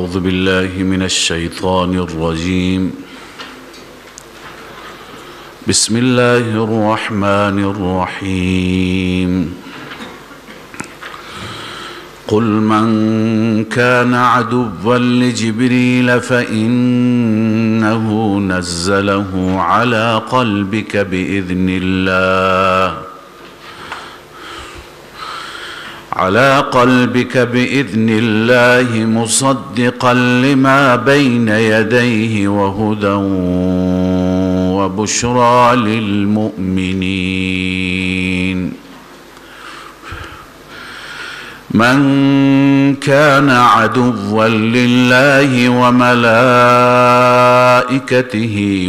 أعوذ بالله من الشيطان الرجيم. بسم الله الرحمن الرحيم. قل من كان عدوا لجبريل فإنه نزله على قلبك بإذن الله مصدقا لما بين يديه وهدى وبشرى للمؤمنين. من كان عدوا لله وملائكته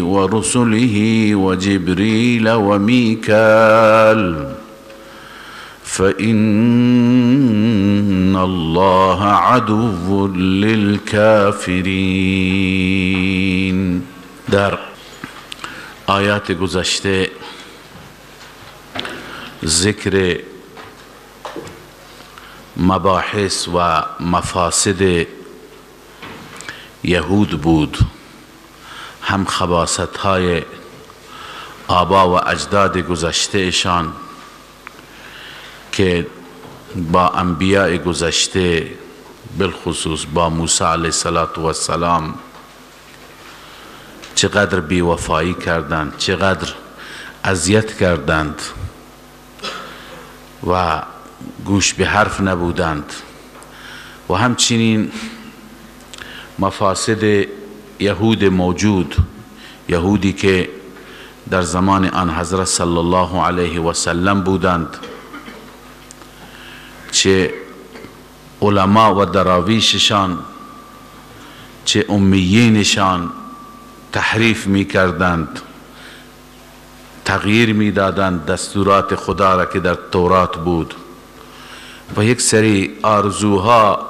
ورسله وجبريل وميكال فإن الله عدو للكافرين. در آیات گذشته ذکر مباحث و مفاسد یهود بود، هم خباثت های آبا و اجداد گذشتهشان که با انبیاء گذشته بالخصوص با موسی علیه السلام چقدر بیوفایی کردند، چقدر اذیت کردند و گوش به حرف نبودند، و همچنین مفاسد یهود موجود، یهودی که در زمان آن حضرت صلی الله علیه و سلم بودند، چه علما و دراویششان چه امیینشان تحریف می کردند، تغییر می دادند دستورات خدا را که در تورات بود، و یک سری آرزوها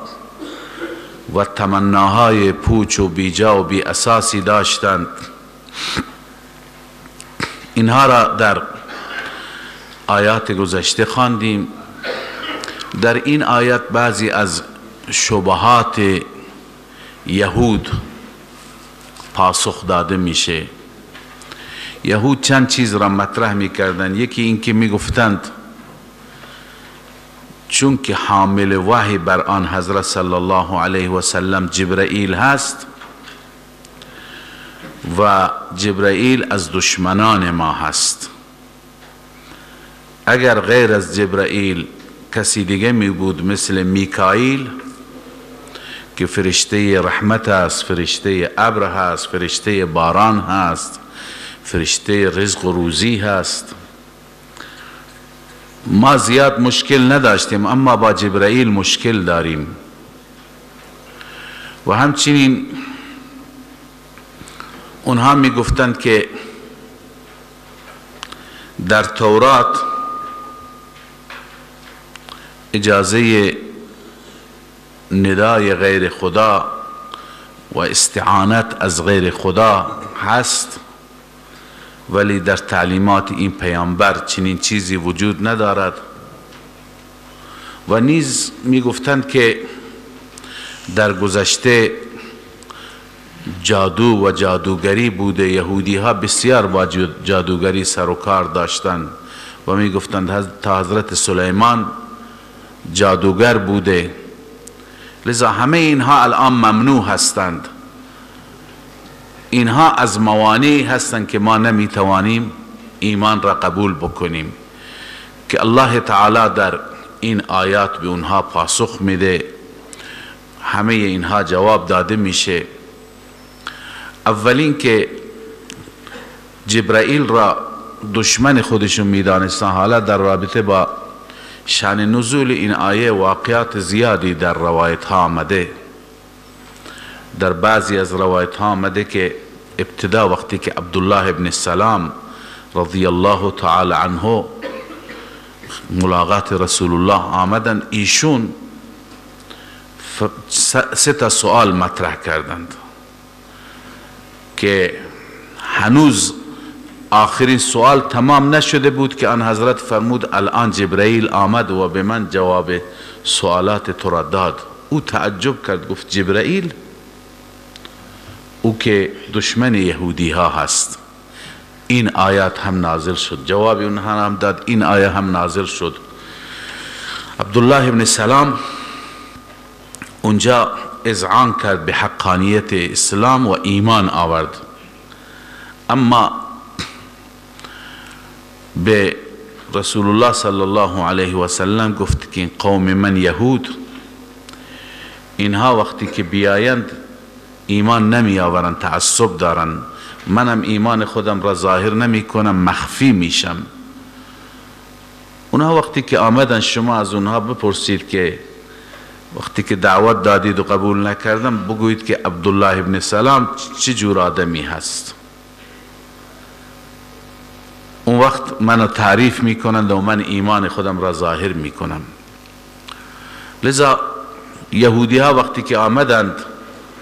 و تمناهای پوچ و بیجا و بی اساسی داشتند. اینها را در آیات گذشته خواندیم. در این آیت بعضی از شبهات یهود پاسخ داده میشه. یهود چند چیز را مطرح میکردند. یکی این که میگفتند چون که حامل وحی بر آن حضرت صلی الله علیه و سلم جبرئیل هست و جبرئیل از دشمنان ما هست، اگر غیر از جبرئیل کسی دیگه می بود مثل میکائیل که فرشته رحمت است، فرشته ابر هست، فرشته باران هست، فرشته رزق و روزی هست، ما زیاد مشکل نداشتیم، اما با جبرئیل مشکل داریم. و همچنین اونها می گفتند که در تورات اجازه ندای غیر خدا و استعانت از غیر خدا هست، ولی در تعلیمات این پیامبر چنین چیزی وجود ندارد. و نیز می گفتند که در گذشته جادو و جادوگری بوده، یهودی ها بسیار با جادوگری سر و کار داشتند و می گفتند تا حضرت سلیمان جادوگر بوده، لذا همه اینها الان ممنوع هستند. اینها از موانعی هستند که ما نمیتوانیم ایمان را قبول بکنیم، که الله تعالی در این آیات به اونها پاسخ میده. همه اینها جواب داده میشه. اولین که جبرائیل را دشمن خودشون میدانستن، حالا در رابطه با شان نزول این آیه واقعات زیادی در روایت ها آمده. در بعضی از روایت ها آمده که ابتدا وقتی که عبدالله ابن السلام رضی الله تعالی عنه ملاقات رسول الله آمدن، ایشون سه تا سوال مطرح کردند که هنوز آخرین سوال تمام نشده بود که آن حضرت فرمود الان جبرئیل آمد و به من جواب سوالات تو را داد. او تعجب کرد، گفت جبرئیل؟ او که دشمن یهودی ها هست. این آیات هم نازل شد، جواب اونها هم داد، این آیه هم نازل شد. عبدالله ابن سلام اونجا اذعان کرد به حقانیت اسلام و ایمان آورد، اما به رسول الله صلی الله علیه و سلم گفت که قوم من یهود، اینها وقتی که بیایند ایمان نمی آورند، تعصب دارند، منم ایمان خودم را ظاهر نمی کنم، مخفی میشم. اونها وقتی که آمدن شما از اونها بپرسید که وقتی که دعوت دادید و قبول نکردم، بگویید که عبدالله ابن سلام چه جور آدمی هست. اون وقت منو تعریف میکنند و من ایمان خودم را ظاهر میکنم. لذا یهودی ها وقتی که آمدند،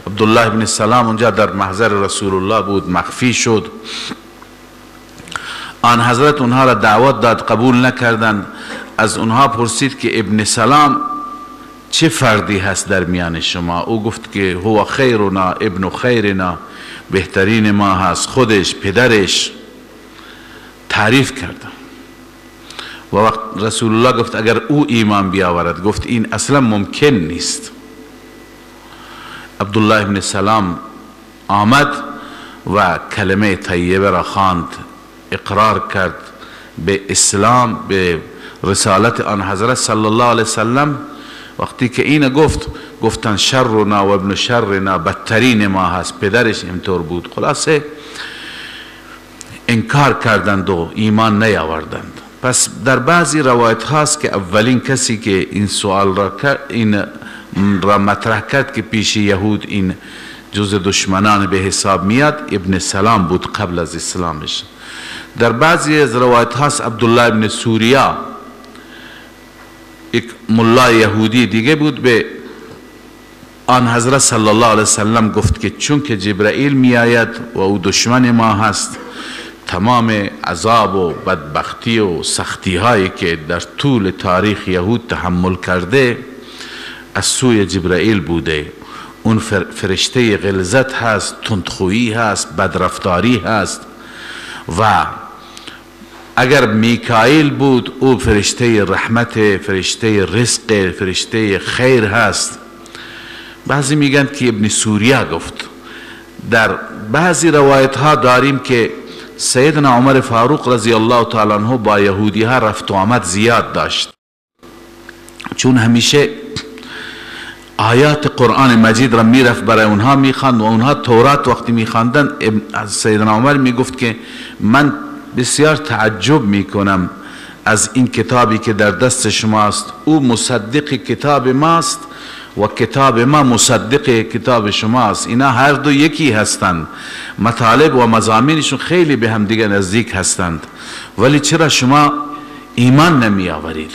عبدالله ابن سلام اونجا در محضر رسول الله بود، مخفی شد. آن حضرت اونها را دعوت داد، قبول نکردند. از اونها پرسید که ابن سلام چه فردی هست در میان شما؟ او گفت که هو خیرنا ابن خیرنا، بهترین ما هست، خودش پدرش. تعریف کرد و وقت رسول الله گفت اگر او ایمان بیاورد، گفت این اصلا ممکن نیست. عبدالله ابن سلام آمد و کلمه طیبه را خواند، اقرار کرد به اسلام، به رسالت آن حضرت صلی الله علیه وسلم. وقتی که این گفت، گفتن شرنا و ابن شرنا، بدترین ما هست، پدرش اینطور بود. خلاصه انکار کردند و ایمان نیاوردند. پس در بعضی روایت هاست که اولین کسی که این سوال را کرد، این را مطرح کرد که پیش یهود این جز دشمنان به حساب میاد، ابن سلام بود قبل از اسلامش. در بعضی از روایت هاست عبدالله ابن سوریا، یک ملا یهودی دیگه بود، به آن حضرت صلی الله علیه وسلم گفت که چون که جبرائیل می آید و او دشمن ما هست، تمام عذاب و بدبختی و سختی هایی که در طول تاریخ یهود تحمل کرده از سوی جبرائیل بوده. اون فرشته غلظت هست، تندخویی هست، بدرفتاری هست. و اگر میکائیل بود، او فرشته رحمت، فرشته رزق، فرشته خیر هست. بعضی میگن که ابن سوریا گفت. در بعضی روایت ها داریم که سیدنا عمر فاروق رضی الله تعالی عنه با یهودی ها رفت و آمد زیاد داشت، چون همیشه آیات قرآن مجید را میرفت برای اونها میخواند و اونها تورات وقتی میخواندن، سیدنا عمر میگفت که من بسیار تعجب میکنم از این کتابی که در دست شماست، او مصدق کتاب ماست و کتاب ما مصدق کتاب شماست، اینا هر دو یکی هستند، مطالب و مضامینشون خیلی به هم دیگه نزدیک هستند، ولی چرا شما ایمان نمی آورید؟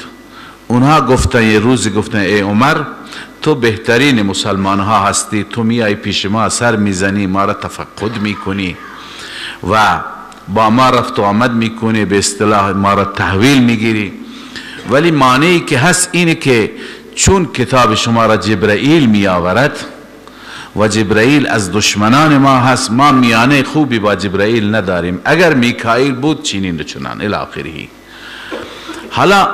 اونها گفتن، یه روزی گفتن ای عمر، تو بهترین مسلمان ها هستی، تو میای پیش ما سر میزنی، ما را تفقد میکنی و با ما رفت و آمد میکنی، به اصطلاح ما را تحویل میگیری، ولی معنی که هست اینه که چون کتاب شما را جبرائیل می آورد و جبرائیل از دشمنان ما هست، ما میانه خوبی با جبرائیل نداریم، اگر میکائیل بود چنین و چنان الی آخره. حالا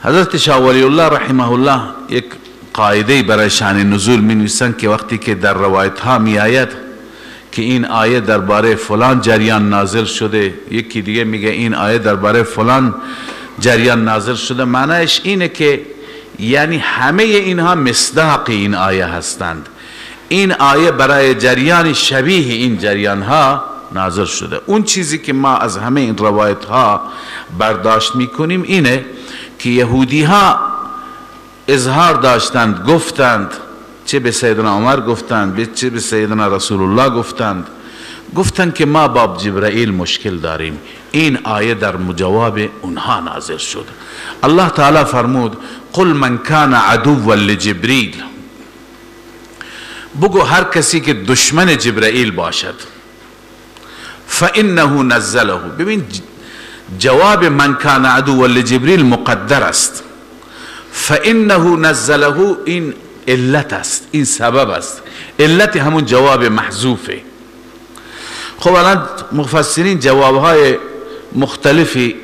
حضرت شاه ولی الله رحمه الله یک قاعده برای شان نزول می نویسند که وقتی که در روایت ها می آید که این آیه درباره فلان جریان نازل شده، یکی دیگه میگه این آیه درباره فلان جریان نازل شده، معنیش اینه که یعنی همه اینها مصداق این آیه هستند، این آیه برای جریان شبیه این جریان ها نازل شده. اون چیزی که ما از همه این روایت ها برداشت میکنیم اینه که یهودی ها اظهار داشتند، گفتند، چه به سیدنا عمر گفتند، چه به سیدنا رسول الله گفتند، گفتند که ما با جبرائیل مشکل داریم. این آیه در جواب اونها نازل شد. الله تعالی فرمود قل من کان عدوا لجبریل، بگو هر کسی که دشمن جبرائیل باشد، فانه نزله. ببین جواب من کان عدوا لجبریل مقدر است، فانه نزله این علت است، این سبب است. علت همون جواب محذوفه. خب الان مفسرین جوابهای مختلفی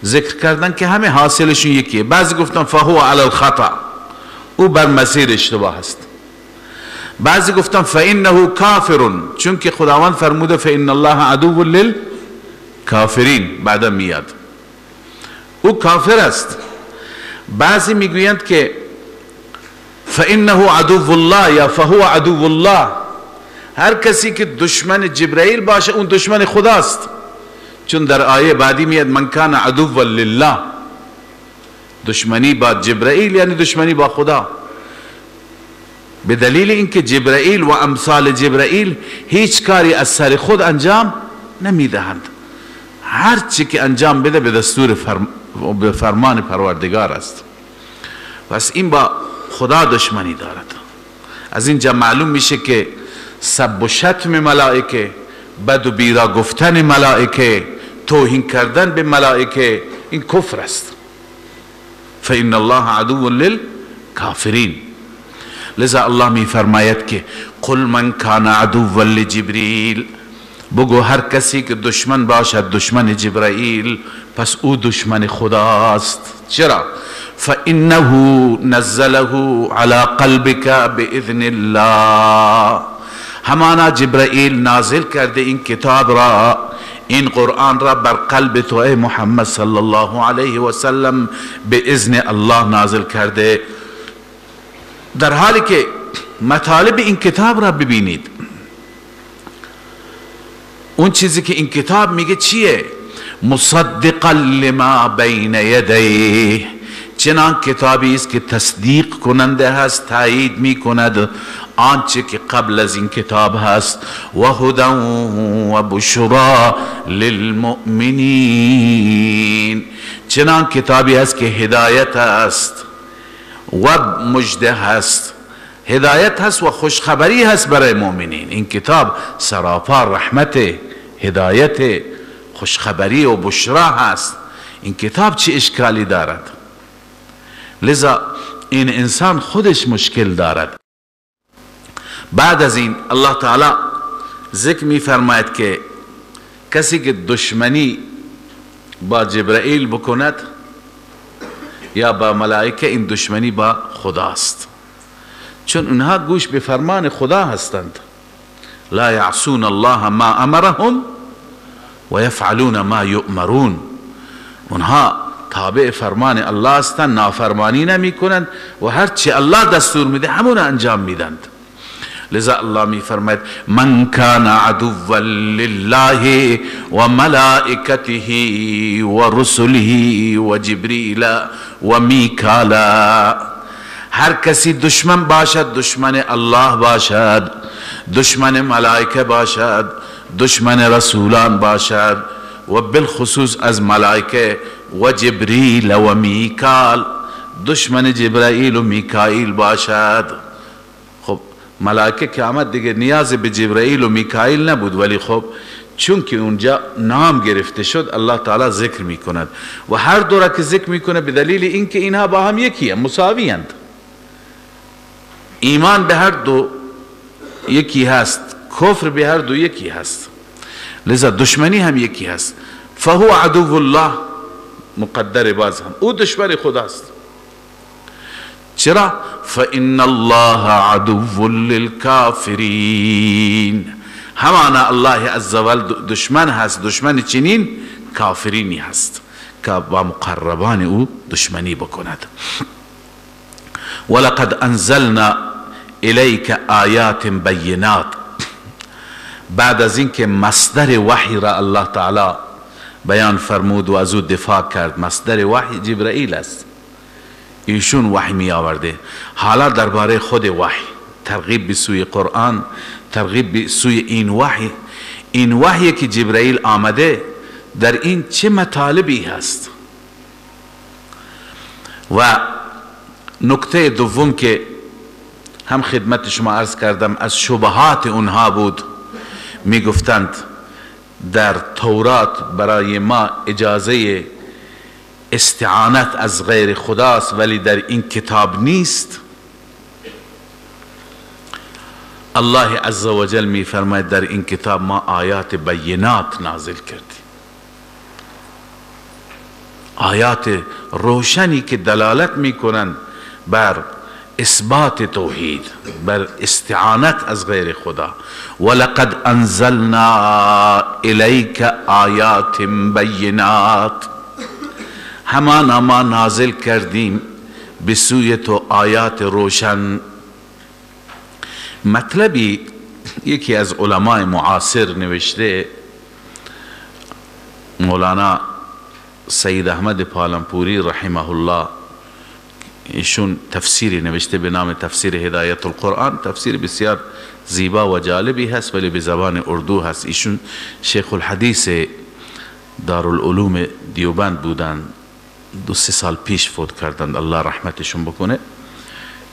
ذکر کردن که همه حاصلشون یکیه. بعضی گفتن فهو علی الخطأ، او بر مسیر اشتباه است. بعضی گفتن فانه کافر، چون که خداوند فرموده فان الله عدو للکافرین، بعدا میاد او کافر است. بعضی میگویند که فانه عدو الله یا فهو عدو الله، هر کسی که دشمن جبرائیل باشه اون دشمن خداست، چون در آیه بعدی میاد من کان عدوا لله، دشمنی با جبرائیل یعنی دشمنی با خدا، به دلیل اینکه جبرائیل و امثال جبرائیل هیچ کاری از سر خود انجام نمیدهند، هر چی که انجام بده به دستور به فرمان پروردگار است. پس این با خدا دشمنی دارد. از اینجا معلوم میشه که سب و شتم ملائکه، بد و بیرا گفتن ملائکه، توهین کردن به ملائکه، این کفر است. فإن الله عدو للکافرین. لذا الله می فرماید که قل من کان عدوا لجبریل، بگو هر کسی که دشمن باشد دشمن جبرائیل، پس او دشمن خداست. چرا؟ فإنه نزله على قلبك بإذن الله، همانا جبرائیل نازل کرده این کتاب را، این قرآن را بر قلب تو ای محمد صلی الله علیه و سلم به اذن الله نازل کرده. در حالی که مطالب این کتاب را ببینید، اون چیزی که این کتاب میگه چیه؟ مصدقا لما بین یدیه، چنان کتابی است که تصدیق کننده هست، تایید میکند آنچه که قبل از این کتاب هست، و هدی و بشرا للمؤمنین، چنان کتابی هست که هدایت است و مژده هست، هدایت هست و خوشخبری هست برای مؤمنین. این کتاب سراپا رحمت، هدایت، خوشخبری و بشرا هست. این کتاب چه اشکالی دارد؟ لذا این انسان خودش مشکل دارد. بعد از این الله تعالی ذکر می فرماید که کسی که دشمنی با جبرائیل بکند یا با ملائکه، این دشمنی با خداست، چون اونها گوش به فرمان خدا هستند. لا یعصون الله ما امرهم و یفعلون ما یؤمرون، اونها تابع فرمان الله هستند، نافرمانی نمی کنند و هرچی الله دستور میده همون انجام میدند. لذا الله می فرماید من کان عدوا لله و ملائکته و رسله و جبریل و میکالا، هر کسی دشمن باشد دشمن الله باشد، دشمن ملائکه باشد، دشمن رسولان باشد، و بالخصوص از ملائکه و جبریل و میکال، دشمن جبرائیل و میکائیل باشد. خب ملائکه که آمد دیگه نیاز به جبرائیل و میکائیل نبود، ولی خب چون که اونجا نام گرفته شد الله تعالی ذکر میکند و هر دو را که ذکر میکنه به دلیل اینکه اینها با هم یکی مساوی اند، ایمان به هر دو یکی هست، کفر به هر دو یکی هست، لذا دشمنی هم یکی هست. فهو عدو الله، مقدر باز هم او دشمن خداست. چرا؟ فإن الله عدو للكافرین، همانا الله عزوجل دشمن هست، دشمن چنین کافرینی هست که با مقربان او دشمنی بکند. ولقد انزلنا الیک آیات بینات، بعد از اینکه مصدر وحی را الله تعالی بیان فرمود و از او دفاع کرد، مصدر وحی جبرائیل است، ایشون وحی می آورده. حالا درباره خود وحی، ترغیب به سوی قرآن، ترغیب به سوی این وحی، این وحی که جبرائیل آمده در این چه مطالبی هست. و نکته دوم که هم خدمت شما عرض کردم از شبهات اونها بود، می گفتند در تورات برای ما اجازه استعانت از غیر خداست ولی در این کتاب نیست. الله عزوجل میفرماید در این کتاب ما آیات بینات نازل کردیم، آیات روشنی که دلالت میکنند بر اثبات توحید، بر استعانت از غیر خدا. ولقد انزلنا الیک آیات بینات، همانا ما نازل کردیم به سوی تو آیات روشن. مطلبی یکی از علمای معاصر نوشته، مولانا سید احمد پالنپوری رحمه الله، ایشون تفسیری نوشته به نام تفسیر هدایت القرآن، تفسیر بسیار زیبا و جالبی هست ولی به زبان اردو هست. ایشون شیخ الحدیث دارالعلوم دیوبند بودن، 2-3 سال پیش فوت کردند، الله رحمتشون بکنه.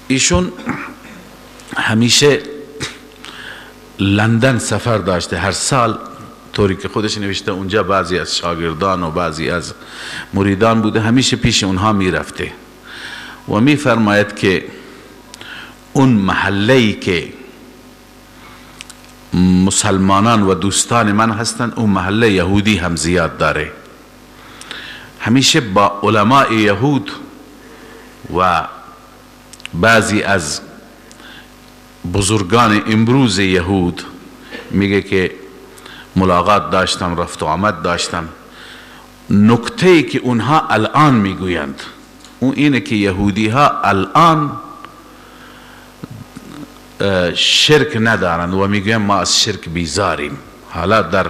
ایشون همیشه لندن سفر داشته، هر سال طوری که خودش نوشته اونجا بعضی از شاگردان و بعضی از مریدان بوده، همیشه پیش اونها میرفته و میفرماید که اون محله‌ای که مسلمانان و دوستان من هستند، اون محله یهودی هم زیاد داره. همیشه با علماء یهود و بعضی از بزرگان امروز یهود میگه که ملاقات داشتم، رفت و آمد داشتم. نکته‌ای که اونها الان میگویند اون اینه که یهودی ها الان شرک ندارند و میگویند ما از شرک بیزاریم. حالا در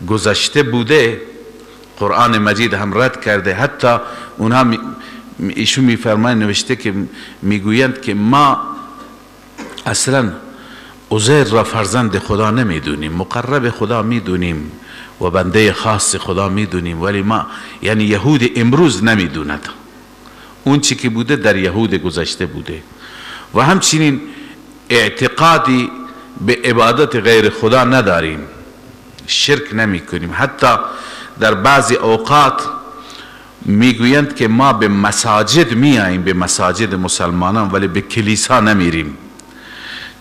گذشته بوده، قرآن مجید هم رد کرده، حتی اونها ایشون میفرمایند، نوشته که میگویند که ما اصلا عزیر را فرزند خدا نمیدونیم، مقرب خدا میدونیم و بنده خاص خدا میدونیم، ولی ما، یعنی یهود امروز نمیدوند اون چی که بوده در یهود گذشته بوده. و همچنین اعتقادی به عبادت غیر خدا نداریم، شرک نمی کنیم. حتی در بعضی اوقات میگویند که ما به مساجد میاییم، به مساجد مسلمانان، ولی به کلیسا نمیریم.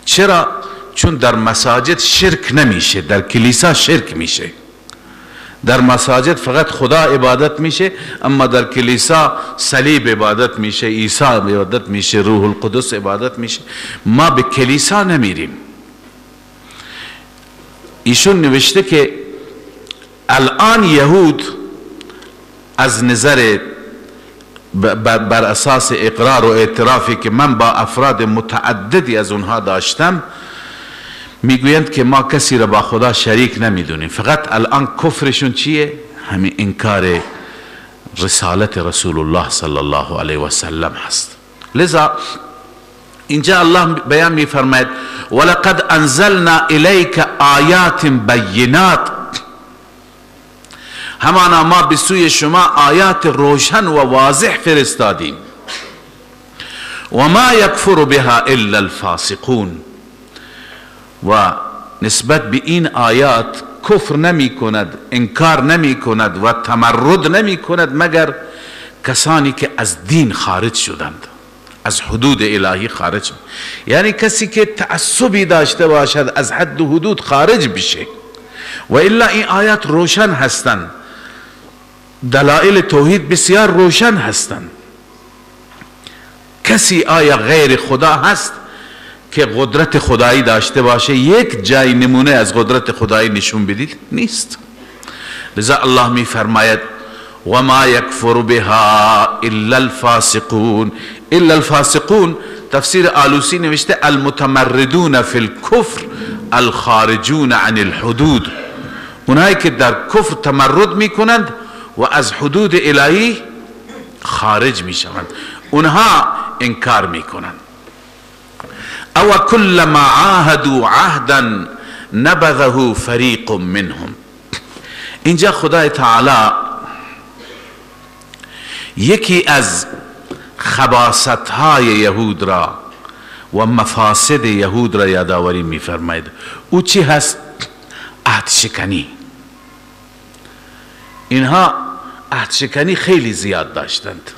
چرا؟ چون در مساجد شرک نمیشه، در کلیسا شرک میشه. در مساجد فقط خدا عبادت میشه، اما در کلیسا صلیب عبادت میشه، عیسی عبادت میشه، روح القدس عبادت میشه. ما به کلیسا نمیریم. ایشون نوشته که الان یهود از نظر بر اساس اقرار و اعترافی که من با افراد متعددی از اونها داشتم، میگویند که ما کسی را با خدا شریک نمیدونیم. فقط الان کفرشون چیه؟ همین انکار رسالت رسول الله صلی الله علیه و سلم هست. لذا اینجا الله بیان میفرماید ولقد انزلنا الیک آیات بینات، همانا ما به سوی شما آیات روشن و واضح فرستادیم. و ما یکفر بها الا الفاسقون، و نسبت به این آیات کفر نمی کند، انکار نمی کند و تمرد نمی کند مگر کسانی که از دین خارج شدند، از حدود الهی خارج شدند. یعنی کسی که تعصبی داشته باشد از حد و حدود خارج بشه، و الا این آیات روشن هستند، دلائل توحید بسیار روشن هستند. کسی آیا غیر خدا هست که قدرت خدایی داشته باشه؟ یک جای نمونه از قدرت خدایی نشون بدید؟ نیست. لذا الله می فرماید و ما یکفر بها الا الفاسقون. الا الفاسقون تفسیر آلوسی نوشته المتمردون فی الکفر الخارجون عن الحدود، اونایی که در کفر تمرد میکنند و از حدود الهی خارج میشوند، اونها انکار میکنند. او كلما عاهدوا عهدا نبذه فریق منهم. اینجا خدای تعالی یکی از خباثت های یهود را و مفاسد یهود را یادآوری میفرماید. او چی هست؟ عهد شکنی. اینها عهد شکنی خیلی زیاد داشتند.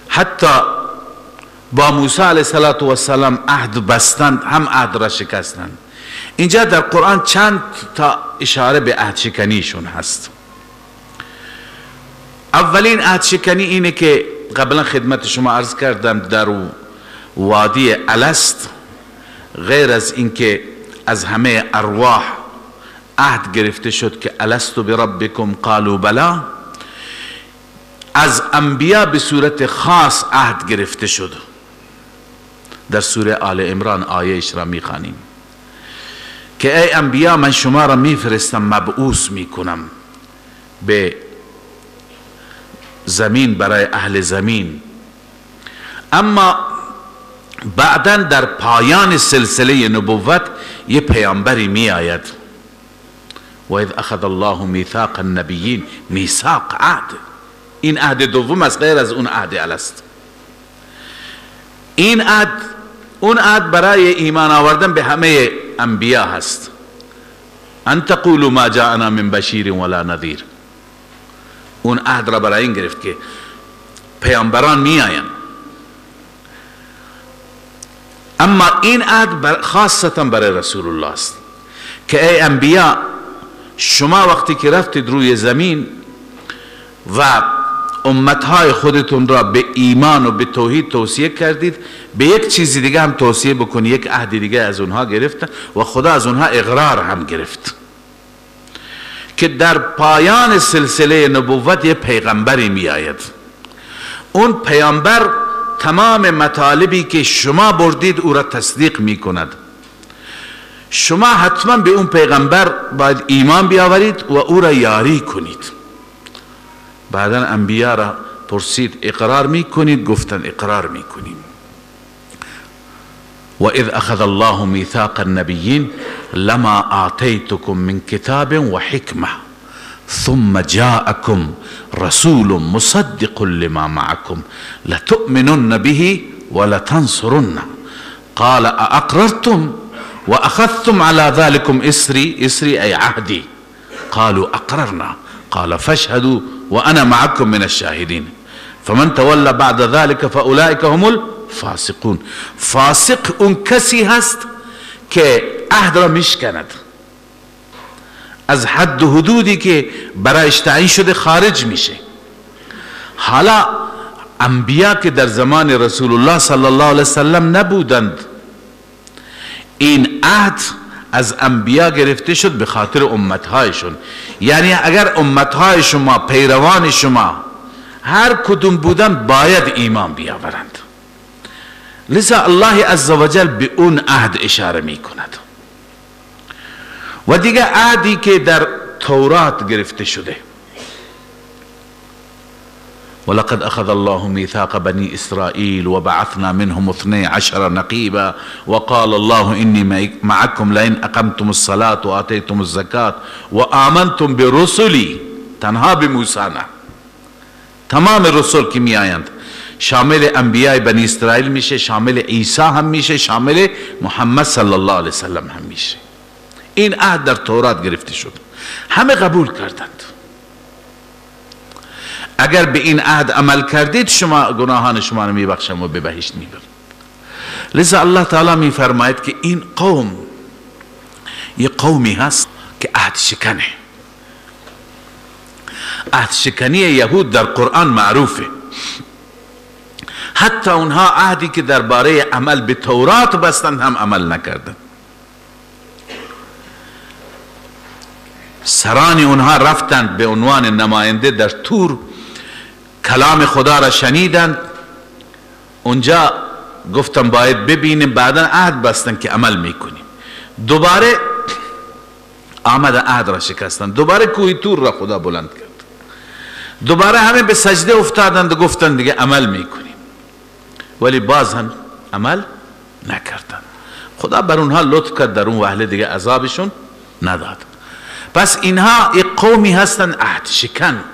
حتی با موسی علیه السلام عهد بستند هم عهد را شکستند. اینجا در قرآن چند تا اشاره به عهد شکنیشون هست. اولین عهد شکنی اینه که قبلا خدمت شما عرض کردم، در وادی الست غیر از اینکه از همه ارواح عهد گرفته شد که الست بربکم قالوا بلا، از انبیا به صورت خاص عهد گرفته شد. در سوره آل عمران آیه اش را میخوانیم که ای انبیا، من شما را میفرستم، مبعوث میکنم به زمین برای اهل زمین. اما بعدا در پایان سلسله نبوت یه پیامبری می آید، و اذ اخذ الله میثاق النبیین، میثاق عهد، این عهد دوم است غیر از اون عهد الست. این عهد، اون عهد برای ایمان آوردن به همه انبیا هست، ان تقولوا ما جاءنا من بشیر ولا نذیر. اون عهد را برای این گرفت که پیامبران می آیند. اما این عهد خاصتا برای رسول الله است که ای انبیا، شما وقتی که رفتید روی زمین و امتهای خودتون را به ایمان و به توحید توصیه کردید، به یک چیزی دیگه هم توصیه بکنید. یک عهد دیگه از اونها گرفت و خدا از اونها اقرار هم گرفت که در پایان سلسله نبوت یه پیغمبری می آید. اون پیامبر تمام مطالبی که شما بردید او را تصدیق می کند. شما حتما به اون پیغمبر باید ایمان بیاورید و او را یاری کنید. بعدا انبیا را پرسید اقرار می کنید؟ گفتن اقرار می کنیم. و اذ اخذ الله میثاق النبیین لما آتیتکم من کتاب و حکمه ثم جاءكم رسول مصدق لما معكم لتؤمنن به ولتنصرن قال أأقررتم وأخذتم على ذلكم إصري، إصري أي عهدي، قالوا أقررنا قال فاشهدوا وأنا معكم من الشاهدين فمن تولى بعد ذلك فأولئك هم الفاسقون. فاسق اون کسی هست که عهد را میشکند، از حد و حدودی که برایش تعیین شده خارج میشه. حالا انبیا که در زمان رسول الله صلی الله علیه وسلم نبودند، این عهد از انبیا گرفته شد به خاطر امتهایشون. یعنی اگر امتهای شما، پیروان شما هر کدوم بودن، باید ایمان بیاورند. لذا الله عزوجل به اون عهد اشاره میکند. و دیگه عهدی که در تورات گرفته شده، ولقد اخذ الله ميثاق بني اسرائيل وبعثنا منهم 12 نقيبا وقال الله اني معكم لئن اقمتم الصلاة واتيتم الزكاة وآمنتم برسلي. تنها به موسی نه، تمام رسول که می آیند، شامل انبیاء بنی اسرائیل میشه، شامل عیسی هم میشه، شامل محمد صلی الله علیه وسلم هم میشه. این عهد در تورات گرفته شد، همه قبول کردند. اگر به این عهد عمل کردید شما گناهان شما رو میبخشم و به بهشت میبرم. لذا الله تعالی میفرماید که این قوم یه قومی هست که عهد شکنه. عهد شکنی یهود در قرآن معروفه. حتی اونها عهدی که درباره عمل به تورات بستند هم عمل نکردند. سران اونها رفتند به عنوان نماینده در تور، کلام خدا را شنیدند، اونجا گفتم باید ببینیم، بعدا عهد بستند که عمل میکنیم. دوباره آمد عهد را شکستند، دوباره کوه تور را خدا بلند کرد، دوباره همه به سجده افتادند و گفتند دیگه عمل میکنیم، ولی باز هم عمل نکردند. خدا بر اونها لطف کرد، در اون وهله دیگه عذابشون نداد. پس اینها یک قومی هستند عهد شکن.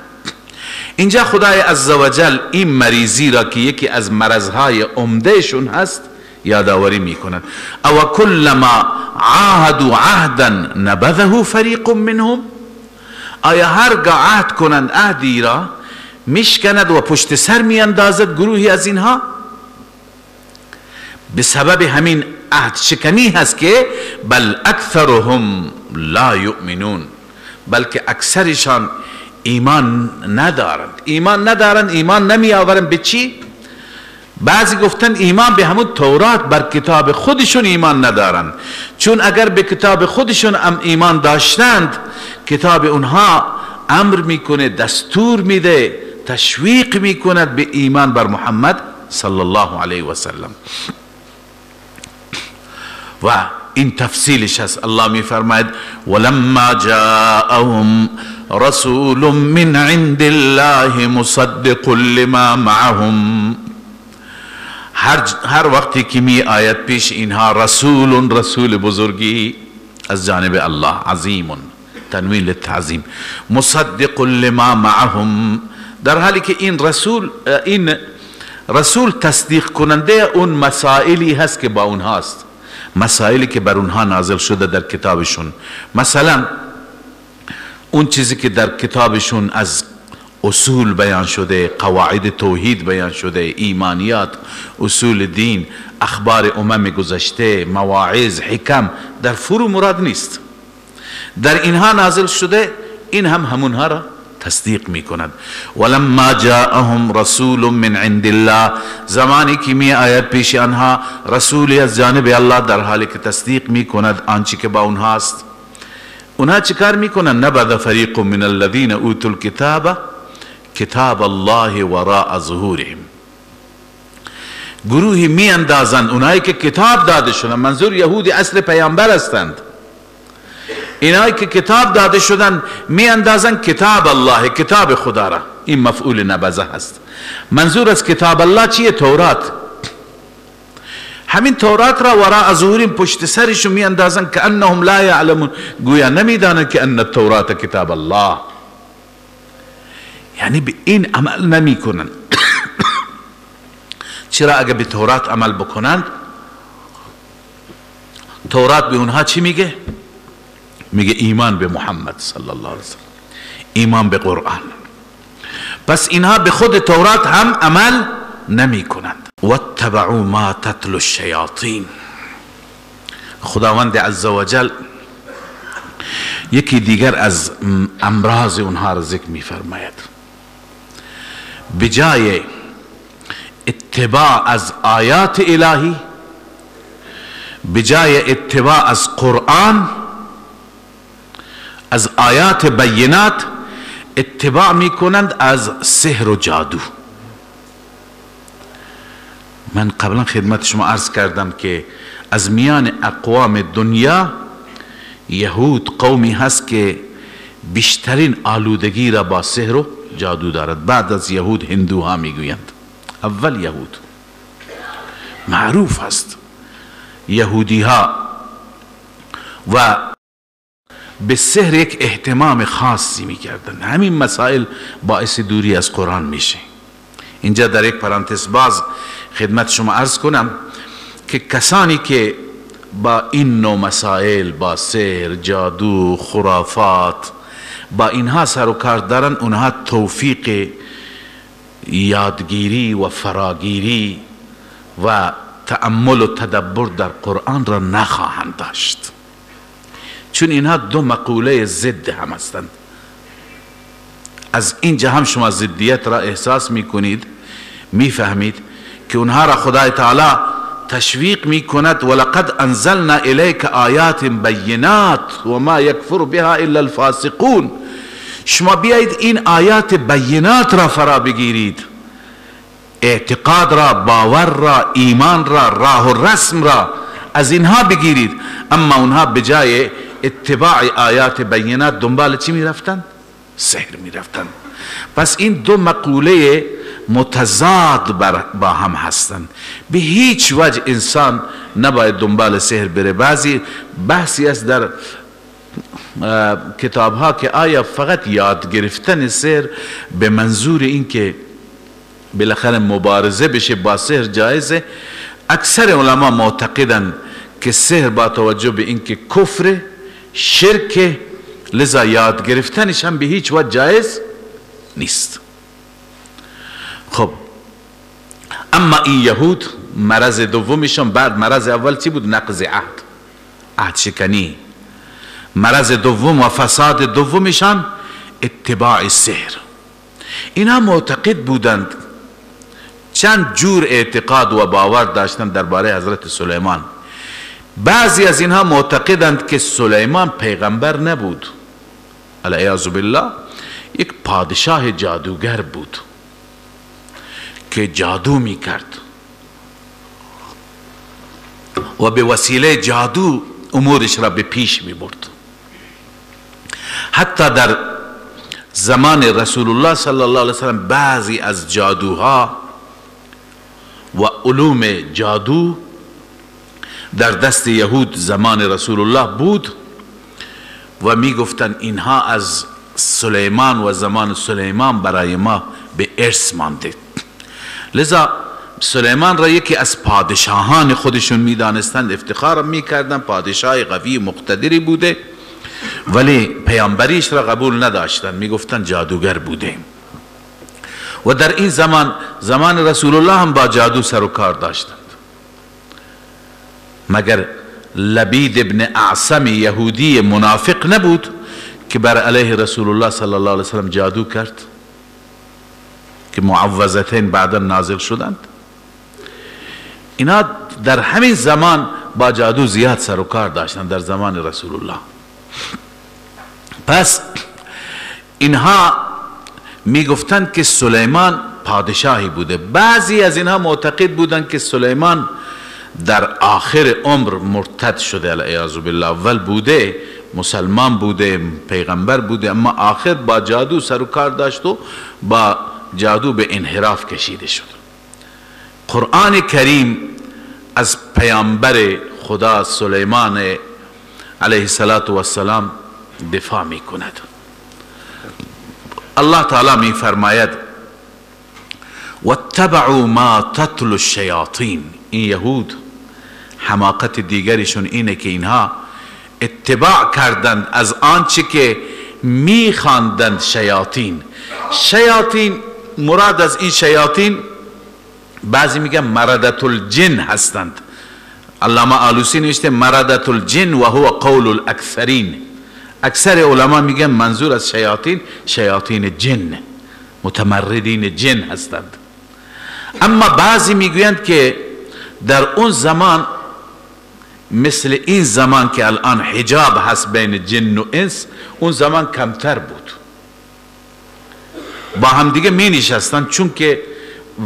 اینجا خدای عزوجل این مریضی را که یکی از مرضهای عمدهشون هست یادآوری میکنند. او کلما عاهدوا عهدا نبذه فریق منهم، آیا هرگاه عهد کنند عهدی را میشکند و پشت سر میاندازد گروهی از اینها؟ به سبب همین عهد شکنی هست که بل اکثرهم لا یؤمنون، بلکه اکثرشان ایمان ندارند. ایمان ندارند، ایمان نمی آورند. به چی؟ بعضی گفتن ایمان به همون تورات، بر کتاب خودشون ایمان ندارند، چون اگر به کتاب خودشون هم ایمان داشتند، کتاب اونها امر میکنه، دستور میده، تشویق میکند به ایمان بر محمد صلی الله علیه و سلم. و این تفصیلش هست. الله میفرماید ولما جاءهم رسول من عند الله مصدق لما معهم. هر وقتی که می آید پیش اینها رسول، رسول بزرگی از جانب الله، عظیم، تنوین للتعظیم، مصدق لما معهم، در حالی که این رسول تصدیق کننده اون مسائلی هست که با اونهاست، مسائلی که بر اونها نازل شده در کتابشون. مثلا اون چیزی که در کتابشون از اصول بیان شده، قواعد توحید بیان شده، ایمانیات، اصول دین، اخبار امم گذشته، مواعظ، حکم، در فرو مراد نیست، در اینها نازل شده، این هم همونها را تصدیق می کند. ولما جاءهم رسول من عند الله، زمانی که می آید پیش آنها رسولی از جانب الله، در حالی که تصدیق می کند آنچه که با اونهاست. اونها چیکار میکنن؟ نبذ فریق من الذین اوتوا الکتاب کتاب الله وراء ظهورهم. گروهی می اندازند اونایی که کتاب داده شدن، منظور یهودی اصل پیامبر هستند، اینایی که کتاب داده شدن می اندازند کتاب الله، کتاب خدا را. این مفعول نبذه هست. منظور از کتاب الله چیه؟ تورات. همین تورات را وراء ظهورهم، پشت سرشون می اندازند، که انهم لا یعلمون، گویا نمیدانند که ان التورات کتاب الله، یعنی به این عمل نمی کنند. چرا؟ اگر به تورات عمل بکنند، تورات به اونها چی میگه؟ میگه ایمان به محمد صلی الله علیه وسلم، ایمان به قرآن. پس اینها به خود تورات هم عمل نمی کنند. واتبعوا ما تتلو الشیاطین. خداوند عزوجل یکی دیگر از امراض اونها را ذکر می فرماید. بجای اتباع از آیات الهی، بجای اتباع از قرآن، از آیات بینات، اتباع می کنند از سحر و جادو. من قبلا خدمت شما عرض کردم که از میان اقوام دنیا یهود قومی هست که بیشترین آلودگی را با سحر و جادو دارد. بعد از یهود هندوها میگویند. اول یهود معروف است، یهودی ها و به سحر یک اهتمام خاصی میکردن. همین مسائل باعث دوری از قرآن میشه. اینجا در یک پرانتز باز خدمت شما عرض کنم که کسانی که با این نوع مسائل، با سحر، جادو، خرافات، با اینها سر و کار دارن، اونها توفیق یادگیری و فراگیری و تأمل و تدبر در قرآن را نخواهند داشت، چون اینها دو مقوله ضد هم هستند. از اینجا هم شما ضدیت را احساس میکنید، میفهمید که اونها را خدای تعالی تشویق میکند، ولقد انزلنا الیک آیات بینات و ما یکفر بها الا الفاسقون. شما بیایید این آیات بینات را فرا بگیرید، اعتقاد را، باور را، ایمان را، راه و رسم را از اینها بگیرید. اما اونها بجای اتباع آیات بینات دنبال چی میرفتن؟ سحر میرفتن. پس این دو مقوله متضاد با هم هستند. به هیچ وجه انسان نباید دنبال سحر بره. بعضی بحثی است در کتاب ها که آیا فقط یاد گرفتن سحر به منظور این که بالاخره مبارزه بشه با سحر جایزه؟ اکثر علما معتقدن که سحر با توجه به اینکه کفر، شرک، لذا یاد گرفتنش هم به هیچ وجه جایز نیست. خب اما این یهود مرض دومشون، بعد مرض اول چی بود؟ نقض عهد، عهد شکنی. مرض دوم و فساد دومشان اتباع سحر. اینا معتقد بودند، چند جور اعتقاد و باور داشتند درباره حضرت سلیمان. بعضی از اینها معتقدند که سلیمان پیغمبر نبود، العیاذ بالله، یک پادشاه جادوگر بود که جادو میکرد و به وسیله جادو امورش را به پیش میبرد. حتی در زمان رسول الله صلی الله علیه وسلم بعضی از جادوها و علوم جادو در دست یهود زمان رسول الله بود و میگفتند اینها از سلیمان و زمان سلیمان برای ما به ارث مانده. لذا سلیمان را یکی از پادشاهان خودشون میدانستند، افتخار میکردند، پادشاه قوی مقتدری بوده، ولی پیامبریش را قبول نداشتند، میگفتند جادوگر بوده. و در این زمان، زمان رسول الله، هم با جادو سر و کار داشتند. مگر لبید ابن اعصم یهودی منافق نبود که بر علیه رسول الله صلی الله علیه وسلم جادو کرد که معوذتین بعدا نازل شدند؟ اینا در همین زمان با جادو زیاد سر و کار داشتند در زمان رسول الله. پس اینها میگفتند که سلیمان پادشاهی بوده. بعضی از اینها معتقد بودند که سلیمان در آخر عمر مرتد شده، العیاذ بالله. اول بوده، مسلمان بوده، پیغمبر بوده، اما آخر با جادو سر و کار داشت و با جادو به انحراف کشیده شد. قرآن کریم از پیامبر خدا سلیمان علیه السلام دفاع می کند. الله تعالی می فرماید واتبعوا ما تتلو الشیاطین. این یهود حماقت دیگرشون اینه که اینها اتباع کردند از آنچه که میخواندند شیاطین. شیاطین، مراد از این شیاطین بعضی میگن مردة الجن هستند. علامه آلوسی نوشته مردة الجن و هو قول الاکثرین. اکثر علما میگن منظور از شیاطین شیاطین جن، متمردین جن هستند. اما بعضی میگویند که در اون زمان مثل این زمان که الان حجاب هست بین جن و انس، اون زمان کمتر بود، با هم دیگه می نشستن، چون که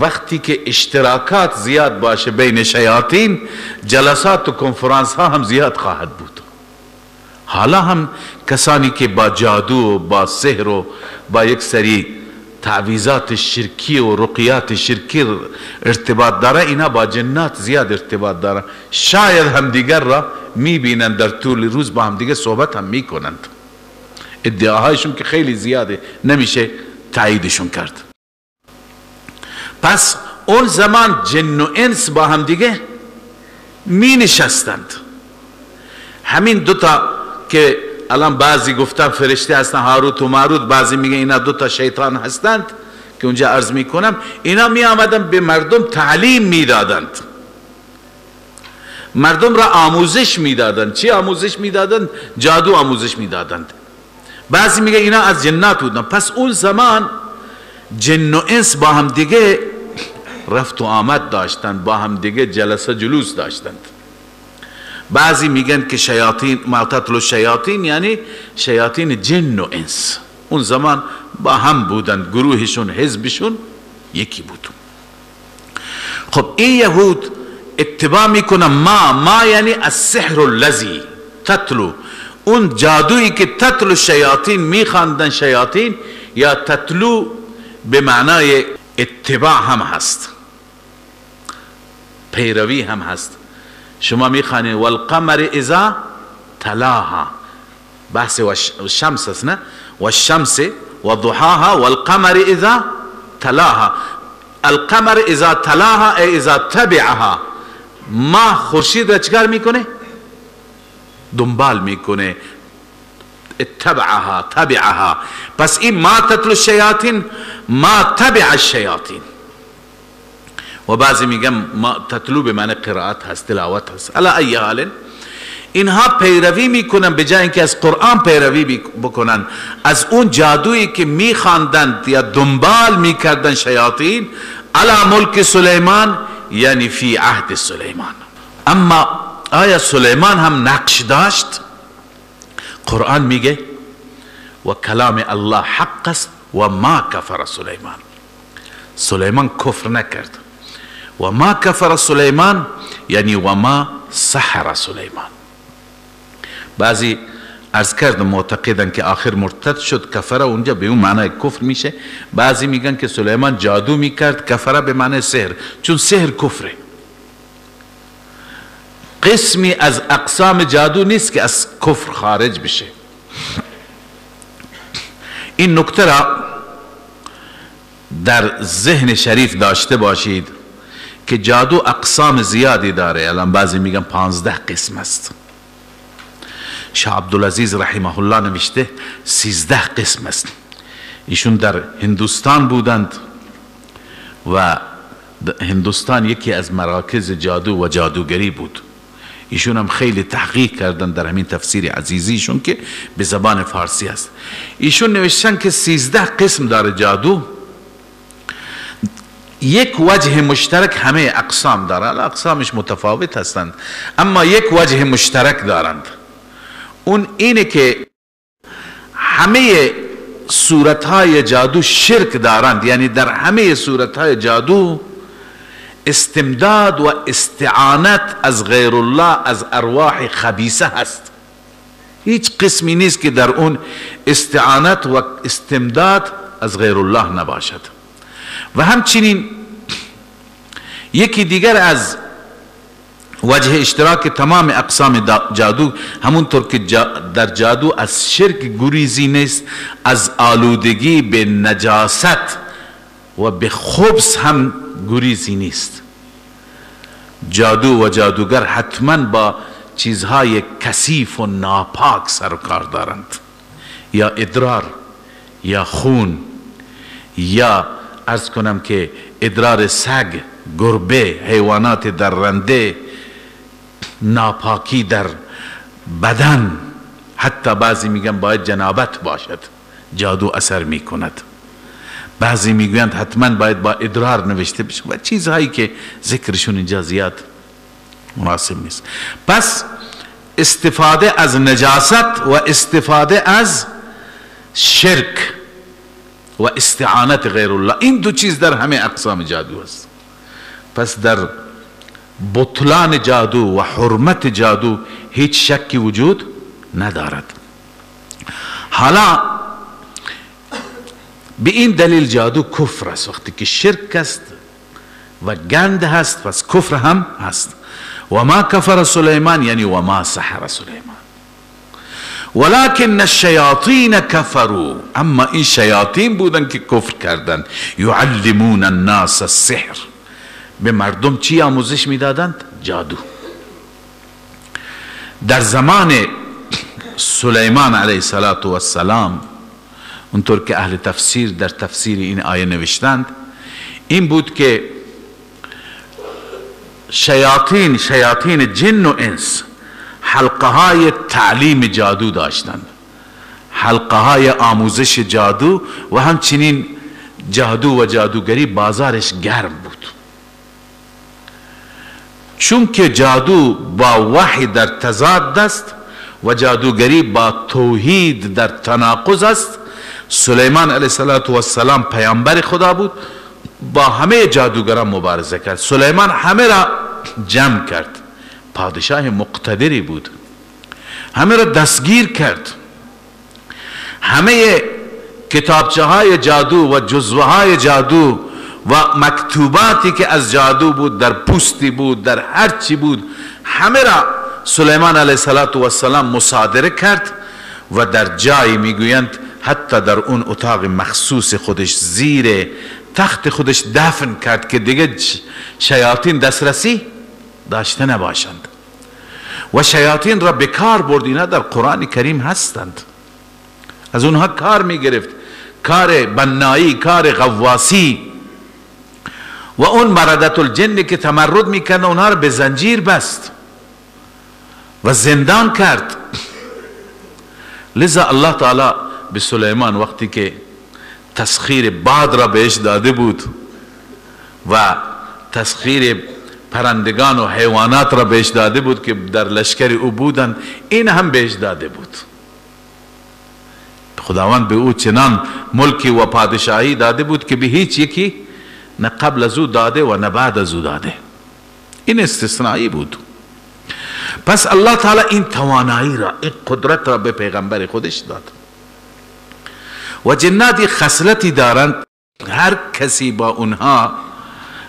وقتی که اشتراکات زیاد باشه بین شیاطین، جلسات و کنفرانس ها هم زیاد خواهد بود. حالا هم کسانی که با جادو و با سحر و با یک سری تعویذات شرکی و رقیات شرکی ارتباط داره، اینا با جنات زیاد ارتباط داره، شاید همدیگر را میبینند در طول روز، با همدیگه صحبت هم میکنند. ادعاهایشون که خیلی زیاده، نمیشه تاییدشون کرد. پس اون زمان جن و انس با همدیگه می نشستند. همین دوتا که الان بعضی گفتن فرشته هستن، هاروت و ماروت، بعضی میگن اینا دوتا شیطان هستند که اونجا عرض میکنم، اینا می آمدن به مردم تعلیم میدادند، مردم را آموزش میدادند. چی آموزش میدادند؟ جادو آموزش میدادند. بعضی میگه اینا از جنات بودن. پس اون زمان جن و انس با هم دیگه رفت و آمد داشتند، با هم دیگه جلسه جلوس داشتند. بعضی میگن که شیاطین، ما تتلو شیاطین یعنی شیاطین جن و انس، اون زمان با هم بودند، گروهشون حزبشون یکی بود. خب این یهود اتباع میکنن ما یعنی السحر الذی تتلو، اون جادویی که تتلو شیاطین میخواندن، شیاطین یا تتلو به معنای اتباع هم هست، پیروی هم هست. شما میخوانید والقمر اذا تلاها، بحث شمس است نه؟ والشمس وضحاها والقمر اذا تلاها. القمر اذا تلاها ای اذا تبعها، ما خورشید را چکار میکنه؟ دنبال میکنه، اتبعها تبعها. پس این ما تتلو الشیاطین، ما تبع الشیاطین. و بعضی میگن تتلو به معنی قرائت هست، تلاوت هست. علی ای حال اینها پیروی میکنن، به جای اینکه از قرآن پیروی بکنن، از اون جادویی که میخواندند یا دنبال میکردن شیاطین، علی ملک سلیمان، یعنی فی عهد سلیمان. اما آیا سلیمان هم نقش داشت؟ قرآن میگه و کلام الله حق است و ما کفر سلیمان. سلیمان کفر نکرد. و ما کفر سلیمان یعنی و ما سحر سلیمان. بعضی عرض کردم معتقدن که آخر مرتد شد، کفره اونجا به اون معنای کفر میشه. بعضی میگن که سلیمان جادو میکرد، کفره به معنای سحر، چون سحر کفره. قسمی از اقسام جادو نیست که از کفر خارج بشه. این نکته را در ذهن شریف داشته باشید که جادو اقسام زیادی داره. الان بعضی میگن 15 قسم است. شاه عبدالعزیز رحمه الله نوشته 13 قسم است. ایشون در هندوستان بودند و هندوستان یکی از مراکز جادو و جادوگری بود. ایشون هم خیلی تحقیق کردن در همین تفسیر عزیزیشون که به زبان فارسی است. ایشون نوشتن که 13 قسم داره جادو. یک وجه مشترک همه اقسام داره، اقسامش متفاوت هستند، اما یک وجه مشترک دارند، اون اینه که همه صورتهای جادو شرک دارند. یعنی در همه صورتهای جادو استمداد و استعانت از غیر الله، از ارواح خبیثه هست. هیچ قسمی نیست که در اون استعانت و استمداد از غیر الله نباشد. و همچنین یکی دیگر از وجه اشتراک تمام اقسام جادو، همونطور که در جادو از شرک گریزی نیست، از آلودگی به نجاست و به خبث هم گریزی نیست. جادو و جادوگر حتما با چیزهای کثیف و ناپاک سر و کار دارند، یا ادرار یا خون، یا عرض کنم که ادرار سگ، گربه، حیوانات درنده، ناپاکی در بدن. حتی بعضی میگن باید جنابت باشد، جادو اثر میکند. بعضی میگویند حتما باید با ادرار نوشته بشه و چیزهایی که ذکرشون اینجا زیاد مناسب نیست. پس استفاده از نجاست و استفاده از شرک و استعانت غیر الله، این دو چیز در همه اقسام جادو است. پس در بطلان جادو و حرمت جادو هیچ شکی وجود ندارد. حالا به این دلیل جادو کفر است. وقتی که شرک است و گند هست، پس کفر هم هست. و ما کفر سلیمان یعنی و ما سحر سلیمان، ولكن الشیاطین کفروا، اما این شیاطین بودن که کفر کردند. یعلمون الناس السحر، به مردم چی آموزش میدادند؟ جادو. در زمان سلیمان علیه السلام، اونطور که اهل تفسیر در تفسیر این آیه نوشتند، این بود که شیاطین جن و انس حلقه های تعلیم جادو داشتند، حلقه های آموزش جادو، و همچنین جادو و جادوگری بازارش گرم بود. چون که جادو با وحی در تضاد است و جادوگری با توحید در تناقض است، سلیمان علیه السلام پیامبر خدا بود، با همه جادوگران مبارزه کرد. سلیمان همه را جمع کرد، پادشاه مقتدری بود، همه را دستگیر کرد، همه کتابچه های جادو و جزوه های جادو و مکتوباتی که از جادو بود، در پوستی بود، در هر چی بود، همه را سلیمان علیه السلام مصادره کرد. و در جایی میگویند حتی در اون اتاق مخصوص خودش زیر تخت خودش دفن کرد که دیگه شیاطین دسترسی داشته نباشند. و شیاطین را به کار برد. اینا در قرآن کریم هستند، از اونها کار میگرفت، کار بنایی، کار غواصی. و اون مردت الجن که تمرد میکرد اونها را به زنجیر بست و زندان کرد. لذا الله تعالی به سلیمان وقتی که تسخیر باد را بهش داده بود و تسخیر پرندگان و حیوانات را بهش داده بود که در لشکر او بودند، این هم بهش داده بود. خداوند به او چنان ملکی و پادشاهی داده بود که به هیچ یکی نه قبل از او داده و نه بعد از او داده. این استثنایی بود. پس الله تعالی این توانایی را، این قدرت را به پیغمبر خودش داد. و جنات خصلتی دارند، هر کسی با اونها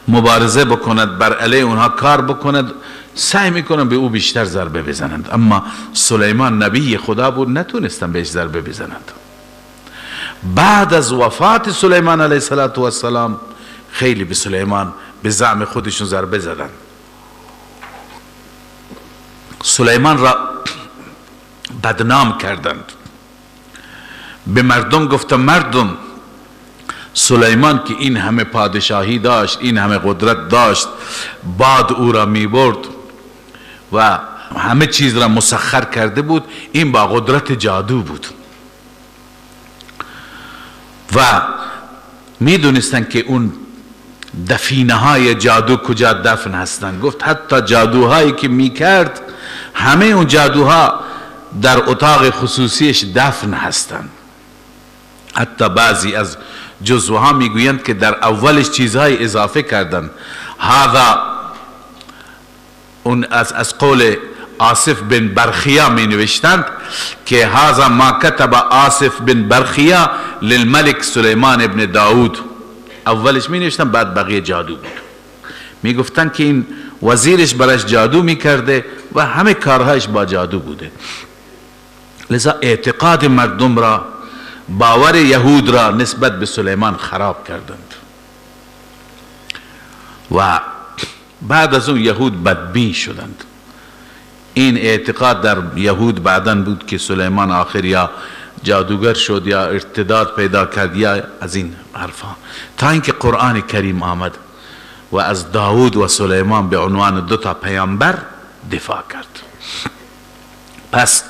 مبارزه بکند، بر علیه اونها کار بکند، سعی میکنن به او بیشتر ضربه بزنند. اما سلیمان نبی خدا بود، نتونستن بهش ضربه بزنند. بعد از وفات سلیمان علیه السلام خیلی به سلیمان به زعم خودشون ضربه زدند. سلیمان را بدنام کردند. به مردم گفتم مردم، سلیمان که این همه پادشاهی داشت، این همه قدرت داشت، باد او را می برد و همه چیز را مسخر کرده بود، این با قدرت جادو بود و می دونستن که اون دفینه های جادو کجا دفن هستند. گفت حتی جادوهایی که می کرد، همه اون جادوها در اتاق خصوصیش دفن هستند. حتی بعضی از جزوها میگویند که در اولش چیزهای اضافه کردند. هذا اون از قول آصف بن برخیا می نوشتند که هذا ما کتب آصف بن برخیا للملک سلیمان ابن داود. اولش می نوشتند، بعد بقیه جادو بود. می گفتند که این وزیرش برش جادو می کرده و همه کارهایش با جادو بوده. لذا اعتقاد مردم را، باور یهود را نسبت به سلیمان خراب کردند و بعد از اون یهود بدبین شدند. این اعتقاد در یهود بعداً بود که سلیمان آخر یا جادوگر شد یا ارتداد پیدا کرد یا از این حرفا، تا اینکه قرآن کریم آمد و از داود و سلیمان به عنوان دو تا پیامبر دفاع کرد. پس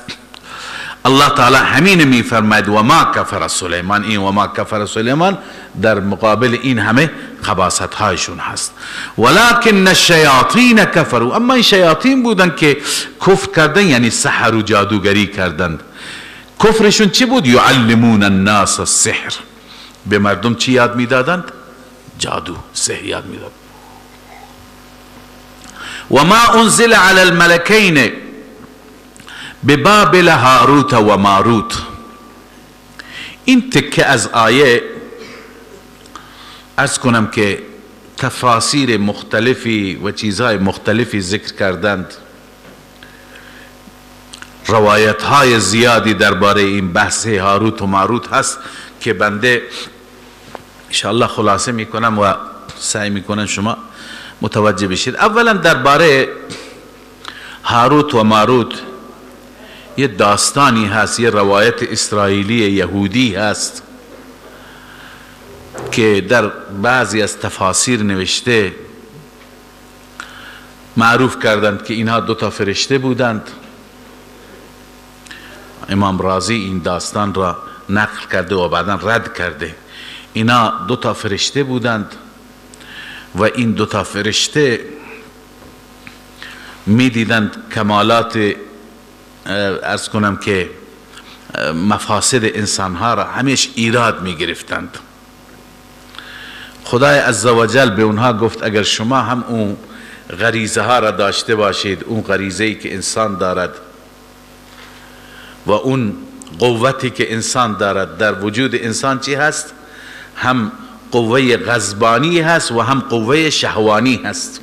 الله تعالی همین می فرماید و ما کفر سلیمان. این و ما کفر سلیمان در مقابل این همه خباثت هایشون هست. ولکن الشیاطین کفروا، اما این شیاطین بودن که کفر کردن، یعنی سحر و جادوگری کردند. کفرشون چی بود؟ یعلمون الناس السحر. به مردم چی یاد میدادند؟ جادو، سحر یاد میدادند. و ما انزل علی الملکین ببابل هاروت و ماروت. این تکه از آیه عرض کنم که تفاسیر مختلفی و چیزهای مختلفی ذکر کردند. روایت های زیادی درباره این بحث هاروت و ماروت هست که بنده انشاءالله خلاصه میکنم و سعی میکنم شما متوجه بشید. اولا درباره هاروت و ماروت یه داستانی هست، یه روایت اسرائیلی یهودی هست که در بعضی از تفاسیر نوشته، معروف کردند که اینها دو تا فرشته بودند. امام رازی این داستان را نقل کرده و بعدا رد کرده. اینا دو تا فرشته بودند و این دو تا فرشته می دیدند کمالات، عرض کنم که مفاسد انسانها را همیش ایراد می گرفتند. خدای عزوجل به اونها گفت اگر شما هم اون غریزه ها را داشته باشید، اون غریزه ای که انسان دارد و اون قوتی که انسان دارد، در وجود انسان چی هست؟ هم قوه غضبانی هست و هم قوه شهوانی هست.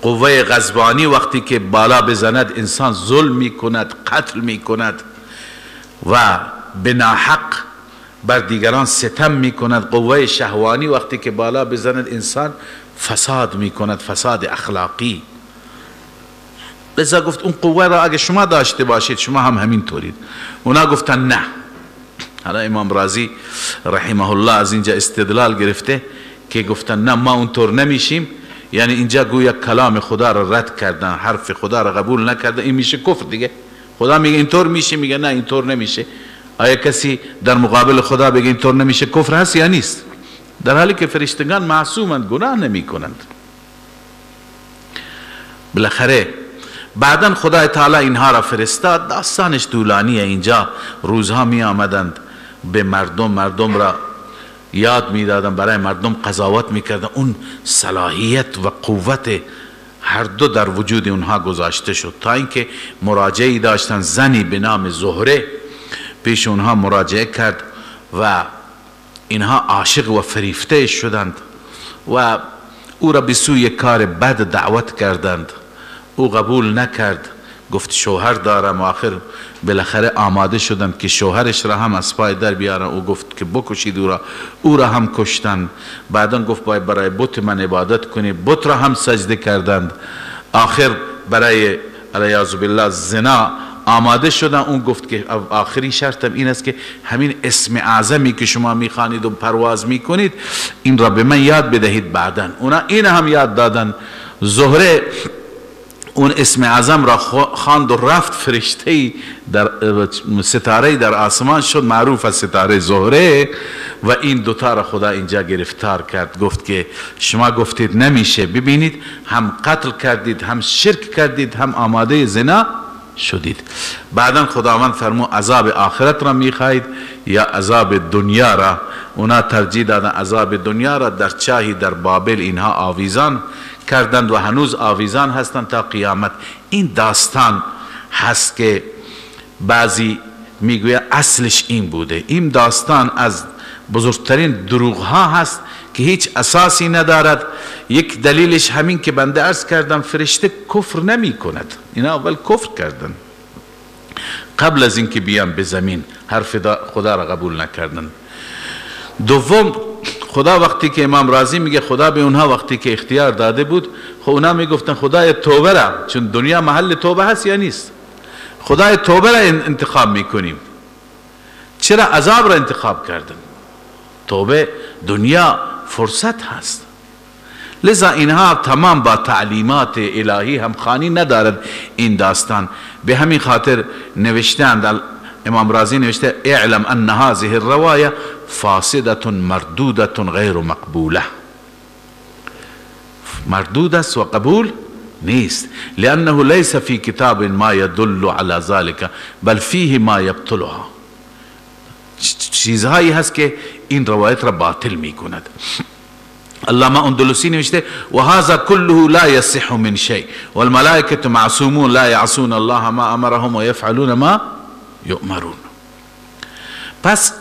قوه غضبانی وقتی که بالا بزند انسان ظلم می کند، قتل می کند و به ناحق بر دیگران ستم می کند. قوه شهوانی وقتی که بالا بزند انسان فساد می کند، فساد اخلاقی. لذا گفت اون قوه را اگه شما داشته باشید شما هم همین طورید. اونا گفتن نه. حالا امام رازی رحمه الله از اینجا استدلال گرفته که گفتن نه ما اونطور نمیشیم، یعنی اینجا گویا کلام خدا را رد کردن، حرف خدا را قبول نکردن، این میشه کفر دیگه. خدا میگه اینطور میشه، میگه نه اینطور نمیشه. آیا کسی در مقابل خدا بگه اینطور نمیشه کفر هست یا نیست؟ در حالی که فرشتگان معصومند، گناه نمی کنند. بالاخره بعدا خدای تعالی اینها را فرستاد. داستانش طولانیه، اینجا روزها می آمدند به مردم، مردم را یاد میدادن، برای مردم قضاوت میکردن. اون صلاحیت و قوت هر دو در وجود اونها گذاشته شد تا اینکه مراجعی داشتن، زنی به نام زهره پیش اونها مراجعه کرد و اینها عاشق و فریفته شدند و او را به سوی کار بد دعوت کردند. او قبول نکرد، گفت شوهر دارم و آخر بالاخره آماده شدند که شوهرش را هم از پای در بیارن. او گفت که بکشید او را، او را هم کشتند. بعدا گفت باید برای بت من عبادت کنی، بت را هم سجده کردند. آخر برای علیاذ بالله زنا آماده شدن. اون گفت که آخرین شرطم این است که همین اسم اعظمی که شما میخوانید و پرواز میکنید این را به من یاد بدهید. بعدا اونا این هم یاد دادن. زهره اون اسم اعظم را خواند و رفت، فرشته‌ای در ستاره در آسمان شد، معروف از ستاره زهره. و این دوتا را خدا اینجا گرفتار کرد. گفت که شما گفتید نمیشه، ببینید هم قتل کردید، هم شرک کردید، هم آماده زنا شدید. بعدا خداوند فرمود عذاب آخرت را میخواهید یا عذاب دنیا را؟ اونا ترجیح دادن عذاب دنیا را. در چاهی در بابل اینها آویزان کردند و هنوز آویزان هستند تا قیامت. این داستان هست که بعضی میگوید اصلش این بوده. این داستان از بزرگترین دروغ ها هست که هیچ اساسی ندارد. یک دلیلش همین که بنده عرض کردم، فرشته کفر نمی کند. اینا اول کفر کردن، قبل از اینکه بیان به زمین حرف خدا را قبول نکردن. دوم، خدا وقتی که امام رازی میگه خدا به اونها وقتی که اختیار داده بود، خب اونا میگفتن خدای توبه را، چون دنیا محل توبه هست یا نیست، خدای توبه را انتخاب میکنیم، چرا عذاب را انتخاب کردن؟ توبه دنیا فرصت هست. لذا اینها تمام با تعلیمات الهی همخوانی ندارد این داستان. به همین خاطر نوشتند، امام رازی نوشته اعلم ان هذه الروايه فاسده مردوده غیر مقبوله، مردود است و قبول نیست، لانه ليس في کتاب ما يدل على ذلك بل فيه ما يبطلها. چیزهایی هست که این روایت را باطل میکند. علامه اندلسی نوشته و هذا كله لا يصح من شيء والملائكه معصومون لا يعصون الله ما امرهم ويفعلون ما یؤمرون. پس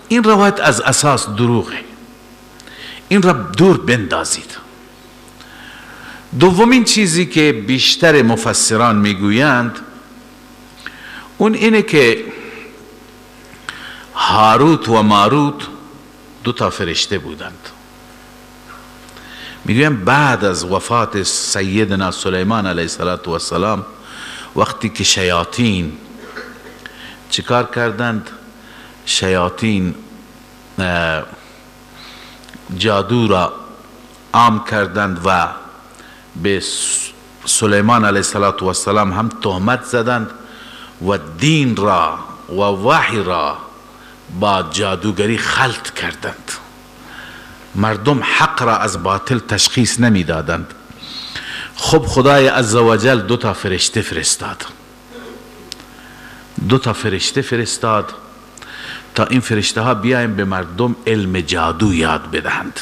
این روایت از اساس دروغه، این را دور بندازید. دومین چیزی که بیشتر مفسران میگویند اون اینه که هاروت و ماروت دو تا فرشته بودند. میگویند بعد از وفات سیدنا سلیمان علیه السلام وقتی که شیاطین چیکار کردند؟ شیاطین جادو را عام کردند و به سلیمان علیه السلام هم تهمت زدند و دین را و وحی را با جادوگری خلط کردند. مردم حق را از باطل تشخیص نمیدادند. خب خدای عزوجل دو تا فرشته فرستاد، دو تا فرشته فرستاد تا این فرشته ها بیایم به مردم علم جادو یاد بدهند،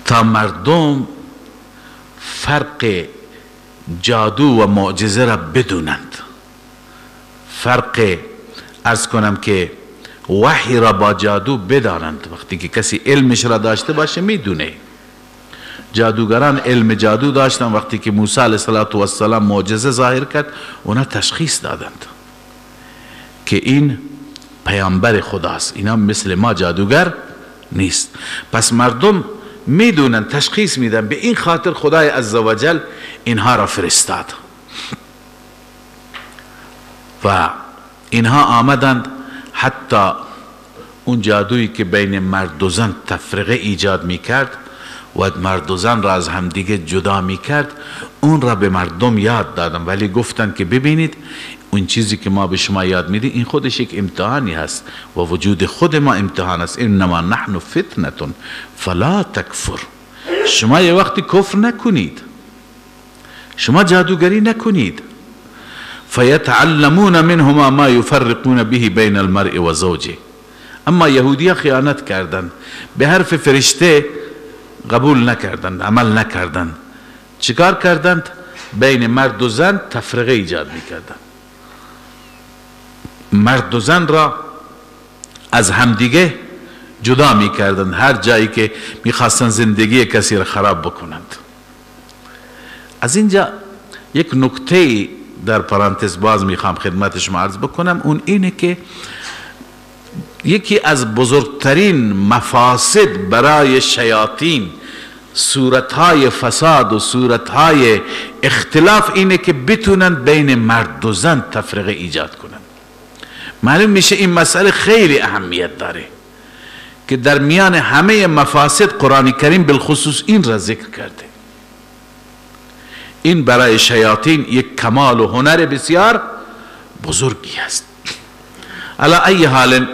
تا مردم فرق جادو و معجزه را بدونند، فرق عرض کنم که وحی را با جادو بدانند. وقتی که کسی علمش را داشته باشه میدونه. جادوگران علم جادو داشتن، وقتی که موسی علیه السلام معجزه ظاهر کرد اونا تشخیص دادند که این پیامبر خداست، اینا مثل ما جادوگر نیست. پس مردم میدونن، تشخیص میدن. به این خاطر خدای عزوجل اینها را فرستاد و اینها آمدند. حتی اون جادویی که بین مرد و زن تفرقه ایجاد میکرد و مرد و زن را از همدیگه جدا میکرد، اون را به مردم یاد دادم. ولی گفتن که ببینید اون چیزی که ما به شما یاد میدیم این خودش یک امتحانی هست و وجود خود ما امتحان است. انما نحن فتنة فلا تکفر. شما یه وقتی کفر نکنید، شما جادوگری نکنید. فیتعلمون منهما ما یفرقون به بین المرء و زوجه. اما یهودی خیانت کردند، به حرف فرشته قبول نکردند، عمل نکردند. چیکار کردند؟ بین مرد و زن تفرقه ایجاد میکردند، مرد و زن را از همدیگه جدا میکردند، هر جایی که میخواستند زندگی کسی را خراب بکنند. از اینجا یک نکته در پرانتز باز میخوام خدمت شما عرض بکنم، اون اینه که یکی از بزرگترین مفاسد برای شیاطین، صورتهای فساد و صورتهای اختلاف اینه که بتونن بین مرد و زن تفرقه ایجاد کنن. معلوم میشه این مسئله خیلی اهمیت داره که در میان همه مفاسد قرآن کریم بالخصوص این را ذکر کرده. این برای شیاطین یک کمال و هنر بسیار بزرگی است. علی ای حال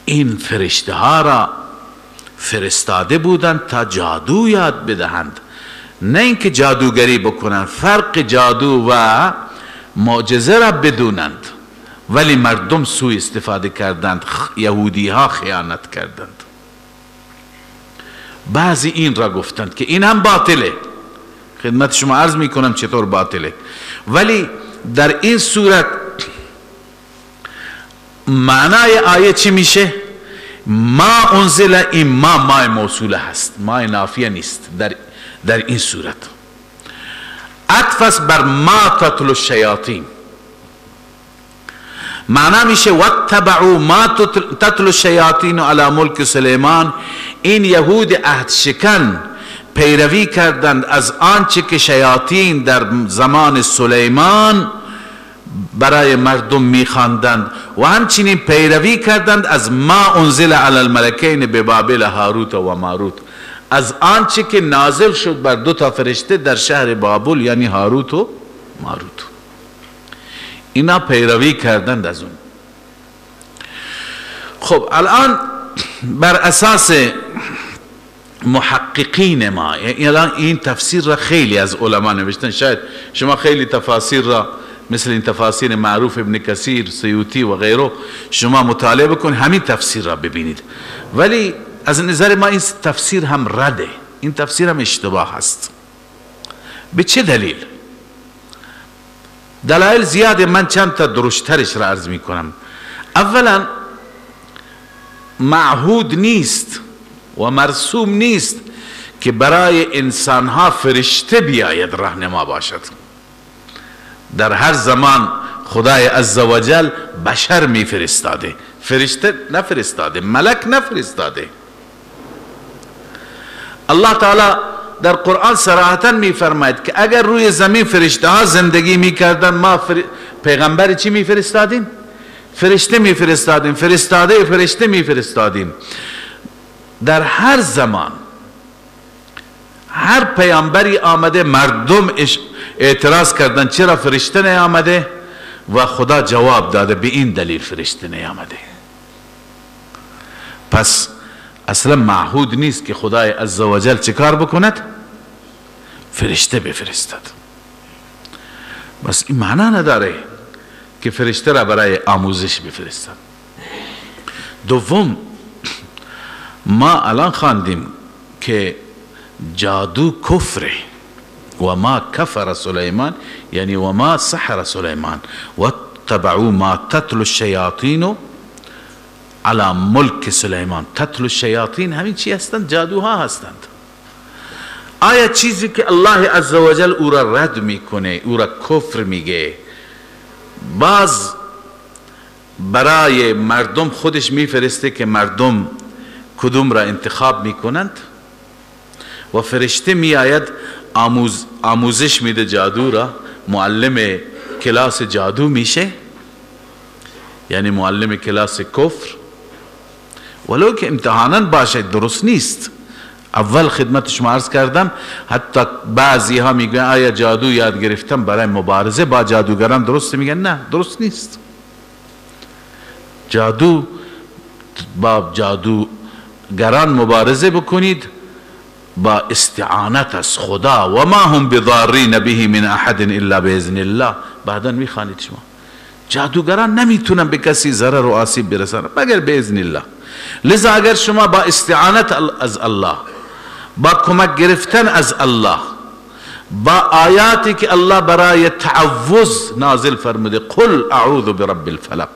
این فرشته ها را فرستاده بودند تا جادو یاد بدهند، نه اینکه جادوگری بکنند. فرق جادو و معجزه را بدونند، ولی مردم سوء استفاده کردند، یهودی ها خیانت کردند. بعضی این را گفتند که این هم باطله، خدمت شما عرض میکنم چطور باطله. ولی در این صورت معنای آیه چی میشه؟ ما انزل، این ما ما موصوله هست، ما نافیه نیست. در این صورت عطف است بر ما تتلو الشیاطین، معنا میشه واتبعوا ما تتلو الشیاطین علی ملک سلیمان. این یهود عهد شکن پیروی کردند از آنچه که شیاطین در زمان سلیمان برای مردم میخواندند و همچنین پیروی کردند از ما انزل علی الملکین ببابل هاروت و ماروت، از آنچه که نازل شد بر دو تا فرشته در شهر بابل، یعنی هاروت و ماروت. اینا پیروی کردند از اون. خب الان بر اساس محققین ما، الان این تفسیر را خیلی از علما نوشتن، شاید شما خیلی تفاسیر را مثل این تفاسیر معروف ابن کثیر، سیوطی و غیره شما مطالعه بکن، همین تفسیر را ببینید. ولی از نظر ما این تفسیر هم رده، این تفسیر هم اشتباه هست. به چه دلیل؟ دلایل زیاده، من چند تا درشترش را عرض می کنم. اولا معهود نیست و مرسوم نیست که برای انسانها فرشته بیاید راهنما باشد. در هر زمان خدای عزوجل بشر می فرستاده، فرشته نفرستاده، ملک نفرستاده. الله تعالی در قرآن صراحتا می فرماید که اگر روی زمین فرشته ها زندگی می کردن، ما پیغمبر چی می فرستادیم؟ فرشته می فرستادیم، فرستاده فرشته می فرستادیم. در هر زمان هر پیامبری آمده، مردم اعتراض کردن چرا فرشته نیامده، و خدا جواب داده به این دلیل فرشته نیامده. پس اصلا معهود نیست که خدای عزوجل چه کار بکند؟ فرشته بفرستد. بس این معنا نداره که فرشته را برای آموزش بفرستد. دوم، ما الان خواندیم که جادو کفره، و ما کفر سلیمان، یعنی و ما سحر سلیمان واتبعوا ما تتلو الشیاطین علی ملک سلیمان. تتلو الشیاطین همین چی هستند؟ جادوها هستند. آیا چیزی که الله عزوجل او را رد میکنه، او را کفر میگه، باز برای مردم خودش میفرسته که مردم کدوم را انتخاب میکنند؟ و فرشته میآید آموزش میده جادو را، معلم کلاس جادو میشه. یعنی معلم کلاس کفر، ولو که امتحانا باشه درست نیست. اول خدمت شما عرض کردم، حتی بعضی ها میگن آیا جادو یاد گرفتم برای مبارزه با جادوگران درست؟ میگن نه، درست نیست. جادو با جادوگران مبارزه بکنید با استعانت از خدا، و ما هم بضارین به من احد الا باذن الله. بعدا میخوانید شما جادوگران نمیتونن به کسی ضرر و آسیب برسانن مگر باذن الله. لذا اگر شما با استعانت از الله، با کمک گرفتن از الله، با آیاتی که الله برای تعوذ نازل فرموده، قل اعوذ برب الفلق،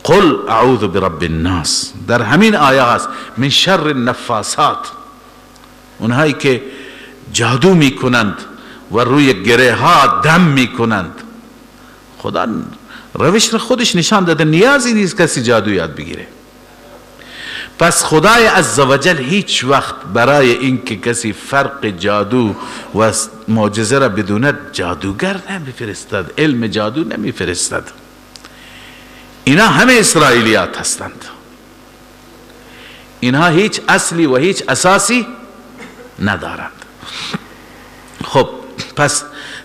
قل اعوذ برب الناس، در همین آیه هست، من شر النفاسات، اونهایی که جادو میکنند و روی گره ها دم میکنند. خدا روش را خودش نشان داده، نیازی نیست کسی جادو یاد بگیره. پس خدای عزوجل هیچ وقت برای اینکه کسی فرق جادو و معجزه را بدوند جادوگر نمیفرستد، علم جادو نمیفرستد. اینا همه اسرائیلیات هستند، اینها هیچ اصلی و هیچ اساسی ندارند. خب پس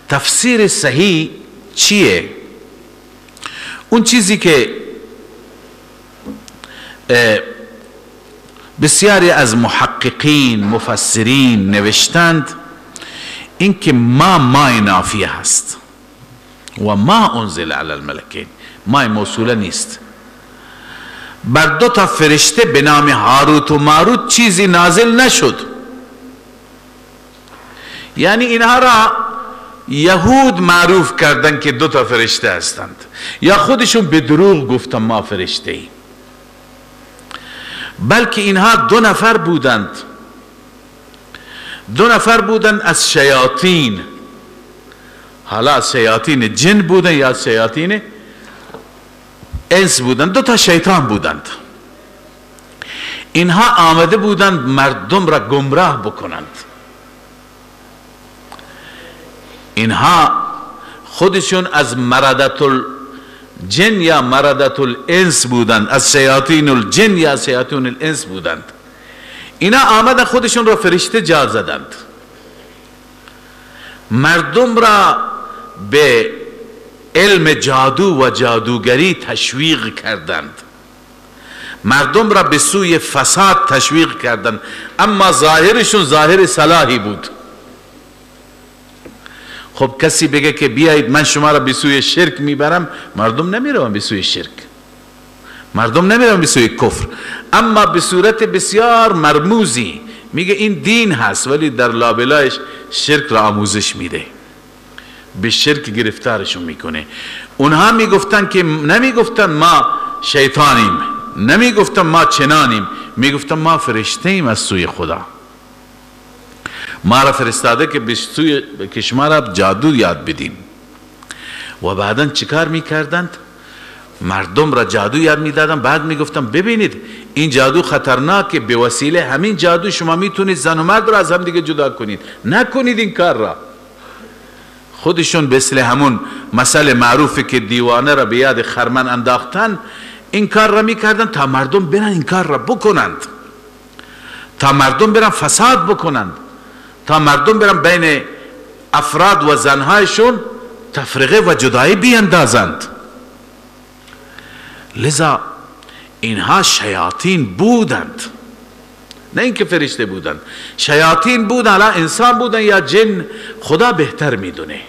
تفسیر صحیح چیه؟ اون چیزی که بسیاری از محققین مفسرین نوشتند، این که ما نافیه هست و ما انزل علی الملکین، ما موصوله نیست. بر دو تا فرشته به نام هاروت و ماروت چیزی نازل نشد، یعنی اینها را یهود معروف کردن که دو تا فرشته هستند، یا خودشون به دروغ گفتن ما فرشته ایم، بلکه اینها دو نفر بودند، دو نفر بودند از شیاطین، حالا از شیاطین جن بودند یا از شیاطین انس بودند، دو تا شیطان بودند. اینها آمده بودند مردم را گمراه بکنند. اینها خودشون از مردت الجن یا مردت الانس بودند، از شیاطین الجن یا شیاطین الانس بودند. اینا آمدن خودشون را فرشته جا زدند، مردم را به علم جادو و جادوگری تشویق کردند، مردم را به سوی فساد تشویق کردند، اما ظاهرشون ظاهر صلاحی بود. خب کسی بگه که بیایید من شما را به سوی شرک میبرم، مردم نمیروند به سوی شرک، مردم نمیروند به سوی کفر، اما به صورت بسیار مرموزی میگه این دین هست، ولی در لابلایش شرک را آموزش میده، به شرک گرفتارشون میکنه. اونها میگفتن که نمیگفتن ما شیطانیم، نمیگفتن ما چنانیم، میگفتن ما فرشته ایم از سوی خدا، ما را فرستاده که به سوی که شما را جادو یاد بدیم. و بعدا چیکار میکردند؟ مردم را جادو یاد میدادن، بعد میگفتن ببینید این جادو خطرناکه، به وسیله همین جادو شما میتونید زن و مرد را از هم دیگه جدا کنید، نکنید این کار را. خودشون مثل همون مسئله معروفی که دیوانه را به یاد خرمن انداختن، این کار را میکردن تا مردم برن این کار را بکنند، تا مردم برن فساد بکنند، تا مردم برن بین افراد و زنهایشون تفرقه و جدایی بیندازند. لذا اینها شیاطین بودند، نه اینکه فرشته بودند، شیاطین بودند، حالا انسان بودند یا جن خدا بهتر میدونه،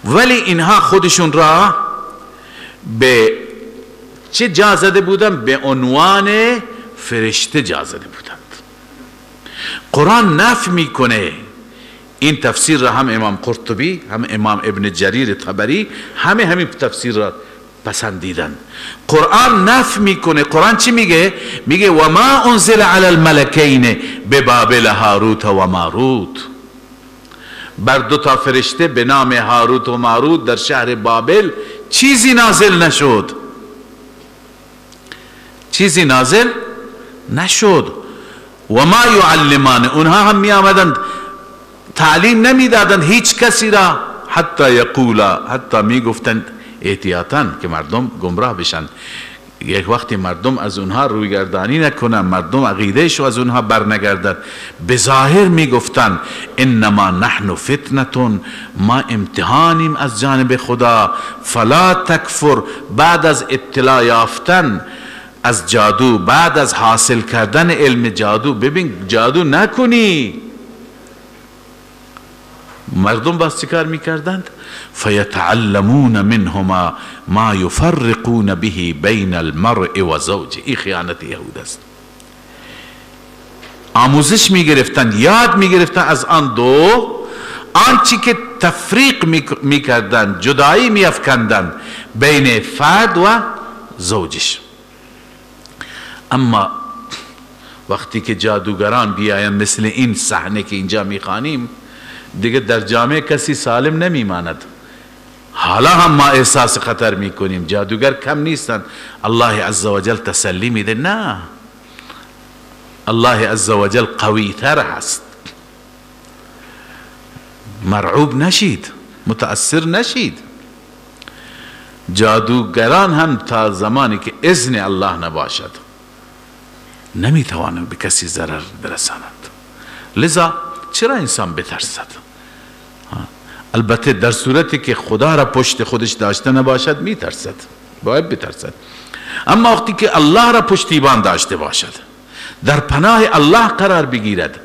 ولی اینها خودشون را به چه جا زده بودند؟ به عنوان فرشته جا زده بودند. قرآن نفی میکنه این تفسیر را، هم امام قرطبی، هم امام ابن جریر طبری، همه همین تفسیر را پسندیدن. قرآن نفی میکنه. قرآن چی میگه؟ میگه و ما انزل علی الملکین ببابل هاروت و ماروت، بر دو تا فرشته به نام هاروت و ماروت در شهر بابل چیزی نازل نشد، چیزی نازل نشد. و ما یعلمان، اونها هم می آمدند تعلیم نمیدادند هیچ کسی را، حتی یقولا، حتی می گفتند احتیاطاً که مردم گمراه بشن. یک وقتی مردم از اونها رویگردانی نکنن، مردم عقیدهش از اونها برنگردن. به ظاهر میگفتن انما نحن فتنتون، ما امتحانیم از جانب خدا، فلا تکفر. بعد از اطلاع یافتن از جادو، بعد از حاصل کردن علم جادو، ببین جادو نکنی. مردم باز چیکار میکردند؟ فیتعلمون منهما ما یفرقون به بین المرء و زوجه. این خیانت یهود است. آموزش میگرفتند، یاد میگرفتند از آن دو، آنچه که تفریق میکردند، جدایی میافکندند بین فرد و زوجش. اما وقتی که جادوگران بیایند مثل این صحنه که اینجا میخوانیم، دیگه در جامعه کسی سالم نمیماند. حالا هم ما احساس خطر میکنیم، جادوگر کم نیستند. الله عزوجل تسلی میده، نه، الله عزوجل قوی تر هست، مرعوب نشید، متأثر نشید. جادوگران هم تا زمانی که اذن الله نباشد نمیتوانند به کسی ضرر برسانند. لذا چرا انسان بترسد؟ البته در صورتی که خدا را پشت خودش داشته نباشد میترسد، باید بترسد. اما وقتی که الله را پشتیبان داشته باشد، در پناه الله قرار بگیرد،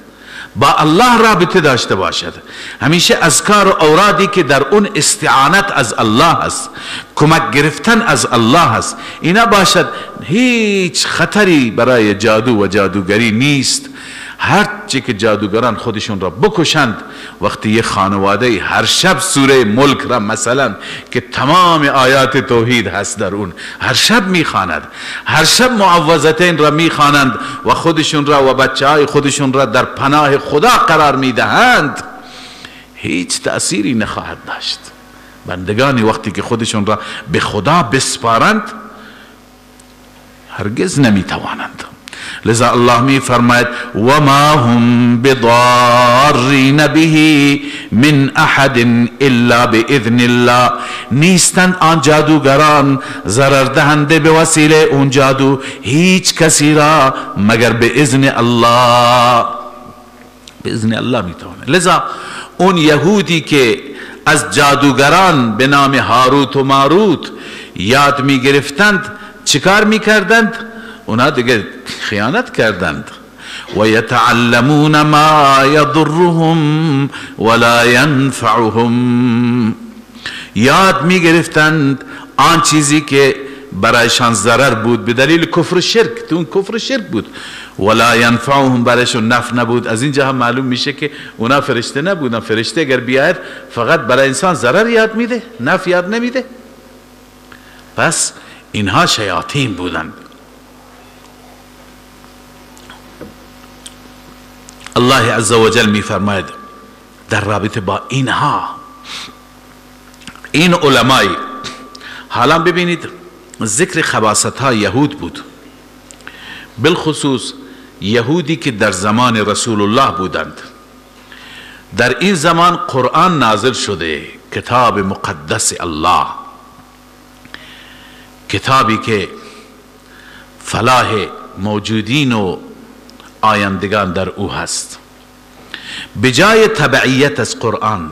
با الله رابطه داشته باشد، همیشه اذکار و اورادی که در اون استعانت از الله است، کمک گرفتن از الله است، اینا باشد، هیچ خطری برای جادو و جادوگری نیست. هر چی که جادوگران خودشون را بکشند، وقتی یه خانواده هر شب سوره ملک را مثلا که تمام آیات توحید هست در اون، هر شب میخواند، هر شب معوذتین را میخوانند و خودشون را و بچه های خودشون را در پناه خدا قرار میدهند، هیچ تأثیری نخواهد داشت. بندگانی وقتی که خودشون را به خدا بسپارند هرگز نمیتوانند. لذا الله می فرماید و ما هم بضارین به من احد الا باذن الله. نیستند آن جادوگران ضرر دهنده به وسیله اون جادو هیچ کسی را مگر به اذن الله. به اذن الله میتونه. لذا اون یهودی که از جادوگران به نام هاروت و ماروت یاد میگرفتند چیکار میکردند؟ اونا دیگه خیانت کردند. و یتعلمون ما یضرهم ولا ینفعهم. یاد میگرفتند آن چیزی که برایشان ضرر بود به دلیل کفر و شرک، تو اون کفر و شرک بود، ولا ینفعهم برایشون نفع نبود. از اینجا هم معلوم میشه که اونا فرشته نبودن. فرشته اگر بیاید فقط برای انسان ضرر یاد میده، نفع یاد نمیده. پس اینها شیاطین بودند. الله عزوجل میفرماید در رابطه با اینها، این علمای، حالا ببینید ذکر خباثت ها یهود بود، بالخصوص یهودی که در زمان رسول الله بودند. در این زمان قرآن نازل شده، کتاب مقدس الله، کتابی که فلاح موجودین و آیندگان در او هست. بجای تبعیت از قرآن،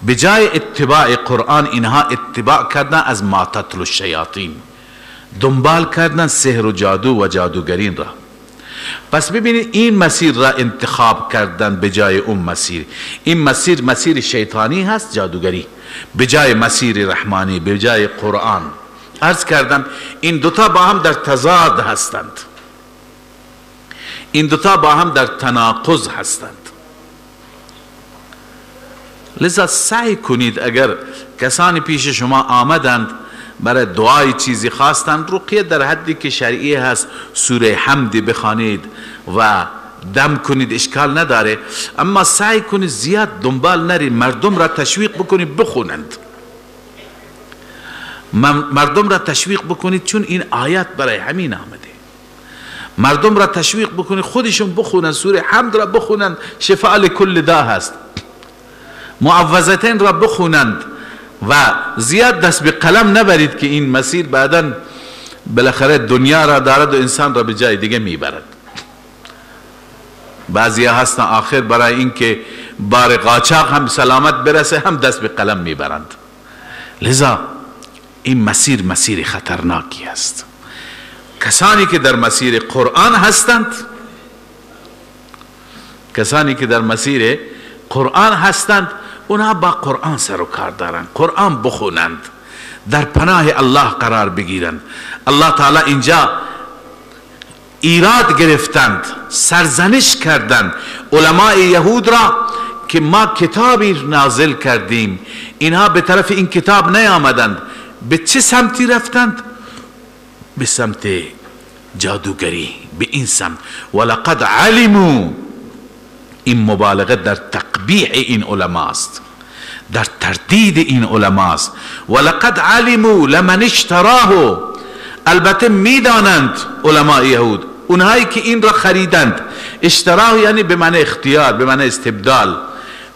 بجای اتباع قرآن، اینها اتباع کردن از ما تتلو الشیاطین، دنبال کردن سحر و جادو و جادوگرین را. پس ببینید این مسیر را انتخاب کردن بجای اون مسیر. این مسیر مسیر شیطانی هست، جادوگری، بجای مسیر رحمانی، بجای قرآن. عرض کردم این دوتا با هم در تضاد هستند، این دوتا با هم در تناقض هستند. لذا سعی کنید اگر کسانی پیش شما آمدند برای دعای چیزی خواستند، رقیه در حدی که شرعی هست، سوره حمد بخوانید و دم کنید، اشکال نداره. اما سعی کنید زیاد دنبال نرید، مردم را تشویق بکنید بخونند، مردم را تشویق بکنید، چون این آیات برای همین آمده. مردم را تشویق بکنید خودشون بخونند، سوره حمد را بخونند، شفاء لکل دا هست، معوذتین را بخونند، و زیاد دست به قلم نبرید که این مسیر بعدا بالاخره دنیا را دارد و انسان را به جای دیگه میبرد. بعضی هستن آخر برای اینکه بار قاچاق هم سلامت برسه هم دست به قلم میبرند. لذا این مسیر مسیر خطرناکی است. کسانی که در مسیر قرآن هستند، کسانی که در مسیر قرآن هستند، اونها با قرآن سر و کار دارند، قرآن بخونند، در پناه الله قرار بگیرند. الله تعالی اینجا ایراد گرفتند، سرزنش کردند علماء یهود را که ما کتابی نازل کردیم، اینها به طرف این کتاب نیامدند. به چه سمتی رفتند؟ به سمت جادوگری، به این سمت. ولقد علموا، این مبالغه در تقبیح این علما است، در تردید این علما است. ولقد علموا لمن اشتراه، البته میدانند علماء یهود اونهایی که این را خریدند. اشتراه یعنی به معنی اختیار، به معنی استبدال.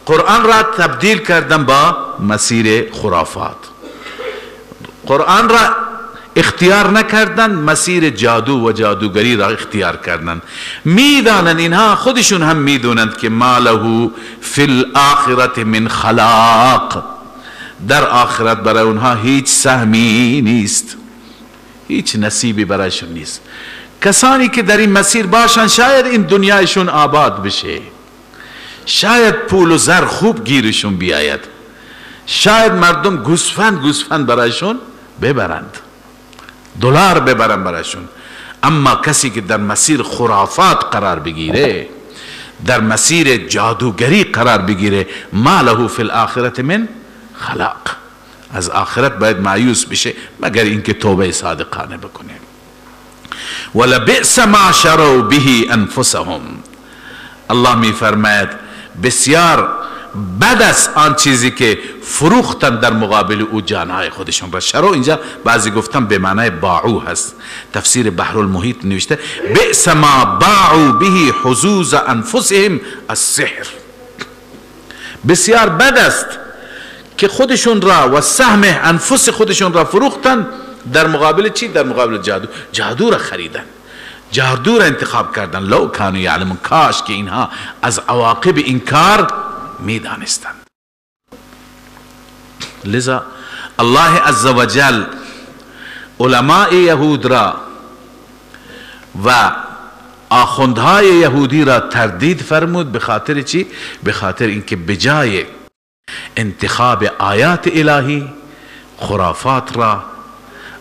قرآن را تبدیل کردن با مسیر خرافات، قرآن را اختیار نکردن، مسیر جادو و جادوگری را اختیار کردن. میدانند اینها، خودشون هم میدونند که ما له فی الاخرة من خلاق، در آخرت برای اونها هیچ سهمی نیست، هیچ نصیبی برایشون نیست. کسانی که در این مسیر باشن شاید این دنیایشون آباد بشه، شاید پول و زر خوب گیرشون بیاید، شاید مردم گوسفند گوسفند برایشون ببرند، دلار ببرن برایشون. اما کسی که در مسیر خرافات قرار بگیره، در مسیر جادوگری قرار بگیره، ما له فی الاخرة من خلاق، از آخرت باید مایوس بشه مگر اینکه توبه صادقانه بکنه. ولبئس ما شروا به انفسهم، الله میفرماید بسیار بد است آن چیزی که فروختن در مقابل او جانهای خودشون را. شرو اینجا بعضی گفتن به معنای باعو هست، تفسیر بحر المحیط نوشته بئس ما باعوا به حظوظ انفسهم السحر، بسیار بد است که خودشون را و سهم انفس خودشون را فروختن در مقابل چی؟ در مقابل جادو. جادو را خریدن، جادو را انتخاب کردن. لو کانوا یعلمون، کاش که اینها از عواقب این کار میدانستند. لذا الله عزوجل علماء یهود را و آخوندهای یهودی را تردید فرمود. به خاطر چی؟ به خاطر اینکه بجای انتخاب آیات الهی خرافات را،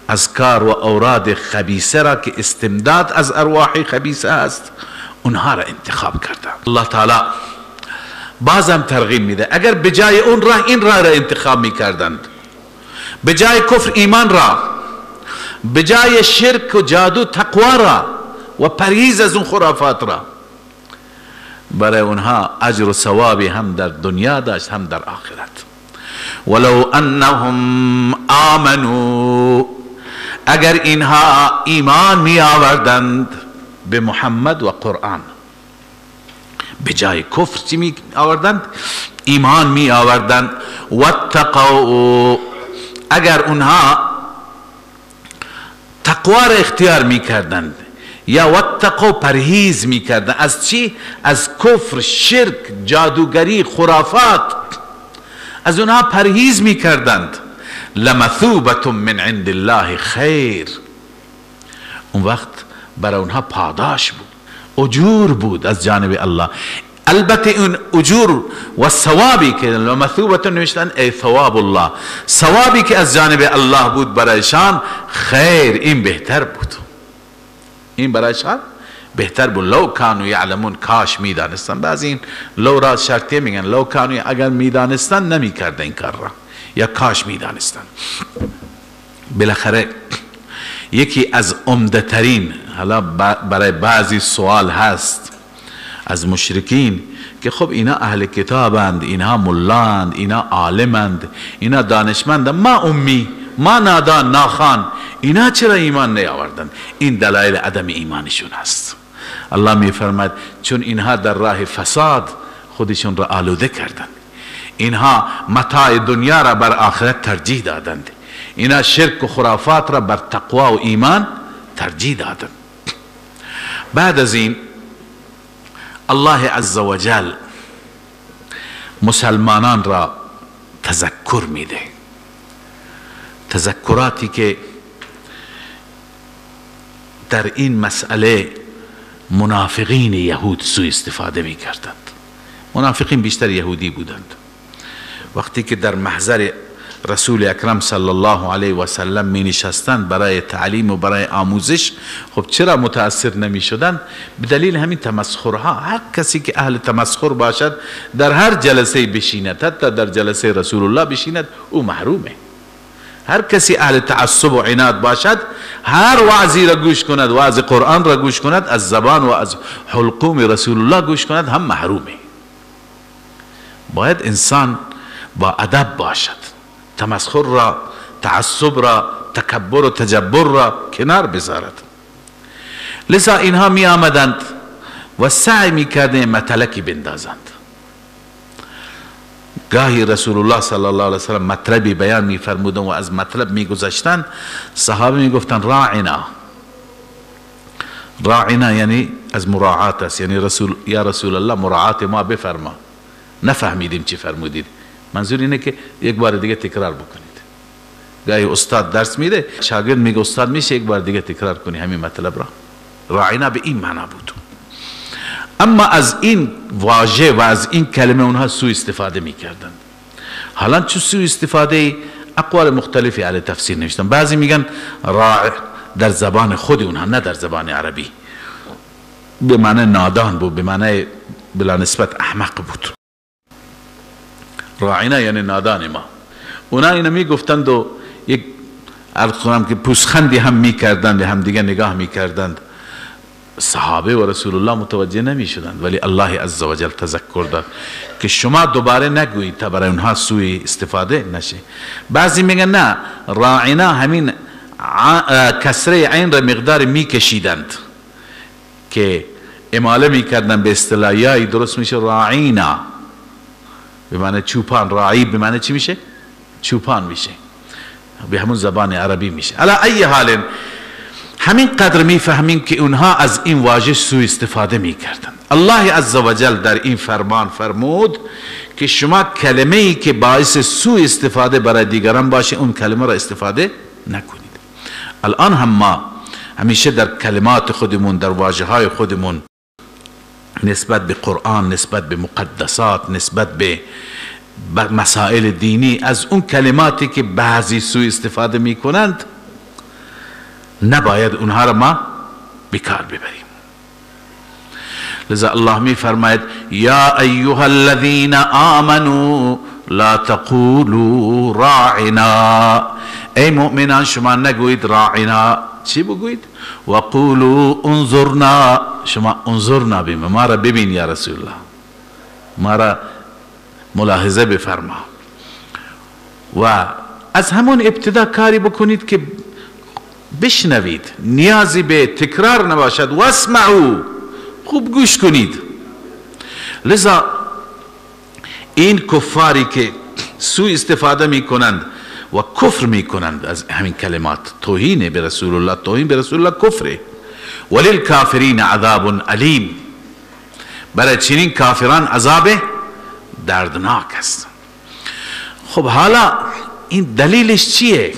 اذکار و اوراد خبیثه را که استمداد از ارواح خبیثه است، اونها را انتخاب کردند. الله تعالی بازم ترغیب میده، اگر بجای اون راه این راه را انتخاب میکردند، بجای کفر ایمان را، بجای شرک و جادو تقوا را و پرهیز از اون خرافات را، برای اونها اجر و ثوابی هم در دنیا داشت هم در آخرت. ولو انهم آمنوا، اگر اینها ایمان می آوردند به محمد و قرآن، به جای کفر چی می آوردند؟ ایمان می آوردند. واتقوا، اگر اونها تقوا را اختیار می کردند، یا واتقوا پرهیز می کردند از چی؟ از کفر، شرک، جادوگری، خرافات، از اونها پرهیز می کردند. لمثوبة من عند الله خیر، اون وقت برای اونها پاداش بود، اجور بود از جانب الله. البته اون اجور و ثوابی که لمثوبة نوشتن ای ثواب الله، ثوابی که از جانب الله بود برایشان خیر، این بهتر بود، این برایشان بهتر بود. لو کانوا یعلمون، کاش میدانستن. بعضی این لو را شرطیه میگن، لو کانوا، اگر میدانستن نمیکردن این کار را، یا کاش میدانستن. بالاخره یکی از عمده ترین، حالا برای بعضی سوال هست از مشرکین که خب اینا اهل کتابند، اینها ملاند، اینا عالمند، اینا دانشمندند، ما امی، ما نادان ناخوان، اینا چرا ایمان نیاوردند؟ این دلایل عدم ایمانشون هست. الله میفرماید چون اینها در راه فساد خودشون را آلوده کردند، اینها متاع دنیا را بر آخرت ترجیح دادند، اینها شرک و خرافات را بر تقوا و ایمان ترجیح دادند. بعد از این الله عزوجل مسلمانان را تذکر میده، تذکراتی که در این مسئله منافقین یهود سوء استفاده میکردند. منافقین بیشتر یهودی بودند. وقتی که در محضر رسول اکرم صلی الله علیه و سلم می نشستند برای تعلیم و برای آموزش، خب چرا متاثر نمی شدند؟ به دلیل همین تمسخرها. هر کسی که اهل تمسخر باشد در هر جلسه بشیند، حتی در جلسه رسول الله بشیند، او محرومه. هر کسی اهل تعصب و عناد باشد، هر وعظی را گوش کند، وعظ قرآن را گوش کند، از زبان و از حلقوم رسول الله گوش کند، هم محرومه. باید انسان با ادب باشد، تمسخر را، تعصب را، تکبر و تجبر را کنار بذارد. لذا اینها می آمدند و سعی می کردند متلکی بندازند. گاهی رسول الله صلی الله علیه وسلم مطلبی بیان می فرمودند و از مطلب می گذشتند، صحابه می گفتند راعنا. راعنا یعنی از مراعات است، یعنی رسول، یا رسول الله مراعات ما بفرما، نفهمیدیم چی فرمودید. منظور اینه که یک بار دیگه تکرار بکنید. گاهی استاد درس میده، شاگرد میگه استاد میشه یک بار دیگه تکرار کنی همین مطلب را. راعنا به این معنا بود. اما از این واژه و از این کلمه اونها سوء استفاده میکردند. حالا چه سوء استفاده؟ اقوال مختلفی علی تفسیر نوشتن. بعضی میگن راع در زبان خود اونها، نه در زبان عربی، به معنی نادان بود، به معنی بلا نسبت احمق بود. راعینا یعنی نادان ما. اونا اینو میگفتند و یک عرض کنم که پوزخندی هم میکردند، هم دیگه نگاه میکردند. صحابه و رسول الله متوجه نمیشدند، ولی الله عزوجل تذکر داد که شما دوباره نگویید تا برای اونها سوء استفاده نشه. بعضی میگن نه، راعینا همین کسره عین را مقدار میکشیدند که اماله میکردند به اصطلاح، یایی درست میشه راعینا به معنی چوپان، راعی به معنی چی میشه؟ چوپان میشه، به همون زبان عربی میشه. علی ای حال همین قدر میفهمیم که اونها از این واژه سوء استفاده میکردند. الله عزوجل در این فرمان فرمود که شما کلمه ای که باعث سوء استفاده برای دیگران باشه اون کلمه را استفاده نکنید. الان هم ما همیشه در کلمات خودمون، در واژه های خودمون، نسبت به قرآن، نسبت به مقدسات، نسبت به مسائل دینی، از اون کلماتی که بعضی سوء استفاده میکنند نباید اونها را ما بکار ببریم. لذا الله می فرماید یا ایها الذین آمنوا لا تقولوا راعنا، ای مؤمنان شما نگویید راعنا، چی بگویید؟ وقولوا انظرنا، شما انظرنا بیم، ما را ببین یا رسول الله، ما را ملاحظه بفرما. و از همون ابتدا کاری بکنید که بشنوید، نیازی به تکرار نباشد. واسمعوا، خوب گوش کنید. لذا این کفاری که سوء استفاده میکنند و کفر میکنند از همین کلمات، توهین به رسول الله، توهین به رسول الله کفره. وللکافرین عذاب علیم، برای چنین کافران عذاب دردناک است. خب حالا این دلیلش چیه؟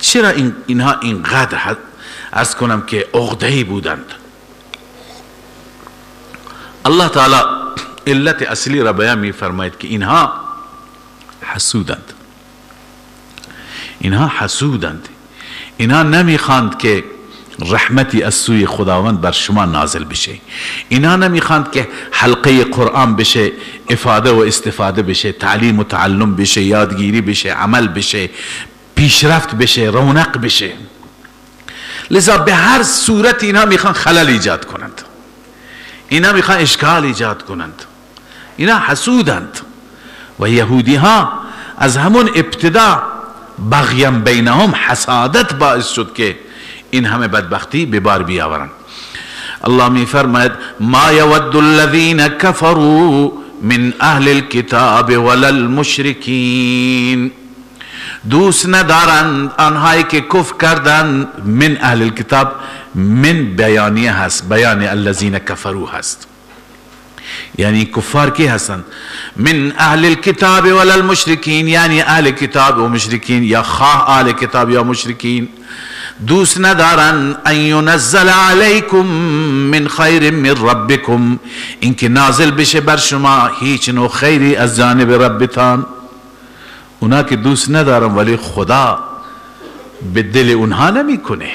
چرا اینها اینقدر عرض کنم که عقده‌ای بودند؟ الله تعالی علت اصلی را بیان می‌فرماید که اینها حسودند، اینها حسودند، اینها نمیخواند که رحمتی از سوی خداوند بر شما نازل بشه، اینها نمیخواند که حلقه قرآن بشه، افاده و استفاده بشه، تعلیم و تعلم بشه، یادگیری بشه، عمل بشه، پیشرفت بشه، رونق بشه. لذا به هر صورت اینها میخوان خلل ایجاد کنند، اینها میخوان اشکال ایجاد کنند، اینها حسودند. و یهودی ها از همون ابتدا بغیم بینهم، حسادت باعث شد که این همه بدبختی به بار بیاورند. الله می فرماید ما یود الذین کفروا من اهل الكتاب ولا المشرکین. دوست ندارند آنهایی که کفر کردند. من اهل الكتاب من بیانیه هست، بیان الذین کفروا هست، یعنی کفار کی هستند؟ من اهل الكتاب ولا المشرکین، یعنی اهل کتاب و مشرکین، یا خواه اهل کتاب یا مشرکین. دوست ندارند ان ینزل علیکم من خیر من ربکم، اینکه نازل بشه بر شما هیچ نوع خیری از جانب ربتان. اونا که دوست ندارن، ولی خدا به دل اونها نمیکنه.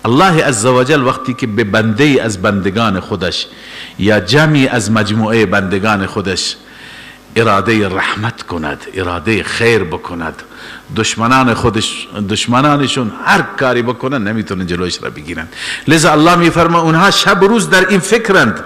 الله عزوجل وقتی که به بنده از بندگان خودش یا جمعی از مجموعه بندگان خودش اراده رحمت کند، اراده خیر بکند، دشمنان خودش، دشمنانشون هر کاری بکنن نمیتونن جلوش را بگیرن. لذا الله میفرما اونها شب و روز در این فکرند،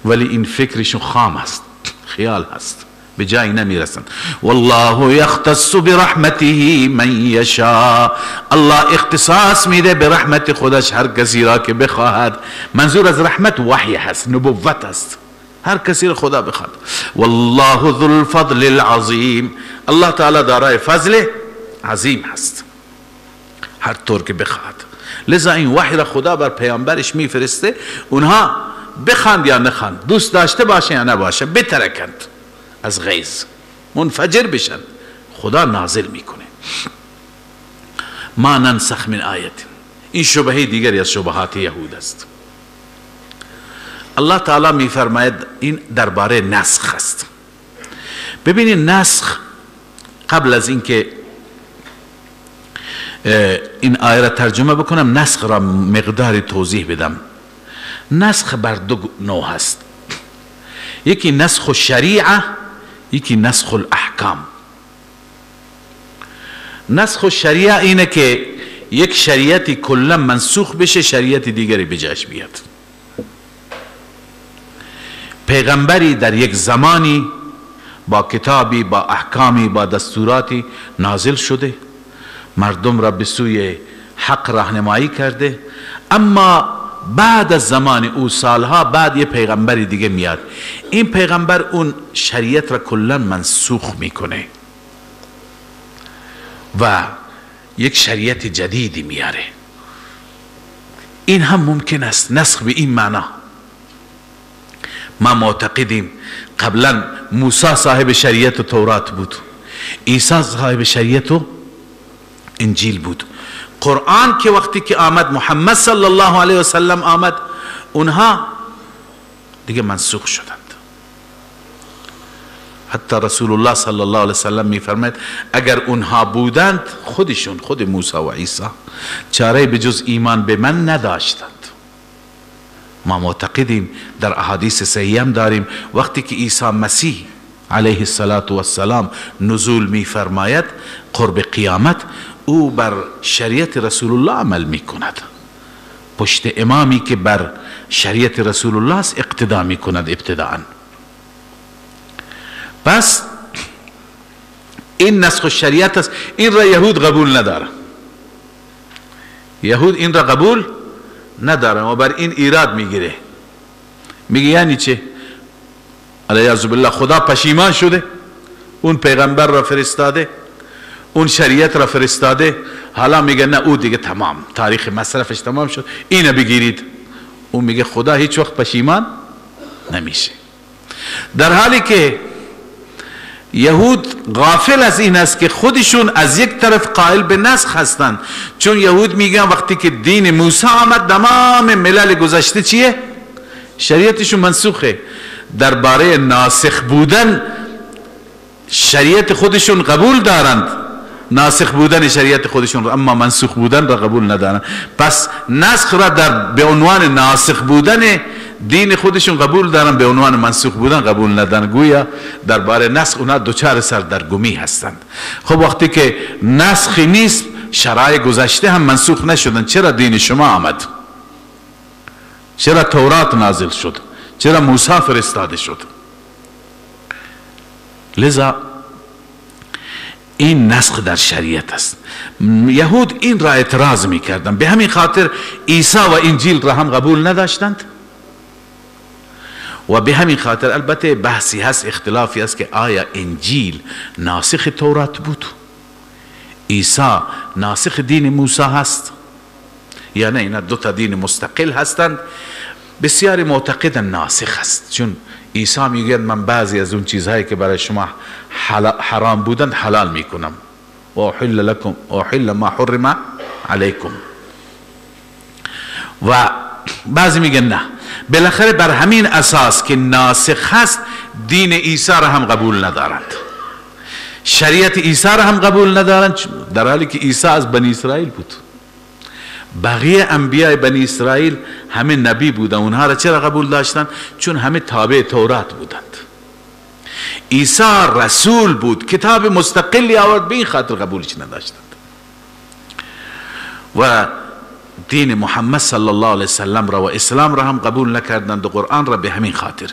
ولی این فکرشون خام است، خیال هست، به جایی نمیرسند. والله یختص برحمته من یشاء، الله اختصاص میده به رحمت خودش هر کسی را که بخواهد. منظور از رحمت وحی هست، نبوت است، هر کسی را خدا بخواد. والله ذو الفضل العظیم، الله تعالی دارای فضل عظیم هست، هر طور که بخواد. لذا این وحی را خدا بر پیامبرش میفرسته، اونها بخواند یا نخواند، دوست داشته باشه یا نباشه، بترکند از غیظ، منفجر بشن، خدا نازل میکنه. ما ننسخ من آیت، این شبهه دیگری از شبهات یهود است. الله تعالی میفرماید این درباره نسخ است. ببینید نسخ، قبل از اینکه این آیه را ترجمه بکنم، نسخ را مقدار توضیح بدم. نسخ بر دو نوع هست، یکی نسخ الشریعه، یکی نسخ الاحکام. نسخ الشریعه اینه که یک شریعتی کلا منسوخ بشه، شریعت دیگری به جاش بیاد. پیغمبری در یک زمانی با کتابی، با احکامی، با دستوراتی نازل شده، مردم را به سوی حق راهنمایی کرده، اما بعد از زمان او، سالها بعد، یه پیغمبر دیگه میاد، این پیغمبر اون شریعت را کلا منسوخ میکنه و یک شریعت جدیدی میاره. این هم ممکن است نسخ به این معنا. ما معتقدیم قبلا موسی صاحب شریعت و تورات بود، عیسی صاحب شریعت و انجیل بود. قرآن که وقتی که آمد، محمد صلی الله علیه وسلم آمد، اونها دیگه منسوخ شدند. حتی رسول الله صلی الله علیه وسلم میفرماید اگر اونها بودند، خودشون، خود موسی و عیسی، چاره به جز ایمان به من نداشتند. ما معتقدیم، در احادیث صحیح هم داریم، وقتی که عیسی مسیح علیه السلام نزول میفرماید قرب قیامت، او بر شریعت رسول الله عمل میکند، پشت امامی که بر شریعت رسول الله است اقتدا میکند ابتداء. پس این نسخ شریعت است. این را یهود قبول نداره، یهود این را قبول نداره و بر این ایراد میگیره، میگه یعنی چه؟ علیه بالله خدا پشیمان شده، اون پیغمبر را فرستاده، اون شریعت را فرستاده، حالا میگه نه او دیگه تمام، تاریخ مصرفش تمام شد، اینو بگیرید. اون میگه خدا هیچ وقت پشیمان نمیشه. در حالی که یهود غافل از این است که خودشون از یک طرف قائل به نسخ هستند، چون یهود میگن وقتی که دین موسی آمد تمام ملل گذشته چیه؟ شریعتشون منسوخه. درباره ناسخ بودن شریعت خودشون قبول دارند، ناسخ بودن شریعت خودشون را، اما منسوخ بودن را قبول ندارند. پس نسخ را در به عنوان ناسخ بودن دین خودشون قبول دارن، به عنوان منسوخ بودن قبول ندارن. گویا درباره نسخ اونا دوچار سردرگمی هستند. خب وقتی که نسخ نیست، شرایع گذشته هم منسوخ نشدن، چرا دین شما آمد؟ چرا تورات نازل شد؟ چرا موسی فرستاده شد؟ لذا این نسخ در شریعت است. یهود این را اعتراض میکردند، به همین خاطر عیسی و انجیل را هم قبول نداشتند و به همین خاطر البته بحثی هست، اختلافی هست که آیا انجیل ناسخ تورات بود، عیسی ناسخ دین موسی هست یا نه، اینا دو تا دین مستقل هستند. بسیاری معتقد ناسخ است، چون عیسی میگوید من بعضی از اون چیزهایی که برای شما حرام بودند حلال میکنم، و احل لکم احل ما حرم علیکم. و بعضی میگن نه. بالاخره بر همین اساس که ناسخ هست دین عیسی را هم قبول ندارند، شریعت عیسی را هم قبول ندارند، در حالی که عیسی از بنی اسرائیل بود. بقیه انبیاء بنی اسرائیل همه نبی بودند، اونها را چرا قبول داشتند؟ چون همه تابع تورات بودند. عیسی رسول بود، کتاب مستقلی آورد، به این خاطر قبولش نداشتند. و دین محمد صلی الله علیه وسلم را و اسلام را هم قبول نکردند و قرآن را به همین خاطر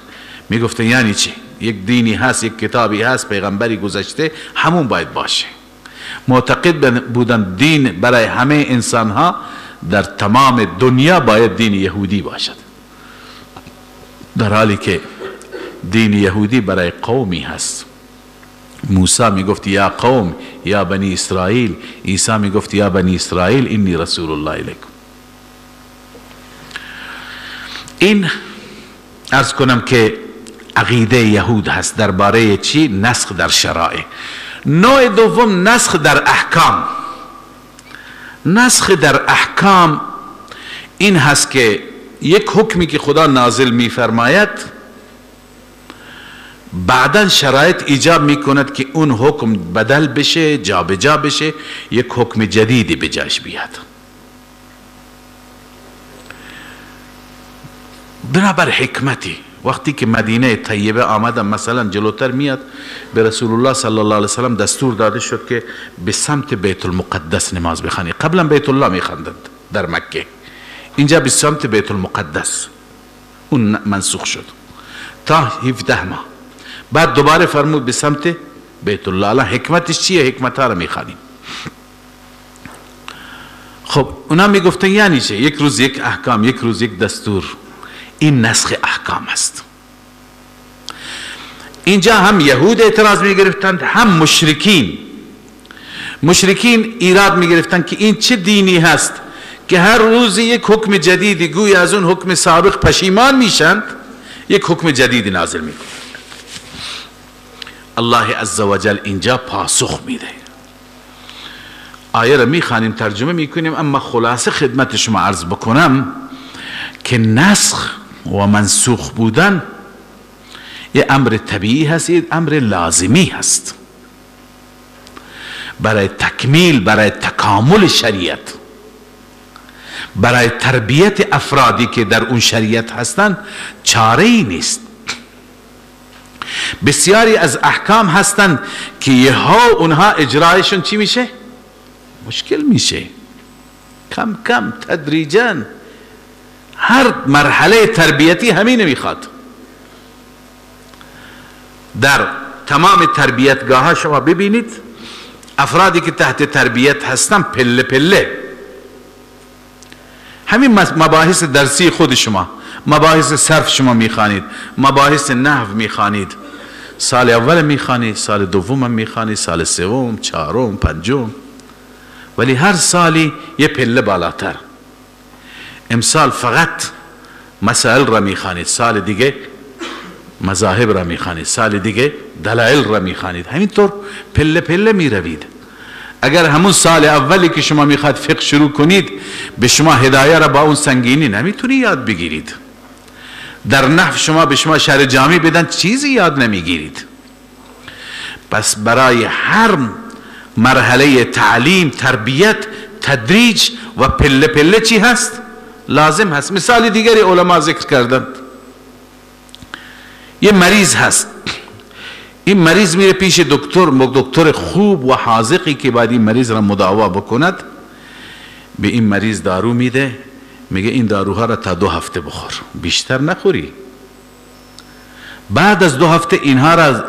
میگفتن یعنی چی؟ یک دینی هست، یک کتابی هست، پیغمبری گذشته، همون باید باشه. معتقد بودند دین برای همه انسان ها در تمام دنیا باید دین یهودی باشد، در حالی که دین یهودی برای قومی هست. موسی میگفت یا قوم، یا بنی اسرائیل، عیسی میگفت یا بنی اسرائیل انی رسول الله الیکم. این عرض کنم که عقیده یهود هست درباره چی؟ نسخ در شرایع. نوع دوم نسخ در احکام. نسخ در احکام این هست که یک حکمی که خدا نازل میفرماید بعدا شرایط ایجاب میکند که اون حکم بدل بشه، جابجا بشه، یک حکم جدیدی به جاش بیاد. بنابر حکمتی وقتی که مدینه طیبه آمدن، مثلا جلوتر میاد به رسول الله صلی الله علیه وسلم دستور داده شد که به سمت بیت المقدس نماز بخوانی. قبلا بیت الله میخواندند در مکه، اینجا به سمت بیت المقدس، اون منسوخ شد تا 17 ماه. بعد دوباره فرمود به سمت بیت الله. الان حکمتش چیه؟ حکمت ها رو میخوانیم. خب اونا میگفتن یعنی چه؟ یک روز یک احکام، یک روز یک دستور. این نسخ احکام است. اینجا هم یهود اعتراض میگرفتند، هم مشرکین. مشرکین ایراد میگرفتند که این چه دینی هست که هر روز یک حکم جدیدی، گوی از اون حکم سابق پشیمان میشند، یک حکم جدیدی نازل میکنند. الله عزوجل اینجا پاسخ میده. آیه را میخوانیم، ترجمه میکنیم، اما خلاصه خدمت شما عرض بکنم که نسخ و منسوخ بودن یه امر طبیعی هست، یه امر لازمی هست برای تکمیل، برای تکامل شریعت، برای تربیت افرادی که در اون شریعت هستند. چاره ای نیست. بسیاری از احکام هستند که یهو اونها اجرایشون چی میشه؟ مشکل میشه. کم کم، تدریجا، هر مرحله تربیتی همین میخواد. در تمام تربیتگاه ها شما ببینید افرادی که تحت تربیت هستن پله پله، همین مباحث درسی خود شما، مباحث صرف شما میخوانید، مباحث نحو میخوانید، سال اول میخوانید، سال دوم میخوانید، سال سوم، چهارم، پنجم، ولی هر سالی یه پله بالاتر. امسال فقط مسائل را میخوانید، سال دیگه مذاهب را میخوانید، سال دیگه دلایل را میخوانید، همینطور پله پله میروید. اگر همون سال اولی که شما میخواد فقه شروع کنید به شما هدایه را با اون سنگینی نمیتونی یاد بگیرید. در نحو شما به شما شرح جامع بدن چیزی یاد نمیگیرید. پس برای هر مرحله تعلیم، تربیت، تدریج و پله پله چی هست؟ لازم هست. مثال دیگری علما ذکر کردند. یه مریض هست، این مریض میره پیش دکتر، دکتر خوب و حاذقی که باید این مریض را مداوا بکند، به این مریض دارو میده، میگه این داروها را تا 2 هفته بخور، بیشتر نخوری. بعد از 2 هفته اینها را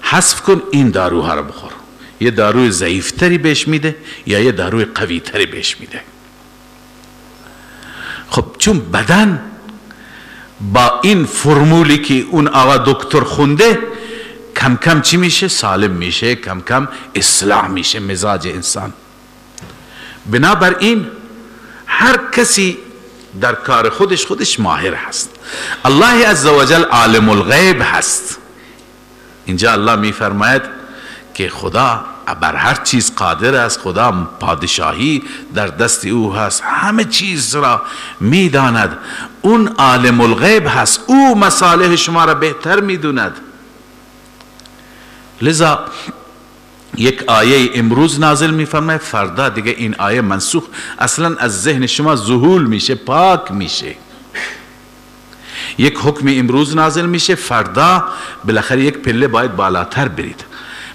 حذف کن، این داروها را بخور. یه داروی ضعیفتری بهش میده یا یه داروی قویتری بهش میده. خب چون بدن با این فرمولی که اون آقا دکتر خونده کم کم چی میشه؟ سالم میشه، کم کم اصلاح میشه مزاج انسان. بنابراین هر کسی در کار خودش خودش ماهر هست. الله عزوجل عالم الغیب هست. اینجا الله میفرماید که خدا بر هر چیز قادر است، خدا پادشاهی در دست او هست، همه چیز را میداند، اون عالم الغیب هست، او مصالح شما را بهتر میدوند. لذا یک آیه امروز نازل میفرماید، فردا دیگه این آیه منسوخ، اصلا از ذهن شما ذهول میشه، پاک میشه. یک حکم امروز نازل میشه، فردا بالاخره یک پله باید بالاتر برید.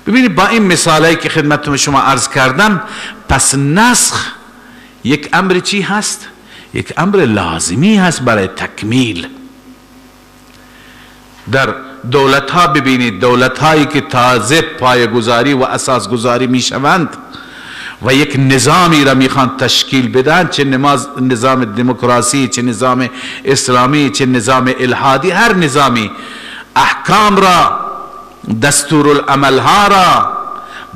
ببینید با این مثالایی که خدمتتون شما عرض کردم، پس نسخ یک امر چی هست؟ یک امر لازمی هست برای تکمیل. در دولت ها ببینید، دولت هایی که تازه پایه‌گذاری و اساس گذاری میشوند و یک نظامی را میخوان تشکیل بدن، چه نظام دموکراسی، چه نظام اسلامی، چه نظام الحادی، هر نظامی احکام را، دستورالعمل ها را،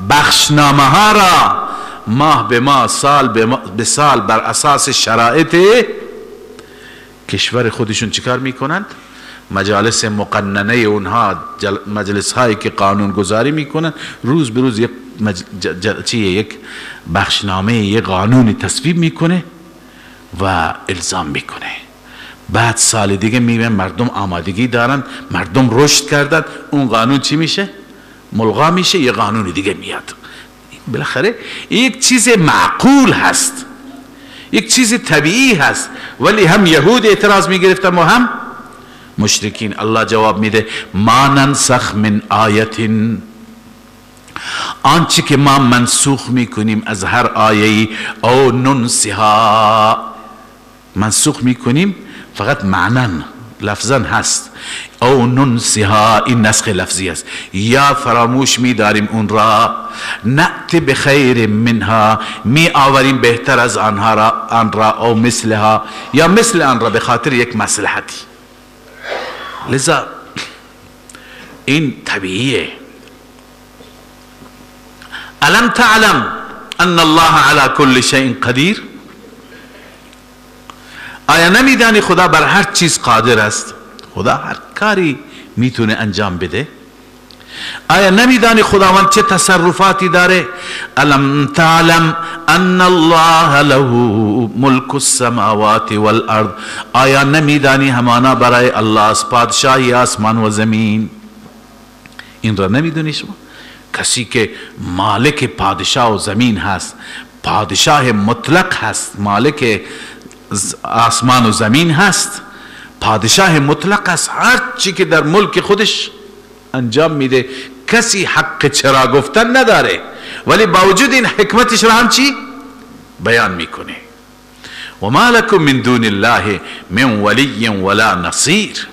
بخشنامه ها را ماه به ماه، سال به سال بر اساس شرایط کشور خودشون چیکار میکنند؟ مجالس مقننه اونها، مجلس هایی که قانون گذاری میکنن، روز به روز یک یک بخشنامه، یک قانونی تصویب میکنه و الزام میکنه. بعد سال دیگه میبینن مردم آمادگی دارن، مردم رشد کردن، اون قانون چی میشه؟ ملغا میشه، یه قانون دیگه میاد. بالاخره یک چیز معقول هست، یک چیز طبیعی هست، ولی هم یهود اعتراض میگرفتن و هم مشرکین. الله جواب میده ما ننسخ من آیت، آنچه که ما منسوخ میکنیم از هر آیه‌ای، او ننسها، منسوخ میکنیم فقط معنن، لفظا هست، او ننسها، این نسخ لفظی است، یا فراموش میداریم اون را، نأت بخیر منها، می آوریم بهتر از آنها را، آن را، او مثلها، یا مثل آن را، به خاطر یک مصلحتی. لذا این طبیعیه. الم تعلم ان الله على كل شيء قدیر، آیا نمیدانی خدا بر هر چیز قادر است؟ خدا هر کاری میتونه انجام بده. آیا نمیدانی خداوند چه تصرفاتی داره؟ الم تعلم ان الله له ملک السماوات والارض، آیا نمیدانی همانا برای الله است پادشاهی آسمان و زمین؟ این را نمیدونی شما؟ کسی که مالک پادشاه و زمین هست، پادشاه مطلق هست، مالک آسمان و زمین هست، پادشاه مطلق است، هر چی که در ملک خودش انجام میده کسی حق چرا گفتن نداره، ولی با وجود این حکمتش را هم چی بیان میکنه. و ما لکم من دون الله من ولی ولا نصیر،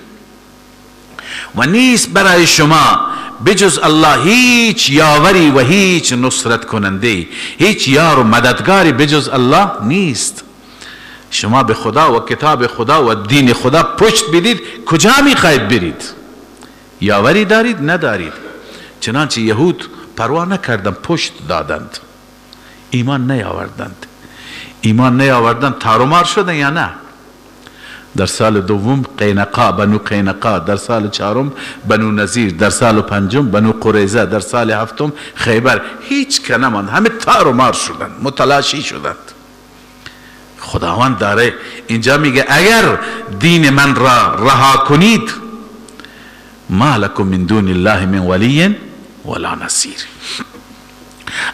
و نیست برای شما بجز الله هیچ یاوری و هیچ نصرت کننده، هیچ یار و مددگاری بجز الله نیست. شما به خدا و کتاب خدا و دین خدا پشت بدید، کجا میخواید برید؟ یاوری دارید؟ ندارید. چنانچه یهود پروا نکردن، پشت دادند، ایمان نیاوردند. ایمان نیاوردند، تارومار شدن یا نه؟ در سال دوم قینقا، بنو قینقا، در سال چهارم بنو نظیر، در سال پنجم بنو قریظه، در سال هفتم خیبر. هیچ که نماند، همه تارومار شدند، متلاشی شدند. خداوند داره اینجا میگه اگر دین من را رها کنید، ما لکم من دون الله من ولی ولا نصیر.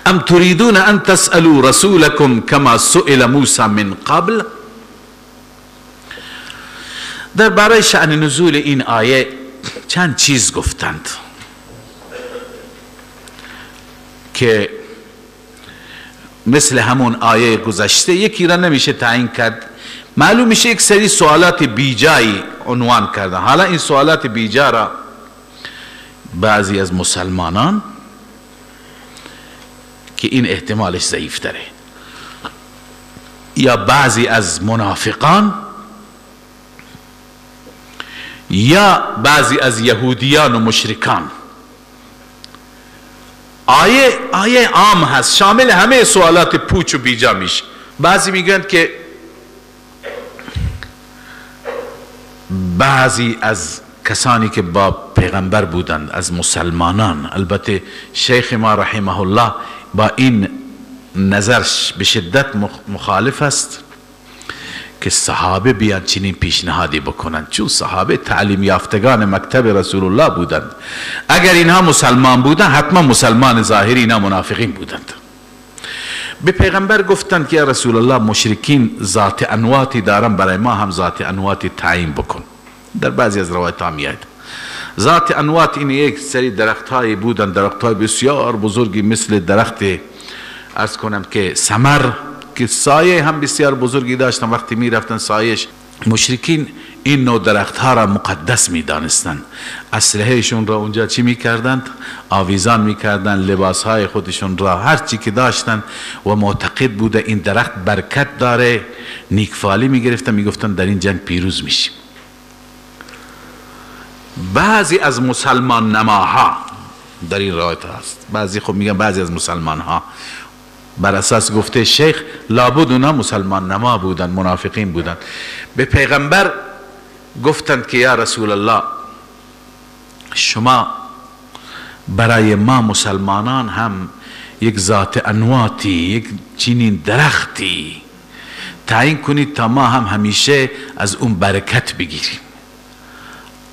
ام تريدون ان تسألوا رسولكم كما سئل موسى من قبل. در برای شأن نزول این آیه چند چیز گفتند که مثل همون آیه گذشته یکی را نمیشه تعیین کرد. معلوم میشه یک سری سوالات بیجایی عنوان کردن. حالا این سوالات بیجا را بعضی از مسلمانان که این احتمالش ضعیف داره، یا بعضی از منافقان، یا بعضی از یهودیان و مشرکان. آیه عام هست، شامل همه سوالات پوچ و بیجا میشه. بعضی میگن که بعضی از کسانی که با پیغمبر بودند از مسلمانان، البته شیخ ما رحمه الله با این نظرش به شدت مخالف است که صحابه بیان چنین پیشنهادی بکنند، چون صحابه تعلیم یافتگان مکتب رسول الله بودند. اگر اینها مسلمان بودند حتما مسلمان ظاهری، اینها منافقین بودند. به پیغمبر گفتند که یا رسول الله مشرکین ذات انواتی دارن، برای ما هم ذات انواتی تعیین بکن. در بعضی از روایت ها میاد ذات انوات این یک سری درخت های بودن، درخت های بسیار بزرگی مثل درخت عرض کنم که سمر که سایه هم بسیار بزرگی داشتن، وقتی می رفتن سایش. مشرکین این نوع درخت ها را مقدس می دانستن، اسلحهشون را اونجا چی می کردند؟ آویزان می کردند، لباس های خودشون را، هر چی که داشتن، و معتقد بوده این درخت برکت داره، نیکفالی می گرفتن، می گفتن در این جنگ پیروز میشیم. بعضی از مسلمان نماها در این روایت هست، بعضی خب میگن بعضی از مسلمان ها بر اساس گفته شیخ لابد اونا مسلمان نما بودن، منافقین بودن. به پیغمبر گفتند که یا رسول الله شما برای ما مسلمانان هم یک ذات انواتی، یک چنین درختی تعیین کنید تا ما هم همیشه از اون برکت بگیریم.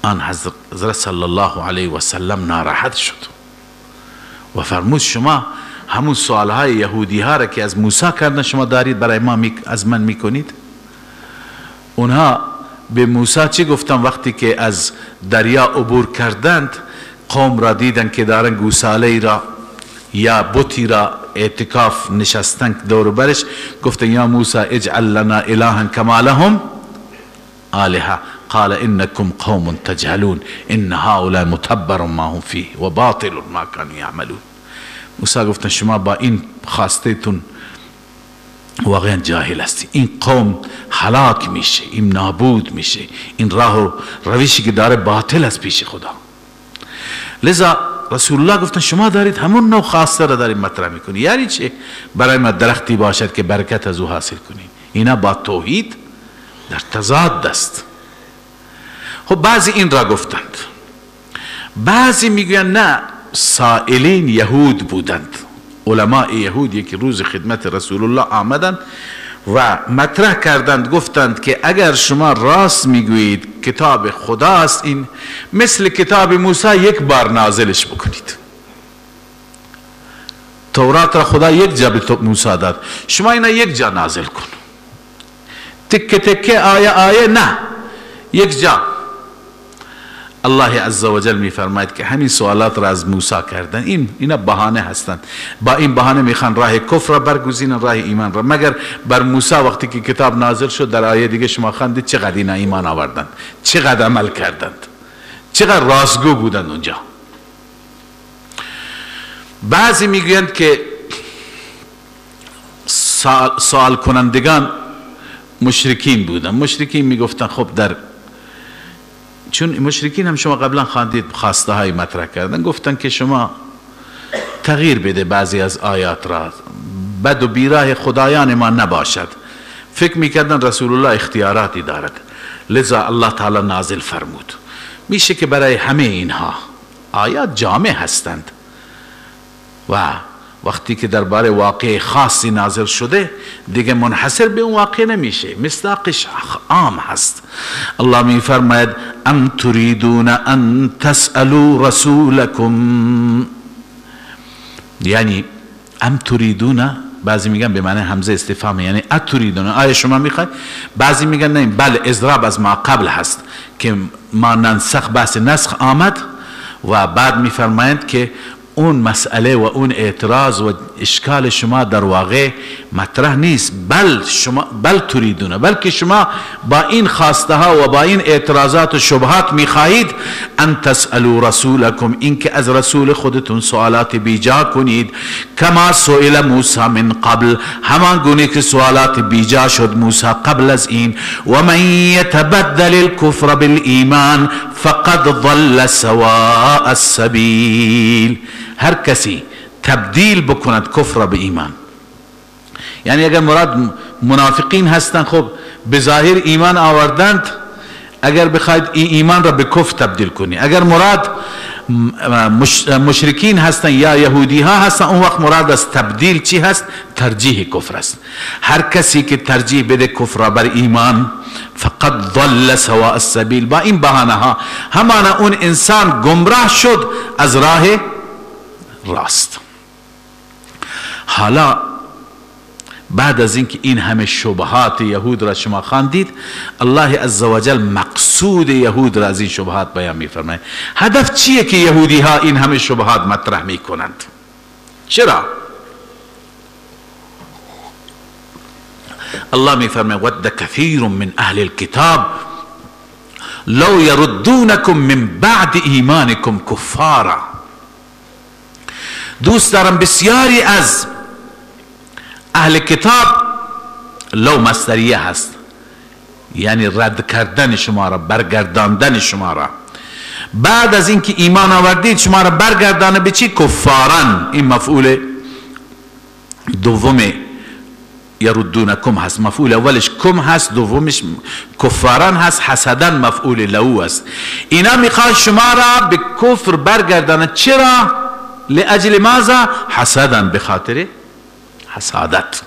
آن حضرت صلی الله علیه و سلم ناراحت شد و فرمود شما همون سوالهای یهودی ها را که از موسی کردن شما دارید برای ما از من میکنید؟ اونها به موسی چی گفتن وقتی که از دریا عبور کردند؟ قوم را دیدن که دارن گوساله را یا بتی را اعتکاف نشستن دور برش، گفتن یا موسی اجعل لنا الها کما لهم آلهه، قال انکم قوم تجهلون ان هؤلاء متبر ما هم فیه و باطل ما كانوا یعملون. موسی گفتن شما با این خواسته تون واقعا جاهل هستی، این قوم هلاک میشه، این نابود میشه، این راه و روشی که داره باطل است پیش خدا. لذا رسول الله گفتن شما دارید همون نوع خواسته را دارید مطرح میکنی، یعنی چه؟ برای ما درختی باشد که برکت از او حاصل کنیم. اینا با توحید در تضاد است. خب بعضی این را گفتند، بعضی میگویند نه، سائلین یهود بودند، علماء یهود که روز خدمت رسول الله آمدند و مطرح کردند، گفتند که اگر شما راست میگویید کتاب خداست، این مثل کتاب موسی یک بار نازلش بکنید. تورات را خدا یک جا به موسی داد، شما اینا یک جا نازل کن، تکه تکه آیه آیه نه، یک جا. الله عزوجل میفرماید که همین سوالات را از موسی کردن، اینا بهانه هستند، با این بهانه میخوان راه کفر را برگزینن، راه ایمان را. مگر بر موسی وقتی که کتاب نازل شد در آیه دیگه شما خواندید چقدر اینا ایمان آوردند، چقدر عمل کردند، چقدر راستگو بودند اونجا. بعضی میگویند که سوال کنندگان مشرکین بودند. مشرکین میگفتن خب در چون مشرکین هم شما قبلا خواندید خواسته های مطرح کردن، گفتن که شما تغییر بده بعضی از آیات را، بد و بیراه خدایان ما نباشد. فکر میکردن رسول الله اختیاراتی دارد، لذا الله تعالی نازل فرمود. میشه که برای همه اینها آیات جامع هستند و وقتی که درباره واقع خاصی نازل شده دیگه منحصر به اون واقع نمیشه، مصداقش عام هست. الله می فرماید ام تريدون ان تسألوا رسولکم، یعنی ام تريدون، بعضی میگن به معنی همزه استفهام، یعنی اتریدون، آیا شما میخواید؟ بعضی میگن نه، بله اضراب از ما قبل هست که ما ننسخ، بحث نسخ آمد و بعد میفرمایند که اون مسئله و اون اعتراض و اشکال شما در واقع مطرح نیست، بل شما بل تریدونه، بلکه شما با این خواسته ها و با این اعتراضات و شبهات میخواهید ان تسألوا رسولکم، اینکه از رسول خودتون سوالات بیجا کنید، کما سئل موسی من قبل، همان گونه که سوالات بیجا شد موسی قبل از این، و من یتبدل الکفر بالایمان فقد ضل سواء السبیل. هر کسی تبدیل بکند کفر به ایمان، یعنی اگر مراد منافقین هستند، خب به ظاهر ایمان آوردند، اگر بخواید این ایمان را به کفر تبدیل کنی. اگر مراد مشرکین هستند یا یهودی ها هستند، اون وقت مراد از تبدیل چی هست؟ ترجیح کفر است. هر کسی که ترجیح بده کفر را بر ایمان، فقد ضل سواء السبیل، با این بهانه ها همانا اون انسان گمراه شد از راه راست. حالا بعد از اینکه این همه شبهات یهود را شما خواندید، الله عزوجل مقصود یهود را از این شبهات بیان می‌فرماید. هدف چیه که یهودی ها این همه شبهات مطرح میکنند؟ چرا؟ الله می‌فرماید ود کثیر من اهل الكتاب لو یردونکم من بعد ایمانکم کفارا. دوست دارم بسیاری از اهل کتاب، لو مصدریه هست، یعنی رد کردن شما را، برگرداندن شما را بعد از اینکه ایمان آوردید، شما را برگردانه به چی؟ کفاران. این مفعول دوم یردونکم هست، مفعول اولش کم هست، دومش کفاران هست، حسدن مفعول لو است. اینا میخواد شما را به کفر برگردانه. چرا؟ لأجل ماذا؟ حسدن، به خاطر حسادت.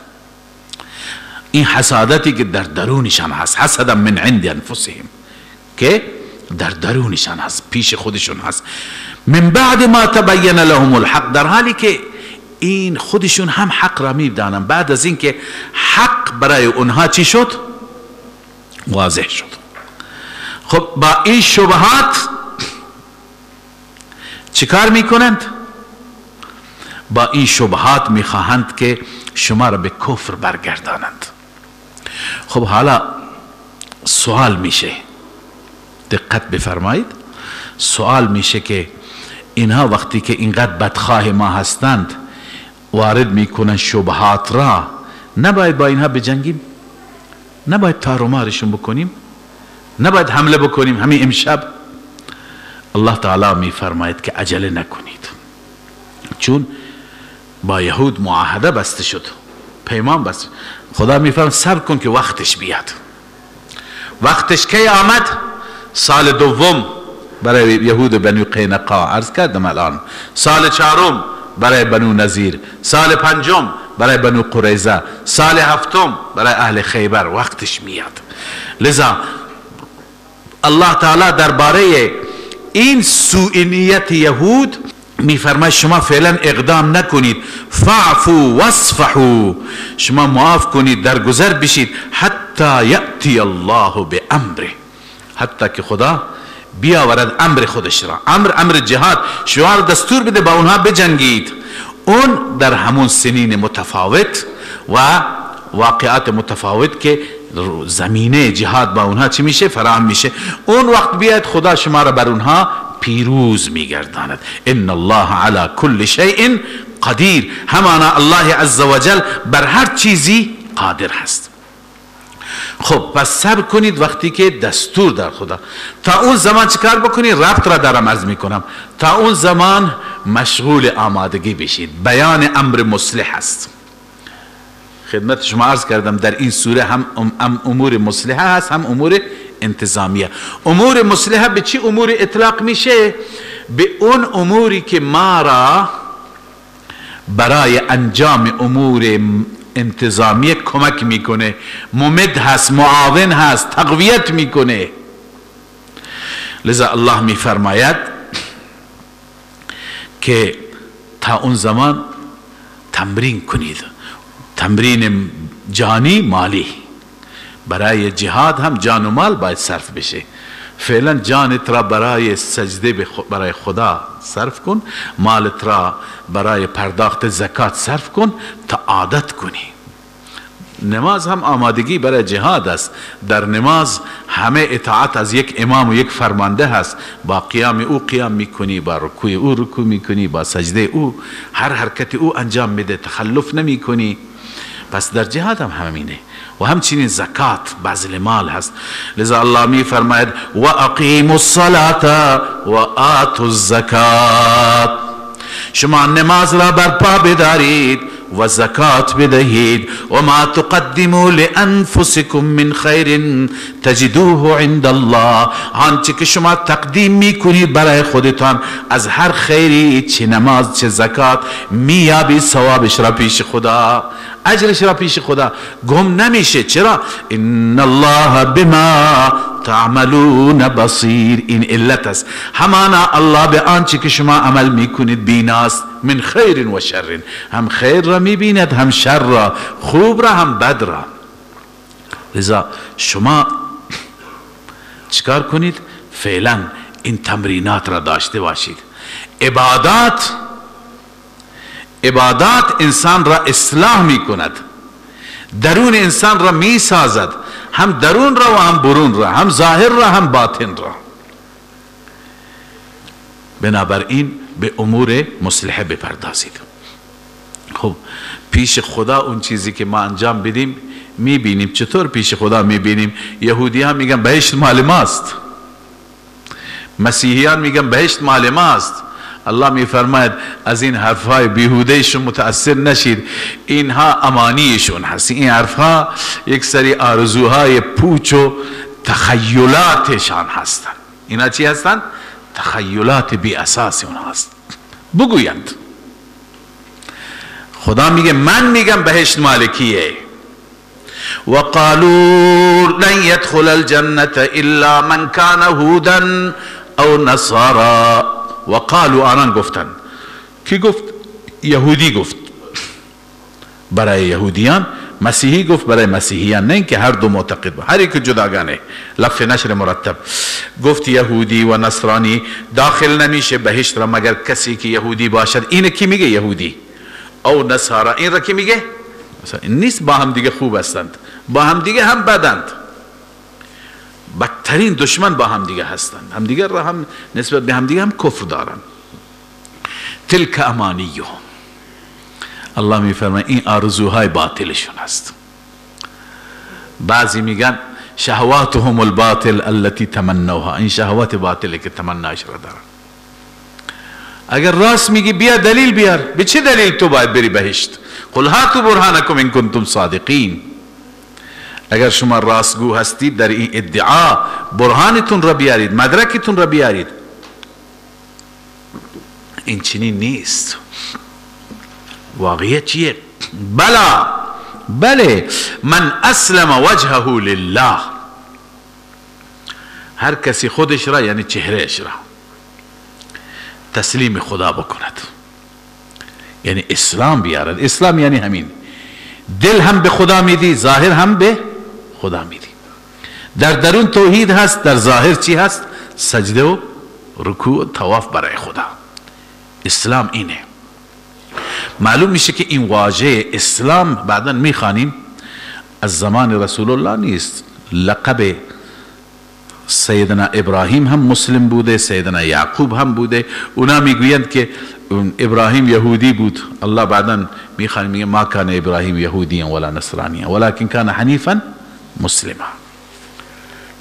این حسادتی که در درونشان هست، حسدا من عند انفسهم، که در درونشان هست، پیش خودشون هست، من بعد ما تبین لهم الحق، در حالی که این خودشون هم حق را میدانن، بعد از اینکه حق برای اونها چی شد؟ واضح شد. خب با این شبهات چیکار میکنند؟ با این شبهات میخواهند که شما را به کفر برگردانند. خب حالا سوال میشه، دقت بفرمایید، سوال میشه که اینها وقتی که اینقدر بدخواه ما هستند وارد میکنن شبهات را، نباید با اینها بجنگیم؟ نباید تارومارشون بکنیم؟ نباید حمله بکنیم همین امشب؟ الله تعالی میفرماید که عجله نکنید، چون با یهود معاهده بسته شد، پیمان بسته. خدا میفرماید صبر کن که وقتش بیاد. وقتش کی آمد؟ سال دوم برای یهود بنو قینقاع، عرض کردم الان، سال چهارم برای بنو نظیر، سال پنجم برای بنو قریظه، سال هفتم برای اهل خیبر. وقتش میاد. لذا الله تعالی درباره این سوء نیت یهود میفرماید شما فعلا اقدام نکنید، فاعفوا واصفحوا، شما معاف کنید، درگذر بشید، حتی یأتی الله بامره، حتی که خدا بیاورد امر خودش را، امر امر جهاد، شما را دستور بده با اونها بجنگید. اون در همون سنین متفاوت و واقعات متفاوت که زمینه جهاد با اونها چی میشه؟ فراهم میشه. اون وقت بیاد خدا شما را بر اونها پیروز میگرداند. ان الله علی کل شیء قدیر، همانا الله عزوجل بر هر چیزی قادر هست. خب پس صبر کنید وقتی که دستور در خدا، تا اون زمان چیکار بکنید؟ ربط را دارم عرض میکنم. تا اون زمان مشغول آمادگی بشید. بیان امر مصلح است. خدمت شما عرض کردم در این سوره هم امور مصلحه هست، هم امور انتظامیه. امور مصلحه به چی امور اطلاق میشه؟ به اون اموری که ما را برای انجام امور انتظامیه کمک میکنه، ممد هست، معاون هست، تقویت میکنه. لذا الله میفرماید که تا اون زمان تمرین کنید، تمرین جانی مالی. برای جهاد هم جان و مال باید صرف بشه. فعلا جانت را برای سجده برای خدا صرف کن، مالت را برای پرداخت زکات صرف کن تا عادت کنی. نماز هم آمادگی برای جهاد است. در نماز همه اطاعت از یک امام و یک فرمانده هست. با قیام او قیام میکنی، با رکوع او رکوع میکنی، با سجده او هر حرکت او انجام میده، تخلف نمیکنی. پس در جهاد هم همینه. و همچنین زکات بذل مال هست. لذا الله می فرماید و اقیموا الصلاة و آتوا الزکات، شما نماز را برپا بدارید و زکات بدهید. و ما تقدموا لانفسکم من خیر تجدوه عند الله، آنچه که شما تقدیم میکنید برای خودتان از هر خیری، چه نماز چه زکات، میابی ثوابش را پیش خدا، اجرش را پیش خدا، گم نمیشه. چرا؟ ان الله بما تعملون بصیر. این علت است، همانا الله به آنچه که شما عمل میکنید بیناست. من خیر و شر، هم خیر را میبیند هم شر را، خوب را هم بد را. لذا شما چیکار کنید؟ فعلا این تمرینات را داشته باشید. عبادات انسان را اصلاح میکند، درون انسان را میسازد، هم درون را و هم برون را، هم ظاهر را هم باطن را. بنابراین به امور مصلحه بپردازید. خب پیش خدا اون چیزی که ما انجام بدیم میبینیم. چطور پیش خدا میبینیم؟ یهودی ها میگن بهشت مال ماست، مسیحیان میگن بهشت مال ماست. الله میفرماید از این حرفهای بیهودهشون متاثر نشید، اینها امانیشون هست. این حرفها یک سری آرزوهای پوچ و تخیلاتشان هستند. اینا چی هستند؟ تخیلات بی اساس اونها هست. بگویند خدا میگه من میگم بهشت مالکیه. وقالوا لن يدخل الجنة الا من كان هودا او نصارا. وقالوا، آنان گفتن. کی گفت؟ یهودی گفت برای یهودیان، مسیحی گفت برای مسیحیان، نه اینکه هر دو معتقد بود، هر یک جداگانه، لف نشر مرتب. گفت یهودی و نصرانی داخل نمیشه بهشت را مگر کسی که یهودی باشد. این کی میگه یهودی او نصارا؟ این را کی میگه؟ نیست. با هم دیگه خوب هستند، با هم دیگه هم بدند، بدترین دشمن با هم دیگه هستند، هم دیگه را هم نسبت به هم دیگه هم کفر دارند. تلک امانیهم، الله میفرماید این آرزوهای باطلشون است. بعضی میگن شهواتهم الباطل التي تمنوها، این شهوات باطله که تمناش را دارن. اگر راست میگی بیا دلیل بیار، به چه دلیل تو باید بری بهشت؟ قل هاتوا برهانکم ان کنتم صادقین. اگر شما راستگو هستید در این ادعا، برهانتون را بیارید، مدرکتون را بیارید. این چنین نیست. واقعیت چیه؟ بلا، بله، من اسلم وجهه لله، هر کسی خودش را یعنی چهرهش را تسلیم خدا بکند، یعنی اسلام بیارد. اسلام یعنی همین، دل هم به خدا میدی، ظاهر هم به خدا میدی. در درون توحید هست، در ظاهر چی هست؟ سجده و رکوع و طواف برای خدا. اسلام اینه. معلوم میشه که این واژه اسلام بعدا میخوانیم از زمان رسول الله نیست. لقب سیدنا ابراهیم هم مسلم بوده، سیدنا یعقوب هم بوده. اونا میگویند که ابراهیم یهودی بود. الله بعدا میخوانیم میگه ما کان ابراهیم یهودیا ولا نصرانیا ولكن کان حنیفا مسلما.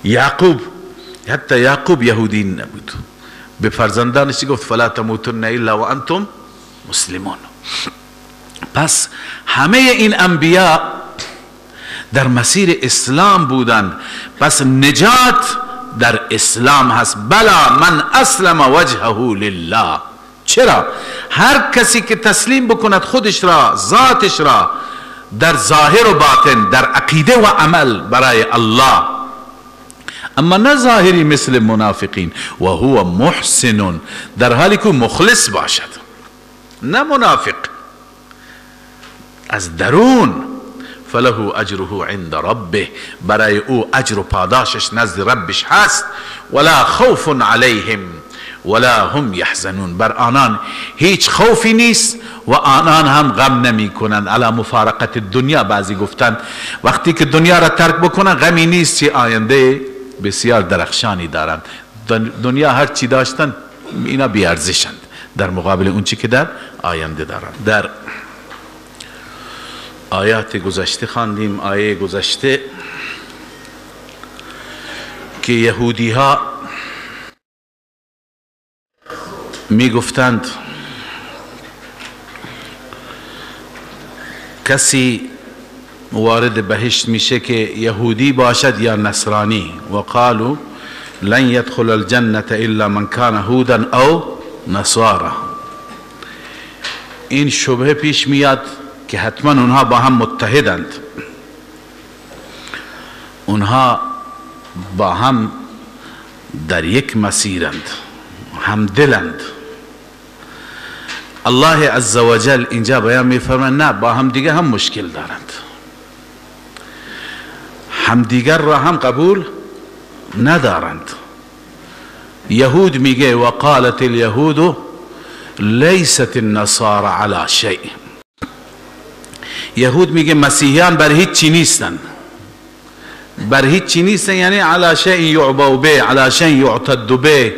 یعقوب، حتی یعقوب یهودی نبود، به فرزندانش گفت فلا تموتن الا وانتم مسلمون. پس همه این انبیا در مسیر اسلام بودند. پس نجات در اسلام هست. بلا من اسلم وجهه لله. چرا؟ هر کسی که تسلیم بکند خودش را، ذاتش را، در ظاهر و باطن، در عقیده و عمل برای الله، اما نه ظاهری مثل منافقین، و هو محسن، در حالی که مخلص باشد، نه منافق، از درون. فله اجره عند ربه، برای او اجر و پاداشش نزد ربش هست. ولا خوف علیهم ولا هم یحزنون، بر آنان هیچ خوفی نیست و آنان هم غم نمی کنند. علی مفارقت دنیا، بعضی گفتند وقتی که دنیا را ترک بکنن غمی نیست، چه آینده بسیار درخشانی دارند. دنیا هر چی داشتن اینا بیارزشند در مقابل اون چی که در آینده دارند. در آیات گذشته خواندیم، آیه گذشته که یهودی ها می گفتند کسی وارد بهشت میشه که یهودی باشد یا نصرانی، و قالوا لن يدخل الجنة الا من كان هودا او نصارا. این شبهه پیش میاد که حتما اونها با هم متحدند، اونها با هم در یک مسیرند، همدلند. الله عزوجل اینجا بیان میفرماید نه، با هم دیگه هم مشکل دارند، همدیگر را هم قبول ندارند. یهود میگه وقالت اليهود لیست النصارى على شیء. یهود میگه مسیحیان بر هیچ چی نیستن، بر هیچ چی نیستن، یعنی علی شیء یعبا به، علی شیء یعتد به،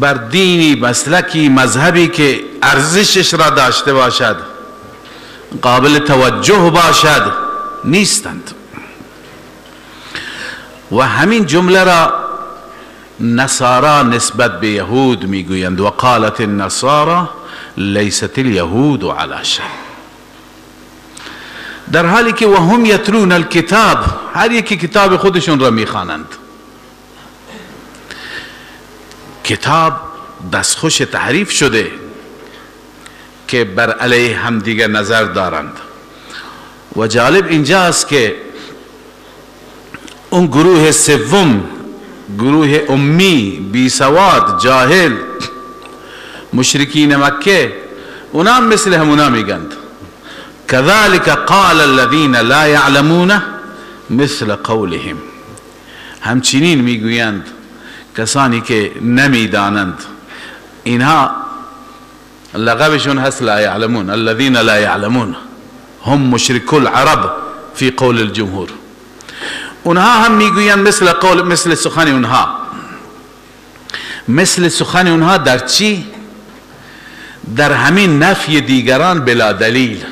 بر دینی، مسلکی، مذهبی که ارزشش را داشته باشد، قابل توجه باشد، نیستند. و همین جمله را نصارا نسبت به یهود میگویند، و قالت النصارى لیست اليهود علی شیء، در حالی که و هم یتلون الکتاب، هر یکی کتاب خودشون را میخوانند. کتاب دستخوش تحریف شده که بر علیه هم دیگر نظر دارند. و جالب اینجاست که اون گروه سوم، گروه امی، بی سواد، جاهل، مشرکین مکه، اونا هم مثل همونا میگند كذلك قال الذين لا يعلمون مثل قولهم، همچنین میگویند کسانی که نمیدانند. اینها لقبشون هست لا يعلمون، الذين لا يعلمون هم مشركو العرب في قول الجمهور. اونها هم میگویند مثل قول، مثل سخن اونها، مثل سخن اونها در چی؟ در همین نفی دیگران بلا دلیل.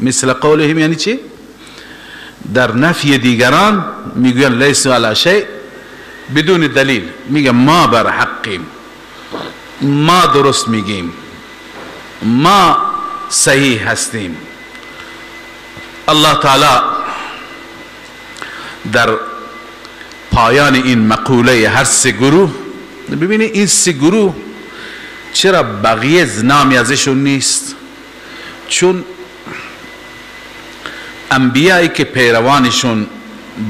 مثل قولهم یعنی چی؟ در نفی دیگران میگویند لیس علی شیء بدون دلیل، میگه ما بر حقیم، ما درست میگیم، ما صحیح هستیم. الله تعالی در پایان این مقوله هر سه گروه، ببینید این سه گروه چرا بقیه نامی ازشون نیست؟ چون انبیایی که پیروانشون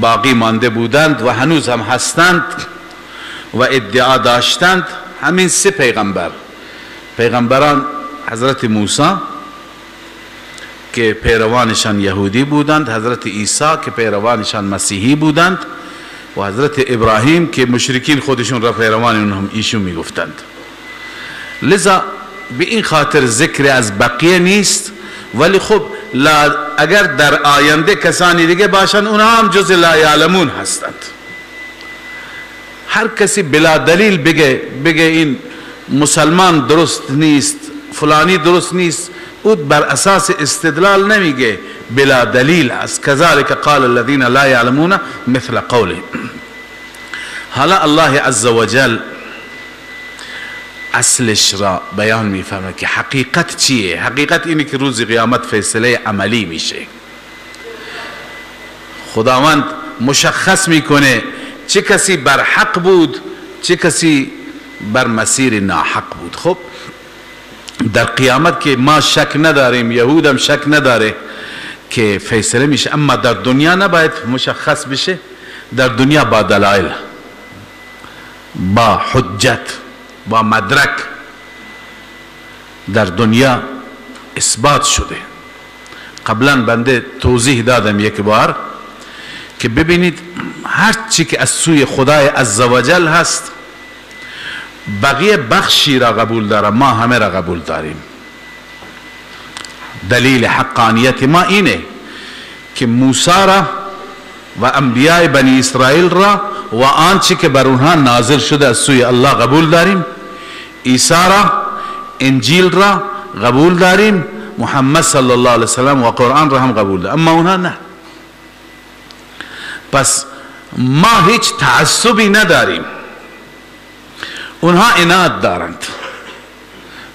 باقی مانده بودند و هنوز هم هستند و ادعا داشتند، همین سه پیغمبر، پیغمبران حضرت موسی که پیروانشان یهودی بودند، حضرت عیسی که پیروانشان مسیحی بودند، و حضرت ابراهیم که مشرکین خودشون را پیروان اونهم ایشون میگفتند. لذا به این خاطر ذکر از بقیه نیست، ولی خب اگر در آینده کسانی دیگه باشند اونها هم جز لا یعلمون هستند. هر کسی بلا دلیل بگه این مسلمان درست نیست، فلانی درست نیست، او بر اساس استدلال نمیگه، بلا دلیل است. كذلك قال الذين لا يعلمون مثل قوله. حالا الله عز وجل اصلش را بیان میفرماید که حقیقت چیه. حقیقت اینه که روز قیامت فیصله عملی میشه. خداوند مشخص میکنه چه کسی بر حق بود، چه کسی بر مسیر ناحق بود. خب در قیامت که ما شک نداریم، یهود هم شک نداره که فیصله میشه، اما در دنیا نباید مشخص بشه. در دنیا با دلایل، با حجت، با مدرک در دنیا اثبات شده. قبلا بنده توضیح دادم یک بار که ببینید هر چی که از سوی خدای عزوجل هست بقیه بخشی را قبول داره، ما همه را قبول داریم. دلیل حقانیت ما اینه که موسی را و انبیاء بنی اسرائیل را و آنچه که بر اونها نازل شده از سوی الله قبول داریم، عیسی را، انجیل را قبول داریم، محمد صلی الله علیه وسلم و قرآن را هم قبول داریم، اما اونها نه. پس ما هیچ تعصبی نداریم، اونها عناد دارند،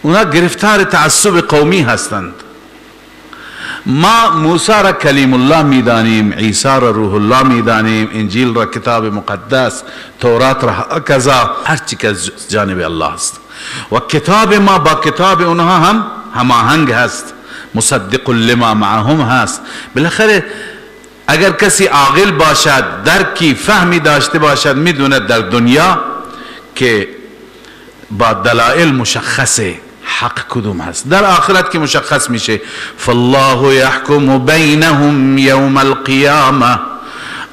اونها گرفتار تعصب قومی هستند. ما موسی را کلیم الله میدانیم، عیسی را روح الله میدانیم، انجیل را کتاب مقدس، تورات را کذا، هر چی که از جانب الله است. و کتاب ما با کتاب اونها هم هماهنگ هست، مصدق لما معهم هست. بالاخره اگر کسی عاقل باشد، درکی فهمی داشته باشد، میدوند در دنیا که با دلائل مشخصه حق کدوم هست. در آخرت که مشخص میشه، فالله یحکم بینهم یوم القیامه،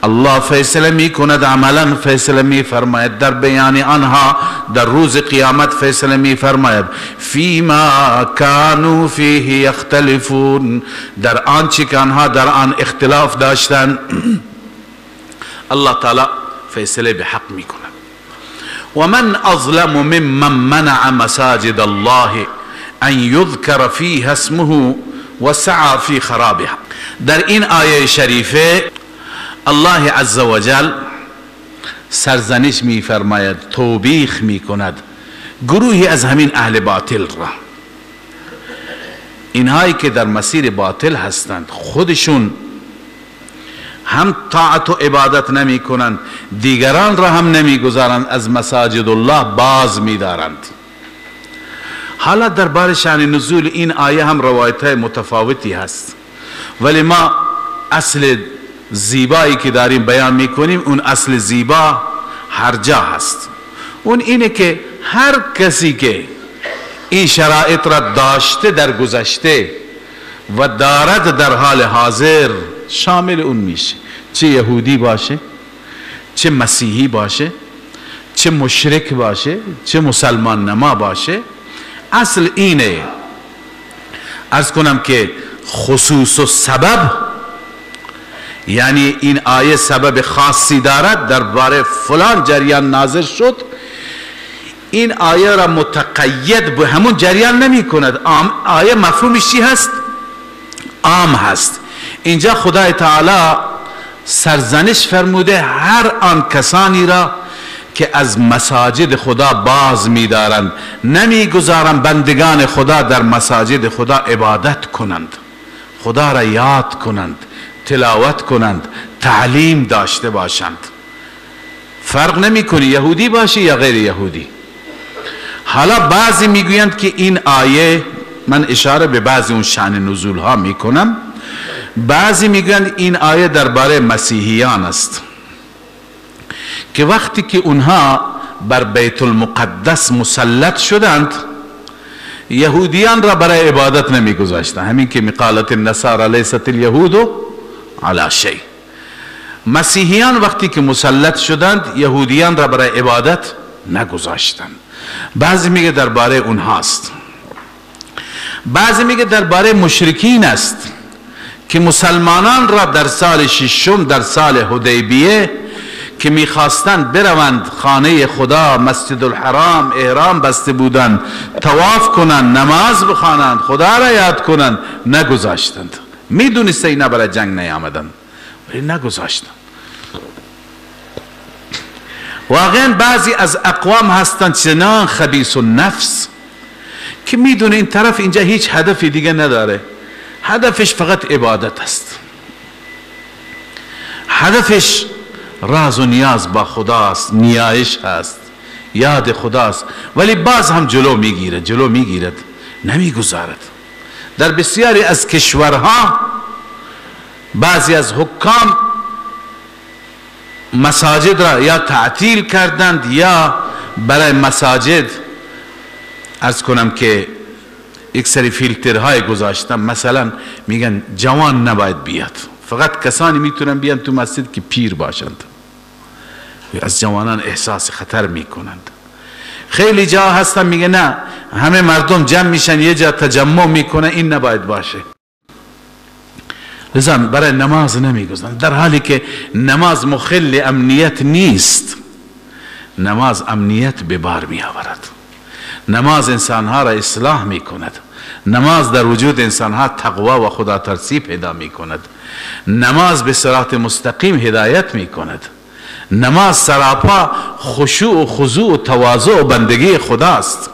الله فیصله میکند، عملا فیصله میفرماید در بیان آنها در روز قیامت فیصله میفرماید. فیما کانوا فیه یختلفون، در آنچه که آنها در آن اختلاف داشتند الله تعالی فیصله به حق میکند. ومن اظلم ممن منع مساجد الله ان یذکر فیها اسمه وسعى فی خرابها. در این آیه شریفه الله عزوجل سرزنش میفرماید، توبیخ میکند گروهی از همین اهل باطل را، اینهایی که در مسیر باطل هستند، خودشون هم طاعت و عبادت نمی کنند، دیگران را هم نمی گذارند، از مساجد الله باز می دارند. حالا درباره شأن نزول این آیه هم روایت های متفاوتی هست، ولی ما اصل زیبایی که داریم بیان میکنیم، اون اصل زیبا هر جا هست، اون اینه که هر کسی که این شرایط را داشته در گذشته و دارد در حال حاضر شامل اون میشه، چه یهودی باشه، چه مسیحی باشه، چه مشرک باشه، چه مسلمان نما باشه. اصل اینه، عرض کنم که خصوص و سبب، یعنی این آیه سبب خاصی دارد، درباره فلان جریان نازل شد، این آیه را متقید به همون جریان نمی کند. آیه مفهومش چی هست؟ عام هست. اینجا خدای تعالی سرزنش فرموده هر آن کسانی را که از مساجد خدا باز می‌دارند، نمی‌گذارند بندگان خدا در مساجد خدا عبادت کنند، خدا را یاد کنند، تلاوت کنند، تعلیم داشته باشند. فرق نمی‌کنی یهودی باشی یا غیر یهودی. حالا بعضی میگویند که این آیه، من اشاره به بعضی اون شأن نزول ها میکنم، بعضی میگویند این آیه درباره مسیحیان است که وقتی که اونها بر بیت المقدس مسلط شدند، یهودیان را برای عبادت نمیگذاشتند. همین که مقالت النصارى لیست الیهود علی شیء. مسیحیان وقتی که مسلط شدند، یهودیان را برای عبادت نگذاشتند. بعضی میگه درباره اونهاست، بعضی میگه درباره مشرکین است که مسلمانان را در سال ششم، در سال حدیبیه که میخواستند بروند خانه خدا مسجد الحرام، احرام بسته بودند، طواف کنند، نماز بخوانند، خدا را یاد کنند، نگذاشتند. میدونسته اینا برای جنگ نیامدند، ولی نگذاشتند. واقعا بعضی از اقوام هستند چنان خبیث النفس که میدونه این طرف اینجا هیچ هدفی دیگه نداره، هدفش فقط عبادت است، هدفش راز و نیاز با خداست، نیایش هست، یاد خداست، ولی باز هم جلو میگیرد، جلو میگیرد، نمیگذارد. در بسیاری از کشورها بعضی از حکام مساجد را یا تعطیل کردند یا برای مساجد عرض کنم که یک سری فیلترهای گذاشتن. مثلا میگن جوان نباید بیاد، فقط کسانی میتونن بیان تو مسجد که پیر باشند، از جوانان احساس خطر میکنند. خیلی جا هستن میگه نه، همه مردم جمع میشن یه جا تجمع میکنن، این نباید باشه، لذا برای نماز نمیگذارن، در حالی که نماز مخل امنیت نیست. نماز امنیت به بار می آورد، نماز انسانها را اصلاح می کند، نماز در وجود انسانها تقوا و خدا ترسی پیدا می کند، نماز به صراط مستقیم هدایت می کند، نماز سراپا خشوع و خضوع و تواضع و بندگی خداست.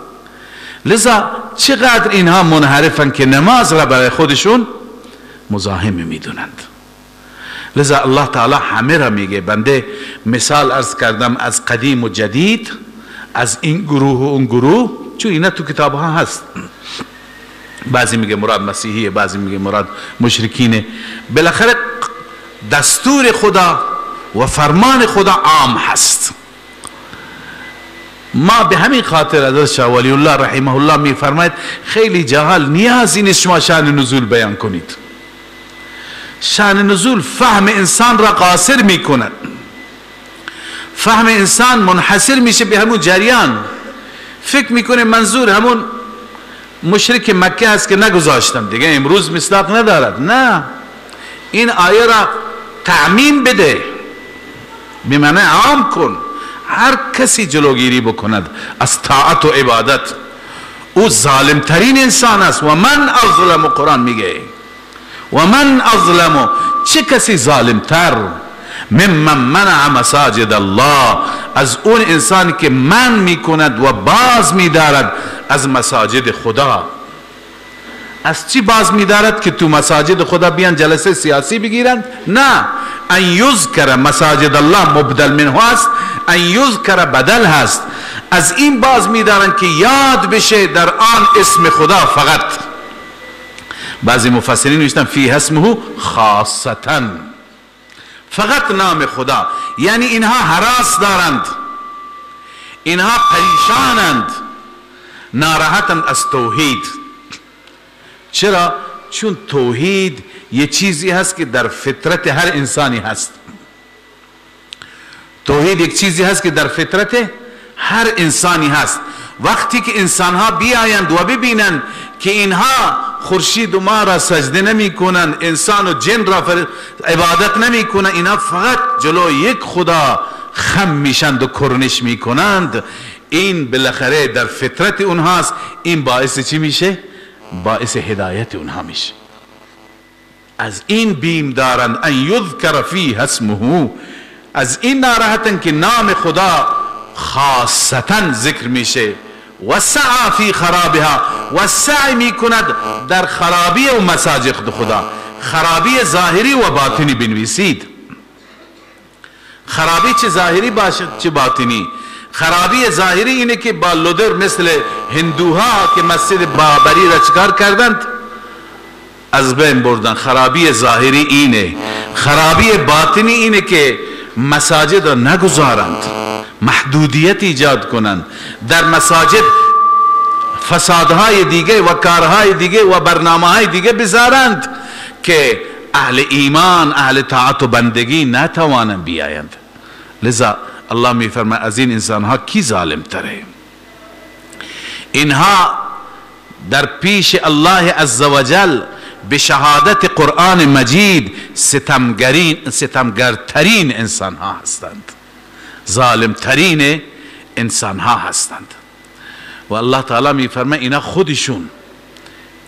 لذا چقدر اینها منحرفن که نماز را برای خودشون مزاحم میدونند. لذا الله تعالی همه را میگه. بنده مثال عرض کردم از قدیم و جدید، از این گروه و اون گروه، چون اینا تو کتاب ها هست. بعضی میگه مراد مسیحیه، بعضی میگه مراد مشرکینه. بالاخره دستور خدا و فرمان خدا عام هست. ما به همین خاطر حضرت شاه ولی الله رحمه الله میفرماید خیلی جهال نیازی نیست شما شأن نزول بیان کنید. شأن نزول فهم انسان را قاصر میکند، فهم انسان منحصر میشه به همون جریان، فکر میکنه منظور همون مشرک مکه هست که نگذاشتم دیگه، امروز مصداق ندارد. نه، این آیه را تعمیم بده، به معنی عام کن، هر کسی جلوگیری بکند از طاعت و عبادت او ظالمترین انسان است. و من اظلم، قرآن میگه و من اظلم، چه کسی ظالمتر ممن منع مساجد الله، از اون انسانی که من میکند و باز میدارد از مساجد خدا. از چی باز میدارد؟ که تو مساجد خدا بیان جلسه سیاسی بگیرند؟ نه، ان یذکر مساجد الله مبدل منه است، ان یذکر بدل هست. از این باز میدارند که یاد بشه در آن اسم خدا فقط. بعضی مفسرین نوشتن فی اسمه خاصتا، فقط نام خدا، یعنی اینها هراس دارند، اینها پریشانند، ناراحتند از توحید. چرا؟ چون توحید یه چیزی هست که در فطرت هر انسانی هست. توحید یک چیزی هست که در فطرت هر انسانی هست. وقتی که انسانها بیایند و ببینند که اینها خورشید و ما را سجده نمی کنند، انسان و جن را عبادت نمی کنند، اینها فقط جلو یک خدا خم میشند و کرنش میکنند، این بالاخره در فطرت اونهاست. این باعث چی میشه؟ باعث هدایت اونها میشه. از این بیم دارند ان یذکر فیه اسمه، از این ناراحتن که نام خدا خاصتا ذکر میشه. و سعی فی خرابها، و سعی میکند در خرابی و مساجد خدا، خرابی ظاهری و باطنی. بنویسید خرابی چه ظاهری باشد چه باطنی. خرابی ظاهری اینه که با لودر مثل هندوها که مسجد بابری را چکار کردند؟ از بین بردن. خرابی ظاهری اینه. خرابی باطنی اینه که مساجد را نگذارند، محدودیت ایجاد کنند در مساجد، فسادهای دیگه و کارهای دیگه و برنامه‌های دیگه بذارند که اهل ایمان، اهل طاعت و بندگی نتوانند بیایند. لذا الله میفرماید از این انسانها کی ظالم تره؟ اینها در پیش الله عزوجل به شهادت قرآن مجید ستمگرترین انسانها هستند، ظالمترین انسانها هستند. و الله تعالی میفرماید اینا خودشون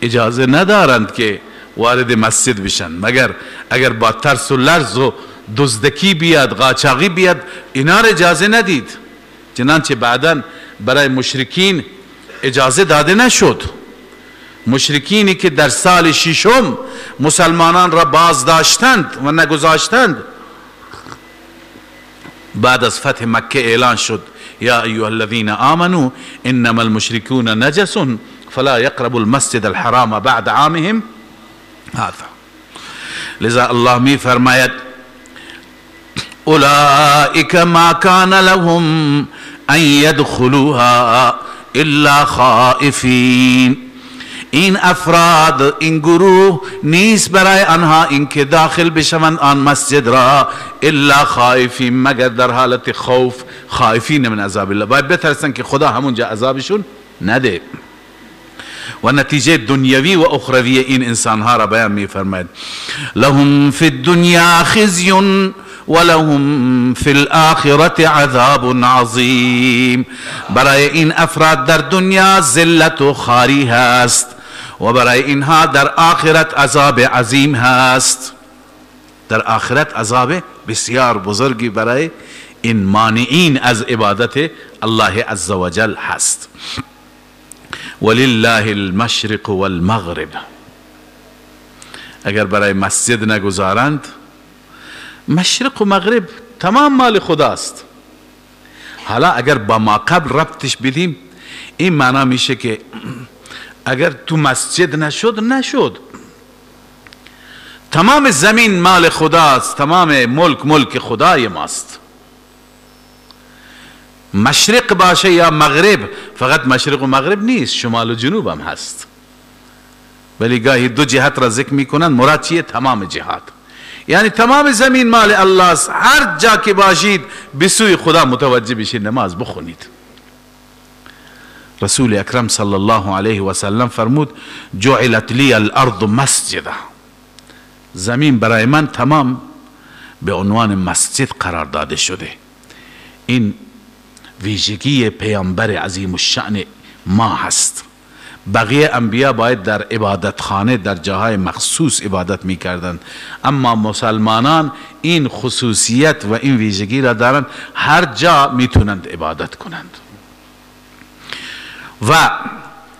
اجازه ندارند که وارد مسجد بشن، مگر اگر با ترس و لرز و دزدکی بیاد، قاچاقی بیاد، اینا را اجازه ندید. چنانچه بعدا برای مشرکین اجازه داده نشد. مشرکینی که در سال ششم مسلمانان را باز داشتند و نگذاشتند، بعد از فتح مکه اعلان شد یا ایها الذین آمنوا انما المشرکون نجس فلا یقربوا المسجد الحرام بعد عامهم هذا. لذا الله می فرماید اولئک ما کان لهم ان يدخلوها الا خائفین. این افراد، این گروه نیست برای آنها اینکه داخل بشوند آن مسجد را الا خائفین، مگر در حالت خوف، خائفین من عذاب الله، باید بترسن که خدا همونجا عذابشون نده. و نتیجه دنیوی و اخروی این انسانها را بیان می‌فرماید. لهم فی الدنیا خزی ولهم فی الآخرة عذاب عظیم. برای این افراد در دنیا ذلت و خواری هست و برای اینها در آخرت عذاب عظیم هست. در آخرت عذاب بسیار بزرگی برای این مانعین از عبادت الله عزوجل هست. ولله المشرق والمغرب. اگر برای مسجد نگذارند، مشرق و مغرب تمام مال خداست. حالا اگر با ما قبل ربطش بدیم، این معنا میشه که اگر تو مسجد نشد، نشد. تمام زمین مال خداست، تمام ملک ملک خدای ماست. مشرق باشه یا مغرب، فقط مشرق و مغرب نیست، شمال و جنوب هم هست. ولی گاهی دو جهت را ذکر میکنن، مراد چیه؟ تمام جهات، یعنی تمام زمین مال الله است. هر جا که باشید به سوی خدا متوجه بشید، نماز بخونید. رسول اکرم صلی الله علیه و سلم فرمود جعلت لی الارض مسجدا، زمین برای من تمام به عنوان مسجد قرار داده شده. این ویژگی پیامبر عظیم الشأن ما هست. بقیه انبیا باید در عبادت خانه، در جاهای مخصوص عبادت میکردند، اما مسلمانان این خصوصیت و این ویژگی را دارند، هر جا میتونند عبادت کنند. و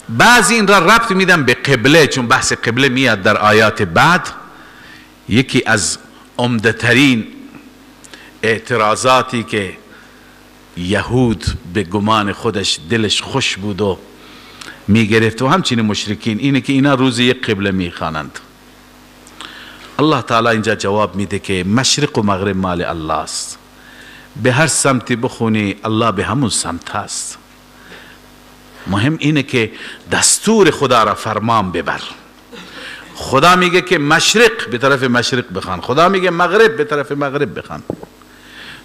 بعضی این را ربط میدن به قبله، چون بحث قبله میاد در آیات بعد. یکی از عمده ترین اعتراضاتی که یهود به گمان خودش دلش خوش بود و میگرفت و همچنین مشرکین، اینه که اینا روزی یک قبله میخوانند. الله تعالی اینجا جواب میده که مشرق و مغرب مال الله است، به هر سمتی بخونی الله به همون سمت هست. مهم اینه که دستور خدا را فرمان ببر. خدا میگه که مشرق به طرف مشرق بخوان، خدا میگه مغرب به طرف مغرب بخوان.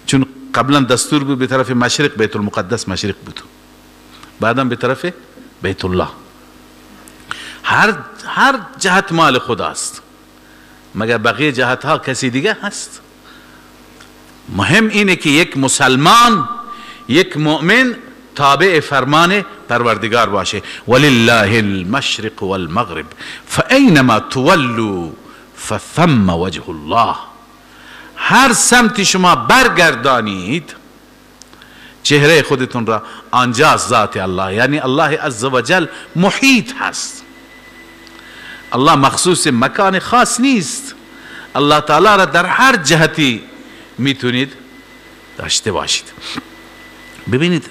چون قبلا دستور بود به طرف مشرق، بیت المقدس مشرق بود، بعدا به طرف بیت الله. هر جهت مال خداست، مگر بقیه جهت ها کسی دیگه هست؟ مهم اینه که یک مسلمان، یک مؤمن تابع فرمان پروردگار باشه. ولله المشرق والمغرب فاینما تولوا فثم وجه الله. هر سمتی شما برگردانید چهره خودتون را، آنجا ذات الله، یعنی الله عزوجل محیط هست. الله مخصوص مکان خاص نیست، الله تعالی را در هر جهتی میتونید داشته باشید. ببینید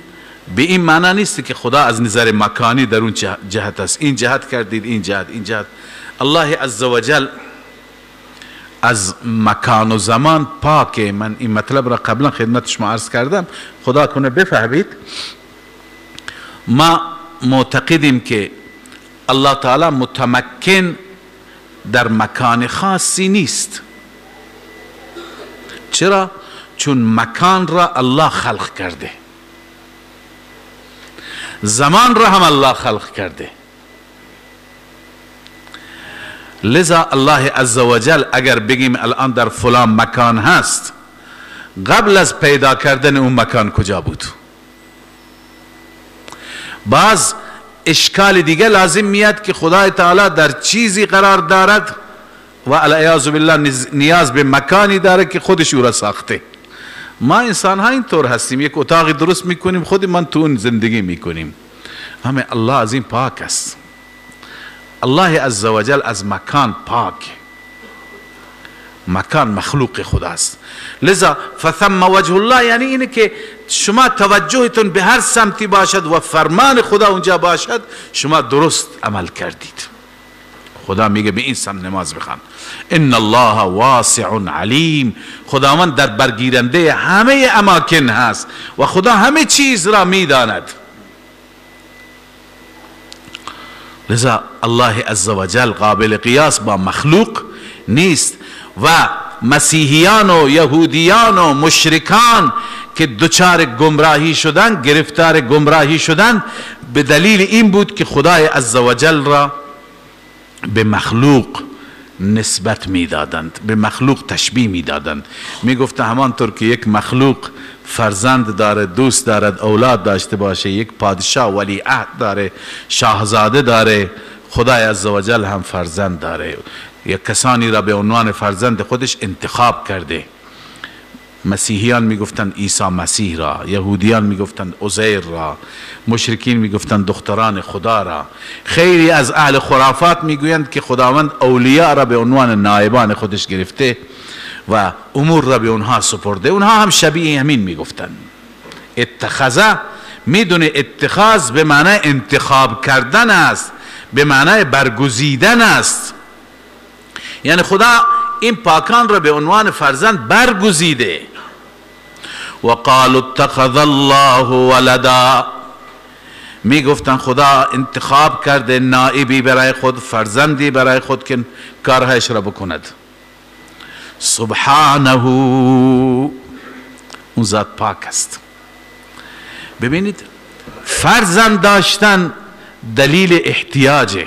به این معنا نیست که خدا از نظر مکانی در اون جهت است، این جهت کردید، این جهت، این جهت. الله عزوجل از مکان و زمان پاکه. من این مطلب را قبلا خدمت شما عرض کردم، خدا کنه بفهمید. ما معتقدیم که الله تعالی متمکن در مکان خاصی نیست. چرا؟ چون مکان را الله خلق کرده، زمان را هم الله خلق کرده. لذا الله عزوجل اگر بگیم الان در فلان مکان هست، قبل از پیدا کردن اون مکان کجا بود؟ باز اشکال دیگه لازم میاد که خدای تعالی در چیزی قرار دارد و العیاذ بالله نیاز به مکانی داره که خودش او را ساخته. ما انسان ها اینطور هستیم، یک اتاقی درست میکنیم، خود من تو اون زندگی میکنیم. همه الله از این پاک است. الله عزوجل از مکان پاک، مکان مخلوق خداست. لذا فثم وجه الله یعنی اینه که شما توجهتون به هر سمتی باشد و فرمان خدا اونجا باشد، شما درست عمل کردید. خدا میگه به این سمت نماز بخوان. ان الله واسع علیم. خداوند در برگیرنده همه اماکن هست و خدا همه چیز را میداند. لذا الله عزوجل قابل قیاس با مخلوق نیست. و مسیحیان و یهودیان و مشرکان که دچار گمراهی شدن، گرفتار گمراهی شدن، به دلیل این بود که خدای عزوجل را به مخلوق نسبت میدادند، به مخلوق تشبیه میدادند. میگفت همانطور که یک مخلوق فرزند داره، دوست دارد اولاد داشته باشه، یک پادشاه ولی عهد داره، شاهزاده داره، خدای عزوجل هم فرزند داره، یک کسانی را به عنوان فرزند خودش انتخاب کرده. مسیحیان میگفتند عیسی مسیح را، یهودیان میگفتند عزیر را، مشرکین میگفتند دختران خدا را. خیلی از اهل خرافات میگویند که خداوند اولیاء را به عنوان نایبان خودش گرفته و امور را به اونها سپرده. اونها هم شبیه همین میگفتند. اتخذ، میدونه اتخاذ به معنای انتخاب کردن است، به معنای برگزیدن است. یعنی خدا این پاکان را به عنوان فرزند برگزیده. و قالوا اتخذ الله ولدا، می گفتن خدا انتخاب کرده نائبی برای خود، فرزندی برای خود که کارهایش را بکند. سبحانه، اون ذات پاک است. ببینید فرزند داشتن دلیل احتیاجه.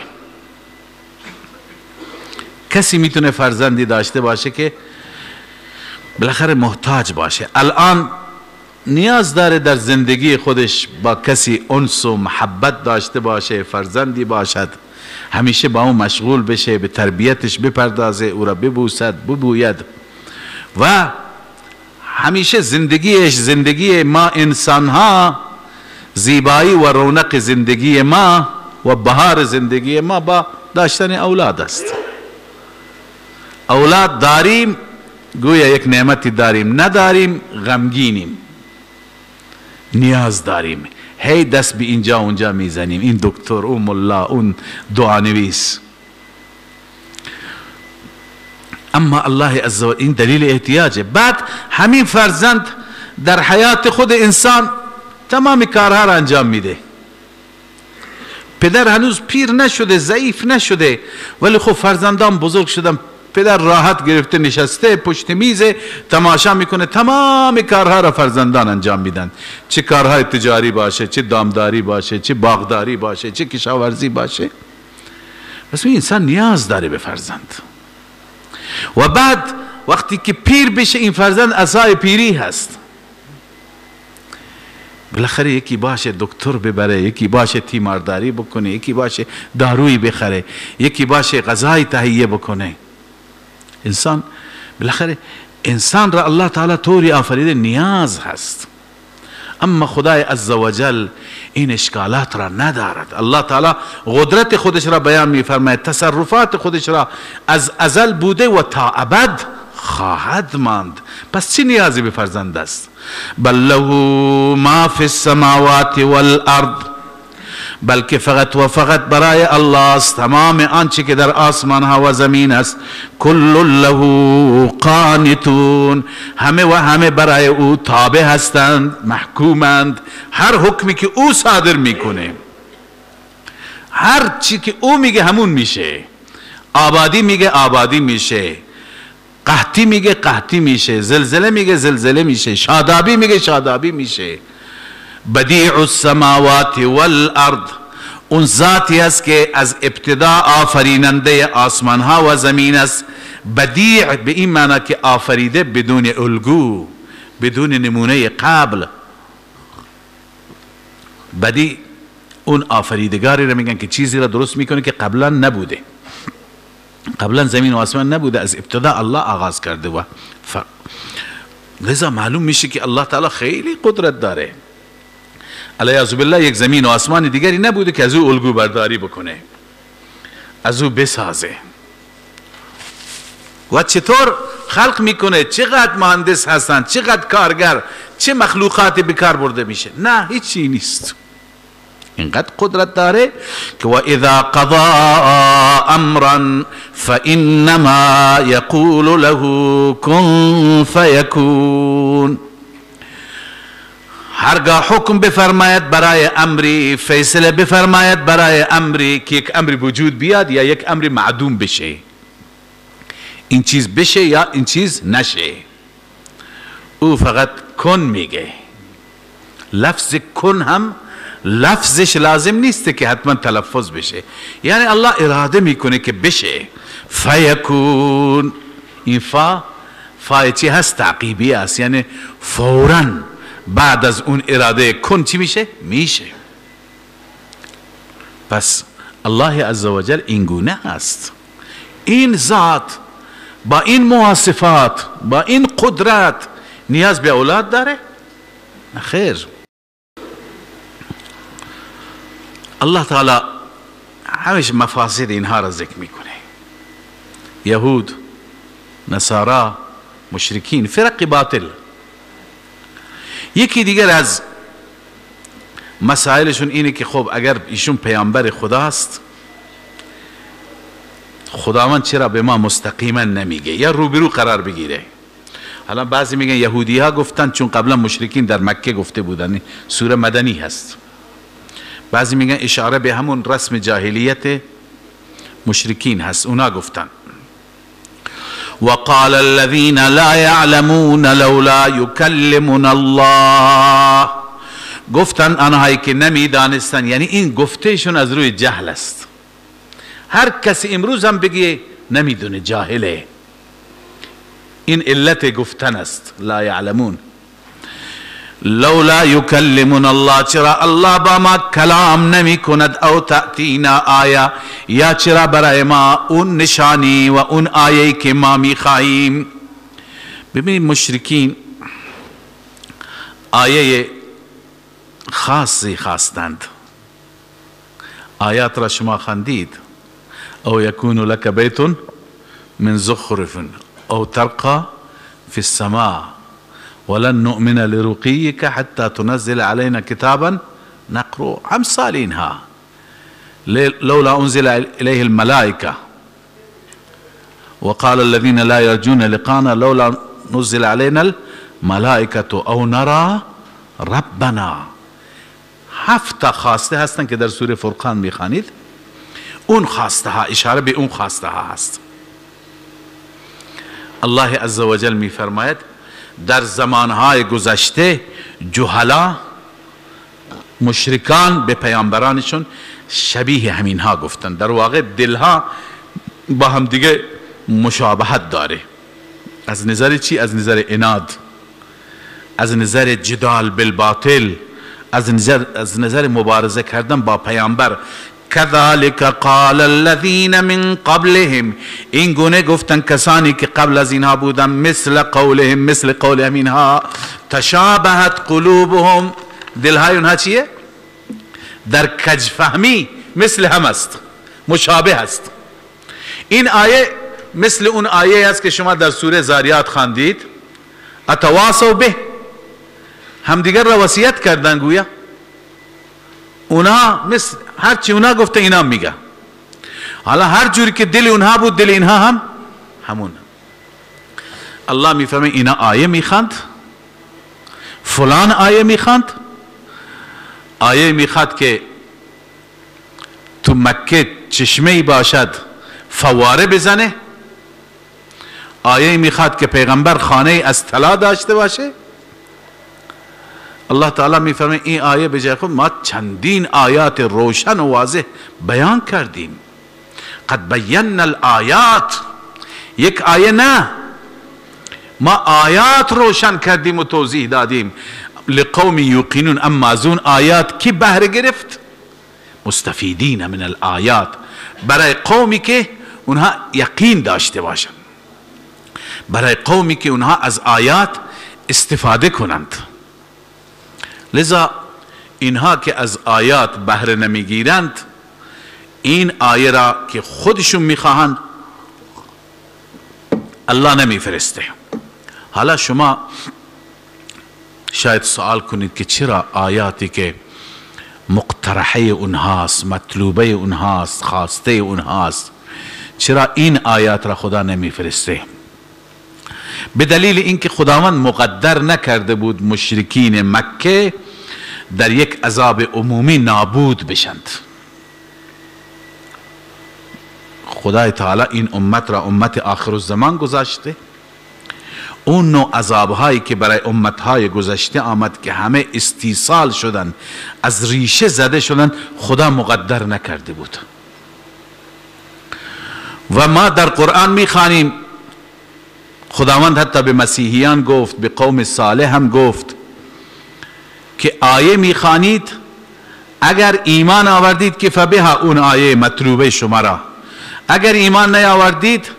کسی میتونه فرزندی داشته باشه که بالاخره محتاج باشه. الان نیاز داره در زندگی خودش با کسی انس و محبت داشته باشه، فرزندی باشد، همیشه با اون مشغول بشه، به تربیتش بپردازه، او را ببوسد، ببوید و همیشه زندگیش، زندگی ما انسانها، زیبایی و رونق زندگی ما و بهار زندگی ما با داشتن اولاد است. اولاد داریم گویا یک نعمتی داریم، نداریم غمگینیم، نیاز داریم، هی دست به اینجا اونجا میزنیم، این دکتر، اون ملا، اون دعانویس. اما الله عزوجل این دلیل احتیاجه. بعد همین فرزند در حیات خود انسان تمام کارها را انجام میده. پدر هنوز پیر نشده، ضعیف نشده، ولی خب فرزندان بزرگ شدن، پدر راحت گرفته نشسته پشت میز تماشا میکنه، تمام کارها را فرزندان انجام میدن، چه کارهای تجاری باشه، چه دامداری باشه، چه باغداری باشه، چه کشاورزی باشه. پس این انسان نیاز داره به فرزند. و بعد وقتی که پیر بشه این فرزند عصای پیری هست. بالاخره یکی باشه دکتر ببره، یکی باشه تیمارداری بکنه، یکی باشه دارویی بخره، یکی باشه غذای تهیه بکنه. انسان بالاخره انسان را الله تعالی طوری آفریده نیاز هست. اما خدای عزوجل این اشکالات را ندارد. الله تعالی قدرت خودش را بیان می‌فرماید، تصرفات خودش را از ازل بوده و تا ابد خواهد ماند. پس چه نیازی به فرزند است؟ بل له ما فی السماوات والارض، بلکه فقط و فقط برای الله است تمام آنچه که در آسمان ها و زمین است. کل له قانتون، همه و همه برای او تابع هستند، محکومند. هر حکمی که او صادر میکنه، هر چی که او میگه همون میشه. آبادی میگه آبادی میشه، قحطی میگه قحطی میشه، زلزله میگه زلزله میشه، شادابی میگه شادابی میشه. بدیع السماوات والارض، اون ذاتی است که از ابتدا آفریننده آسمان ها و زمین است. بدیع به این معنی که آفریده بدون الگو، بدون نمونه قبل. بدیع اون آفریدگاری را میگن که چیزی را درست میکنه که قبلا نبوده، قبلا زمین و آسمان نبوده، از ابتدا الله آغاز کرده. و لذا معلوم میشه که الله تعالی خیلی قدرت داره. علیاذ بالله یک زمین و آسمان دیگری نبوده که از او الگو برداری بکنه، از او بسازه. و چطور خلق میکنه، چقدر مهندس هستن، چقدر کارگر، چه مخلوقاتی به کار برده میشه، نه هیچی نیست. اینقدر قدرت داره که و اذا قضا امرا فانما یقول له کن فیکون. هرگاه حکم بفرماید برای امری، فیصله بفرماید برای امری که یک امری وجود بیاد یا یک امری معدوم بشه، این چیز بشه یا این چیز نشه، او فقط کن میگه. لفظ کن هم لفظش لازم نیست که حتما تلفظ بشه، یعنی الله اراده میکنه که بشه. فیکون، این فا فا چی هست؟ تعقیبی است، یعنی فوراً بعد از اون اراده کن چی میشه؟ میشه. پس الله عزوجل این گونه هست، این ذات با این مواصفات با این قدرت نیاز به اولاد داره؟ خیر. الله تعالی همیشه مفاسد اینها را ذکر میکنه، یهود، نصارا، مشرکین، فرق باطل. یکی دیگر از مسائلشون اینه که خب اگر ایشون پیامبر خداست، خداوند چرا به ما مستقیما نمیگه یا روبرو قرار بگیره؟ حالا بعضی میگن یهودی ها گفتن چون قبلا مشرکین در مکه گفته بودن، سوره مدنی هست. بعضی میگن اشاره به همون رسم جاهلیت مشرکین هست، اونا گفتن. وقال الذين لا يعلمون لولا يكلمنا الله، گفتن آنهایی که نمیدانستن، یعنی این گفتهشون از روی جهل است. هر کسی امروز هم بگه نمیدونه، جاهله، این علت گفتن است. لا یعلمون لولا یکلمنا الله، چرا الله با ما کلام نمی کند، او تأتینا آیا، یا چرا برای ما اون نشانی و اون آیه که ما می خواهیم. ببینید مشرکین آیه خاصی خواستند، آیات را شما خواندید، او یکون لک بیت من زخرف او ترقى فی السماء ولن نؤمن لرقيك حتى تنزل علينا كتابا نقرأ. امثال اینها، لولا انزل الیه الملائکه وقال الذين لا يرجون لقانا لولا نزل علينا الملائکه او نرى ربنا. هفت خواسته هستن که در سوره فرقان میخوانید، اون خواسته ها اشاره به اون خواسته ها هست. الله عزوجل میفرماید در زمانهای گذشته جهلا، مشرکان به پیامبرانشون شبیه همینها گفتن. در واقع دلها با هم دیگه مشابهت داره. از نظر چی؟ از نظر عناد، از نظر جدال بالباطل، از نظر مبارزه کردن با پیامبر. كذلك قال الذين من قبلهم، این گونه گفتن کسانی که قبل از اینها بودن، مثل قولهم، مثل قولهم اینها، تشابهت قلوبهم، دلهای اونها چیه؟ در کجفهمی مثل هم است، مشابه است. این آیه مثل اون آیه است که شما در سوره زاریات خواندید، اتواصوا به، همدیگر را وصیت کردن، گویا اونا مثل هرچی اونا گفته اینا میگه. حالا هر جوری که دل اونها بود دل اینها هم همون. الله میفهمه اینا آیه میخواند، فلان آیه میخواند، آیه میخواد که تو مکه چشمه باشد فواره بزنه، آیه میخواد که پیغمبر خانه از طلا داشته باشه. الله تعالی میفرماید این آیه به جای خود ما چندین آیات روشن و واضح بیان کردیم. قد بینا الآیات، یک آیه نه، ما آیات روشن کردیم و توضیح دادیم. لقوم یوقنون، اما از اون آیات کی بهره گرفت؟ مستفیدین من الآیات، برای قومی که اونها یقین داشته باشند، برای قومی که اونها از آیات استفاده کنند. لذا اینها که از آیات بهره نمیگیرند، این آیه را که خودشون میخواهند الله نمیفرسته. حالا شما شاید سوال کنید که چرا آیاتی که مقترحه اونهاست، مطلوبه اونهاست، خواسته اونهاست، چرا این آیات را خدا نمیفرسته؟ به دلیل اینکه خداوند مقدر نکرده بود مشرکین مکه در یک عذاب عمومی نابود بشند. خدای تعالی این امت را امت آخر الزمان گذاشته. اون نوع عذابهایی که برای امتهای گذشته آمد که همه استیصال شدن، از ریشه زده شدن، خدا مقدر نکرده بود. و ما در قرآن میخوانیم خداوند حتی به مسیحیان گفت، به قوم صالح هم گفت که آیه میخوانید، اگر ایمان آوردید که فبها، اون آیه مطلوبه شما را، اگر ایمان نیاوردید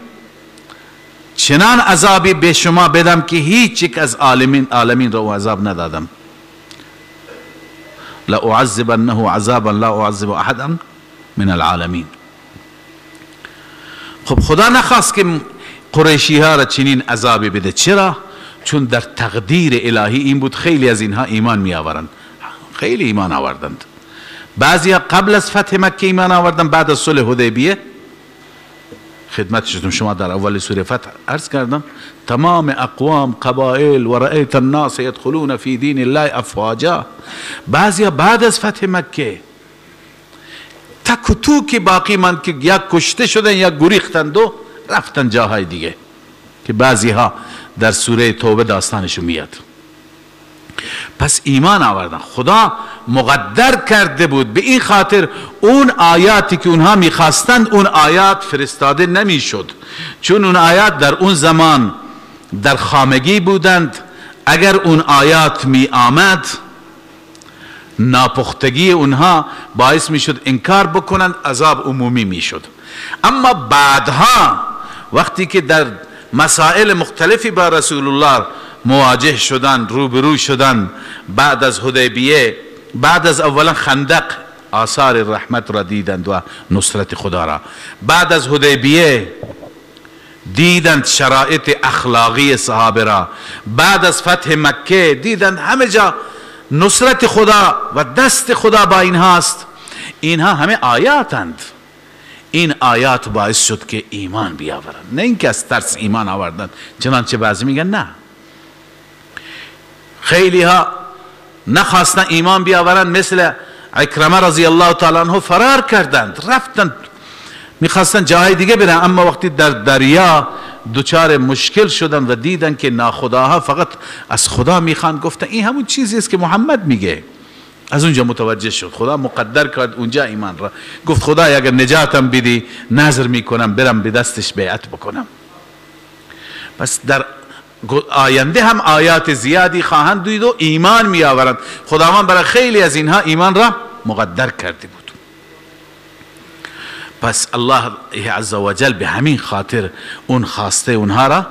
چنان عذابی به شما بدم که هیچ یک از عالمین را او عذاب ندادم. لأعذبنه عذابا لا اعذب احدا من العالمین. خب خدا نخواست که قریشی ها را چنین عذابی بده. چرا؟ چون در تقدیر الهی این بود خیلی از اینها ایمان می آورند، خیلی ایمان آوردند. بعضی ها قبل از فتح مکه ایمان آوردند، بعد از صلح حدیبیه. خدمت شدم شما در اول سوره فتح عرض کردم تمام اقوام قبائل و رأیت الناس یدخلون فی دین الله افواجا. بعضی بعد از فتح مکه تک و توک باقی ماند که یا کشته شدن یا گریختند و رفتن جاهای دیگه، که بعضی ها در سوره توبه داستانشون میاد. پس ایمان آوردن، خدا مقدر کرده بود. به این خاطر اون آیاتی که اونها میخواستند اون آیات فرستاده نمیشد، چون اون آیات در اون زمان در خامگی بودند. اگر اون آیات می آمد ناپختگی اونها باعث میشد انکار بکنند، عذاب عمومی میشد. اما بعدها وقتی که در مسائل مختلفی با رسول الله مواجه شدن، روبرو شدن، بعد از حدیبیه، بعد از اولا خندق آثار رحمت را دیدند و نصرت خدا را، بعد از حدیبیه دیدند شرایط اخلاقی صحابه را، بعد از فتح مکه دیدند همه جا نصرت خدا و دست خدا با اینهاست. اینها همه آیاتند. این آیات باعث شد که ایمان بیاورند، نه اینکه از ترس ایمان آوردند چنانچه بعضی میگن. نه، خیلی ها نخواستن ایمان بیاورند، مثل عکرمه رضی الله تعالی عنه فرار کردند، رفتند، میخواستن جای دیگه برن، اما وقتی در دریا دچار مشکل شدن و دیدن که ناخداها فقط از خدا میخوان، گفتن این همون چیزی است که محمد میگه. از اونجا متوجه شد، خدا مقدر کرد اونجا ایمان را. گفت خدای اگر نجاتم بدی نذر میکنم برم به دستش بیعت بکنم. پس در آینده هم آیات زیادی خواهند دید و ایمان می آورند. خداوند برای خیلی از اینها ایمان را مقدر کرده بود. پس الله عزوجل به همین خاطر اون خواسته اونها را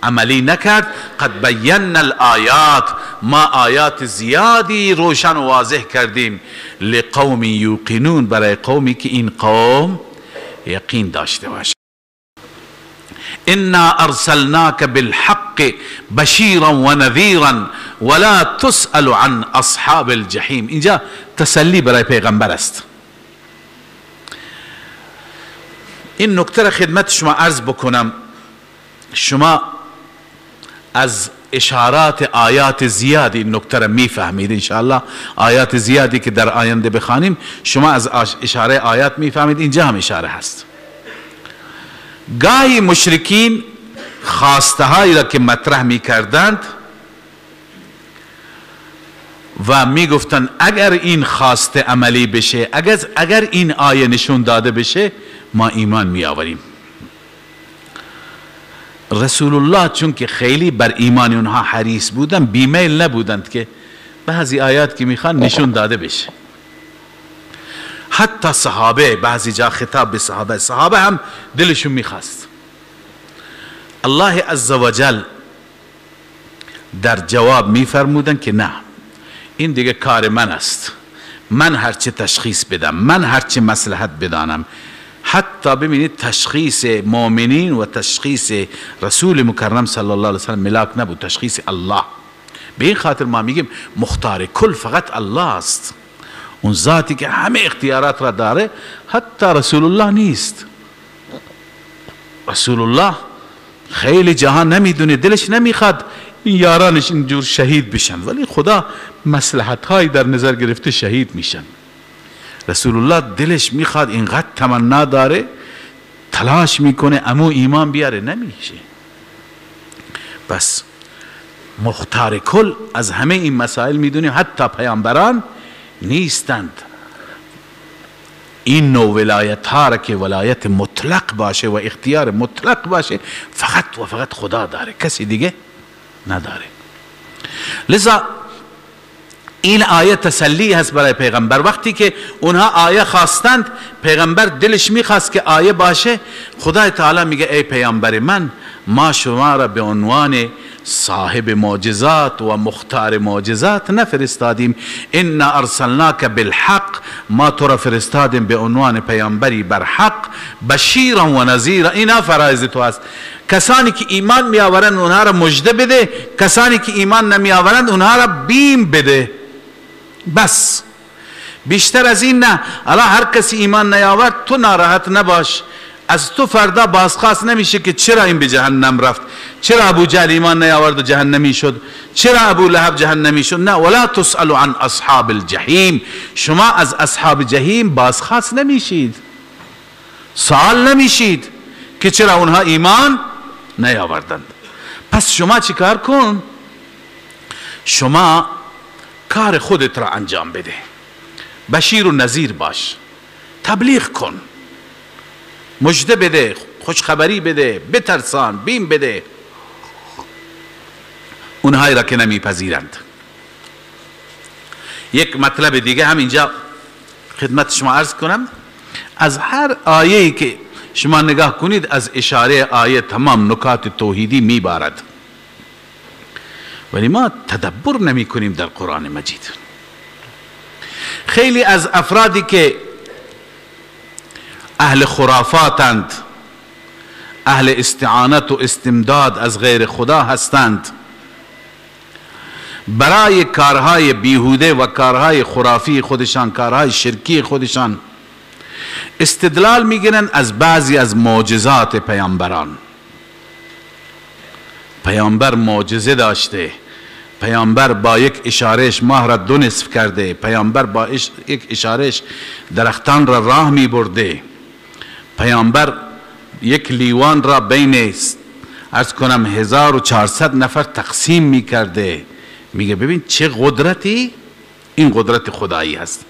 عملی نکرد. قد بینا الآیات، ما آیات زیادی روشن و واضح کردیم، لقوم یوقنون، برای قومی که این قوم یقین داشته باشه. انا ارسلناک بالحق بشیرا و نذیرا ولا تسأل عن اصحاب الجحیم. اینجا تسلی برای پیغمبر است. این نکته را خدمت شما عرض بکنم. شما از اشارات آیات زیادی این نکته را میفهمید. انشاءالله آیات زیادی که در آینده بخوانیم شما از اشاره آیات میفهمید. اینجا هم اشاره هست. گاهی مشرکین خواسته هایی را که مطرح میکردند و میگفتند اگر این خواسته عملی بشه، اگر این آیه نشون داده بشه، ما ایمان میآوریم. رسول الله چون که خیلی بر ایمان اونها حریص بودن، بیمیل نبودند که بعضی آیات که میخوان نشون داده بشه. حتی صحابه بعضی جا خطاب به صحابه، صحابه هم دلشون میخواست. الله عزوجل در جواب میفرمودن که نه، این دیگه کار من است، من هرچه تشخیص بدم، من هرچه مصلحت بدانم. حتی ببینید تشخیص مؤمنین و تشخیص رسول مکرم صلی الله علیه وسلم ملاک نبود، تشخیص الله. به این خاطر ما میگیم مختار کل فقط الله است، اون ذاتی که همه اختیارات را داره، حتی رسول الله نیست. رسول الله خیلی جهان نمیدونه، دلش نمیخواد این یارانش اینجور شهید بشن، ولی خدا مصلحت هایی در نظر گرفته شهید میشن. رسول الله دلش میخواد، اینقدر تمنا داره، تلاش میکنه عمو ایمان بیاره، نمیشه. بس مختار کل از همه این مسائل میدونیم، حتی پیامبران نیستند. این نوع ولایت ها را که ولایت مطلق باشه و اختیار مطلق باشه فقط و فقط خدا داره، کسی دیگه نداره. لذا این آیه تسلی هست برای پیغمبر. وقتی که اونها آیه خواستند، پیغمبر دلش میخواست که آیه باشه، خدای تعالی میگه ای پیامبر من، ما شما را به عنوان صاحب معجزات و مختار معجزات نفرستادیم. انا ارسلناک بالحق، ما تو را فرستادیم به عنوان پیامبری بر حق، بشیرا و نذیرا. اینا فرایض تو هست. کسانی که ایمان میآورند اونها را مژده بده، کسانی که ایمان نمیآورند اونها را بیم بده، بس، بیشتر از این نه. الان هر کسی ایمان نیاورد تو ناراحت نباش، از تو فردا بازخواست نمیشه که چرا این به جهنم رفت، چرا ابو جهل ایمان نیاورد و جهنمی شد، چرا ابو لهب جهنمی شد. نه، ولا تسأل عن اصحاب الجحیم، شما از اصحاب جحیم بازخواست نمیشید، سوال نمیشید که چرا اونها ایمان نیاوردند. پس شما چیکار کن؟ شما کار خودت را انجام بده، بشیر و نذیر باش، تبلیغ کن، مژده بده، خوشخبری بده، بترسان، بیم بده اونهایی را که نمیپذیرند. یک مطلب دیگه هم اینجا خدمت شما عرض کنم. از هر آیه‌ای که شما نگاه کنید، از اشاره آیه تمام نکات توحیدی میبارد، ولی ما تدبر نمی کنیم در قرآن مجید. خیلی از افرادی که اهل خرافاتند، اهل استعانت و استمداد از غیر خدا هستند، برای کارهای بیهوده و کارهای خرافی خودشان، کارهای شرکی خودشان استدلال میگیرن از بعضی از معجزات پیامبران. پیامبر معجزه داشته، پیامبر با یک اشارهش ماه را دو نصف کرده، پیامبر با یک اشارهش درختان را راه می برده، پیامبر یک لیوان را بین عرض کنم 1400 نفر تقسیم می کرده. میگه ببین چه قدرتی، این قدرت خدایی هست.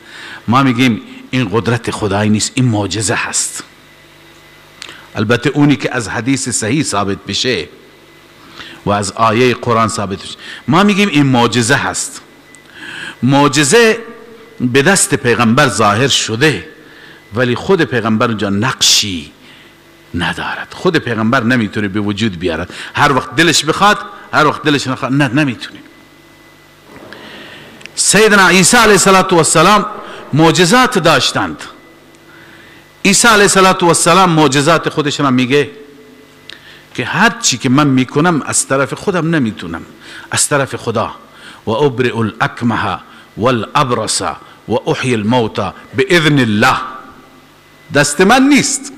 ما میگیم این قدرت خدایی نیست، این معجزه هست. البته اونی که از حدیث صحیح ثابت بشه و از آیه قرآن ثابت بشه، ما میگیم این معجزه هست. معجزه به دست پیغمبر ظاهر شده، ولی خود پیغمبر اونجا نقشی ندارد، خود پیغمبر نمیتونه به وجود بیارد. هر وقت دلش بخواد، هر وقت دلش نخواد، نه، نمیتونه. سیدنا عیسی علیه السلام معجزات داشتند. عیسی علیه السلام معجزات خودش را میگه که هر چی که من میکنم از طرف خودم نمیتونم، از طرف خدا. و ابرئ الاکمه والابرص و احیی الموتى باذن الله. دست من نیست،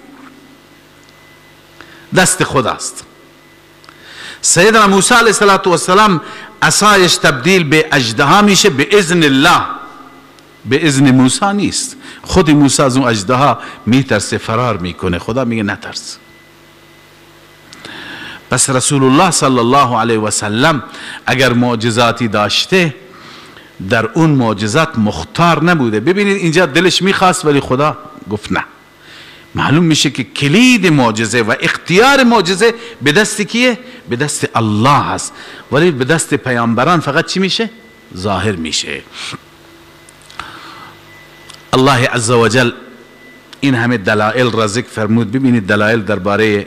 دست خداست. سیدنا موسی علیه السلام عصایش تبدیل به اژدها میشه به اذن الله، به اذن موسی نیست. خود موسی از اون اژدها میترسه، فرار میکنه، خدا میگه نترس. پس رسول الله صلی الله علیه و سلم اگر معجزاتی داشته، در اون معجزات مختار نبوده. ببینید اینجا دلش میخواست ولی خدا گفت نه. معلوم میشه که کلید معجزه و اختیار معجزه به دست کیه؟ به دست الله هست، ولی به دست پیامبران فقط چی میشه؟ ظاهر میشه. الله عزوجل این همه دلائل را ذکر فرمود. ببینید دلائل درباره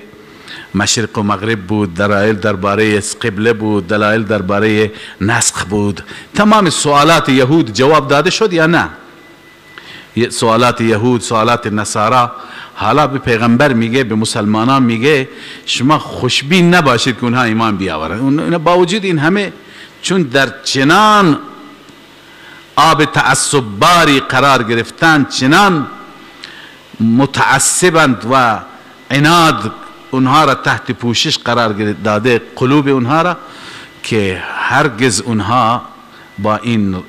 مشرق و مغرب بود، دلائل درباره قبله بود، دلائل درباره نسخ بود. تمام سوالات یهود جواب داده شد یا نه؟ سوالات یهود، سوالات نصارا. حالا به پیغمبر میگه، به مسلمانان میگه شما خوشبین نباشید که اونها ایمان بیاورند. اونها با وجود این همه، چون در چنان آب تعصب باری قرار گرفتن، چنان متعصبند و عناد اونها را تحت پوشش قرار داده، قلوب اونها را، که هرگز اونها با این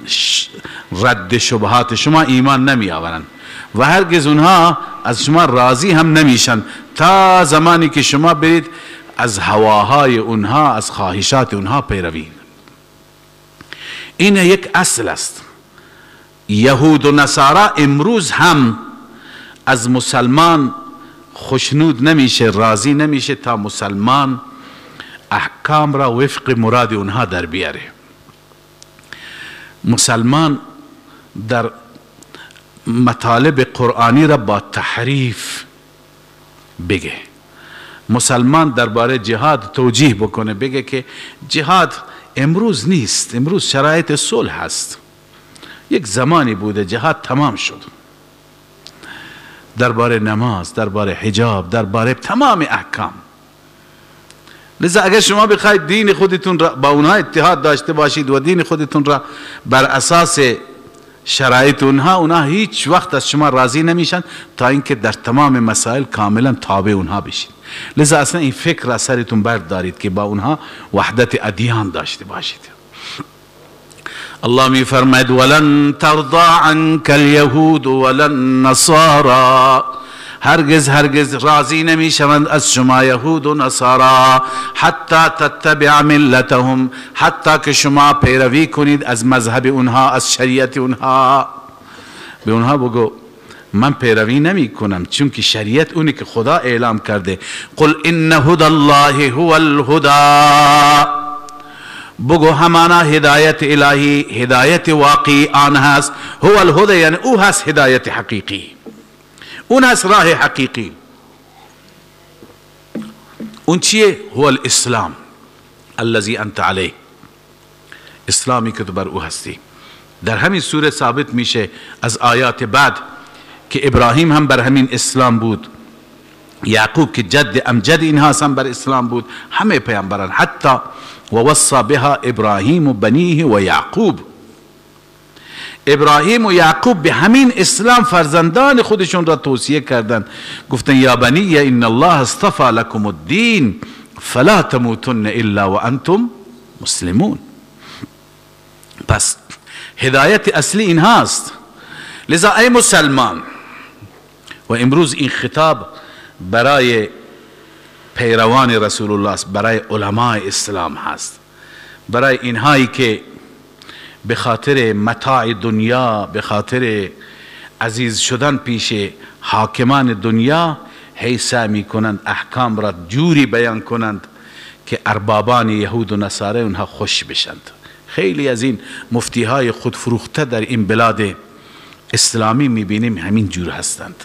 رد شبهات شما ایمان نمی آورند و هرگز اونها از شما راضی هم نمیشن تا زمانی که شما برید از هواهای اونها، از خواهشات اونها پیروی. این یک اصل است. یهود و نصارا امروز هم از مسلمان خوشنود نمیشه، راضی نمیشه تا مسلمان احکام را وفق مراد اونها در بیاره. مسلمان در مطالب قرآنی را با تحریف بگه، مسلمان درباره جهاد توجیه بکنه، بگه که جهاد امروز نیست، امروز شرایط صلح هست، یک زمانی بوده جهاد تمام شد. درباره نماز، درباره حجاب، درباره تمام احکام. لذا اگر شما بخواید دین خودتون را با اونها اتحاد داشته باشید و دین خودتون را بر اساس شرایط اونها، اونها هیچ وقت از شما راضی نمیشن تا اینکه در تمام مسائل کاملا تابع اونها بشید. لذا اصلا این فکر را سرتون بردارید که با اونها وحدت ادیان داشته باشید. الله می فرماید ولن ترضى عنك اليهود ولا النصارى، هرگز هرگز راضی نمی شوند از شما یهود و نصارا، حتی تتبع ملتهم، حتی که شما پیروی کنید از مذهب اونها، از شریعت اونها. به اونها بگو من پیروی نمی کنم، چون که شریعت اونی که خدا اعلام کرده. قل ان هدى الله هو الهدى، بگو همانا هدایت الهی، هدایت واقعی آن هست. هو الهدى یعنی او هست هدایت حقیقی، اون هست راه حقیقی. اون چیه؟ هو الاسلام الذي انت علیه، اسلامی که تو بر او هستی. در همین سوره ثابت میشه از آیات بعد که ابراهیم هم بر همین اسلام بود، یعقوب که جد امجد اینها هم بر اسلام بود، همه پیامبران. حتی و وصى بها ابراهیم و بنیه و یعقوب، ابراهیم و یعقوب به همین اسلام فرزندان خودشون را توصیه کردند، گفتن یا بنی ان الله اصطفى لكم الدین فلا تموتن الا وانتم مسلمون. پس هدایت اصلی این هاست. لذا ای مسلمان، و امروز این خطاب برای پیروان رسول الله است، برای علماء اسلام هست، برای اینهایی که به خاطر متاع دنیا، به خاطر عزیز شدن پیش حاکمان دنیا هی سعی میکنند احکام را جوری بیان کنند که اربابان یهود و نصاره اونها خوش بشند. خیلی از این مفتی های خودفروخته در این بلاد اسلامی میبینیم همین جور هستند.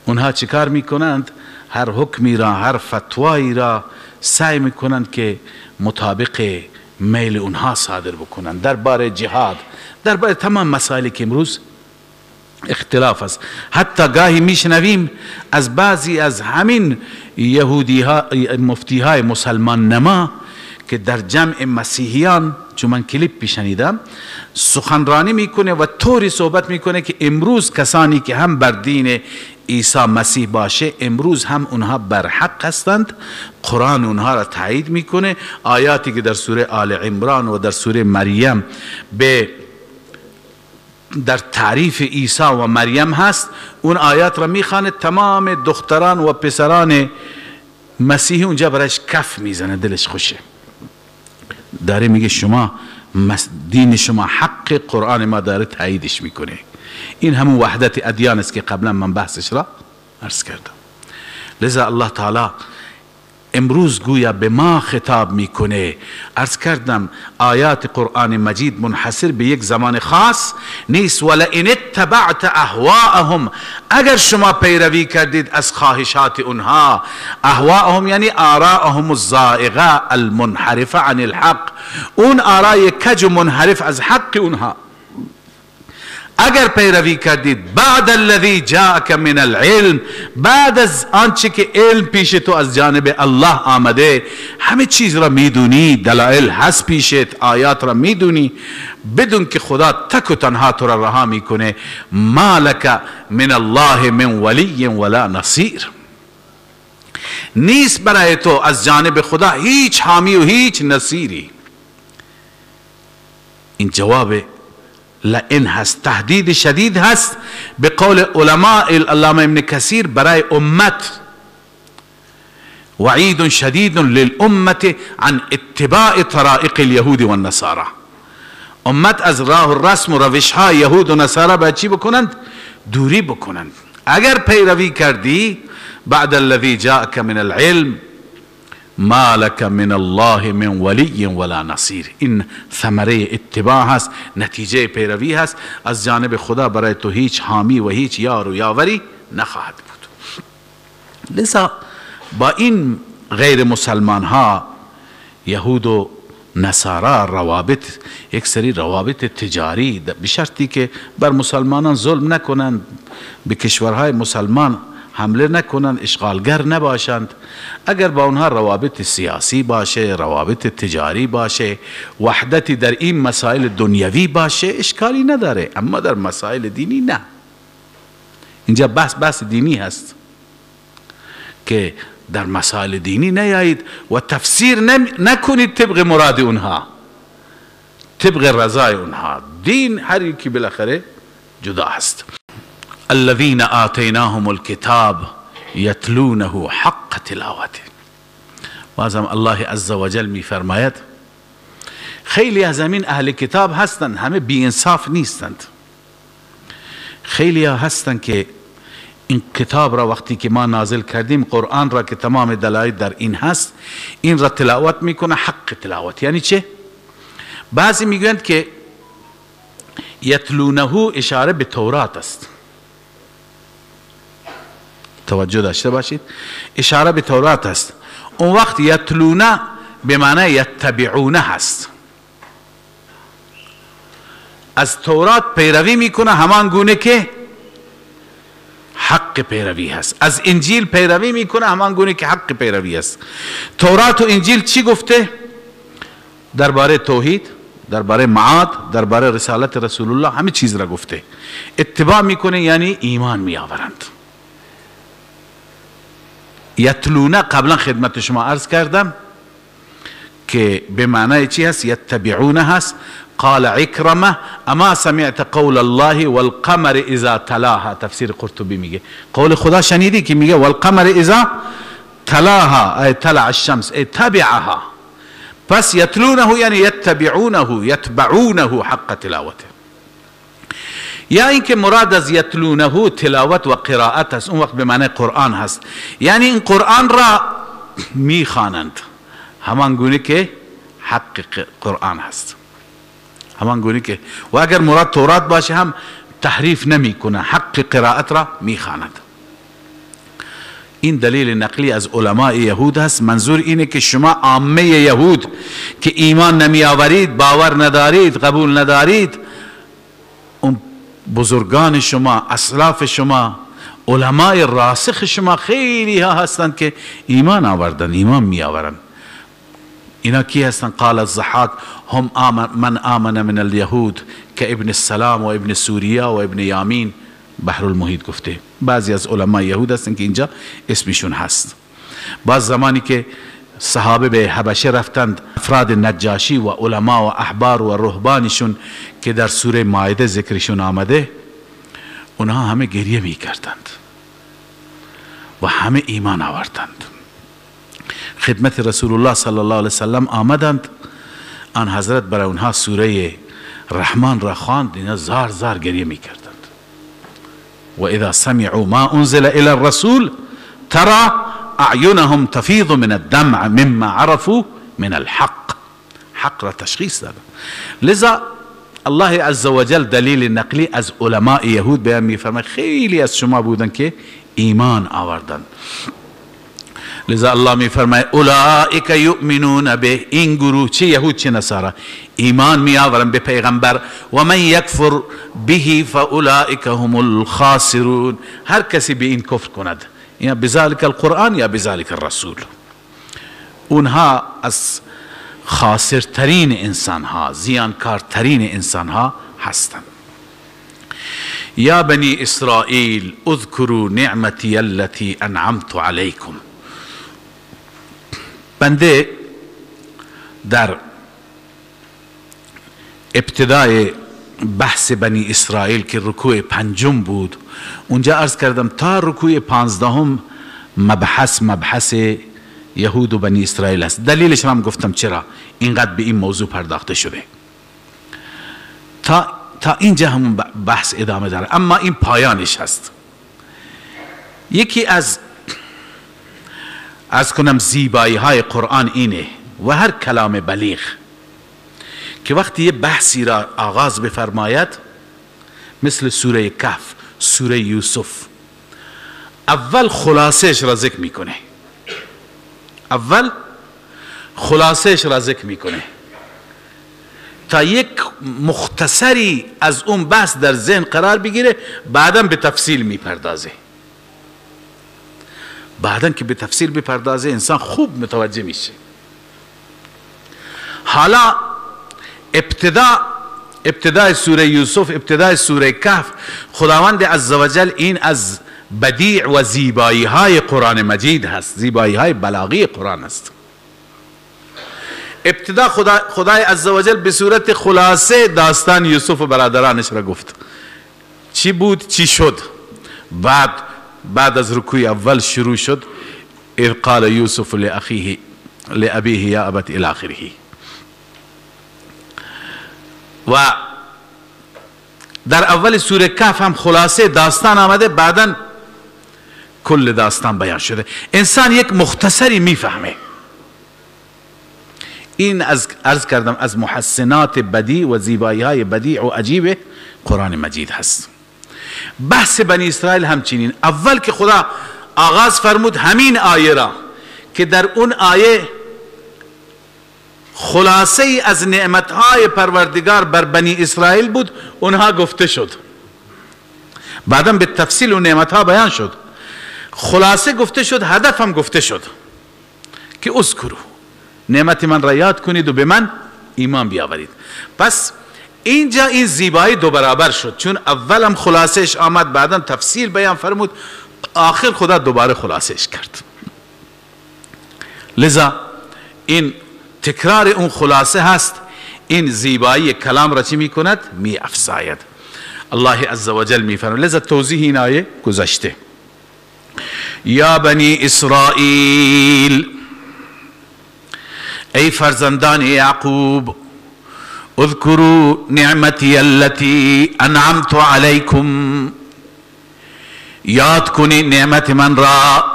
اونها چیکار میکنند؟ هر حکمی را، هر فتوایی را سعی میکنند که مطابق میل اونها صادر بکنند، درباره جهاد، درباره تمام مسائلی که امروز اختلاف است. حتی گاهی میشنویم از بعضی از همین یهودی ها، مفتی های مسلمان نما که در جمع مسیحیان، چون من کلیپ شنیدم، سخنرانی میکنه و طوری صحبت میکنه که امروز کسانی که هم بر دین عیسی مسیح باشه امروز هم اونها بر حق هستند. قرآن اونها را تایید میکنه، آیاتی که در سوره آل عمران و در سوره مریم به در تعریف عیسی و مریم هست، اون آیات را میخوانه، تمام دختران و پسران مسیحی اونجا برایش کف میزنه، دلش خوشه، داره میگه شما دین شما حق، قرآن ما داره تاییدش میکنه. این همون وحدت ادیان است که قبلا من بحثش را عرض کردم. لذا الله تعالی امروز گویا به ما خطاب میکنه. عرض کردم آیات قرآن مجید منحصر به یک زمان خاص نیست. ولئن اتبعت اهواءهم، اگر شما پیروی کردید از خواهشات اونها، اهواءهم یعنی آراءهم الزائغه المنحرفه عن الحق، اون آرای کج و منحرف از حق اونها اگر پیروی کردید، بعد الذی جاءک من العلم، بعد از آنچه که علم پیش تو از جانب الله آمده، همه چیز را میدونی، دلائل هست پیشت، آیات را میدونی، بدون که خدا تک و تنها تو را رها میکنه. ما لک من الله من ولی ولا نصیر، نیست برای تو از جانب خدا هیچ حامی و هیچ نصیری. این جواب لئن هست، تهدید شدید هست به قول علماء علامه ابن کثیر برای امت، وعید شدید للامة عن اتباع طرائق اليهود والنصارى. امت از راه و رسم و روش های یهود و نصارا باید چی بکنند؟ دوری بکنند. اگر پیروی کردی بعد الذي جاءك من العلم ما لك من الله من ولی ولا نصیر. این ثمره اتباع هست، نتیجه پیروی هست. از جانب خدا برای تو هیچ حامی و هیچ یار و یاوری نخواهد بود. لذا با این غیر مسلمان ها، یهود و نصارا، روابط، یک سری روابط تجاری به شرطی که بر مسلمانان ظلم نکنند، به کشورهای مسلمان حمله نکنند، اشغالگر نباشند، اگر با اونها روابط سیاسی باشه، روابط تجاری باشه، وحدتی در این مسائل دنیوی باشه، اشکالی نداره. اما در مسائل دینی نه. اینجا بحث دینی هست که در مسائل دینی نیایید و تفسیر نکنید طبق مراد اونها، طبق رضای اونها. دین هر یکی بالاخره جدا هست. الذين آتیناهم الكتاب یتلونه حق تلاوته. بازم الله عز وجل میفرماید خیلی از همین اهل کتاب هستند، همه بی انصاف نیستند، خیلی هستند که این کتاب را وقتی که ما نازل کردیم، قرآن را که تمام دلایل در این هست، این را تلاوت میکنه حق تلاوت. یعنی چه؟ بعضی میگویند که یتلونه اشاره به تورات است. توجه داشته باشید، اشاره به تورات است. اون وقت یتلونه به معنی یتبعونه هست، از تورات پیروی میکنه همان گونه که حق پیروی هست، از انجیل پیروی میکنه همان گونه که حق پیروی هست. تورات و انجیل چی گفته؟ درباره توحید، درباره معاد، درباره رسالت رسول الله، همه چیز را گفته. اتباع میکنه یعنی ایمان میآورند. یتلونه قبلا خدمت شما عرض کردم که به معنای چی هست؟ یتبعونه هست. قال عکرمه اما سمعت قول الله والقمر اذا تلاها. تفسیر قرطبی میگه قول خدا شنیدی که میگه والقمر اذا تلاها، ای طلع الشمس، ای تبعها. پس یتلونه یعنی یتبعونه، یتبعونه حق تلاوته. یا اینکه مراد از یتلونه تلاوت و قرائت است، اون وقت به معنی قرآن هست، یعنی این قرآن را میخوانند همان گونه که حق قرآن هست، همان گونه که. و اگر مراد تورات باشه هم تحریف نمیکنه، حق قرائت را میخواند. این دلیل نقلی از علماء یهود هست. منظور اینه که شما عامه یهود که ایمان نمی آورید، باور ندارید، قبول ندارید، اون بزرگان شما، اسلاف شما، علماء راسخ شما خیلی ها هستند که ایمان آوردن، ایمان می آورند. اینا کی هستند؟ قال الضحاک هم من آمن من اليهود که ابن السلام و ابن سوریا و ابن یامین. بحر المحیط گفته بعضی از علمای یهود هستند که اینجا اسمشون هست. بعض زمانی که صحابه به حبشه رفتند، افراد نجاشی و علما و احبار و رهبانشون که در سوره مائده ذکرشون آمده، اونها همه گریه می کردند و همه ایمان آوردند. خدمت رسول الله صلی الله علیه وسلم آمدند، آن حضرت برای اونها سوره رحمان را خواند، اینا زار زار گریه می کردند. و اذا سمعوا ما انزل الى الرسول ترى اعینهم تفیض من الدمع مما عرفوا من الحق. حق را تشخیص دادن. لذا الله عز وجل دلیل نقلی از علماء یهود بیان میفرماید خیلی از شما بودن که ایمان آوردند. لذا الله میفرماید اولئک یؤمنون به، این گروه چه یهود چه نصارا ایمان می آورند به پیغمبر. و من یکفر به فاولئک هم الخاسرون. هر کسی به این کفر کند، یا بذلک القرآن یا بذلک الرسول، اونها از خاسرترین انسانها، زیانکارترین انسانها هستند. یا بنی اسرائیل اذکروا نعمتی التي انعمت علیکم. بنده در ابتدای بحث بنی اسرائیل که رکوع پنجم بود، اونجا عرض کردم تا رکوع 15 مبحث یهود و بنی اسرائیل است. دلیلش هم گفتم چرا اینقدر به این موضوع پرداخته شده. تا اینجا هم بحث ادامه داره، اما این پایانش هست. یکی از کنم زیبایی های قرآن اینه و هر کلام بلیغ که وقتی یه بحثی را آغاز بفرماید، مثل سوره کهف، سوره یوسف، اول خلاصهش را ذکر میکنه، اول خلاصهش را ذکر میکنه تا یک مختصری از اون بحث در ذهن قرار بگیره، بعدا به تفصیل میپردازه. بعدا که به تفصیل بپردازه انسان خوب متوجه میشه. حالا ابتدای سوره یوسف، ابتدای سوره کهف، خداوند عزوجل این از بدیع و زیبایی های قرآن مجید هست، زیبایی های بلاغی قرآن است. ابتدا خدای عزوجل به صورت خلاصه داستان یوسف و برادرانش را گفت، چی بود چی شد. بعد از رکوع اول شروع شد، اذ قال یوسف لأخیه لأبیه یا ابت الی آخره. و در اول سوره کهف هم خلاصه داستان آمده، بعدا کل داستان بیان شده. انسان یک مختصری میفهمه. این از عرض کردم از محسنات بدیع و زیبایی های بدیع و عجیب قرآن مجید هست. بحث بنی اسرائیل همچنین، اول که خدا آغاز فرمود همین آیه را که در اون آیه خلاصه از نعمتهای پروردگار بر بنی اسرائیل بود، اونها گفته شد، بعدا به تفصیل اون نعمتها بیان شد. خلاصه گفته شد، هدف هم گفته شد که اذکروا، نعمت من را یاد کنید و به من ایمان بیاورید. پس اینجا این زیبایی دو برابر شد، چون اولم خلاصهش آمد، بعدا تفصیل بیان فرمود، آخر خدا دوباره خلاصهش کرد. لذا این تکرار اون خلاصه هست، این زیبایی کلام را چی می کند؟ می افزاید. الله عزوجل می فرماید، لذا توضیح این آیه گذشته، یا بنی اسرائیل، ای فرزندان یعقوب، اذکروا نعمتی التي انعمت علیکم، یاد کنید نعمت من را،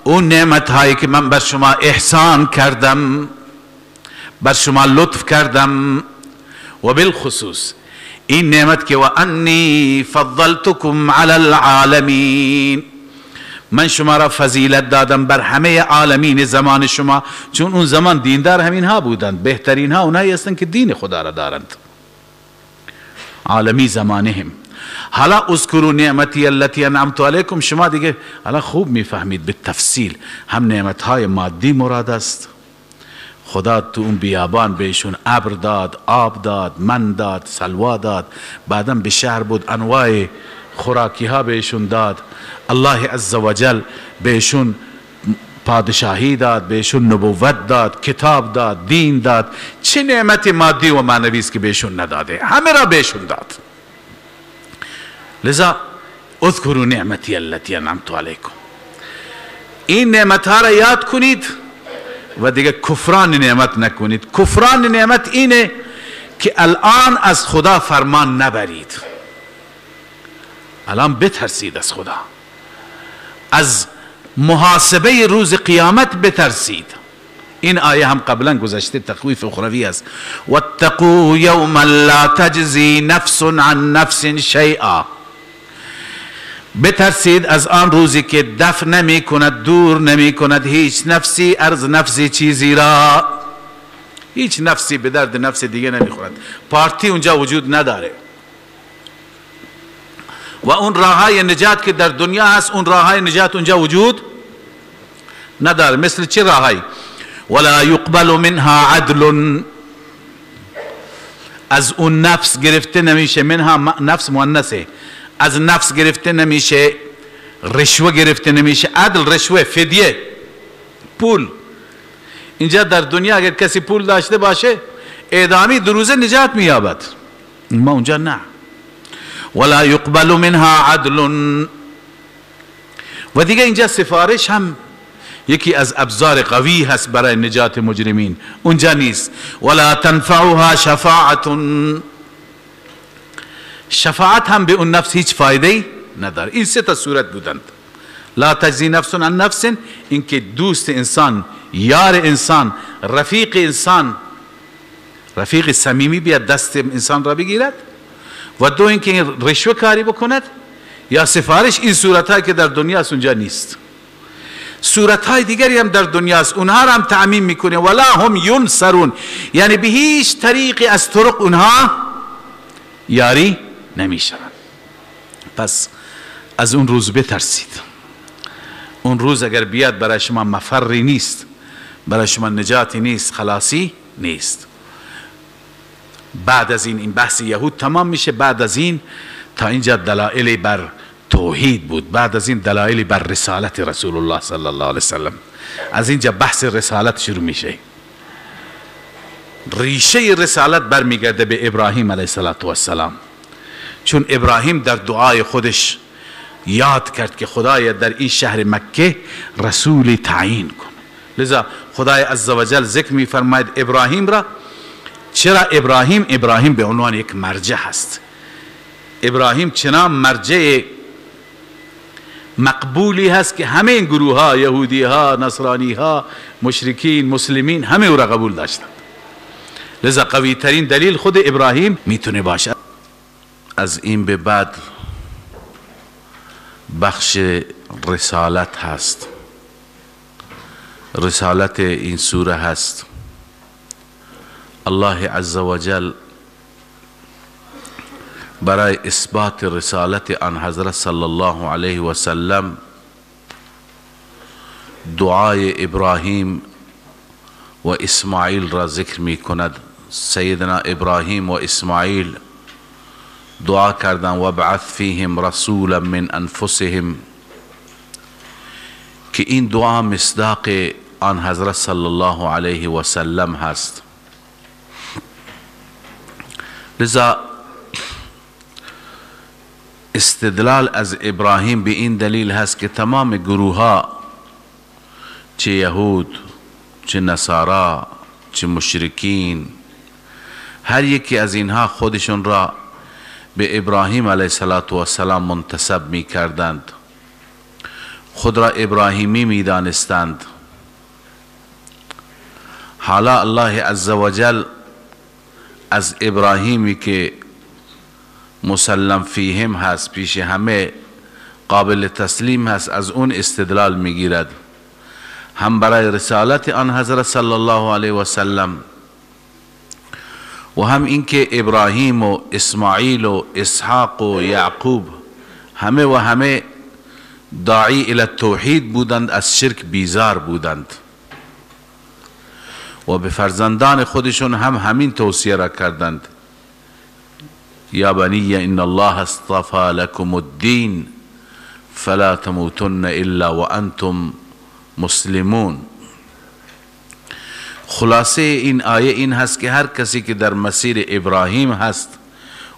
اون نعمت هایی که من بر شما احسان کردم، بر شما لطف کردم، و بالخصوص این نعمت که و انی فضلتکم علی العالمین، من شما را فضیلت دادم بر همه عالمین زمان شما، چون اون زمان دیندار همین ها بودند، بهترین ها اونایی هستند که دین خدا را دارند، عالمی زمانهم. حالا اذکروا نعمتی التي انعمت علیکم، شما دیگه حالا خوب میفهمید به تفصیل، هم نعمت های مادی مراد است، خدا تو اون بیابان بهشون ابر داد، آب داد، من داد، سلوا داد، بعدا به شهر بود انواع خوراکی ها بهشون داد، الله عزوجل بهشون پادشاهی داد، بهشون نبوت داد، کتاب داد، دین داد. چه نعمت مادی و معنوی است که بهشون نداده، همه را بهشون داد. لذا اذکروا نعمتی التي انعمت علیکم، این نعمت ها را یاد کنید و دیگه کفران نعمت نکنید. کفران نعمت اینه که الان از خدا فرمان نبرید، الان بترسید از خدا، از محاسبه روز قیامت بترسید. این آیه هم قبلا گذشته، تخویف اخروی است. واتقوا یوما لا تجزی نفس عن نفس شیئا، بترسید از آن روزی که دفع نمی کند، دور نمی کند هیچ نفسی از نفسی چیزی را، هیچ نفسی به درد نفس دیگه نمی خورد، پارتی اونجا وجود نداره. و اون راههای نجات که در دنیا هست، اون راههای نجات اونجا وجود نداره. مثل چه راههایی؟ ولا یقبل منها عدل، از اون نفس گرفته نمیشه، منها نفس مؤنثه، از نفس گرفته نمیشه، رشوه گرفته نمیشه. عدل رشوه، فدیه، پول. اینجا در دنیا اگر کسی پول داشته باشه اعدامی دو روزه نجات مییابد. ما اونجا نه. ولا یقبل منها عدل. و دیگه اینجا سفارش هم یکی از ابزار قوی هست برای نجات مجرمین، اونجا نیست. ولا تنفعها شفاعت. شفاعت هم به اون نفس هیچ فایده نداره. این سه تا صورت بودند. لا تجزی نفس عن نفس، اینکه دوست انسان، یار انسان، رفیق انسان، رفیق صمیمی بیاد دست انسان را بگیرد، و دو اینکه رشوه کاری بکند یا سفارش. این صورت که در دنیا است اونجا نیست. صورت های دیگری هم در دنیا است، اونها را هم تعمیم میکنه. ولا هم ینصرون، یعنی به هیچ طریقی از طرق اونها یاری نمیشوند. پس از اون روز بترسید. اون روز اگر بیاد برای شما مفری نیست، برای شما نجاتی نیست، خلاصی نیست. بعد از این بحث یهود تمام میشه. بعد از این تا اینجا دلایل بر توحید بود، بعد از این دلایل بر رسالت رسول الله صلی الله علیه وسلم. از اینجا بحث رسالت شروع میشه. ریشه رسالت برمیگرده به ابراهیم علیه السلام، چون ابراهیم در دعای خودش یاد کرد که خدای در این شهر مکه رسول تعیین کن. لذا خدای عزوجل ذکر میفرماید ابراهیم را. چرا ابراهیم؟ ابراهیم به عنوان یک مرجع هست. ابراهیم چنان مرجع مقبولی هست که همه این گروه ها، یهودی ها، نصرانی ها، مشرکین، مسلمین، همه او را قبول داشتند. لذا قوی ترین دلیل خود ابراهیم میتونه باشه. از این به بعد بخش رسالت هست، رسالت این سوره هست. الله عزوجل برای اثبات رسالت آن حضرت صلی الله علیه و سلم دعای ابراهیم و اسماعیل را ذکر می کند. سیدنا ابراهیم و اسماعیل دعا کردند و بعث فیهم رسولا من انفسهم، که این دعا مصداق آن حضرت صلی الله علیه و سلم هست. لذا استدلال از ابراهیم به این دلیل هست که تمام گروه ها، چه یهود، چه نصارا، چه مشرکین، هر یکی از اینها خودشون را به ابراهیم علیه السلام منتسب می کردند، خود را ابراهیمی می دانستند. حالا الله عزوجل از ابراهیمی که مسلم فیهم هست، پیش همه قابل تسلیم هست، از اون استدلال میگیرد، هم برای رسالت آن حضرت صلی الله علیه و سلم، و هم اینکه ابراهیم و اسماعیل و اسحاق و یعقوب همه و همه داعی الی التوحید بودند، از شرک بیزار بودند و به فرزندان خودشون هم همین توصیه را کردند: یا بنی ان الله اصطفى لكم الدین فلا تموتن الا وانتم مسلمون. خلاصه این آیه این هست که هر کسی که در مسیر ابراهیم هست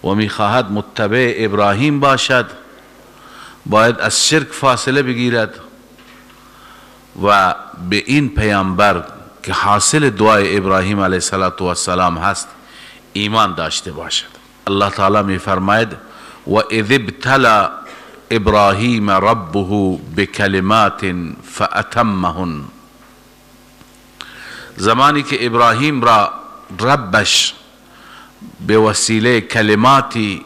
و میخواهد متبع ابراهیم باشد، باید از شرک فاصله بگیرد و به این پیامبر که حاصل دعای ابراهیم علیه السلام هست ایمان داشته باشد. الله تعالی می فرماید: و اذ ابتلى ابراهیم ربه بکلمات فاتمهن. زمانی که ابراهیم را ربش به وسیله کلماتی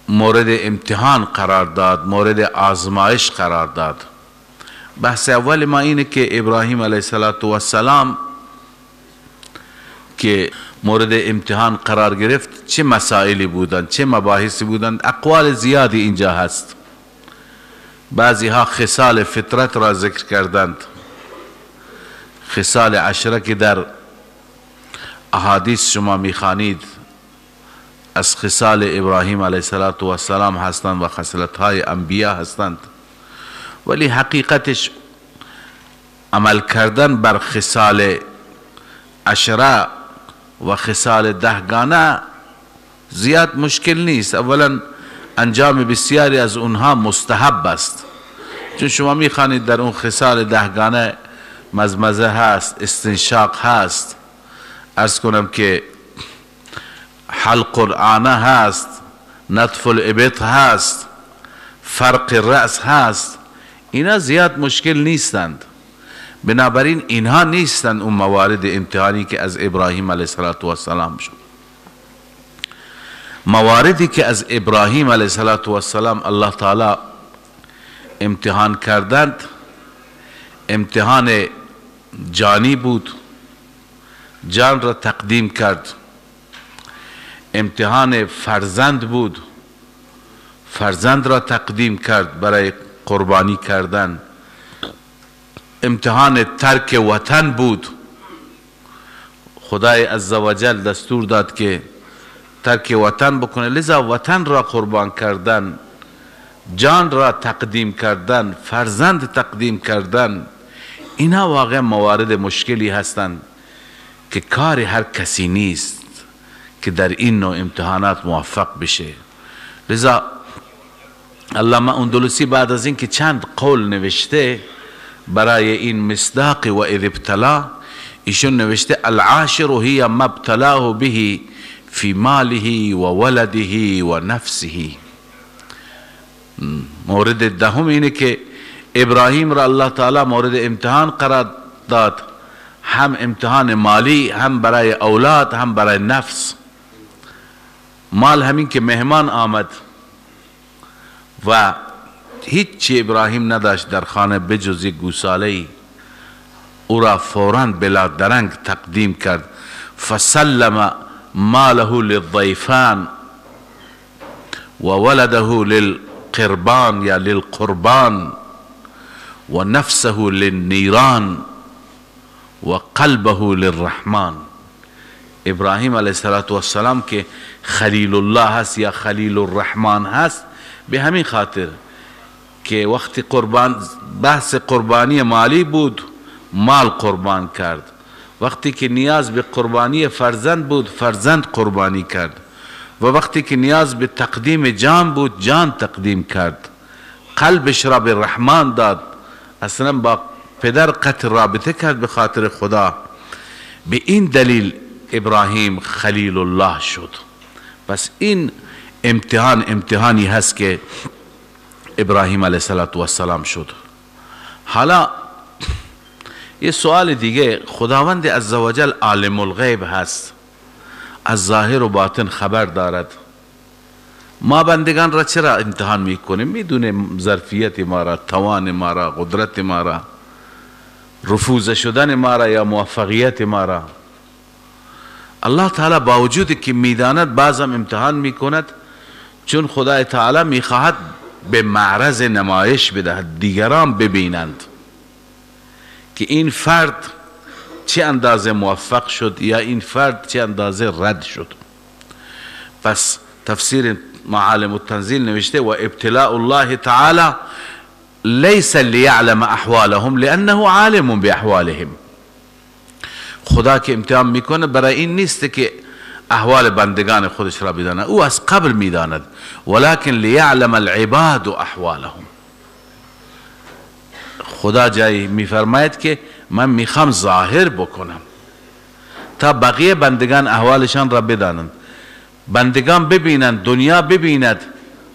مورد امتحان قرار داد، مورد آزمایش قرار داد. بحث اول ما اینه که ابراهیم علیه السلام که مورد امتحان قرار گرفت چه مسائلی بودند، چه مباحثی بودند. اقوال زیادی اینجا هست. بعضی ها خصال فطرت را ذکر کردند، خصال عشره که در احادیث شما میخوانید از خصال ابراهیم علیه السلام هستند و خصلت های انبیا هستند، ولی حقیقتش عمل کردن بر خصال عشره و خصال دهگانه زیاد مشکل نیست. اولا انجام بسیاری از اونها مستحب است، چون شما میخوانید در اون خصال دهگانه مزمزه هست، استنشاق هست، عرض کنم که حلق العانه هست، نطف الابط هست، فرق رأس هست. اینا زیاد مشکل نیستند. بنابراین اینها نیستند اون موارد امتحانی که از ابراهیم علیه السلام شد. مواردی که از ابراهیم علیه السلام الله تعالی امتحان کردند، امتحان جانی بود، جان را تقدیم کرد. امتحان فرزند بود، فرزند را تقدیم کرد برای قربانی کردن. امتحان ترک وطن بود، خدای عزوجل دستور داد که ترک وطن بکنه، لذا وطن را قربان کردن، جان را تقدیم کردن، فرزند تقدیم کردن، اینا واقعا موارد مشکلی هستند که کار هر کسی نیست که در این نوع امتحانات موفق بشه. لذا علامه اندلسی بعد از اینکه چند قول نوشته برای این مصداق و اذ ابتلا، ایشون نوشته العاشر هی ما ابتلاه به فی ماله و ولده و نفسه. مورد دهم اینه که ابراهیم را الله تعالی مورد امتحان قرار داد، هم امتحان مالی، هم برای اولاد، هم برای نفس. مال همین که مهمان آمد و هیچی ابراهیم نداشت در خانه بجز یک گوساله، او را فوراً بلا درنگ تقدیم کرد. فسلم ماله للضیفان و ولده للقربان یا للقربان و نفسه للنیران و قلبه للرحمن. ابراهیم علیه السلام که خلیل الله هست یا خلیل الرحمن هست، به همین خاطر که وقتی قربان، بحث قربانی مالی بود، مال قربان کرد. وقتی که نیاز به قربانی فرزند بود، فرزند قربانی کرد. و وقتی که نیاز به تقدیم جان بود، جان تقدیم کرد. قلبش را به رحمان داد، اصلا با پدر قطع رابطه کرد به خاطر خدا. به این دلیل ابراهیم خلیل الله شد. پس این امتحان امتحانی هست که ابراهیم علیه السلام شد. حالا یه سوال دیگه، خداوند عزوجل عالم الغیب هست، از ظاهر و باطن خبر دارد. ما بندگان را چرا امتحان میکنیم؟ میدونه ظرفیت ما را، توان ما را، قدرت ما را، رفوز شدن ما را یا موفقیت ما را. الله تعالی با وجود که میداند بعضم امتحان میکند، چون خدای تعالی میخواهد به معرض نمایش بدهد، دیگران ببینند که این فرد چه اندازه موفق شد یا این فرد چه اندازه رد شد. پس تفسیر معالم التنزیل نوشته و ابتلاء الله تعالی لیس لیعلم احوالهم لانه عالم باحوالهم. خدا که امتحان میکنه برای این نیست که احوال بندگان خودش را بداند، او از قبل میداند، ولكن لیعلم العباد احوالهم. خدا جایی میفرماید که من میخوام ظاهر بکنم تا بقیه بندگان احوالشان را بدانند، بندگان ببینند، دنیا ببیند.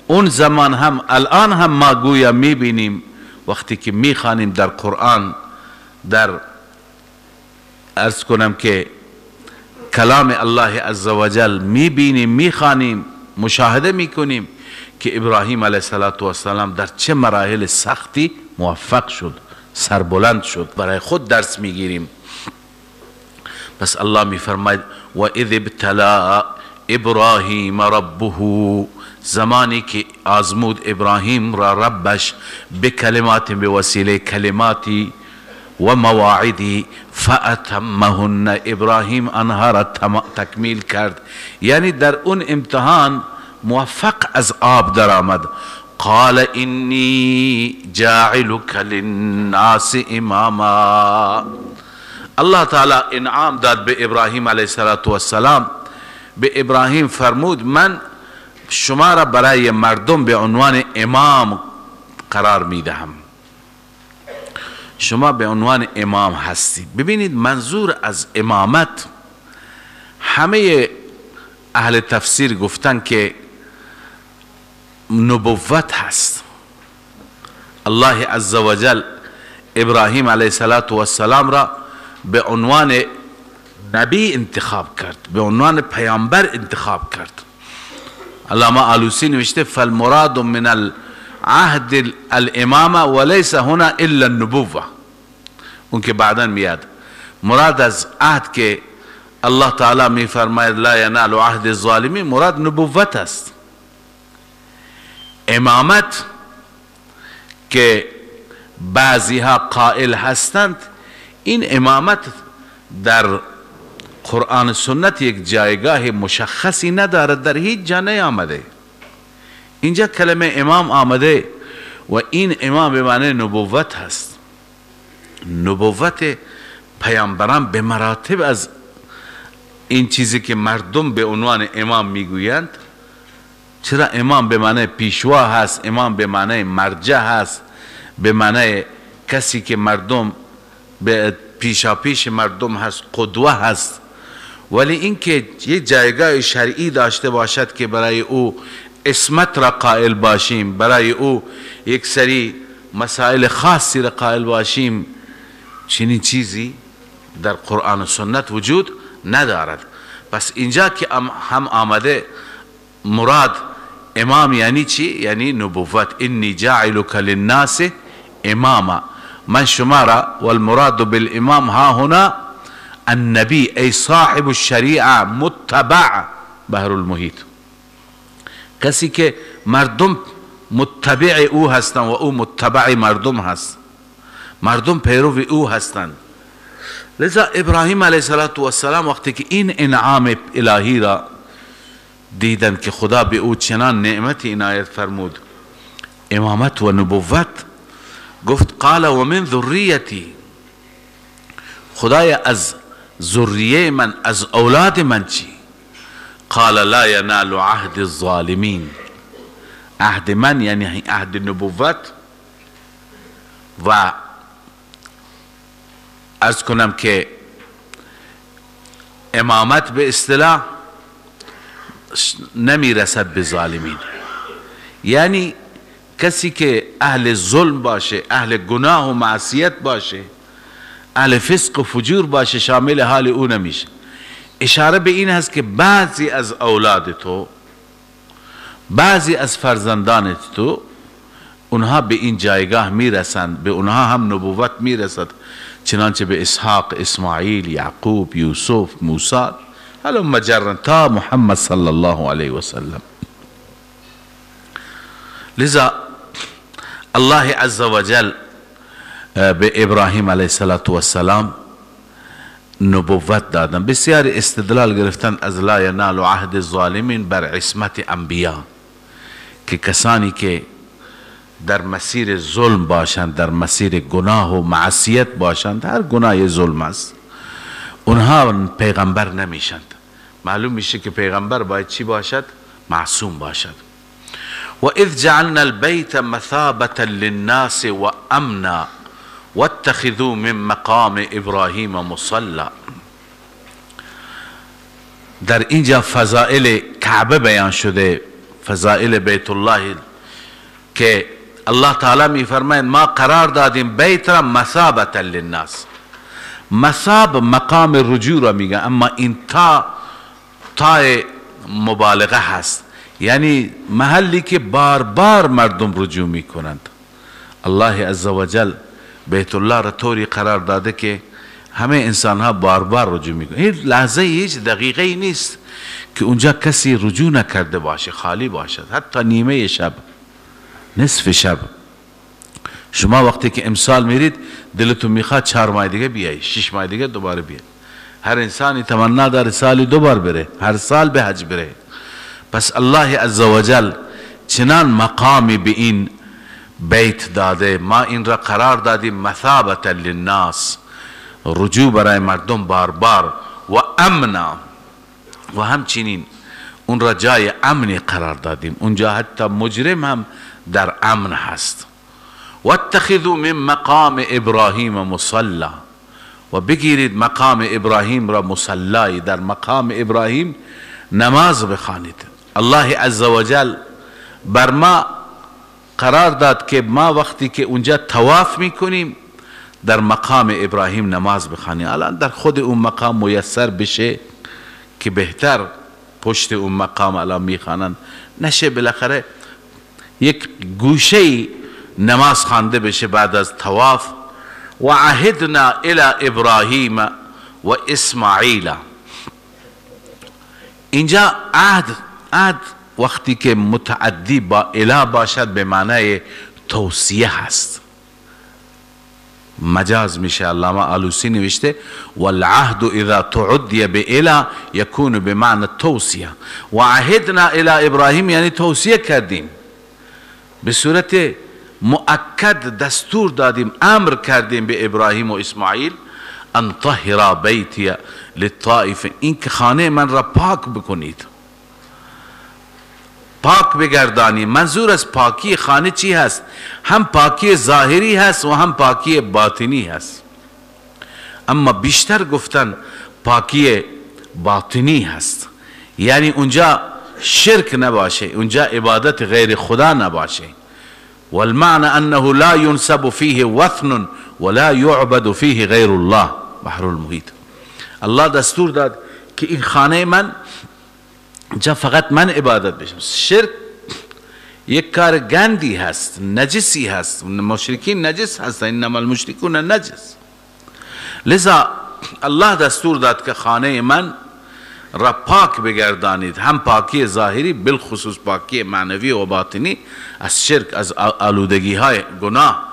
اون زمان هم الان هم ما گویا میبینیم وقتی که میخوانیم در قرآن، در عرض کنم که کلام الله عزوجل میبینیم، میخوانیم، مشاهده میکنیم که ابراهیم علیه السلام در چه مراحل سختی موفق شد، سربلند شد. برای خود درس میگیریم. پس الله میفرماید و اذ ابتلا ابراهیم ربه، زمانی که آزمود ابراهیم را ربش به کلمات، به وسیله کلماتی و مواعدی، فاتمهن، ابراهیم آنها را تکمیل کرد. یعنی در اون امتحان موفق از آب درآمد. قال انی جاعلک للناس اماما. الله تعالی انعام داد به ابراهیم علیه السلام. به ابراهیم فرمود من شما را برای مردم به عنوان امام قرار میدهم، شما به عنوان امام هستید. ببینید منظور از امامت، همه اهل تفسیر گفتن که نبوت هست. الله عزوجل ابراهیم علیه السلام را به عنوان نبی انتخاب کرد، به عنوان پیامبر انتخاب کرد. علامه آلوسی نوشته فالمراد من العهد الامامه وليس هنا الا النبوه. اون که بعدا میاد مراد از عهد که الله تعالی میفرماید لا ینال عهد الظالمین، مراد نبوت است. امامت که بعضی ها قائل هستند، این امامت در قرآن سنت یک جایگاه مشخصی ندارد، در هیچ جا نیامده. اینجا کلمه امام آمده و این امام به معنی نبوت هست. نبوت پیامبران به مراتب از این چیزی که مردم به عنوان امام میگویند. چرا امام به معنی پیشوا هست، امام به معنی مرجع هست، به معنی کسی که مردم به پیشاپیش مردم هست، قدوه هست. ولی اینکه یک جایگاه شرعی داشته باشد که برای او عصمت را قائل باشیم، برای او یک سری مسائل خاصی را قائل باشیم، چنین چیزی در قرآن و سنت وجود ندارد. پس اینجا که هم آمده مراد امام یعنی چی؟ یعنی نبوت. انی جاعلک للناس اماما، من شما را، والمراد بالامام ها هنا النبی ای صاحب الشریعه متبع بحر المحیط، کسی که مردم متبع او هستند و او متبع مردم هست، مردم پیرو او هستند. لذا ابراهیم علیه السلام وقتی که این انعام الهی را دیدن که خدا به او چنان نعمت عنایت فرمود، امامت و نبوت، گفت قال و من ذریتی، خدای از ذریه من، از اولاد من چی؟ قال لا ینال عهد الظالمین. عهد من یعنی عهد نبوت. و عرض کنم که امامت به اصطلاح نمیرسد به ظالمین، یعنی کسی که اهل ظلم باشه، اهل گناه و معصیت باشه، اهل فسق و فجور باشه، شامل حال او نمیشه. اشاره به این هست که بعضی از اولاد تو، بعضی از فرزندان تو، اونها به این جایگاه میرسند، به اونها هم نبوت میرسد، چنانچه به اسحاق، اسماعیل، یعقوب، یوسف، موسی، هلم جرا تا محمد صلی الله علیه وسلم. لذا الله عز وجل به ابراهیم علیه السلام نبوت دادن. بسیار استدلال گرفتن از لا ینال عهد الظالمین بر عصمت انبیا، که کسانی که در مسیر ظلم باشند، در مسیر گناه و معصیت باشند، هر گناه ظلم است، اونها پیغمبر نمیشند. معلوم میشه که پیغمبر باید چی باشد؟ معصوم باشد. و اذ جعلنا البیت مثابة للناس وامنا واتخذوا من مقام ابراهیم مصلی. در اینجا فضائل کعبه بیان شده، فضائل بیت الله، که الله تعالی میفرماید ما قرار دادیم بیت را مثابة للناس. مثاب مقام رجوع را میگه، اما این تا تای مبالغه هست، یعنی محلی که بار بار مردم رجوع میکنند. الله عزوجل بیت الله را طوری قرار داده که همه انسان ها بار بار رجوع میکنند. هیچ لحظه، هیچ دقیقه نیست که اونجا کسی رجوع نکرده باشه، خالی باشد، حتی نیمه شب، نصف شب. شما وقتی که امسال میرید دلتون میخواد 4 ماه دیگه بیای، 6 ماه دیگه دوباره بیای. هر انسانی تمنا داره سالی دوبار بره، هر سال به حج بره. پس الله عزوجل چنان مقامی به این بیت داده، ما این را قرار دادیم مثابة للناس رجوع برای مردم بار بار. و امنا، و همچنین اون را جای امنی قرار دادیم، اونجا حتی مجرم هم در امن هست. و اتخذوا من مقام ابراهیم مصلا، و بگیرید مقام ابراهیم را مصلای، در مقام ابراهیم نماز بخوانید. الله عزوجل بر ما قرار داد که ما وقتی که اونجا طواف میکنیم در مقام ابراهیم نماز بخوانیم. الان در خود اون مقام میسر بشه که بهتر، پشت اون مقام الان میخوانند نشه، بالاخره یک گوشه نماز خوانده بشه بعد از طواف. و عهدنا الى ابراهیم و اسماعیل. اینجا عهد وقتی که متعدی با اله باشد به معنای توصیه هست، مجاز میشه. علامه آلوسی نوشته والعهد اذا تعدی به یکون به معنی توصیه. و عهدنا الى ابراهیم یعنی توصیه کردیم، به صورت مؤکد دستور دادیم، امر کردیم به ابراهیم و اسماعیل ان طهر بیتی للطائف، این که خانه من را پاک بکنید، پاک بگردانی. منظور از پاکی خانه چی هست؟ هم پاکی ظاهری هست و هم پاکی باطنی هست، اما بیشتر گفتن پاکی باطنی هست، یعنی اونجا شرک نباشه، اونجا عبادت غیر خدا نباشه. والمعنى انه لا ينسب فيه وثن ولا يعبد فيه غیر الله. بحر المحیط. الله دستور داد که این خانه من اینجا فقط من عبادت بشم. شرک یک کار گندی هست، نجسی هست، مشرکین نجس هستند، انما المشرکون نجس. لذا الله دستور داد که خانه من را پاک بگردانید، هم پاکی ظاهری بالخصوص پاکی معنوی و باطنی از شرک، از آلودگی های گناه.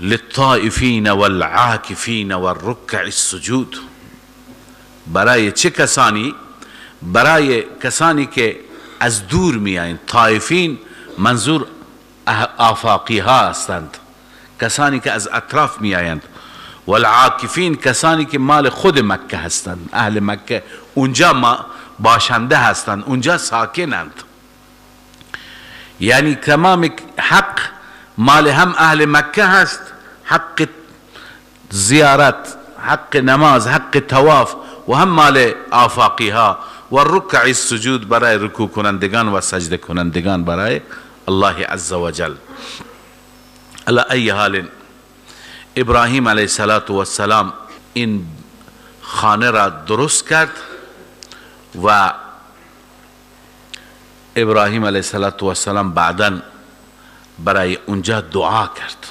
للطائفین والعاکفین والرکع السجود. برای چه کسانی؟ برای کسانی که از دور میایند. طائفین منظور آفاقی ها هستند، کسانی که از اطراف میایند. والعاکفین کسانی که مال خود مکه هستند، اهل مکه اونجا ما باشنده هستند، اونجا ساکنند، یعنی تمام حق مال هم اهل مکه هست، حق زیارت، حق نماز، حق طواف، و هم مال آفاقی ها. و رکع السجود برای رکوع کنندگان و سجده کنندگان برای الله عز وجل. علی ای حال ابراهیم علیه السلام این خانه را درست کرد و ابراهیم علیه السلام بعداً برای اونجا دعا کرد.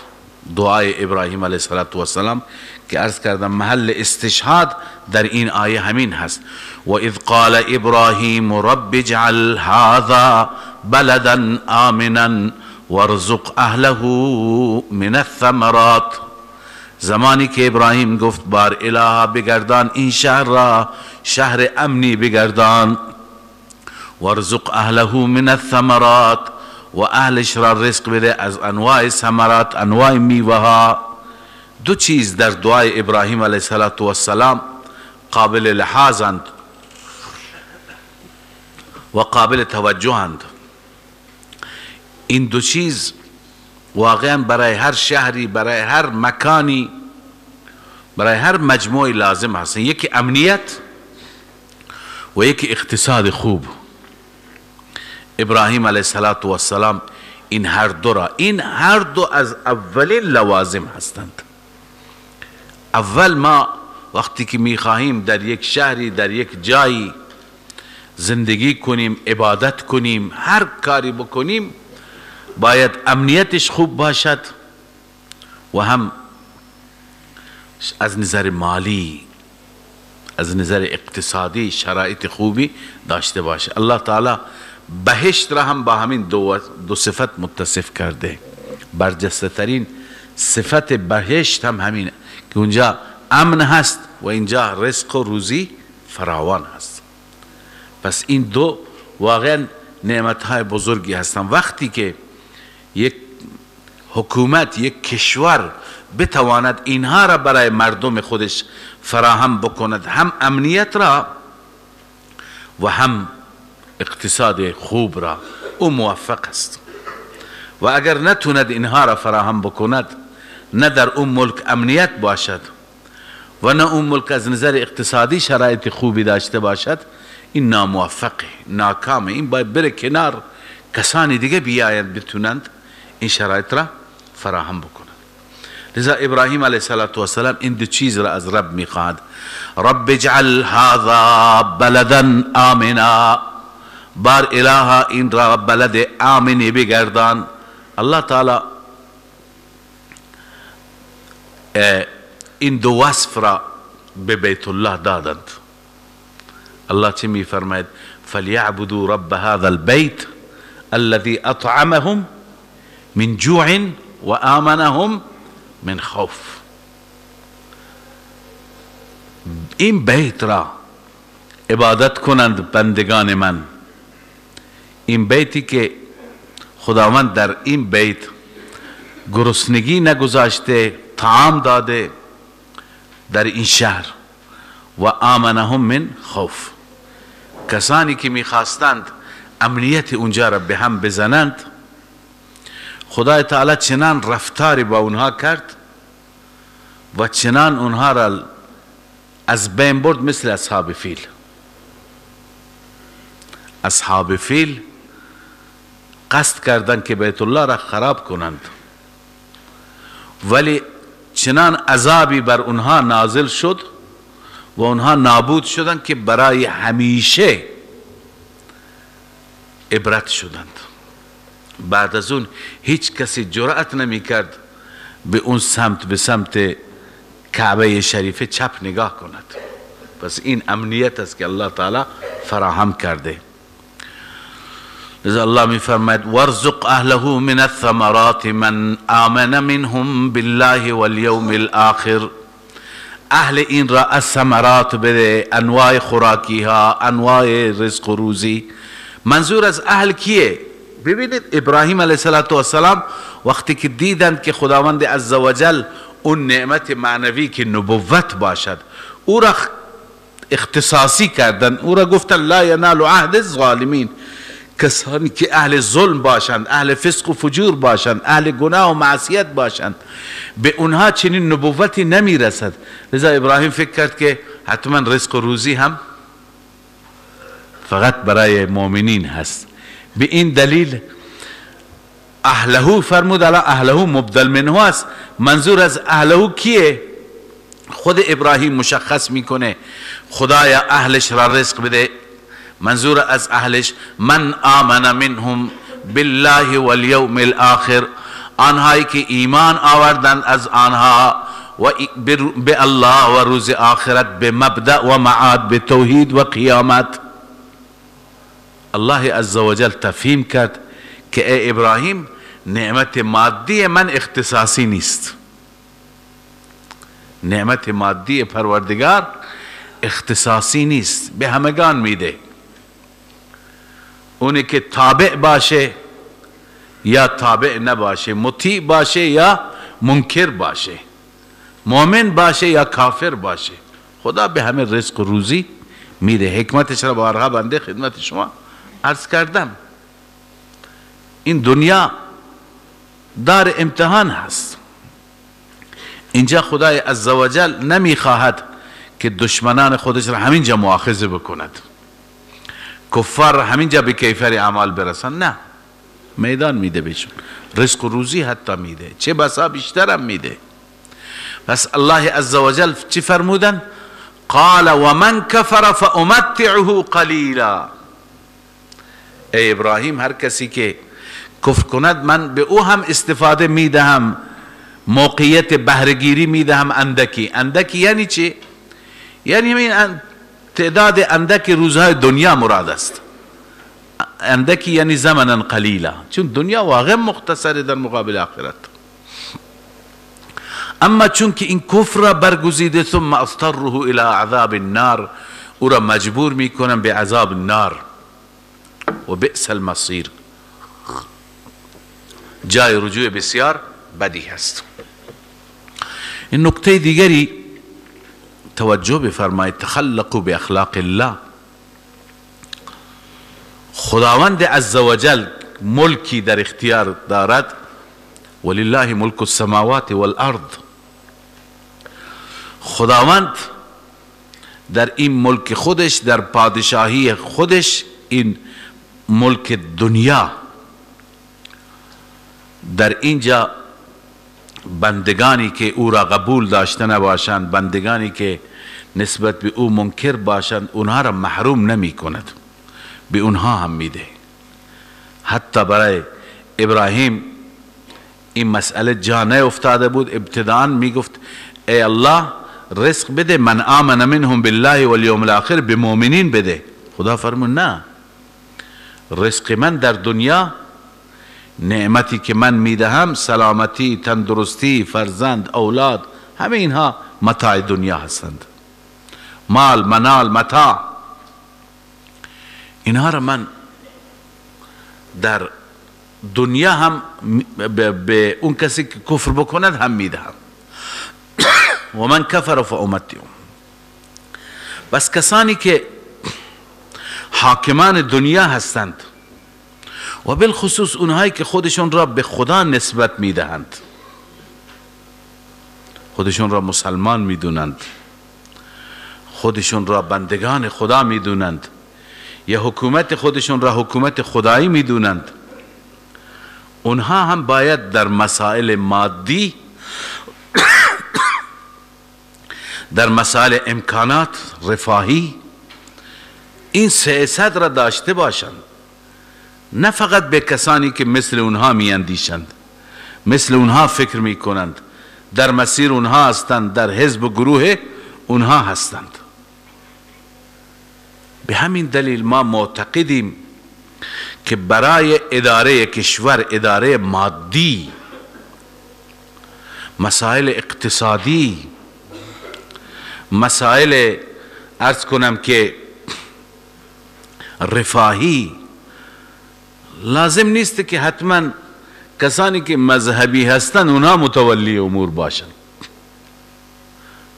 دعای ابراهیم علیه السلام که عرض کردم محل استشهاد در این آیه همین هست. و اذ قال ابراهیم رب اجعل هذا بلدا آمنا وارزق اهله من الثمرات. زمانی که ابراهیم گفت بار اله بگردان این شهر را شهر امنی بگردان، وارزق اهله من الثمرات، و اهلش را رزق بده از انواع ثمرات، انواع میوه ها. دو چیز در دعای ابراهیم علیه السلام قابل لحاظند و قابل توجهند. این دو چیز واقعا برای هر شهری، برای هر مکانی، برای هر مجموعی لازم هست. یکی امنیت و یکی اقتصاد خوب. ابراهیم علیه السلام این هر دو را، این هر دو از اولین لوازم هستند. اول ما وقتی که میخواهیم در یک شهری، در یک جایی زندگی کنیم، عبادت کنیم، هر کاری بکنیم، باید امنیتش خوب باشد و هم از نظر مالی، از نظر اقتصادی شرایط خوبی داشته باشه. الله تعالی بهشت را هم با همین دو صفت متصف کرده. برجسته ترین صفت بهشت هم همینه که اونجا امن هست و اینجا رزق و روزی فراوان هست. پس این دو واقعا نعمتهای بزرگی هستند. وقتی که یک حکومت، یک کشور بتواند اینها را برای مردم خودش فراهم بکند، هم امنیت را و هم اقتصاد خوب را، او موفق است. و اگر نتوند اینها را فراهم بکند، نه در اون ملک امنیت باشد و نه اون ملک از نظر اقتصادی شرایط خوبی داشته باشد، این ناموفقه، ناکامه. این باید بره کنار، کسانی دیگه بیایند بتونند این شرایط را فراهم بکنند. لذا ابراهیم علیه السلام این دو چیز را از رب میخواهد. رب اجعل هذا بلدا آمنا، بار الها این را بلد آمنی بگردان. الله تعالی این دو وصف را به بیت الله دادند. الله چه میفرماید؟ فلیعبدوا رب هذا البیت الذي اطعمهم من جوع وآمنهم من خوف. این بیت را عبادت کنند بندگان من، این بیتی که خداوند در این بیت گرسنگی نگذاشته، طعام داده در این شهر، و آمنهم من خوف. کسانی که میخواستند امنیت اونجا را به هم بزنند، خدای تعالی چنان رفتاری با اونها کرد و چنان اونها را از بین برد، مثل اصحاب فیل. اصحاب فیل قصد کردند که بیت الله را خراب کنند، ولی چنان عذابی بر اونها نازل شد و اونها نابود شدند که برای همیشه عبرت شدند. بعد از اون هیچ کسی جرأت نمی کرد به اون سمت، به سمت کعبه شریفه چپ نگاه کند. پس این امنیت است که الله تعالی فراهم کرده. لذا الله می فرماید وارزق اهله من الثمرات من آمن منهم بالله والیوم الاخر. اهل این را از ثمرات بده، انواع خوراکی ها، انواع رزق و روزی. منظور از اهل کیه؟ ببینید ابراهیم علیه السلام وقتی که دیدند که خداوند عزوجل اون نعمت معنوی که نبوت باشد او را اختصاصی کردند، او را گفتند لا ینال عهد الظالمین، کسانی که اهل ظلم باشند، اهل فسق و فجور باشند، اهل گناه و معصیت باشند، به اونها چنین نبوتی نمیرسد. لذا ابراهیم فکر کرد که حتما رزق و روزی هم فقط برای مؤمنین هست. به این دلیل اهله فرمود، الان اهله مبدل منه است. منظور از اهله کیه؟ خود ابراهیم مشخص میکنه، خدایا اهلش را رزق بده. منظور از اهلش من آمن منهم بالله والیوم الاخر، آنهایی که ایمان آوردند از آنها و به الله و روز آخرت، به مبدأ و معاد، به توحید و قیامت. الله عزوجل تفهیم کرد که ای ابراهیم، نعمت مادی من اختصاصی نیست، نعمت مادی پروردگار اختصاصی نیست، به همگان میده. اونی که تابع باشه یا تابع نباشه، مطیع باشه یا منکر باشه، مؤمن باشه یا کافر باشه، خدا به همه رزق و روزی میده. حکمتش را بارها بنده خدمت شما عرض کردم. این دنیا دار امتحان هست. اینجا خدای عزوجل نمیخواهد که دشمنان خودش را همینجا مؤاخذه بکند، کفار را همینجا به کیفر اعمال برسن. نه، میدان میده بهشون، رزق و روزی حتی میده، چه بسا بیشترم میده. پس الله عزوجل چی فرمودن؟ قال ومن کفر فامتعه قلیلا. ای ابراهیم، هر کسی که کفر کند من به او هم استفاده میدهم، موقعیت بهره‌گیری میدهم اندکی. اندکی یعنی چی؟ یعنی این تعداد اندک روزهای دنیا مراد است. اندکی یعنی زمنا قلیلا، چون دنیا واقعا مختصره در مقابل آخرت. اما چون که این کفر را برگزیده، ثم اضطره الى عذاب النار، او را مجبور میکنم به عذاب النار و بئس المصیر، جای رجوع بسیار بدی هست. این نکته دیگری توجه بفرمایید، تخلقوا باخلاق الله. خداوند عزوجل ملکی در اختیار دارد، ولله ملک السماوات والارض. خداوند در این ملک خودش، در پادشاهی خودش، این ملک دنیا، در اینجا بندگانی که او را قبول داشته نباشند، بندگانی که نسبت به او منکر باشند، اونها را محروم نمی کند، به اونها هم میده. حتی برای ابراهیم این مسئله جا نیفتاده بود، ابتداء میگفت ای الله رزق بده، من آمن منهم بالله والیوم الاخر، به مؤمنین بده. خدا فرمود نه، رزق من در دنیا، نعمتی که من میدهم، سلامتی، تندرستی، فرزند، اولاد، همه اینها متاع دنیا هستند، مال، منال، متاع، اینها را من در دنیا هم به اون کسی که کفر بکند هم میدهم. و من کفر فامتعه. بس کسانی که حاکمان دنیا هستند و بالخصوص اونهایی که خودشون را به خدا نسبت میدهند، خودشون را مسلمان میدونند، خودشون را بندگان خدا میدونند، یا حکومت خودشون را حکومت خدایی میدونند، اونها هم باید در مسائل مادی، در مسائل امکانات رفاهی، این سیاست را داشته باشند، نه فقط به کسانی که مثل اونها میاندیشند، مثل اونها فکر میکنند، در مسیر اونها هستند، در حزب و گروه اونها هستند. به همین دلیل ما معتقدیم که برای اداره کشور، اداره مادی، مسائل اقتصادی، مسائل عرض کنم که رفاهی، لازم نیست که حتما کسانی که مذهبی هستند اونها متولی امور باشند،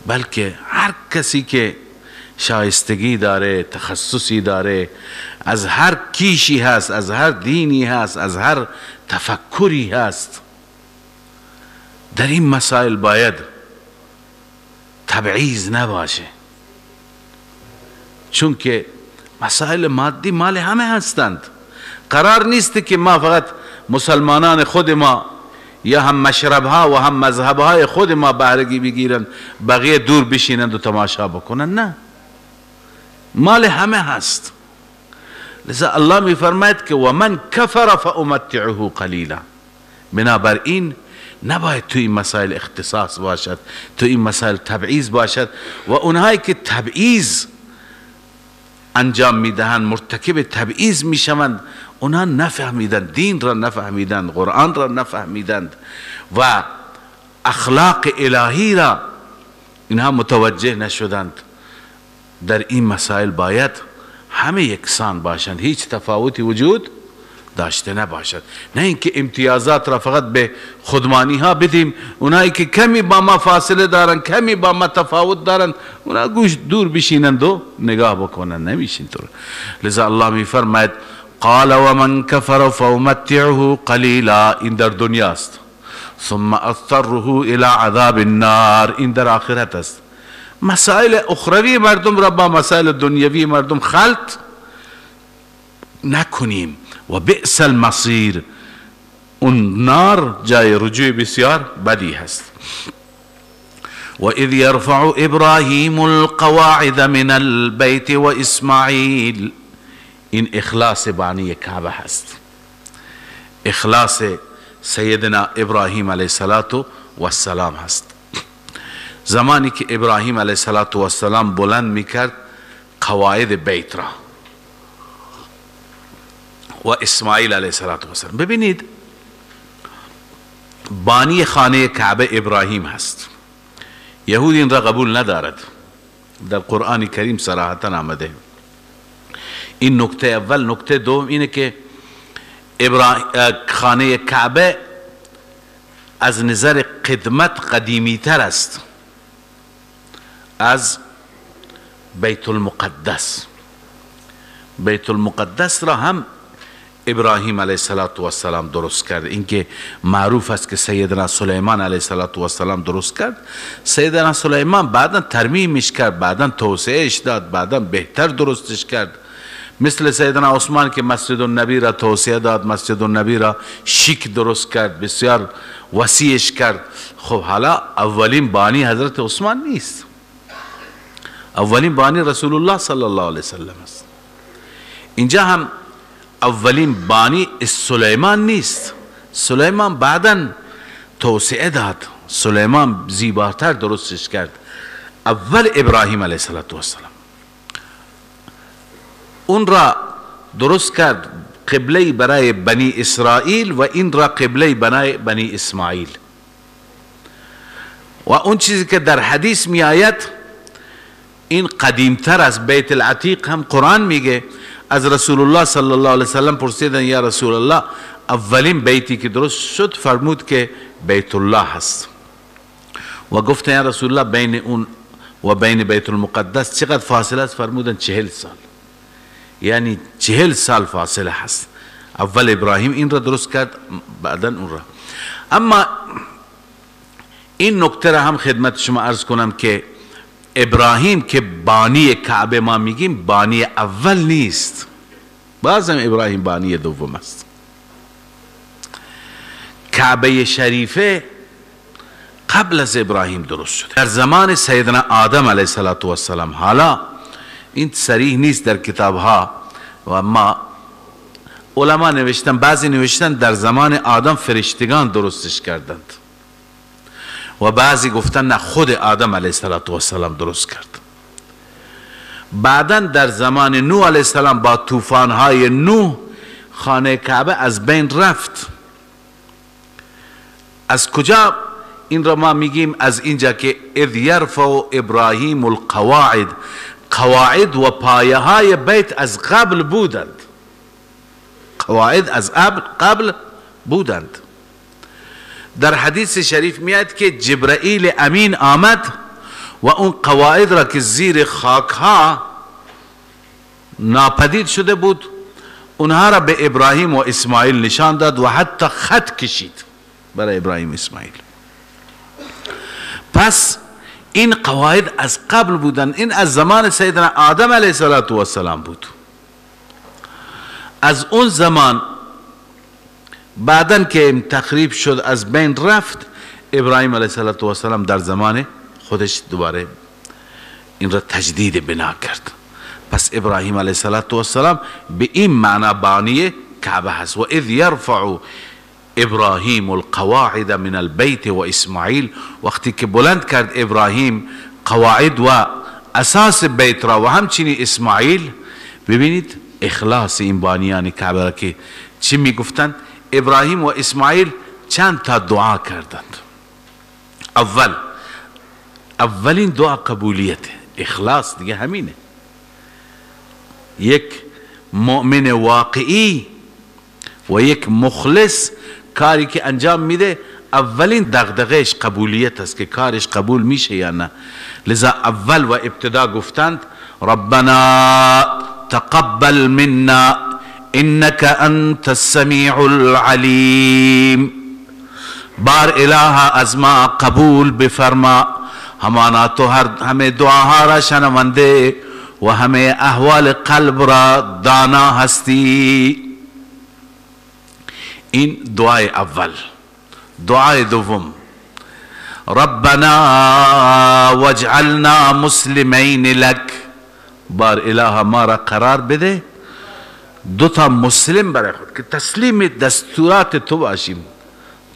بلکه هر کسی که شایستگی داره، تخصصی داره، از هر کیشی هست، از هر دینی هست، از هر تفکری هست، در این مسائل باید تبعیض نباشه، چون که مسائل مادی مال همه هستند. قرار نیست که ما فقط مسلمانان خود ما یا هم مشربها و هم مذهبهای خود ما بهرگی بگیرند، بقیه دور بشینند و تماشا بکنند. نه، مال همه هست. لذا الله می فرماید که و من کفر فامتعه قلیلا. بنابراین نباید تو این مسائل اختصاص باشد، تو این مسائل تبعیض باشد، و اونهایی که تبعیض انجام میدهند، مرتکب تبعیض میشوند، اونها نفهمیدند، دین را نفهمیدند، قرآن را نفهمیدند و اخلاق الهی را اینها متوجه نشدند. در این مسائل باید همه یکسان باشند، هیچ تفاوتی وجود داشته نباشد. نه اینکه امتیازات را فقط به خودمانی ها بدیم، اونایی که کمی با ما فاصله دارن، کمی با ما تفاوت دارن، اونا گوش دور بشینند و نگاه بکنند. نمیشه اینطور. لذا الله میفرماید قال ومن کفر فامتعه قلیلا، این در دنیاست، ثم اضطره الى عذاب النار، این در آخرت است. مسائل اخروی مردم را با مسائل دنیوی مردم خلط نکنیم. و بئس المصیر، اون نار جای رجوع بسیار بدی هست. و اذ یرفع ابراهیم القواعد من البیت و اسماعیل، این اخلاص بانی کعبه هست، اخلاص سیدنا ابراهیم علیه السلام هست. زمانی که ابراهیم علیه السلام بلند میکرد قواعد بیت را و اسماعیل علیه السلام، ببینید بانی خانه کعبه ابراهیم هست. یهود این را قبول ندارد، در قرآن کریم صراحتا آمده. این نکته اول. نکته دوم اینه که خانه کعبه از نظر قدمت قدیمی تر است. از بیت المقدس. بیت المقدس را هم ابراهیم علیه السلام درست کرد. اینکه معروف است که سیدنا سلیمان علیه السلام درست کرد، سیدنا سلیمان بعدا ترمیمش کرد، بعدا توسعهش داد، بعدا بهتر درستش کرد. مثل سیدنا عثمان که مسجد النبی را توسعه داد، مسجد النبی را شیک درست کرد، بسیار وسیعش کرد. خب حالا اولین بانی حضرت عثمان نیست، اولین بانی رسول الله صلی الله علیه وسلم است. اینجا هم اولین بانی سلیمان نیست، سلیمان بعدا توسعه داد، سلیمان زیباتر درستش کرد. اول ابراهیم علیه السلام اون را درست کرد، قبله برای بنی اسرائیل و این را قبله برای بنی اسماعیل. و اون چیزی که در حدیث می آید این قدیمتر از بیت العتیق هم قرآن میگه. از رسول الله صلی الله علیه وسلم پرسیدن یا رسول الله اولین بیتی که درست شد، فرمود که بیت الله هست. و گفتن یا رسول الله بین اون و بین بیت المقدس چقدر فاصله است؟ فرمودن 40 سال، یعنی 40 سال فاصله هست. اول ابراهیم این را درست کرد، بعدا اون را. اما این نکته را هم خدمت شما عرض کنم که ابراهیم که بانی کعبه ما میگیم بانی اول نیست، بازم ابراهیم بانی دوم است. کعبه شریفه قبل از ابراهیم درست شده، در زمان سیدنا آدم علیه السلام. حالا این صریح نیست در کتاب ها و ما علما نوشتن، بعضی نوشتن در زمان آدم فرشتگان درستش کردند و بعضی گفتن نه، خود آدم علیه السلام درست کرد. بعدا در زمان نوح علیه السلام با طوفان‌های نوح خانه کعبه از بین رفت. از کجا این را ما میگیم؟ از اینجا که اذ یرفع ابراهیم القواعد، قواعد و پایه های بیت از قبل بودند، قواعد از قبل بودند. در حدیث شریف میاد که جبرائیل امین آمد و اون قواعد را که زیر خاک ها ناپدید شده بود اونها را به ابراهیم و اسماعیل نشان داد و حتی خط کشید برای ابراهیم و اسماعیل. پس این قواعد از قبل بودن، این از زمان سیدنا آدم علیه السلام بود. از اون زمان بعدن که تخریب شد از بین رفت، ابراهیم علیه السلام در زمان خودش دوباره این را تجدید بنا کرد. پس ابراهیم علیه السلام به این معنا بانی کعبه هست. و اذ یرفع ابراهیم القواعد من البیت و اسماعیل، وقتی که بلند کرد ابراهیم قواعد و اساس بیت را و همچنین اسماعیل. ببینید اخلاص این بانیان کعبه را که چی میگفتند؟ ابراهیم و اسماعیل چند تا دعا کردند. اولین دعا قبولیت، اخلاص دیگه همینه. یک مؤمن واقعی و یک مخلص کاری که انجام میده اولین دغدغه‌اش قبولیت است که کارش قبول میشه یا نه. لذا اول و ابتدا گفتند ربنا تقبل منا انك انت السمیع العلیم، بار اله از ما قبول بفرما، همانا تو همه دعاها را شنونده و همه احوال قلب را دانا هستی. این دعای اول. دعای دوم ربنا واجعلنا مسلمین لک، بار اله ما را قرار بده دو تا مسلم برای خود که تسلیم دستورات تو باشیم،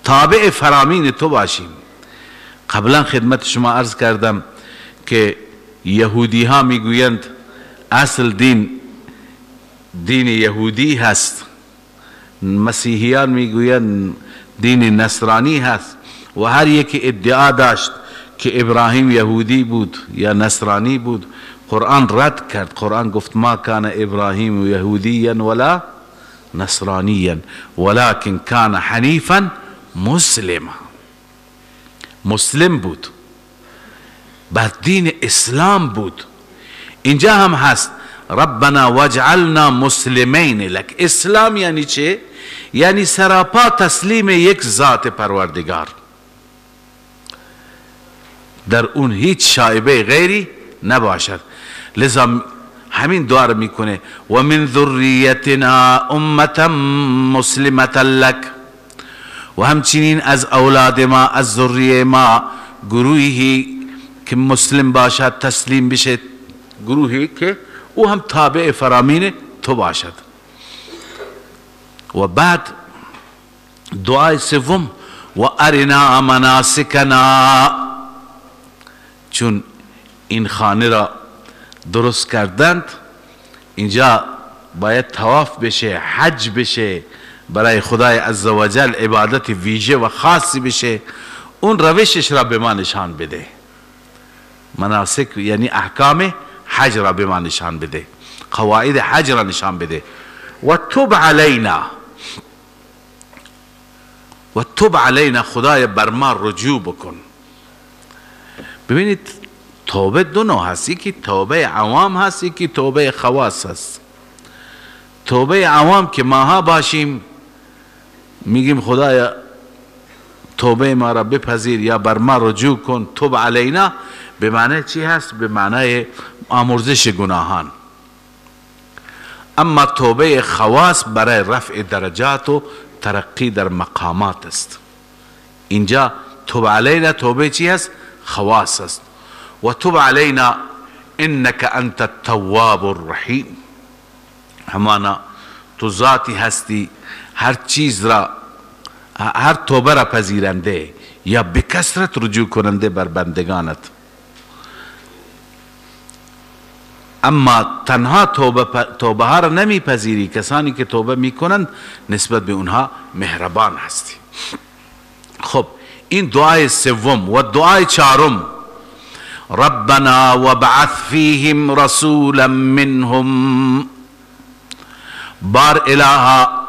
تابع فرامین تو باشیم. قبلا خدمت شما عرض کردم که یهودی ها میگویند اصل دین دین یهودی هست، مسیحیان میگویند دین نصرانی هست و هر یکی ادعا داشت که ابراهیم یهودی بود یا نصرانی بود. قرآن رد کرد. قرآن گفت ما کان ابراهیم یهودیا ولا نصرانیا ولكن کان حنیفا مسلما. مسلم بود. بر دین اسلام بود. اینجا هم هست ربنا واجعلنا مسلمین لک. اسلام یعنی چه؟ یعنی سراپا تسلیم یک ذات پروردگار، در اون هیچ شایبه غیری نباشد. لذا همین دعا رو میکنه و من ذریتنا امة مسلمة لک، و همچنین از اولاد ما، از ذریه ما گروهی که مسلم باشد، تسلیم بشه، گروهی که او هم تابع فرامین تو باشد. و بعد دعای سوم و ارنا مناسکنا، چون این خانه را درست کردند اینجا باید طواف بشه، حج بشه، برای خدای عزوجل عبادت ویژه و خاصی بشه، اون روشش را به ما نشان بده. مناسک یعنی احکام حج را به ما نشان بده، قواعد حج را نشان بده. و تب علینا، و تب علینا، خدای بر ما رجوع بکن. ببینید توبه دو نوع هست، یکی توبه عوام هست، یکی توبه خواص هست. توبه عوام که ماها باشیم میگیم خدایا توبه ما را بپذیر یا بر ما رجوع کن، توب علینا به معنی چی هست؟ به معنای آمرزش گناهان. اما توبه خواص برای رفع درجات و ترقی در مقامات است. اینجا توب علینا توبه چی هست؟ خواص است. و تب علینا انک انت التواب الرحیم، همانا تو ذاتی هستی هر چیز را، هر توبه را پذیرنده یا به کثرت رجوع کننده بر بندگانت. اما تنها توبه ها را نمیپذیری، کسانی که توبه میکنند نسبت به اونها مهربان هستی. خب این دعای سوم. و دعای چهارم ربنا وابعث فیهم رسولا منهم، بار الها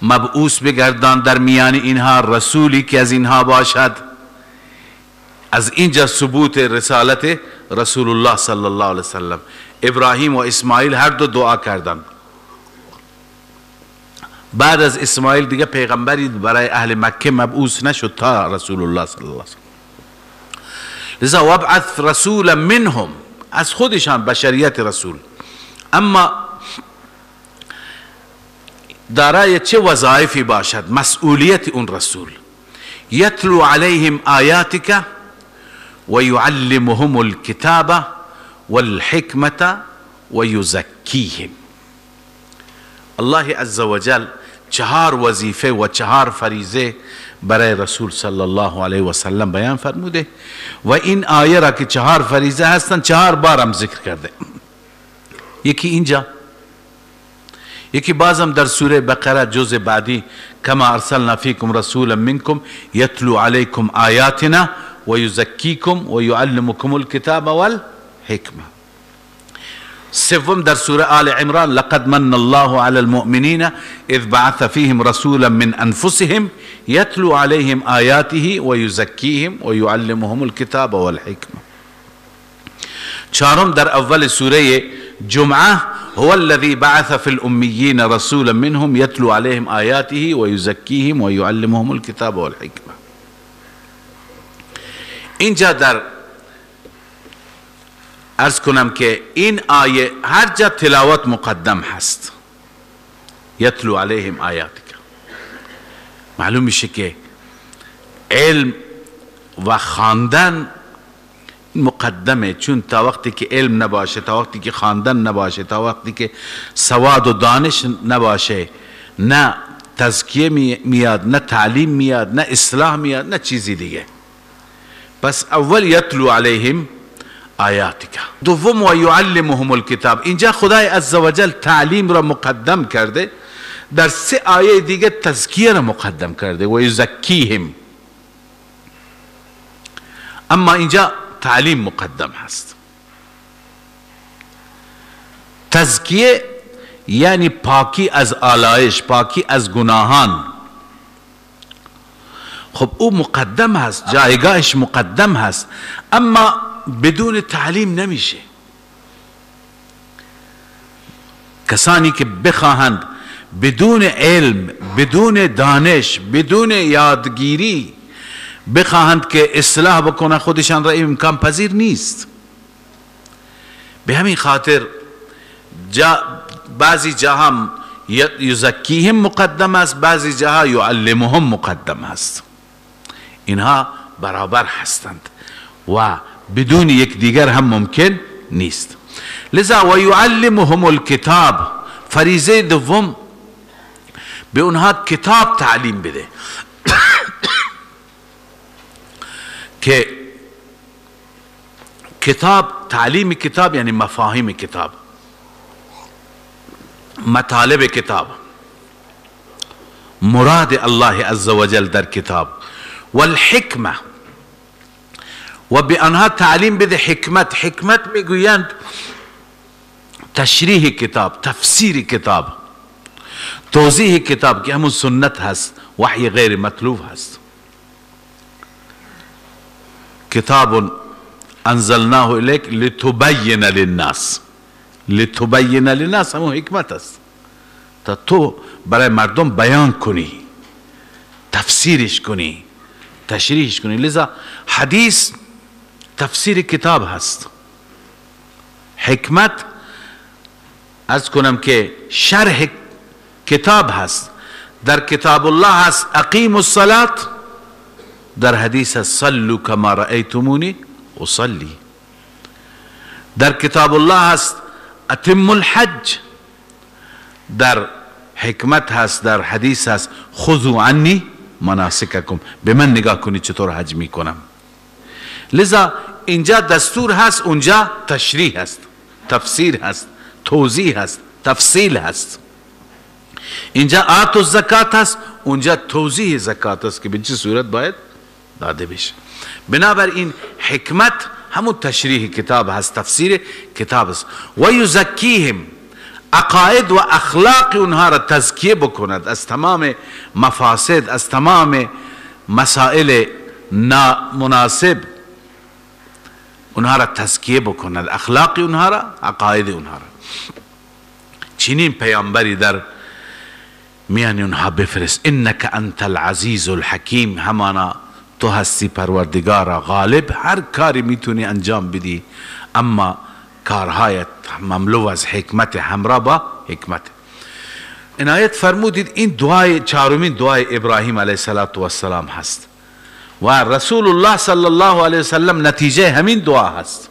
مبعوث بگردان در میان اینها رسولی که از اینها باشد. از اینجا ثبوت رسالت رسول الله صلی الله علیه وسلم. ابراهیم و اسماعیل هر دو دعا کردند. بعد از اسماعیل دیگه پیغمبری برای اهل مکه مبعوث نشد تا رسول الله صلی الله علیه وسلم. لذا وابعث رسولا منهم، از خودشان بشریت رسول. اما دارای چه وظایفی باشد؟ مسئولیت اون رسول، یتلو علیهم آیاتک و یعلمهم الکتاب والحکمة و یزکیهم. الله عزوجل چهار وظیفه و چهار فریضه برای رسول صلی الله علیه و سلم بیان فرموده و این آیه را که چهار فریضه هستند چهار بار هم ذکر کرده. یکی اینجا، یکی بازم در سوره بقره جزء بعدی کما ارسلنا فیکم رسولا منکم یتلو علیکم آیاتنا و یزکیکم و یعلمکم الکتاب والحکمه. سوم در سوره آل عمران لقد من الله على المؤمنین اذ بعث فیهم رسولا من انفسهم یتلو علیهم آیاته و یزکیهم و یعلمهم الکتاب والحکمه. چهارم در اول سوره جمعه هو الذي بعث في الأميين رسولا منهم يتلو عليهم آياته ويزكيهم ويعلمهم الكتاب والحكمة. اینجا در عرض کنم که این آیه هر جا تلاوت مقدم هست، یتلو علیهم آیاتک، معلوم میشه که علم و خواندن مقدمه، چون تا وقتی که علم نباشه، تا وقتی که خواندن نباشه، تا وقتی که سواد و دانش نباشه، نه تزکیه میاد، نه تعلیم میاد، نه اصلاح میاد، نه چیزی دیگه. پس اول یتلو علیهم آیاتک، دوم و یعلمهم الکتاب. اینجا خدای عزوجل تعلیم را مقدم کرده، در سه آیه دیگه تزکیه را مقدم کرده و یزکیهم. اما اینجا تعلیم مقدم هست. تزکیه یعنی پاکی از آلایش، پاکی از گناهان. خب او مقدم هست، جایگاهش مقدم هست، اما بدون تعلیم نمیشه. کسانی که بخواهند بدون علم، بدون دانش، بدون یادگیری بخواهند که اصلاح بکنه خودشان را، امکان پذیر نیست. به همین خاطر بعضی جاها یزکیهم مقدم است، بعضی جاها یعلمهم مقدم است. اینها برابر هستند و بدون یک دیگر هم ممکن نیست. لذا و یعلمهم الکتاب، فریضه دوم به اونها کتاب تعلیم بده که کتاب، تعلیم کتاب یعنی مفاهیم کتاب، مطالب کتاب، مراد الله عزوجل در کتاب، والحکمه، و به آنها تعلیم بده حکمت. حکمت میگویند تشریح کتاب، تفسیر کتاب، توضیح کتاب که همون سنت هست، وحی غیر مطلوب هست. کتاب انزلناه الیک لتبین للناس، لتبین للناس همون حکمت است، تا تو برای مردم بیان کنی، تفسیرش کنی، تشریحش کنی. لذا حدیث تفسیر کتاب هست. حکمت از کنم که شرح کتاب هست. در کتاب الله هست اقیم الصلاة، در حدیث هست صلوا کما رأیتمونی اصلی. در کتاب الله هست اتم الحج، در حکمت هست، در حدیث هست خذوا عنی مناسککم، به من نگاه کنید چطور حج میکنم. لذا اینجا دستور هست، اونجا تشریح هست، تفسیر هست، توضیح هست، تفصیل هست. اینجا آت و زکات هست، اونجا توضیح زکات هست که به چه صورت باید داده بشه. بنابراین حکمت همون تشریح کتاب هست، تفسیر کتاب هست. و یزکیهم، عقاید و اخلاق اونها را تزکیه بکند از تمام مفاسد، از تمام مسائل نامناسب اونها را تزکیه بکند، اخلاق اونها را، عقاید اونها را. چنین پیامبری در میان اونها بفرست. انک انت العزیز الحکیم، همانا تو هستی پروردگارا غالب، هر کاری میتونی انجام بدی، اما کارهایت مملو از حکمت، همراه با حکمت. عنایت فرمودید این دعای چهارمین دعای ابراهیم علیه السلام هست و رسول الله صلی الله علیه وسلم نتیجه همین دعا هست.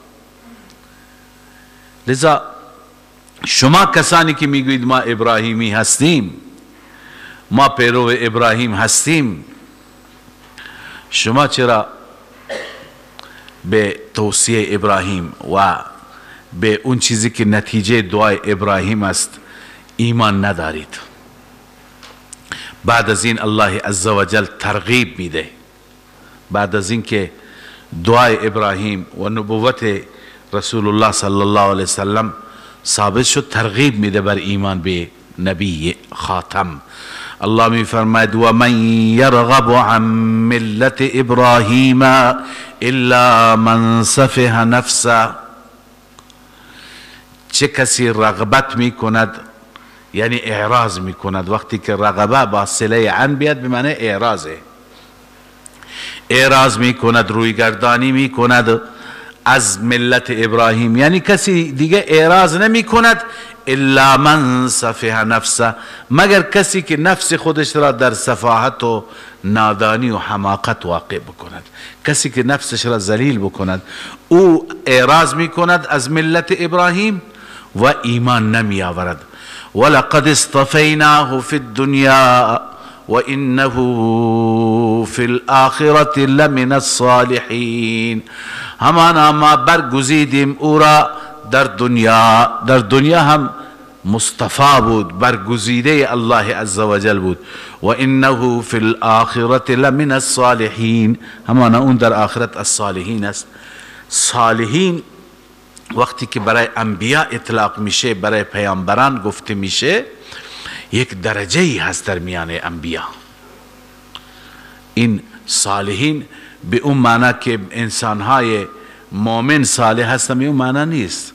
لذا شما کسانی که میگویید ما ابراهیمی هستیم، ما پیرو ابراهیم هستیم، شما چرا به توصیه ابراهیم و به اون چیزی که نتیجه دعای ابراهیم است ایمان ندارید؟ بعد از این الله عزوجل ترغیب میده، بعد از این که دعای ابراهیم و نبوت رسول الله صلی الله علیه وسلم ثابت شد، ترغیب میده بر ایمان به نبی خاتم. الله می فرماید و من یرغب عن ملت ابراهیم الا من سفه نفسه. چه کسی رغبت می کند، یعنی اعراض می کند. وقتی که رغبه با صله عن بیاد به معنی اعراضه، اعراض می کند، رویگردانی می کند از ملت ابراهیم، یعنی کسی دیگه اعراض نمی کند الا من سفه نفسه، مگر کسی که نفس خودش را در سفاهت و نادانی و حماقت واقع بکند، کسی که نفسش را ذلیل بکند، او اعراض می کند از ملت ابراهیم و ایمان نمی آورد. ولقد اصطفیناه فی الدنیا وانه فی الآخرة لمن الصالحین. همانا ما برگزیدیم او را در دنیا، در دنیا هم مصطفی بود، برگزیده الله عزوجل بود. و انه فی الآخرة لمن الصالحین، همانا اون در آخرت الصالحین است. صالحین وقتی که برای انبیا اطلاق میشه، برای پیامبران گفته میشه، یک درجه ای هست در میان انبیا. این صالحین به اون معنا که انسانهای مؤمن صالح هستن، به اون معنا نیست.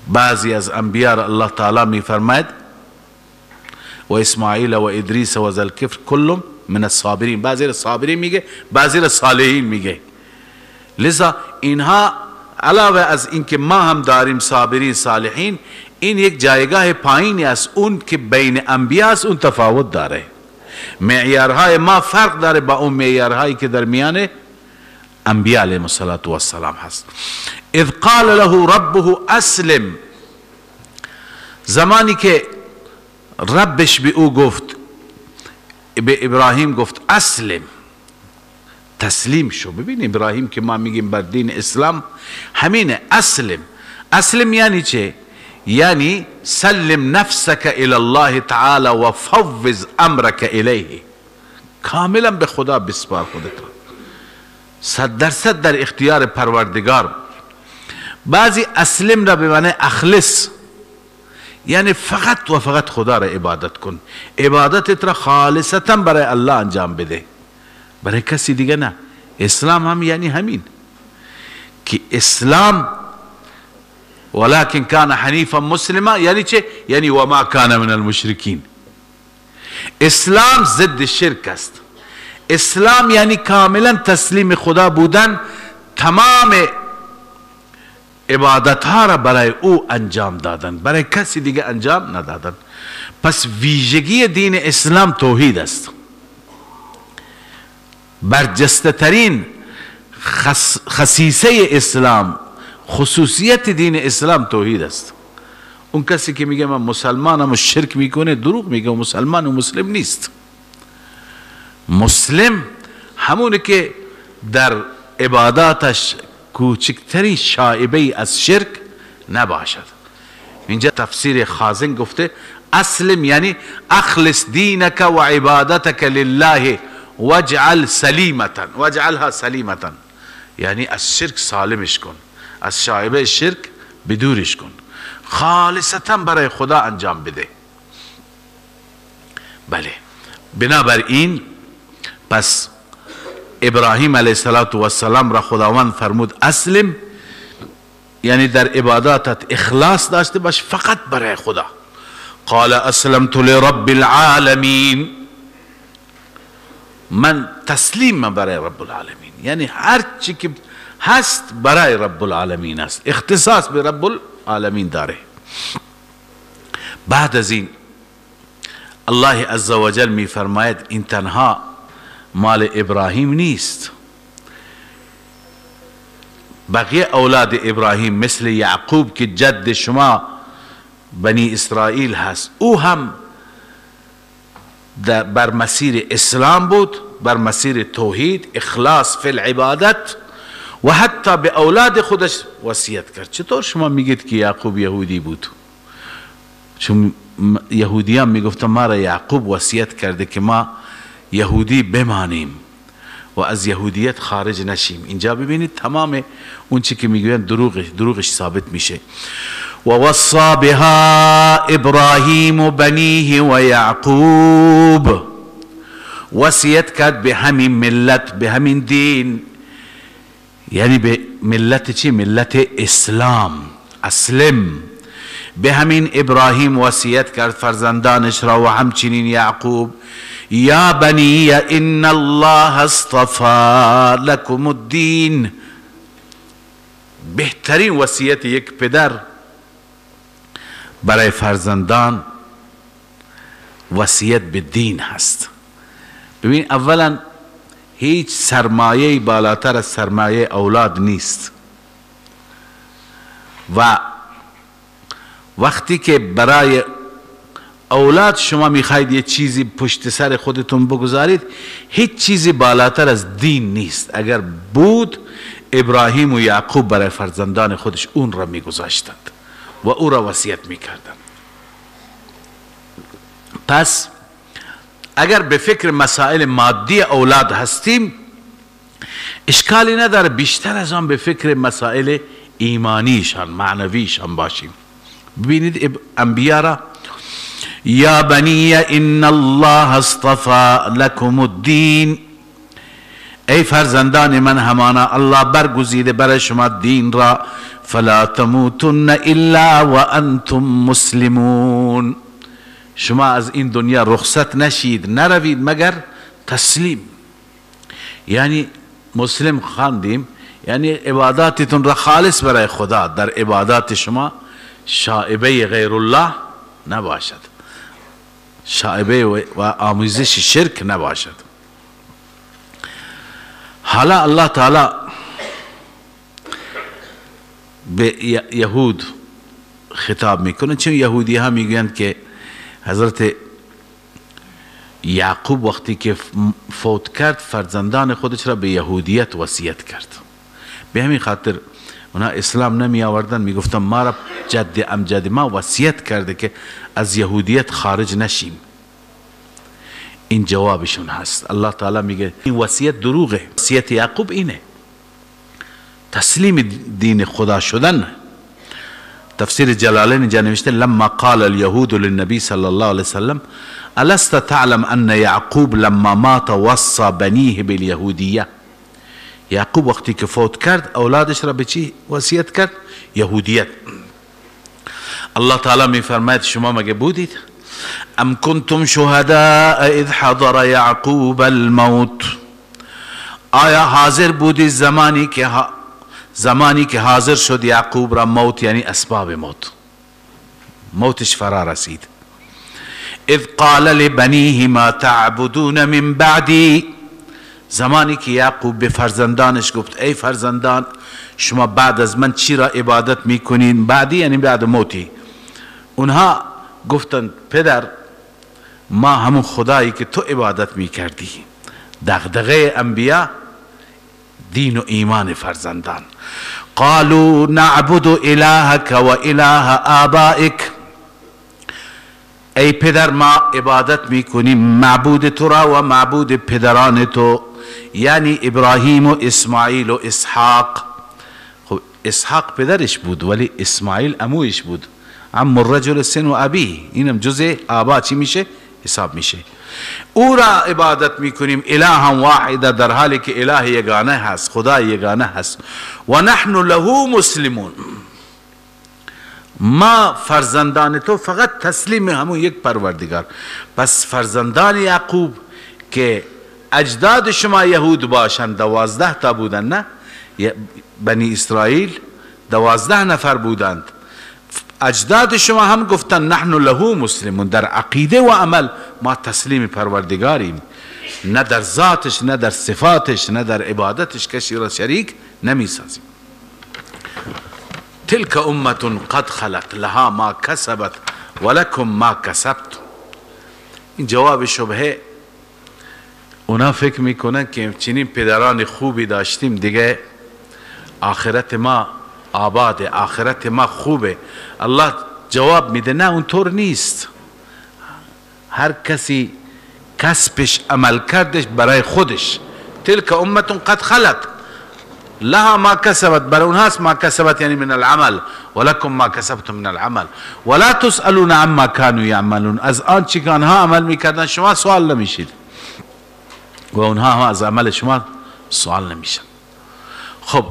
بعضی از انبیاء را الله تعالی میفرماید و اسماعیل و ادریس و ذوالکفل کل من الصابرین. بعضی را صابرین میگه، بعضی را صالحین میگه. لذا اینها علاوه از اینکه ما هم داریم صابرین صالحین، این یک جایگاه پایینی است. اون که بین انبیا است اون تفاوت داره، معیارهای ما فرق داره با اون معیارهایی که در میان انبیا علیهم السلام هست. اذ قال له ربه اسلم، زمانی که ربش به او گفت، به ابراهیم گفت اسلم، تسلیم شو. ببین ابراهیم که ما میگیم بر دین اسلام همینه، اسلم. اسلم یعنی چه؟ یعنی سلم نفسك الى الله تعالی و فوض امرك الیه. کاملا به خدا بسپار خودت، 100% در اختیار پروردگار. بعضی اسلم را به معنی اخلص، یعنی فقط و فقط خدا را عبادت کن، عبادتت را خالصتا برای الله انجام بده، برای کسی دیگه نه. اسلام هم یعنی همین که اسلام ولكن کان حنیفا مسلما، یعنی چه؟ یعنی وما کان من المشرکین. اسلام ضد شرک است. اسلام یعنی کاملا تسلیم خدا بودن، تمام عبادت ها را برای او انجام دادن، برای کسی دیگه انجام ندادن. پس ویژگی دین اسلام توحید است. برجسته ترین خصیصه اسلام، خصوصیت دین اسلام توحید است. اون کسی که میگه من مسلمانم و شرک میکنه، دروغ میگه، مسلمان و مسلم نیست. مسلم همونه که در عباداتش کوچکترین شائبه از شرک نباشد. اینجا تفسیر خازن گفته اسلم یعنی اخلص دینک و عبادتک لله واجعل سلیمتا، واجعلها سلیمتا، یعنی از شرک سالمش کن، از شائبه شرک بدورش کن، خالصتا برای خدا انجام بده. بله، بنابراین پس ابراهیم علیه السلام را خداوند فرمود اسلم، یعنی در عباداتت اخلاص داشته باش فقط برای خدا. قال اسلمت لرب العالمین، من تسلیم برای رب العالمین، یعنی هر چی که هست برای رب العالمین است، اختصاص به رب العالمین داره. بعد از این الله عزوجل می فرماید این تنها مال ابراهیم نیست، بقیه اولاد ابراهیم مثل یعقوب که جد شما بنی اسرائیل هست، او هم بر مسیر اسلام بود، بر مسیر توحید، اخلاص فی العبادت، و حتی به اولاد خودش وصیت کرد. چطور شما میگید که یعقوب یهودی بود؟ چون یهودیان میگفتن ما را یعقوب وصیت کرده که ما یهودی بمانیم و از یهودیت خارج نشیم. اینجا ببینید تمام اون چی که میگوین دروغش ثابت میشه. و وصا بها ابراهیم بنیه و یعقوب، وصیت کرد به همین ملت، به همین دین، یعنی به ملت چی؟ ملت اسلام. اسلم، به همین ابراهیم وصیت کرد فرزندانش را و همچنین یعقوب، یا بنی ان الله اصطفى لكم الدین. بهترین وصیت یک پدر برای فرزندان وصیت به دین هست. ببین، اولا هیچ سرمایه بالاتر از سرمایه اولاد نیست و وقتی که برای اولاد شما میخواید یه چیزی پشت سر خودتون بگذارید، هیچ چیزی بالاتر از دین نیست. اگر بود ابراهیم و یعقوب برای فرزندان خودش اون را میگذاشتند و او را وصیت میکردند. پس اگر به فکر مسائل مادی اولاد هستیم اشکالی نداره، بیشتر از آن به فکر مسائل ایمانیشان، معنویشان باشیم. ببینید انبیا را یا بنی ان الله اصطفى لكم الدین، ای فرزندان من همانا الله برگزیده برای شما دین را، فلا تموتن الا وانتم مسلمون، شما از این دنیا رخصت نشید، نروید مگر تسلیم. یعنی مسلم خواندیم، یعنی عباداتتون را خالص برای خدا، در عبادات شما شائبه غیر الله نباشد، شائبه و آمیزش شرک نباشد. حالا الله تعالی به یهود خطاب میکنه، چون یهودی ها میگویند که حضرت یعقوب وقتی که فوت کرد فرزندان خودش را به یهودیت وصیت کرد. به همین خاطر اونا اسلام نمی آوردن، میگفتن ما را جد امجد ما وصیت کرده که از یهودیت خارج نشیم. این جوابشون هست. الله تعالی میگه این وصیت دروغه، وصیت یعقوب اینه، تسلیم دین خدا شدن. تفسیر جلالین اینجا نوشته لما قال اليهود للنبي صلى الله عليه وسلم ألست تعلم أن يعقوب لما مات وصى بنيه باليهودية. یعقوب وقتی که فوت کرد اولادش را به چی وصیت کرد؟ یهودیت. الله تعالی میفرماید شما مگه بودید؟ ام کنتم شهداء اذ حضر یعقوب الموت، آیا حاضر بودی زمانی که حاضر شد یعقوب را موت، یعنی اسباب موت، موتش فرا رسید. اذ قال لبنیه ما تعبدون من بعدی، زمانی که یعقوب به فرزندانش گفت ای فرزندان شما بعد از من چی را عبادت میکنین؟ بعدی یعنی بعد موتی. اونها گفتند پدر ما همون خدایی که تو عبادت میکردی. دغدغه انبیا دین و ایمان فرزندان. قالوا نعبد الهک و اله آبائک، ای پدر ما عبادت میکنیم معبود تو را و معبود پدران تو، یعنی ابراهیم و اسماعیل و اسحاق. خب اسحاق پدرش بود ولی اسماعیل عمویش بود، عم الرجل سن و ابیه، اینم جزء آبا چی میشه؟ حساب میشه. او را عبادت میکنیم الها واحده، در حالی که اله یگانه هست، خدا یگانه هست. و نحن له مسلمون، ما فرزندان تو فقط تسلیم همون یک پروردگار. پس فرزندان یعقوب که اجداد شما یهود باشند، 12 تا بودند، نه بنی اسرائیل 12 نفر بودند، اجداد شما هم گفتن نحن له مسلمون، در عقیده و عمل ما تسلیم پروردگاریم، نه در ذاتش، نه در صفاتش، نه در عبادتش کسی را شریک نمی سازیم. تلك امة قد خلت لها ما کسبت ولکم ما کسبتم. این جواب شبهه. اونا فکر میکنن که چنین پدران خوبی داشتیم دیگه آخرت ما آباده، آخرت ما خوبه. الله جواب میده نه اونطور نیست. هر کسی کسبش عمل کردش برای خودش. تلك امة قد خلت لها ما کسبت، برای اونهاست ما کسبت یعنی من العمل، ولکم ما کسبتم من العمل ولا تسألون عما كانوا يعملون. از آنچه که آنها عمل میکردن شما سوال نمیشید و اونها هم از عمل شما سوال نمیشن. خب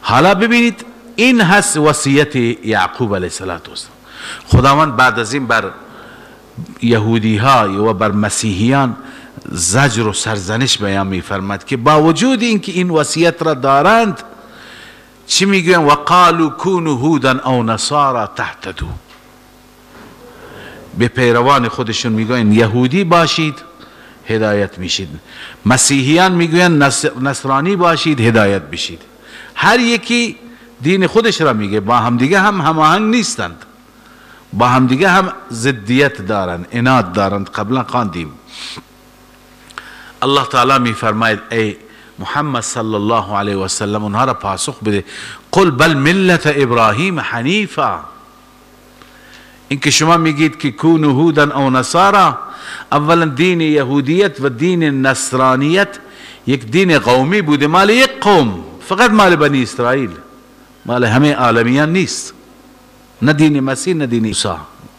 حالا ببینید این هست وصیت یعقوب علیه السلام. خداوند بعد از این بر یهودی ها و بر مسیحیان زجر و سرزنش بیان میفرماد که با وجود اینکه این وصیت را دارند چی میگوین؟ وقالوا كونوا هودا او نصارا تهتدوا. به پیروان خودشون میگوین یهودی باشید هدایت میشید، مسیحیان میگوین نصرانی باشید هدایت بشید. هر یکی دین خودش را میگه، با همدیگه هم هماهنگ نیستند، با همدیگه هم ضدیت دارند، عناد دارند. قبلا خواندیم. الله تعالی میفرماید ای محمد صلی الله علیه و سلم اونها را پاسخ بده، قل بل ملت ابراهیم حنیفا. اینکه شما میگید که کونوا هودا او نصارا، اولا دین یهودیت و دین نصرانیت یک دین قومی بوده، مال یک قوم، فقط مال بنی اسرائیل، مال همه عالمیان نیست، نه دین مسیح نه دین عیسی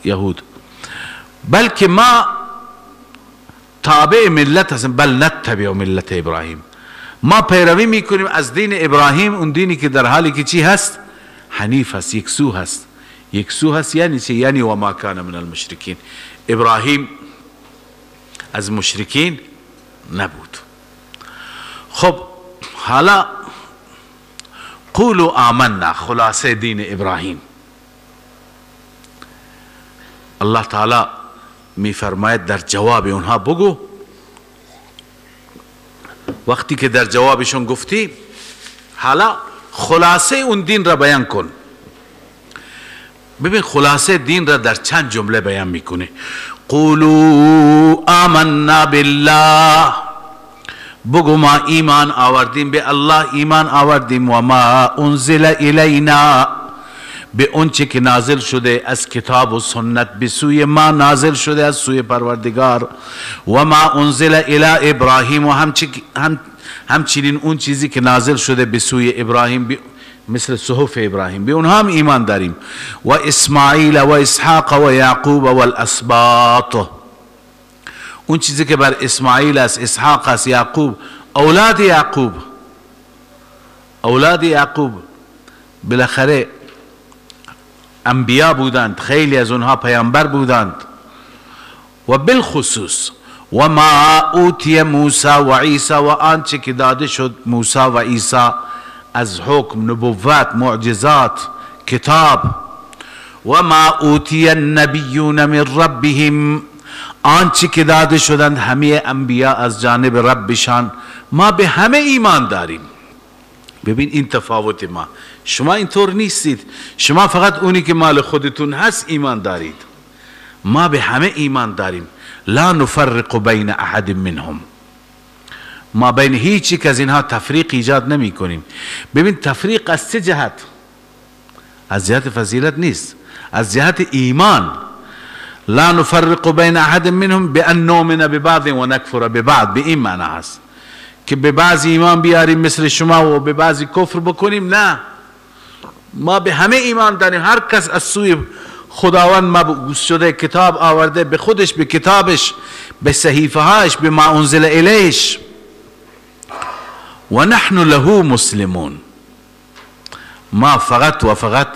یهود. بلکه ما تابع ملت هستیم. بل نتبع ملت ابراهیم، ما پیروی میکنیم از دین ابراهیم، اون دینی که در حالی که چی هست؟ حنیف هست، یکسو هست. یکسو هست یعنی چی؟ یعنی و ما کان من المشرکین. ابراهیم از مشرکین نبود. خب حالا قولوا آمنا، خلاصه دین ابراهیم. الله تعالی میفرماید در جواب اونها بگو، وقتی که در جوابشون گفتی حالا خلاصه اون دین را بیان کن. ببین خلاصه دین را در چند جمله بیان میکنه. قولوا آمنا بالله، بگو ما ایمان آوردیم به الله، ایمان آوردیم. و ما انزل الینا، به اونچه که نازل شده از کتاب و سنت به سوی ما نازل شده از سوی پروردگار. و ما انزل الی ابراهیم، و همچنین اون چیزی که نازل شده به سوی ابراهیم، مثل صحف ابراهیم، به اونها هم ایمان داریم. و اسماعیل و اسحاق و یعقوب و الاسباط، اون چیزی که بر اسماعیل است، اسحاق است، یعقوب، اولاد یعقوب. اولاد یعقوب بالاخره انبیا بودند، خیلی از اونها پیامبر بودند. و بالخصوص و ما اوتی موسی و عیسی، و آنچه که داده شد موسی و عیسی از حکم، نبوت، معجزات، کتاب. و ما اوتی النبیون من ربهم، آنچه که داده شدند همه انبیا از جانب ربشان، ما به همه ایمان داریم. ببین این تفاوت ما، شما اینطور نیستید، شما فقط اونی که مال خودتون هست ایمان دارید. ما به همه ایمان داریم. لا نفرق بین احد منهم، ما بین هیچ یک از اینها تفریق ایجاد نمی کنیم. ببین تفریق از چه جهت؟ از جهت فضیلت نیست، از جهت ایمان. لا نفرق بین احد منهم بان نؤمن ببعض و نکفر ببعض، به این معنی هست که به بعضی ایمان بیاریم مثل شما و به بعضی کفر بکنیم. نه، ما به همه ایمان داریم. هر کس از سوی خداوند مبعوث شده، کتاب آورده، به خودش، به کتابش، به صحیفه هاش، به ما انزل الیش. و نحن له مسلمون، ما فقط و فقط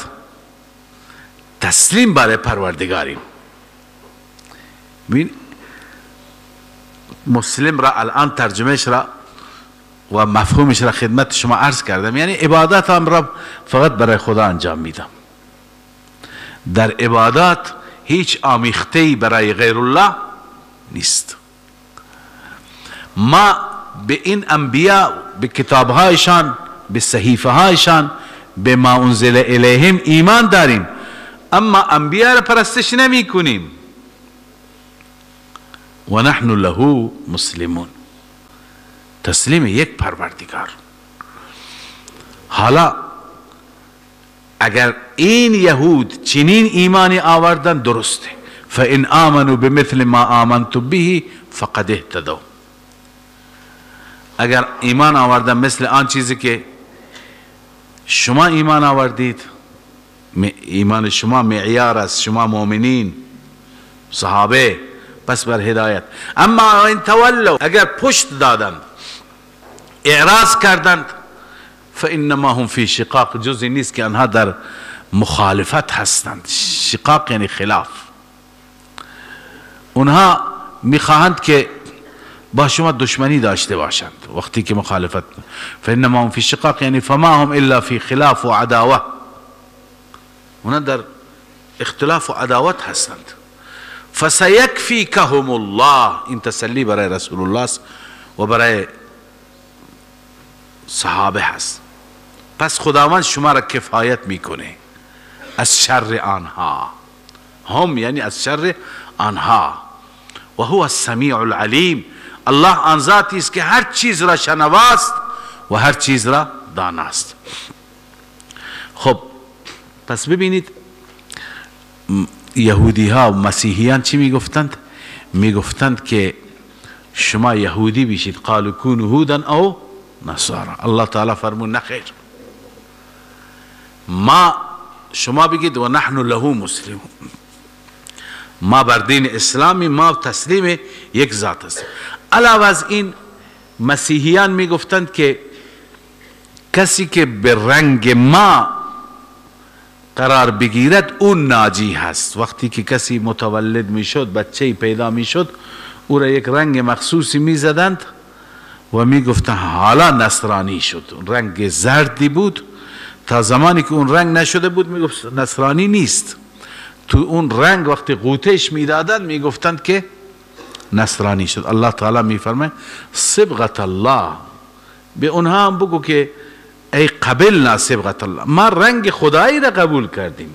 تسلیم برای پروردگاریم. ببین مسلم را الان ترجمهش را و مفهومش را خدمت شما عرض کردم. یعنی عبادت هم را فقط برای خدا انجام میدم. در عبادات هیچ آمیخته‌ای برای غیر الله نیست. ما به این انبیا، به کتابهایشان، به صحیفه هایشان، به ما انزل الیهم ایمان داریم، اما انبیا را پرستش نمی کنیم. و نحن له مسلمون، تسلیم یک پروردگار. حالا اگر این یهود چنین ایمانی آوردن درسته، فان آمنوا بمثل ما آمنتم به فقد اهتدوا. اگر ایمان آوردن مثل آن چیزی که شما ایمان آوردید، ایمان شما معیار است، شما مؤمنین صحابه، پس بر هدایت. اما این تولوا، اگر پشت دادند، اعراض کردند، فانما هم فی شقاق، جزی نیست که آنها در مخالفت هستند. شقاق یعنی خلاف. اونها میخواهند که با شما دشمنی داشته باشند وقتی که مخالفت. فانما هم فی شقاق یعنی فما هم الا فی خلاف و عداوه، اونها در اختلاف و عداوت هستند. فسیکفیکهم الله، این تسلی برای رسول الله است و برای صحابه هست. پس خداوند شما را کفایت میکنه از شر آنها. هم یعنی از شر آنها. و هو السمیع العلیم، الله آن ذاتی است که هر چیز را شنواست و هر چیز را داناست. خب پس ببینید یهودی ها و مسیحیان چی میگفتند؟ میگفتند که شما یهودی بشید، قالوا كونوا هودا او نصارا. الله تعالی فرمود نخیر، ما شما بگید و نحن له مسلمون، ما بر دین اسلامی، ما تسلیم یک ذات هستیم. علاوه از این مسیحیان میگفتند که کسی که به رنگ ما قرار بگیرد اون ناجی هست. وقتی که کسی متولد میشد، بچه پیدا میشد، او را یک رنگ مخصوصی میزدند و میگفتند حالا نصرانی شد. رنگ زردی بود، تا زمانی که اون رنگ نشده بود میگفت نصرانی نیست. تو اون رنگ وقتی قوتش میدادند میگفتند که نصرانی شد. الله تعالی میفرمه صبغت الله، به اونها هم بگو که ای قبلنا صبغت الله، ما رنگ خدایی را قبول کردیم.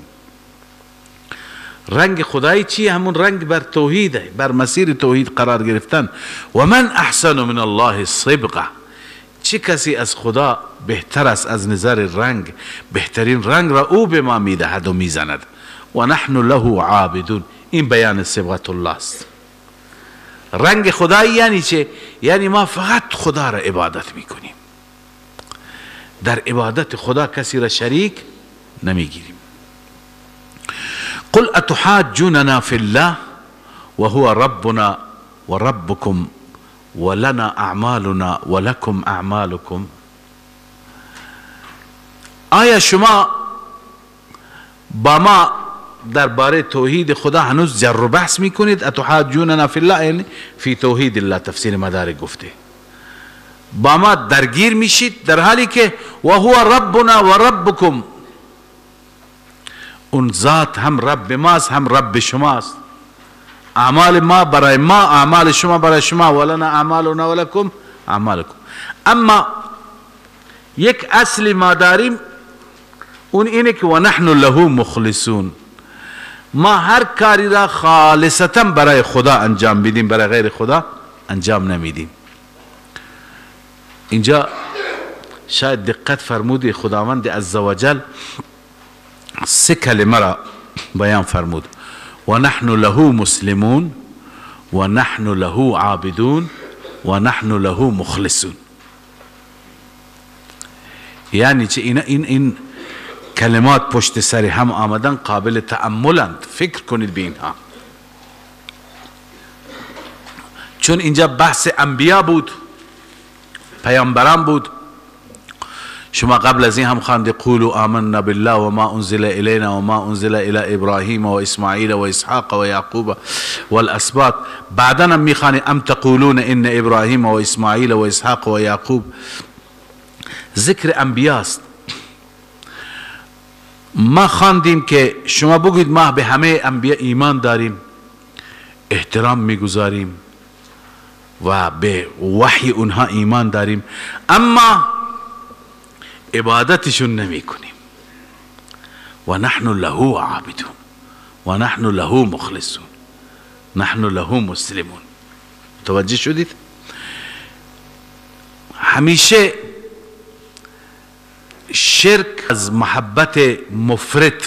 رنگ خدایی چیه؟ همون رنگ بر توحیده، بر مسیر توحید قرار گرفتن. و من احسن من الله صبغه، چه کسی از خدا بهتر است از نظر رنگ؟ بهترین رنگ را او به ما میدهد و میزند. و نحن له عابدون، این بیان صبغت الله است. رنگ خدایی یعنی چه؟ یعنی ما فقط خدا را عبادت میکنیم، در عبادت خدا کسی را شریک نمیگیریم. قل اتحاجوننا فی الله وهو ربنا وربكم ولنا اعمالنا ولكم اعمالكم. آیا شما با ما درباره توحید خدا هنوز جر و بحث میکنید؟ اتحاجوننا فی الله یعنی فی توحید الله، تفسیر مدارک گفته. با ما درگیر میشید در حالی که و هو ربنا و ربکم، اون ذات هم رب ماست هم رب شماست. اعمال ما برای ما، اعمال شما برای شما، ولنا اعمالنا ولکم اعمالکم. اما یک اصل ما داریم، اون اینه که و نحن له مخلصون، ما هر کاری را خالصتا برای خدا انجام میدیم، برای غیر خدا انجام نمیدیم. اینجا شاید دقت فرمودی، خداوند عزوجل سه کلمه را بیان فرمود: و نحن له مسلمون و نحن له عابدون و نحن له مخلصون. یعنی چه؟ این کلمات پشت سر هم آمدن قابل تأملند، فکر کنید به اینها، چون اینجا بحث انبیا بود، پیامبران بود. شما قبل از این هم خواندی قولوا آمنا بالله و ما انزل الینا و ما انزل الی ابراهیم و اسماعیل و اسحاق و یعقوب والاسباط. بعدا هم میخوانی ام تقولون ان ابراهیم و اسماعیل و اسحاق و یعقوب. ذکر انبیاست. ما خواندیم که شما بگوید ما به همه انبیا ایمان داریم، احترام میگذاریم و به وحی اونها ایمان داریم، اما عبادتشون نمی کنیم. و نحن له عابدون و نحن له مخلصون نحن له مسلمون. متوجه شدید؟ همیشه شرک از محبت مفرط،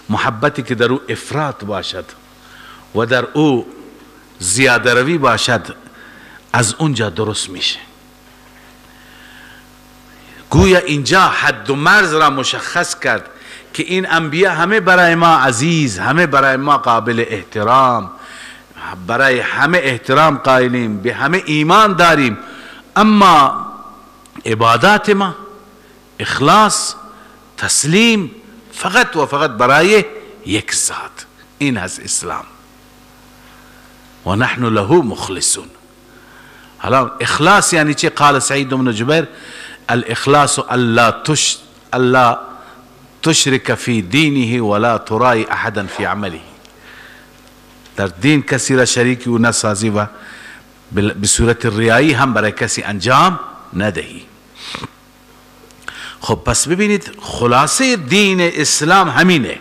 محبتی که در او افراط باشد و در او زیاده روی باشد، از اونجا درست میشه. گویا اینجا حد و مرز را مشخص کرد که این انبیا همه برای ما عزیز، همه برای ما قابل احترام، برای همه احترام قائلیم، به همه ایمان داریم، اما عبادات ما اخلاص، تسلیم فقط و فقط برای یک ذات. این از اسلام. و نحن له مخلصون. حالا اخلاص یعنی چه؟ قال سعید بن جبیر الاخلاص الا تشرك فی دینه ولا ترای احدا فی عمله. در دین کسی را شریکی او نسازی و به صورت ریایی هم برای کسی انجام ندهی. خب پس ببینید خلاصه دین اسلام همینه،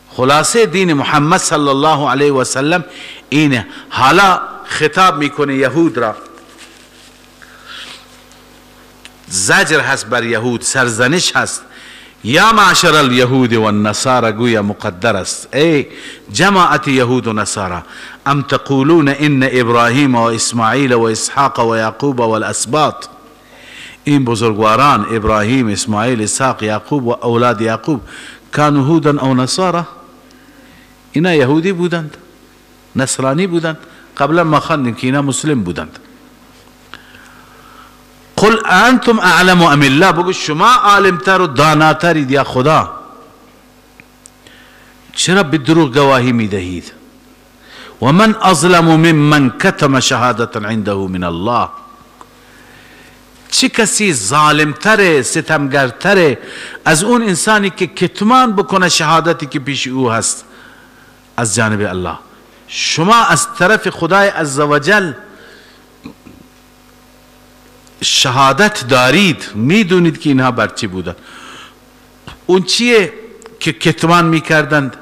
خلاصه دین محمد صلی الله علیه و سلم اینه. حالا خطاب میکنه یهود را، زجر هست بر یهود، سرزنش هست. یا معشر الیهود و النصارى، گویا مقدر است، ای جماعت یهود و نصارى، ام تقولون ان ابراهیم و اسماعیل و اسحاق و یعقوب و الاسباط. این بزرگواران ابراهیم، اسماعیل، اسحاق، یعقوب و اولاد یعقوب کانوا هودا او نصارى، اینا یهودی بودند، نصرانی بودند، قبلا ما خواندیم که اینا مسلم بودند. قل انتم اعلم ام الله، بگو شما عالمتر و داناترید یا خدا؟ چرا به دروغ گواهی میدهید؟ و من اظلم ممن کتم شهادة عنده من الله. چه کسی ظالمتره، ستمگرتره از اون انسانی که کتمان بکنه شهادتی که پیش او هست از جانب الله؟ شما از طرف خدای عزوجل شهادت دارید، میدونید که اینها بر چی بودن. اون چیه که کتمان میکردند؟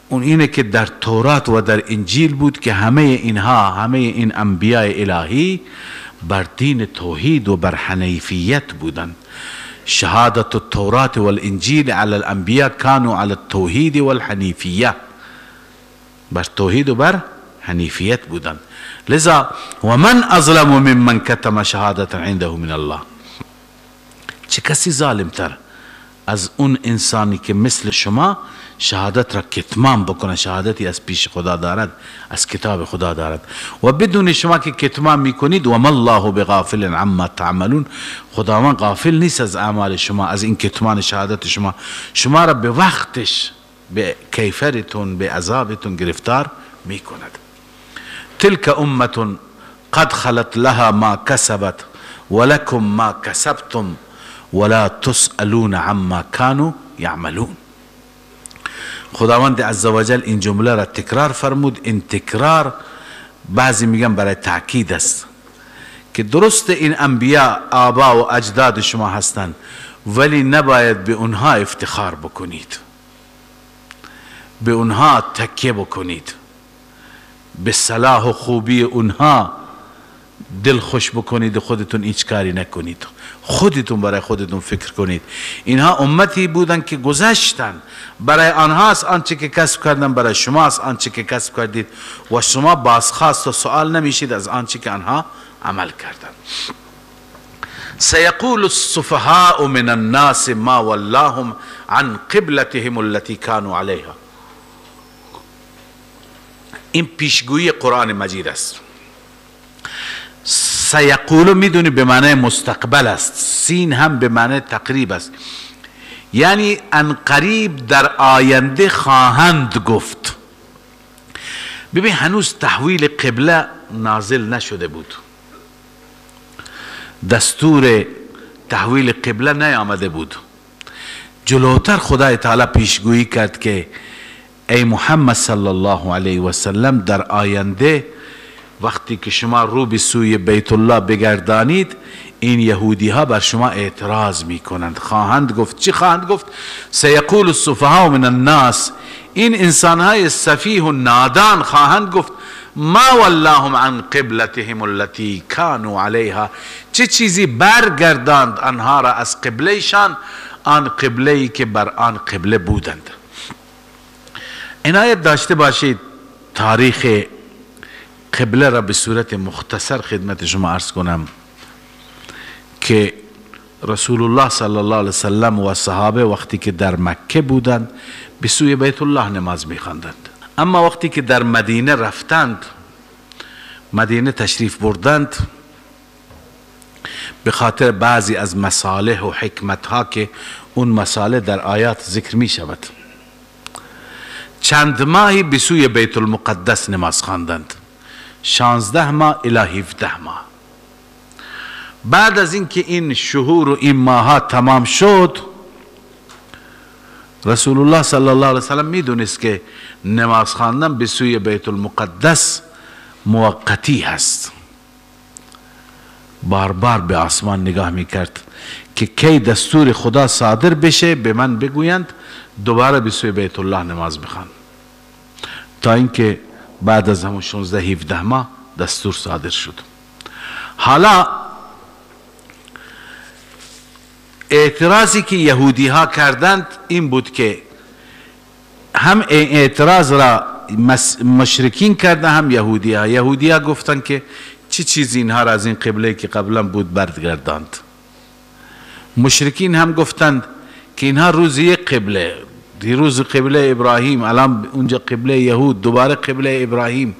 اون اینه که در تورات و در انجیل بود که همه اینها، همه این انبیاء الهی بر دین توحید و بر حنیفیت بودند. شهادت التورات والانجیل علی الانبیاء كانوا علی التوحید والحنیفیه، بر توحید و بر حنیفیت بودند. لذا و من اظلم ممن کتم شهادت عنده من الله. چه کسی ظالمتر از اون انسانی که مثل شما شهادت را کتمان بکنه، شهادتی از پیش خدا دارد، از کتاب خدا دارد، و بدون شما که کتمان میکنید. و ما الله بغافل عما تعملون، خداوند غافل نیست از اعمال شما، از این کتمان شهادت شما. شما را به وقتش، به کیفرتون، به عذابتون گرفتار میکند. تلك امة قد خلت لها ما کسبت ولكم ما کسبتم ولا تسألون عما كانوا یعملون. خداوند عزوجل این جمله را تکرار فرمود. این تکرار بعضی میگن برای تاکید است که درست این انبیا آبا و اجداد شما هستند، ولی نباید به اونها افتخار بکنید، به اونها تکیه بکنید، به صلاح و خوبی اونها دل خوش بکنید، خودتون هیچ کاری نکنید، خودتون برای خودتون فکر کنید. اینها امتی بودن که گذشتن، برای آنهاست آنچه که کسب کردن، برای شماست آنچه که کسب کردید، و شما بازخواست و سوال نمیشید از آنچه که آنها عمل کردن. سیقول السفهاء من الناس ما ولاهم عن قبلتهم التي كانوا علیها. این پیشگویی قرآن مجید است. سیقولو میدونی به معنی مستقبل است، سین هم به معنی تقریب است، یعنی ان قریب در آینده خواهند گفت. ببین هنوز تحویل قبله نازل نشده بود، دستور تحویل قبله نیامده بود. جلوتر خدای تعالی پیشگویی کرد که ای محمد صلی الله علیه و سلم، در آینده وقتی که شما رو به سوی بیت الله بگردانید، این یهودی ها بر شما اعتراض میکنند، خواهند گفت. چی خواهند گفت؟ سیقول السفهاء من الناس، این انسان های سفیه و نادان خواهند گفت ما ولاهم عن قبلتهم التي كانوا علیها، چه چیزی برگرداند آنها را از قبلهشان، آن قبله‌ای که بر آن قبله بودند. عنایت داشته باشید تاریخ قبله را به صورت مختصر خدمت شما عرض کنم که رسول الله صلی الله علیه وسلم و صحابه وقتی که در مکه بودند به سوی بیت الله نماز می‌خواندند، اما وقتی که در مدینه رفتند، مدینه تشریف بردند، به خاطر بعضی از مصالح و حکمت ها که اون مصالح در آیات ذکر می شود، چند ماهی به سوی بیت المقدس نماز خواندند، 16 ماه الی 17 ماه. بعد از اینکه این شهور و این ماها تمام شد، رسول الله صلی الله علیه وسلم میدونست که نماز خواندن به سوی بیت المقدس موقتی هست. بار بار به آسمان نگاه میکرد که کی دستور خدا صادر بشه به من بگویند دوباره به سوی بیت الله نماز بخوان، تا اینکه بعد از همون 16 17 ماه دستور صادر شد. حالا اعتراضی که یهودی ها کردند این بود که هم اعتراض را مشرکین کردن هم یهودی ها. یهودی ها گفتند که چه چیزی اینها را از این قبله که قبلا بود برگرداند. مشرکین هم گفتند که اینها روزی یک قبله، دیروز قبله ابراهیم، الان اونجا قبله یهود، دوباره قبله ابراهیم.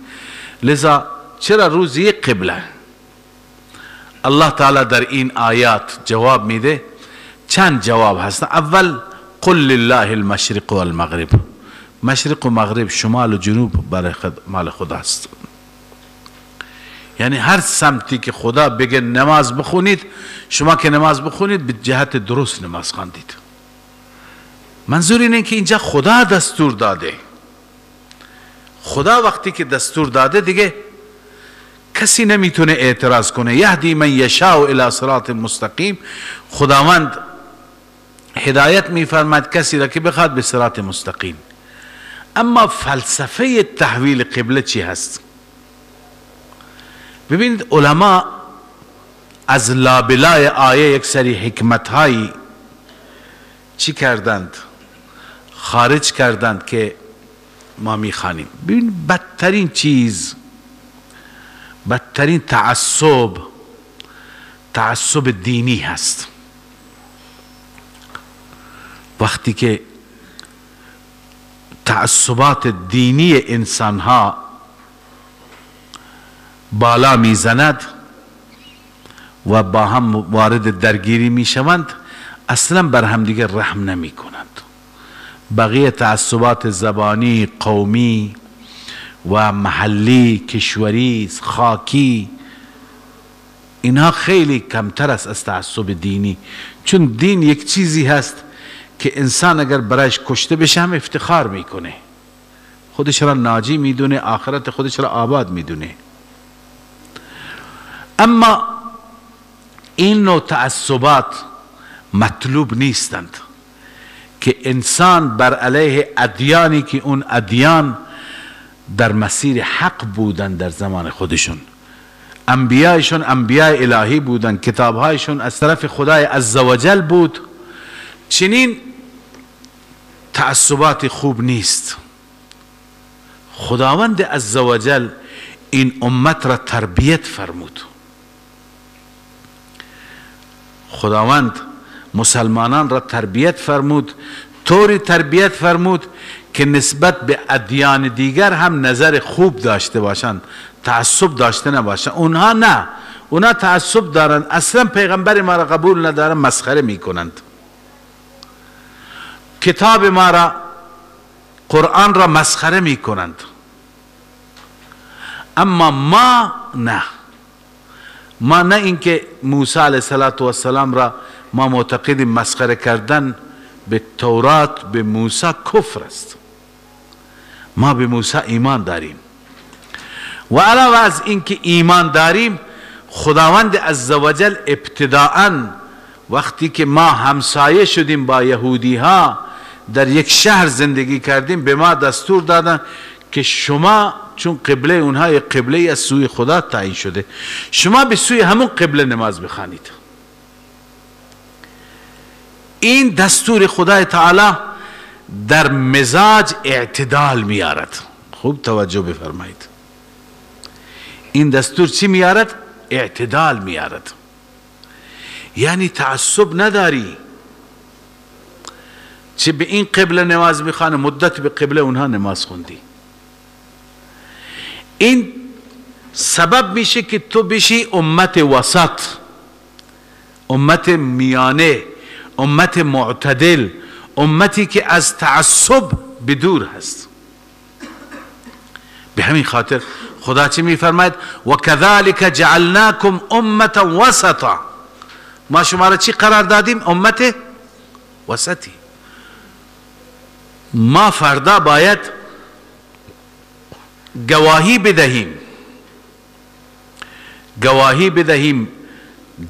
لذا چرا روز یک قبله؟ الله تعالی در این آیات جواب میده. چند جواب هست. اول قل لله المشرق والمغرب، مشرق و مغرب، شمال و جنوب برای مال خداست. یعنی هر سمتی که خدا بگه نماز بخونید، شما که نماز بخونید به جهت درست نماز خواندید. منظور اینه که اینجا خدا دستور داده. خدا وقتی که دستور داده دیگه کسی نمیتونه اعتراض کنه. یهدی من یشاء الی صراط مستقیم، خداوند هدایت میفرماد کسی را که بخواد به صراط مستقیم. اما فلسفه تحویل قبله چی هست؟ ببینید علما از لابلای آیه یک سری حکمت هایی چی کردند؟ خارج کردند که ما میخوانیم. ببین بدترین چیز، بدترین تعصب، تعصب دینی هست. وقتی که تعصبات دینی انسان ها بالا میزند و با هم وارد درگیری میشوند، اصلا بر هم دیگه رحم نمی کنند. بقیه تعصبات زبانی، قومی و محلی، کشوری، خاکی، اینها خیلی کمتر است از تعصب دینی. چون دین یک چیزی هست که انسان اگر برایش کشته بشه هم افتخار میکنه، خودش را ناجی میدونه، آخرت خودش را آباد میدونه. اما این نوع تعصبات مطلوب نیستند که انسان بر علیه ادیانی که اون ادیان در مسیر حق بودند در زمان خودشون، انبیایشون انبیای الهی بودند، کتابهایشون از طرف خدای عزوجل بود، چنین تعصبات خوب نیست. خداوند عزوجل این امت را تربیت فرمود. خداوند مسلمانان را تربیت فرمود، طوری تربیت فرمود که نسبت به ادیان دیگر هم نظر خوب داشته باشند، تعصب داشته نباشند. اونها نه، اونها تعصب دارند، اصلا پیغمبر ما را قبول ندارند، مسخره میکنند، کتاب ما را، قرآن را مسخره میکنند. اما ما نه، ما نه اینکه موسی علیه السلام را ما معتقدیم مسخره کردن به تورات، به موسی کفر است. ما به موسی ایمان داریم و علاوه از اینکه ایمان داریم، خداوند عزوجل ابتداءً وقتی که ما همسایه شدیم با یهودی ها، در یک شهر زندگی کردیم، به ما دستور دادن که شما چون قبله اونها یک قبله از سوی خدا تعیین شده، شما به سوی همون قبله نماز بخوانید. این دستور خدای تعالی در مزاج اعتدال میارد. خوب توجه بفرمایید، این دستور چی میارد؟ اعتدال میارد. یعنی تعصب نداری، چه به این قبله نماز میخوانه، مدت به قبله اونها نماز خوندی. این سبب میشه که تو بشی امت وسط، امت میانه، امت معتدل، امتی که از تعصب بدور هست. به همین خاطر خدا چی میفرماید؟ و کذلک جعلناکم امة وسطا. ما شما را چی قرار دادیم؟ امت وسطی. ما فردا باید گواهی بدهیم، گواهی بدهیم.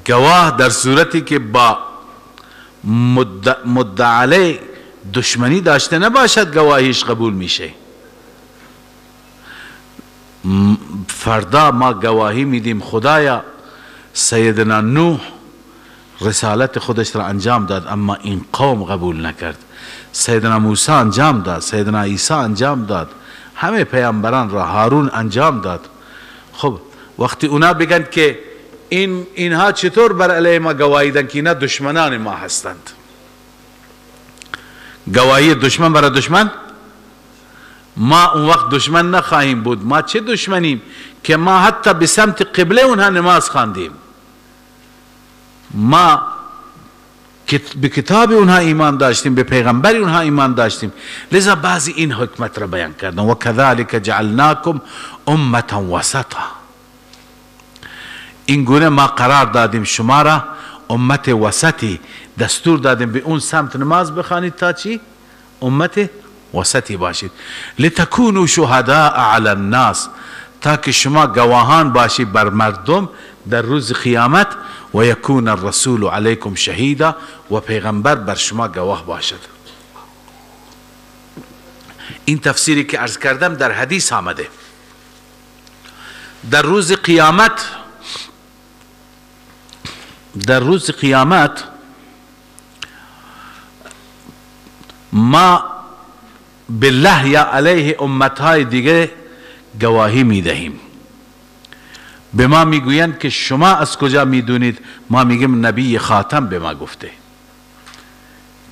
گواه در صورتی که با مدعی دشمنی داشته نباشد گواهیش قبول میشه. فردا ما گواهی میدیم خدایا سیدنا نوح رسالت خودش را انجام داد اما این قوم قبول نکرد، سیدنا موسی انجام داد، سیدنا عیسی انجام داد، همه پیامبران را هارون انجام داد. خب وقتی اونا بگن که اینها چطور بر علیه ما گواهی دادن که اینا دشمنان ما هستند، گواهی دشمن برای دشمن؟ ما اون وقت دشمن نخواهیم بود. ما چه دشمنیم که ما حتی به سمت قبله اونها نماز خواندیم، ما به کتاب اونها ایمان داشتیم، به پیغمبر اونها ایمان داشتیم. لذا بعضی این حکمت را بیان کردن، و کذالک جعلناکم امة وسطا، این گونه ما قرار دادیم شما را امت وسطی، دستور دادیم به اون سمت نماز بخوانید تا چی؟ امت وسطی باشید. لتکونوا شهداء علی الناس، تا که شما گواهان باشید بر مردم در روز قیامت، و یکون الرسول علیکم شهیدا، و پیغمبر بر شما گواه باشد. این تفسیری که عرض کردم در حدیث آمده. در روز قیامت، در روز قیامت ما بالله یا علیه امتهای دیگه گواهی میدهیم. به ما میگویند که شما از کجا میدونید؟ ما میگیم نبی خاتم به ما گفته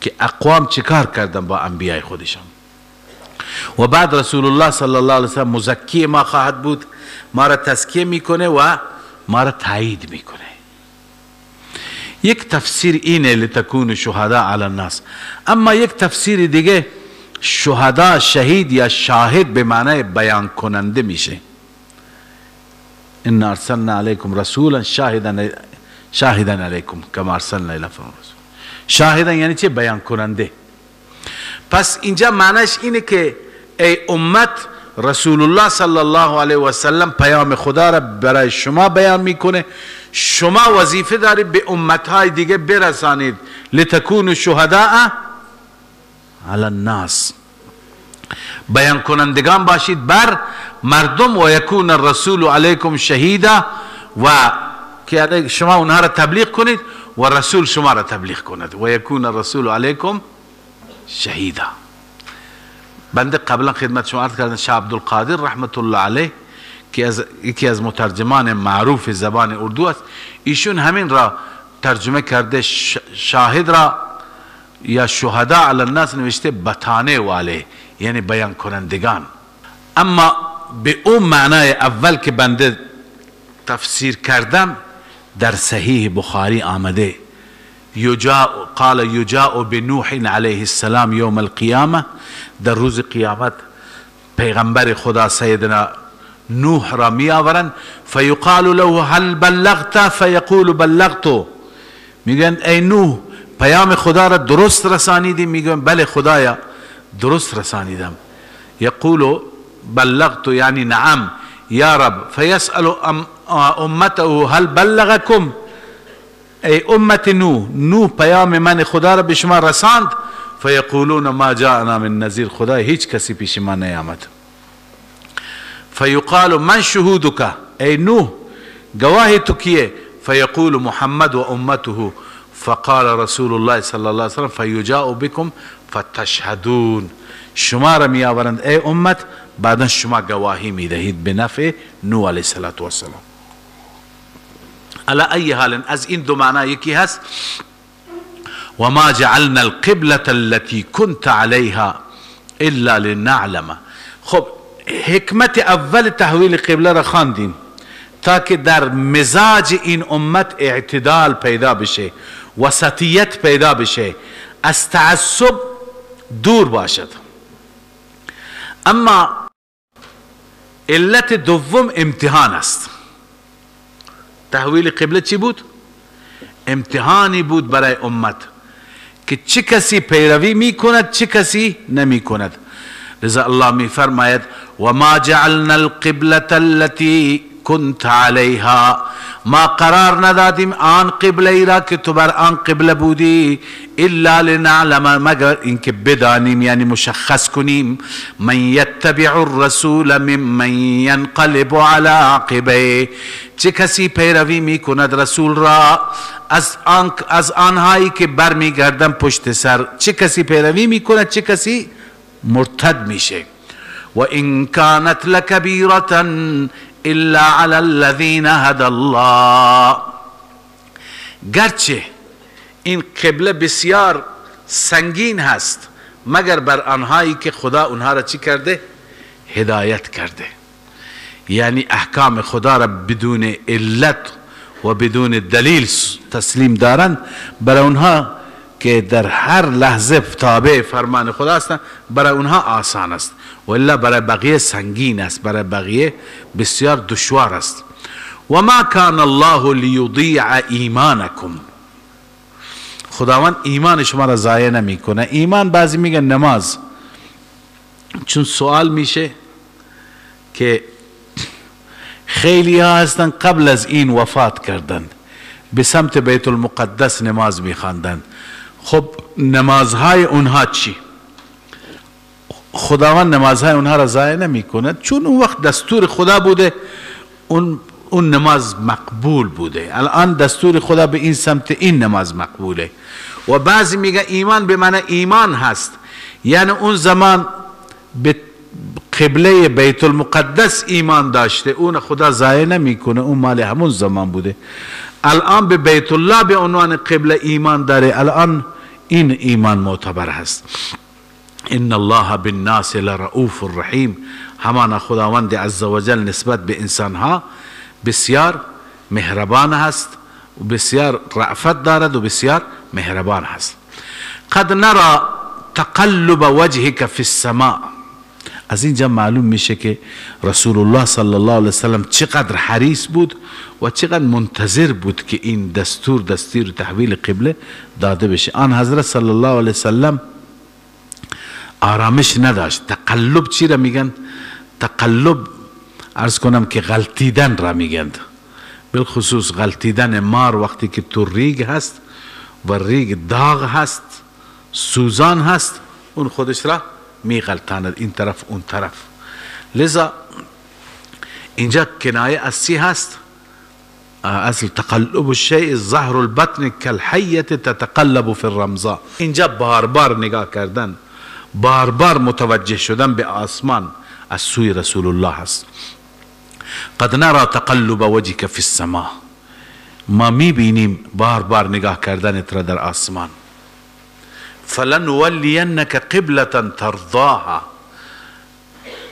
که اقوام چیکار کردن با انبیای خودشان. و بعد رسول الله صلی الله علیه وسلم مزکی ما خواهد بود، ما را تزکیه میکنه و ما را تایید میکنه. یک تفسیر اینه لتکون شهداء علی الناس. اما یک تفسیر دیگه، شهدا شهید یا شاهد به معنای بیان کننده میشه. ان ارسلنا علیکم رسولا شاهدا علیکم کما ارسلنا الی فرعون رسولا. شاهدا یعنی چه؟ بیان کننده. پس اینجا معنیش اینه که ای امت، رسول الله صلی الله علیه و سلم پیام خدا را برای شما بیان میکنه، شما وظیفه دارید به امتهای دیگه برسانید. لتکونوا شهداء علی الناس، بیان کنندگان باشید بر مردم، و یکون الرسول علیکم شهیدا، و که شما اونها را تبلیغ کنید و رسول شما را تبلیغ کند، و یکون الرسول علیکم شهیدا. بنده قبلا خدمت شما عرض کردم، شاه عبدالقادر رحمت الله علیه که از یکی از مترجمان معروف زبان اردو است، ایشون همین را ترجمه کرده، شاهد را یا شهدا علی الناس نوشته بتانه واله، یعنی بیان کنندگان. اما به اون معنای اول که بنده تفسیر کردم در صحیح بخاری آمده، یجاء قال یجاء بنوح علیه السلام یوم القیامه، در روز قیامت پیغمبر خدا سیدنا نوح را می آورند، فیقال له هل بلغت فیقول بلغت، میگن ای نوح پیام خدا را درست رسانیدی؟ میگن بله خدایا درست رسانیدم. یقول بلغت یعنی نعم یا رب. فیسأل امته هل بلغکم، ای امت نوح، نوح پیام من خدا را به شما رساند؟ فیقولون ما جاءنا من نذیر، خدا هیچ کسی پیش ما نیامد. فیقال من شهودک، ای نوح گواه تو کیه؟ فیقول محمد و امته. فقال رسول الله صلی الله علیه وسلم فیجاء بكم فتشهدون، شما را می آورند ای امت، بعدا شما گواهی می دهید به نفع نوح علیه السلام. علی ای حال از این دو معنا یکی هست. و ما جعلنا القبلة التي كنت علیها الا لنعلم. خب حکمت اول تحویل قبله را خواندیم تا که در مزاج این امت اعتدال پیدا بشه، وسطیت پیدا بشه، از تعصب دور باشد. اما علت دوم امتحان است. تحویل قبله چی بود؟ امتحانی بود برای امت که چه کسی پیروی میکند چه کسی نمیکند. لذا الله میفرماید و ما جعلنا القبلة التي كنت علیها، ما قرار ندادیم آن قبله ای را که تو بر آن قبله بودی، الا لنعلم، مگر اینکه بدانیم یعنی مشخص کنیم، من یتبع الرسول ممن ینقلب علی عقبیه، چه کسی پیروی میکند رسول را از آنهایی که برمیگردن پشت سر، چه کسی پیروی میکند چه کسی مرتد میشه. و ان كانت لکبیرة الا علی الذین هدى الله، گرچه این قبله بسیار سنگین هست مگر بر آنهایی که خدا اونها را چی کرده؟ هدایت کرده. یعنی احکام خدا را بدون علت و بدون دلیل تسلیم دارند، برای اونها که در هر لحظه تابع فرمان خدا هستند، برای اونها آسان است، و الا برای بقیه سنگین است، برای بقیه بسیار دشوار است. و ما کان الله لیضیع ایمانکم، خداوند ایمان شما را ضایع نمیکنه. ایمان بعضی میگن نماز، چون سوال میشه که خیلی ها هستن قبل از این وفات کردند، به سمت بیت المقدس نماز میخواندند. خب نمازهای اونها چی؟ خداوند نمازهای اونها را ضایع نمیکند، چون اون وقت دستور خدا بوده، اون نماز مقبول بوده. الان دستور خدا به این سمت، این نماز مقبوله. و بعضی میگه ایمان به معنی ایمان هست، یعنی اون زمان به قبله بیت المقدس ایمان داشته، اون خدا ضایع نمیکنه، اون مال همون زمان بوده. الان به بیت الله به عنوان قبله ایمان داره، الان این ایمان معتبر هست. ان الله بالناس لرؤوف رحیم، همانا خداوند عزوجل نسبت به انسانها بسیار مهربان هست و بسیار رأفت دارد و بسیار مهربان هست. قد نرى تقلب وجهك في السماء. از اینجا معلوم میشه که رسول الله صلی الله علیه وسلم چقدر حریص بود و چقدر منتظر بود که این دستور تحویل قبله داده بشه. آن حضرت صلی الله علیه وسلم آرامش نداشت. تقلب چی را میگن؟ تقلب عرض کنم که غلطیدن را میگن، بالخصوص غلطیدن مار وقتی که تو ریگ هست و ریگ داغ هست، سوزان هست، اون خودش را میغلطاند این طرف اون طرف. لذا اینجا کنایه از چی هست؟ اصل تقلب الشیء ظهر البطن کالحیة تتقلب فی الرمضاء. اینجا بار بار نگاه کردن، بار بار متوجه شدن به آسمان از سوی رسول الله هست. قد نرى تقلب وجهك فی السماء، ما میبینیم بار بار نگاه کردن را در آسمان. فلنولینک قبلة ترضاها،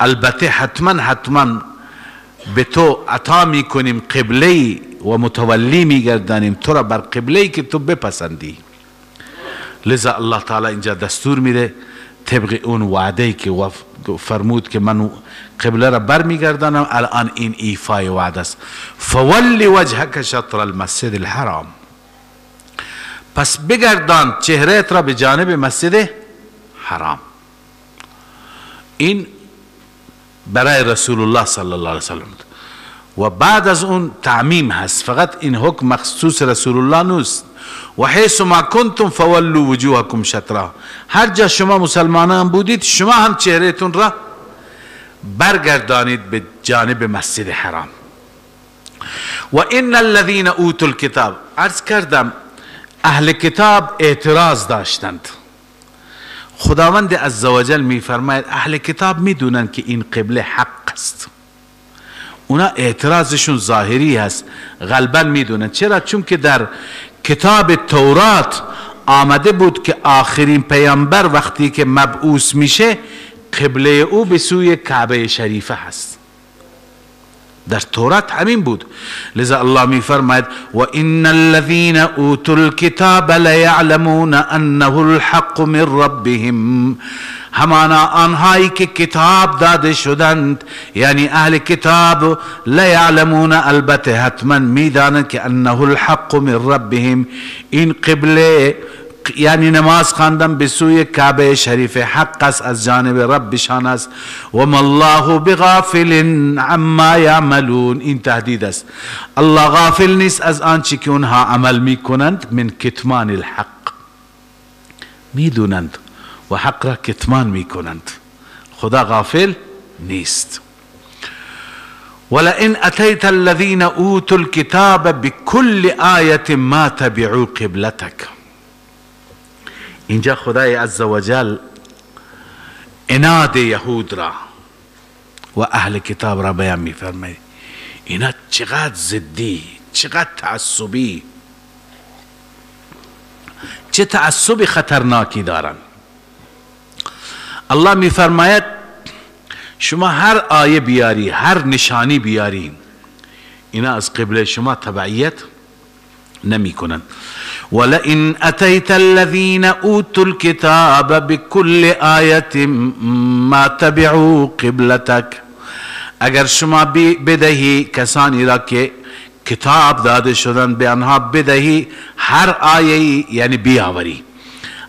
البته حتما حتما به تو عطا میکنیم قبله و متولی میگردانیم تو را بر قبله که تو بپسندی. لذا الله تعالی اینجا دستور میده طبق اون وعده که فرمود که من قبله را بر میگردانم، الان این ایفای وعده است. فول وجهک شطر المسجد الحرام، پس بگردان چهرهت را به جانب مسجد حرام. این برای رسول الله صلی الله علیه وسلم و بعد از اون تعمیم هست، فقط این حکم مخصوص رسول الله نیست. و حیث ما کنتم فولوا وجوهکم شطرا، هر جا شما مسلمانان بودید شما هم چهرهتون را برگردانید به جانب مسجد حرام. و ان الذین اوتوا الکتاب، عرض کردم اهل کتاب اعتراض داشتند. خداوند عزوجل میفرماید اهل کتاب میدونند که این قبله حق است، اونا اعتراضشون ظاهری هست، غالبا میدونند. چرا؟ چون که در کتاب تورات آمده بود که آخرین پیامبر وقتی که مبعوث میشه قبله او به سوی کعبه شریفه هست. در تورات همین بود. لذا الله میفرماید و ان الذين اوتوا الكتاب ليعلمون انه الحق من ربهم، همانا آنهایی که کتاب داده شدند یعنی اهل کتاب، لیعلمون البته حتما میدانند که انه الحق من ربهم، این قبله یعنی نماز خواندن به سوی کعبه شریف حق است، از جانب ربشان است. و ما الله بغافل عما یعملون، این تهدید است. الله غافل نیست از آنچه که اونها عمل میکنند، من کتمان الحق، میدونند و حق را کتمان میکنند، خدا غافل نیست. ولئن اتیت الذین اوتوا الكتاب بكل آیة ما تبعوا قبلتک. اینجا خدای عزوجل عناد یهود را و اهل کتاب را بیان میفرماید. اینا چقدر ضدی، چقدر تعصبی، چه تعصب خطرناکی دارن. الله میفرماید شما هر آیه بیاری، هر نشانی بیاری، اینا از قبله شما تبعیت نمی کنند. ولئن اتیت الذین اوتوا الكتاب بكل آیه ما تبعوا قبلتک، اگر شما بدهی کسانی را که کتاب داده شدن به آنها بدهی هر آیه، یعنی بیاوری،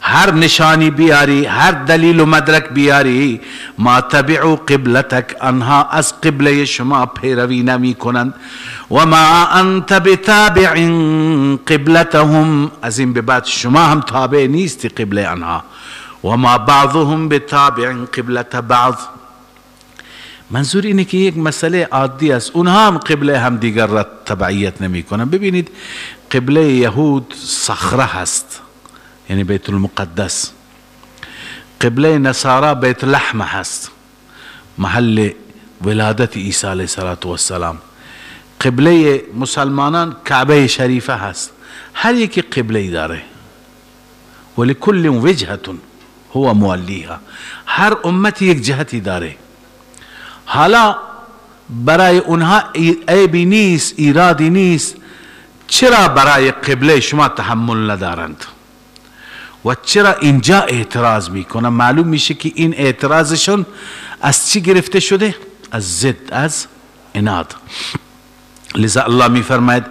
هر نشانی بیاری، هر دلیل و مدرک بیاری، ما تبعوا قبلتک، آنها از قبله شما پیروی نمی کنند. و ما انت بتابع قبلتهم، از این به بعد شما هم تابع نیستی قبله آنها. و ما بعضهم بتابع قبلت بعض، منظور اینه که یک مسئله عادی است، اونها هم قبله هم دیگر را تبعیت نمی کنند. ببینید قبله یهود صخره هست، یعنی بیت المقدس. قبله نصارا بیت لحم هست، محل ولادت عیسی علیه السلام. قبله مسلمانان کعبه شریفه هست. هر یکی قبله داره، ولکل وجهة هو مولیها، هر امتی یک جهتی داره. حالا برای اونها عیبی نیست، ایرادی نیست، چرا برای قبله شما تحمل ندارند و چرا اینجا اعتراض میکنن؟ معلوم میشه که این اعتراضشون از چی گرفته شده؟ از ضد، از عناد. لذا الله میفرماید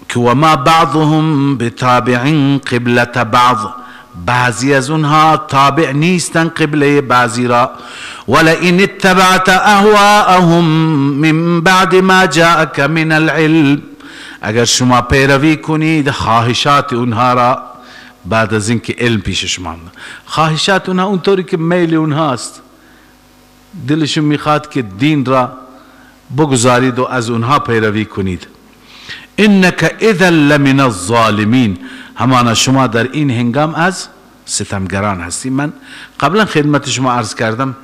که و ما بعضهم بتابع قبلة بعض، بعضی از اونها تابع نیستن قبله بعضی را. ولئن اتبعت اهواءهم من بعد ما جاءك من العلم، اگر شما پیروی کنید خواهشات اونها را بعد از اینکه علم پیش شما آمد، خواهشات اونها اونطوری که میل اونهاست، دلشون میخواد که دین را بگذارید و از اونها پیروی کنید. انک اذا لمن الظالمین، همانا شما در این هنگام از ستمگران هستی. من قبلا خدمت شما عرض کردم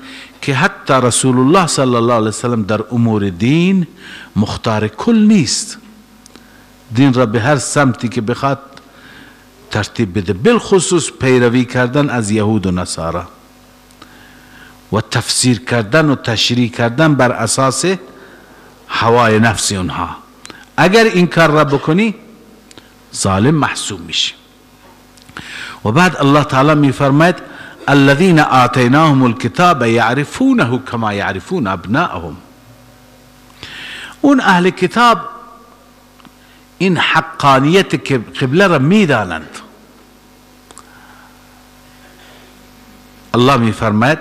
که حتی رسول الله صلی الله علیه وسلم در امور دین مختار کل نیست، دین را به هر سمتی که بخواد ترتیب بده، بالخصوص پیروی کردن از یهود و نصارا و تفسیر کردن و تشریح کردن بر اساس هوای نفس اونها. اگر این کار را بکنی ظالم محسوب میشی. و بعد الله تعالی میفرماید الذين آتیناهم الكتاب یعرفونه کما یعرفون ابناءهم. اون اهل کتاب این حقانیت قبله را میدانند. الله میفرماید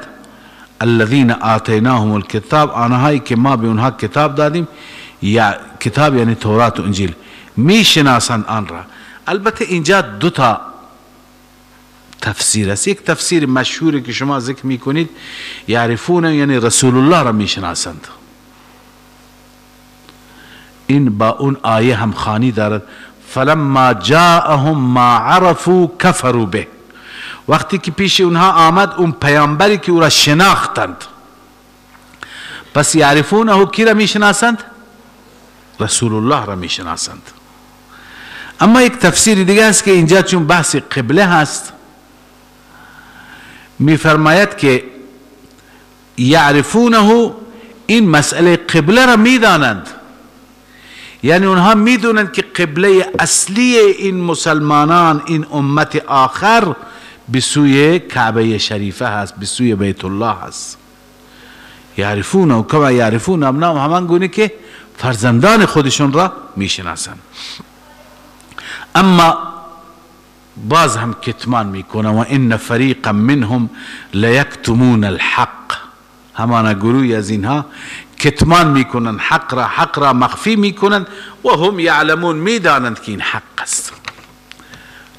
الذين آتیناهم الكتاب، آنهایی که ما به اونها کتاب دادیم، یا کتاب یعنی تورات و انجیل، میشناسند آن را. البته اینجا دو تا تفسیر است. یک تفسیر مشهوری که شما ذکر میکنید یعرفون یعنی رسول الله را میشناسند، این با اون آیه هم خانی دارد، فلما جاءهم ما عرفوا كفروا به، وقتی که پیش اونها آمد اون پیامبری که او را شناختند. پس یعرفونه کی را میشناسند؟ رسول الله را میشناسند. اما یک تفسیر دیگه است که اینجا چون بحث قبله هست میفرماید که یعرفونه این مسئله قبله را میدانند، یعنی اونها میدونند که قبله اصلی این مسلمانان، این امت آخر، به سوی کعبه شریفه هست، به سوی بیت الله هست. یعرفونه کما یعرفون ابناءهم، همان گونه که فرزندان خودشون را میشناسند. اما باز هم کتمان میکنه، و ان فریقا منهم لیکتمون الحق، همانا گروهی از اینها کتمان میکنن حق را، حق را مخفی میکنن، و هم یعلمون، میدانند که این حق است.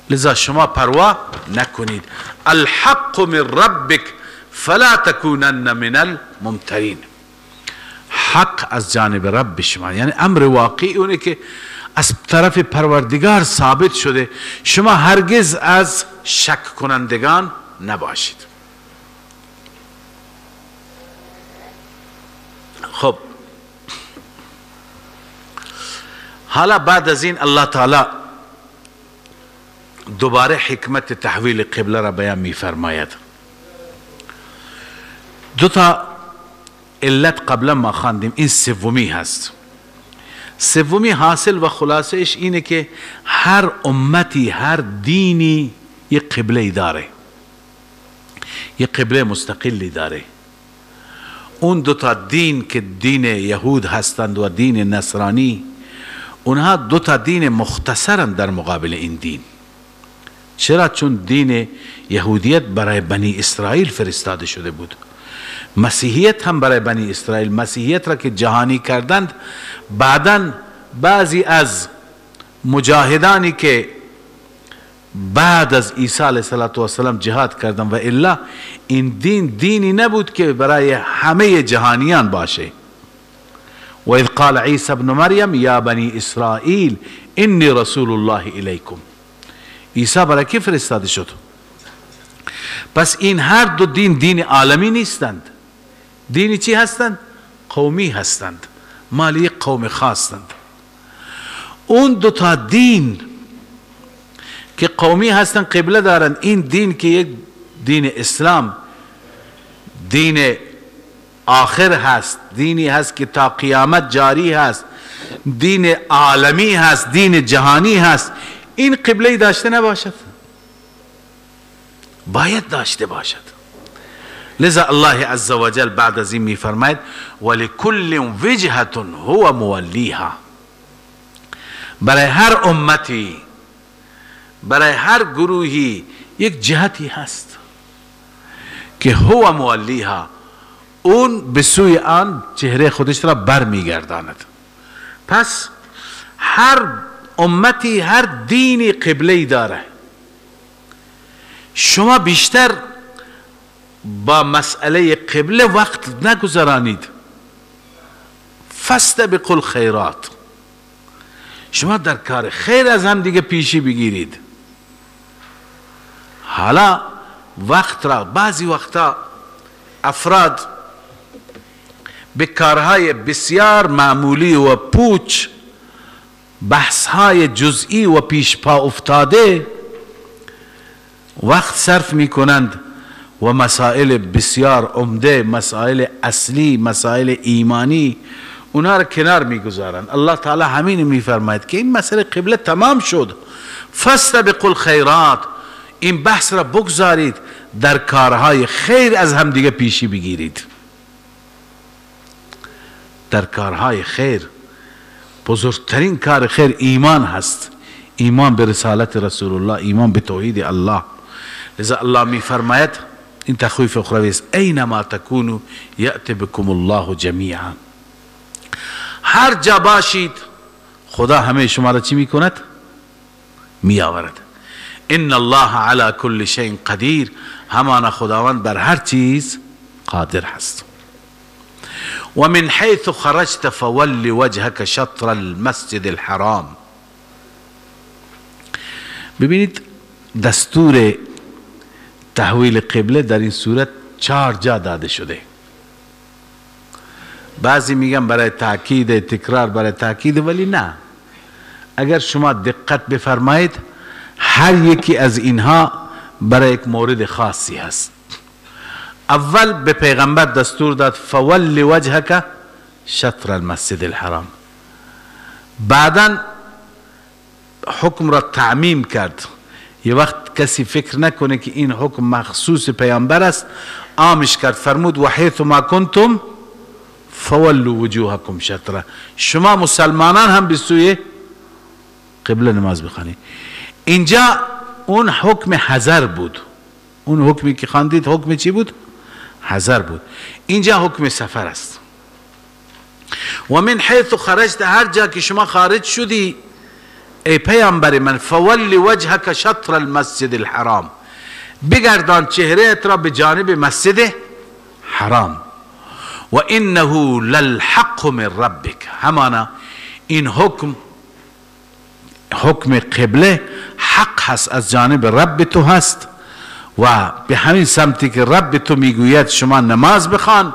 لذا شما پروا نکنید. الحق من ربک فلا تکونن من الممترین، حق از جانب رب شما، یعنی امر واقعی اونه که از طرف پروردگار ثابت شده، شما هرگز از شک کنندگان نباشید. خب حالا بعد از این الله تعالی دوباره حکمت تحویل قبله را بیان می‌فرماید. دو تا علت قبلا ما خواندیم، این سومی هست. سومی حاصل و خلاصه اش اینه که هر امتی، هر دینی یک قبله داره، یک قبله مستقلی داره. اون دو تا دین که دین یهود هستند و دین نصرانی، اونها دو تا دین مختصرند در مقابل این دین. چرا؟ چون دین یهودیت برای بنی اسرائیل فرستاده شده بود، مسیحیت هم برای بنی اسرائیل. مسیحیت را که جهانی کردند، بعداً بعضی از مجاهدانی که بعد از عیسی علیه السلام جهاد کردند، و الا این دین دینی نبود که برای همه جهانیان باشه. و اذ قال عیسی ابن مریم یا بنی اسرائیل انی رسول الله الیکم. عیسی برای کی فرستاده شد؟ پس این هر دو دین دین عالمی نیستند. دینی چی هستند؟ قومی هستند، مالی قوم خاصند. اون دو تا دین که قومی هستند قبله دارند، این دین که یک دین اسلام، دین آخر هست، دینی هست که تا قیامت جاری هست، دین عالمی هست، دین جهانی هست، این قبله داشته نباشد، باید داشته باشد. لذا الله عز وجل بعد از این میفرماید ولکل وجهة هو مولیها. برای هر امتی، برای هر گروهی یک جهتی هست که هو مولیها، اون به سوی آن چهره خودش را برمیگرداند. پس هر امتی، هر دینی قبله داره. شما بیشتر با مسئله قبله وقت نگذرانید. فاستبقوا الخیرات، شما در کار خیر از هم دیگه پیشی بگیرید. حالا وقت را بعضی وقتا افراد به کارهای بسیار معمولی و پوچ، بحث‌های جزئی و پیش پا افتاده وقت صرف میکنند و مسائل بسیار عمده، مسائل اصلی، مسائل ایمانی، اونها را کنار میگذارند. الله تعالی همین میفرماید که این مسئله قبله تمام شد، فاستبقوا الخیرات، این بحث را بگذارید، در کارهای خیر از هم دیگه پیشی بگیرید. در کارهای خیر، بزرگترین کار خیر ایمان هست، ایمان به رسالت رسول الله، ایمان به توحید الله. لذا الله می فرماید این تخویف اخروی است، اینما تکونوا یأتی بکم الله جمیعا. هر جا باشید خدا همه شما را چی میکند؟ می آورد. ان الله علی کل شیء قدیر، همانا خداوند بر هر چیز قادر هست. و من حیث خرجت فول وجهك شطر المسجد الحرام. ببینید دستور تحویل قبله در این صورت 4 جا داده شده. بعضی میگن برای تاکید، تکرار برای تاکید، ولی نه، اگر شما دقت بفرمایید هر یکی از اینها برای یک مورد خاصی هست. اول به پیغمبر دستور داد فول وجهک شطر المسجد الحرام، بعدا حکم را تعمیم کرد. یه وقت کسی فکر نکنه که این حکم مخصوص پیامبر است، عامش کرد، فرمود و حیث ما کنتم فولوا وجوهکم شطره، شما مسلمانان هم به سوی قبله نماز بخوانید. اینجا اون حکم حذر بود، اون حکمی که خواندید حکم چی بود؟ حذر بود. اینجا حکم سفر است. و من حیث خرجت، هر جا که شما خارج شدی ای پیامبر من، فول وجهک شطر المسجد الحرام، بگردان چهره را به جانب مسجد حرام. و انه للحق من ربک، همانا این حکم، حکم قبله حق هست، از جانب رب تو هست و به همین سمتی که رب تو میگوید شما نماز بخوان.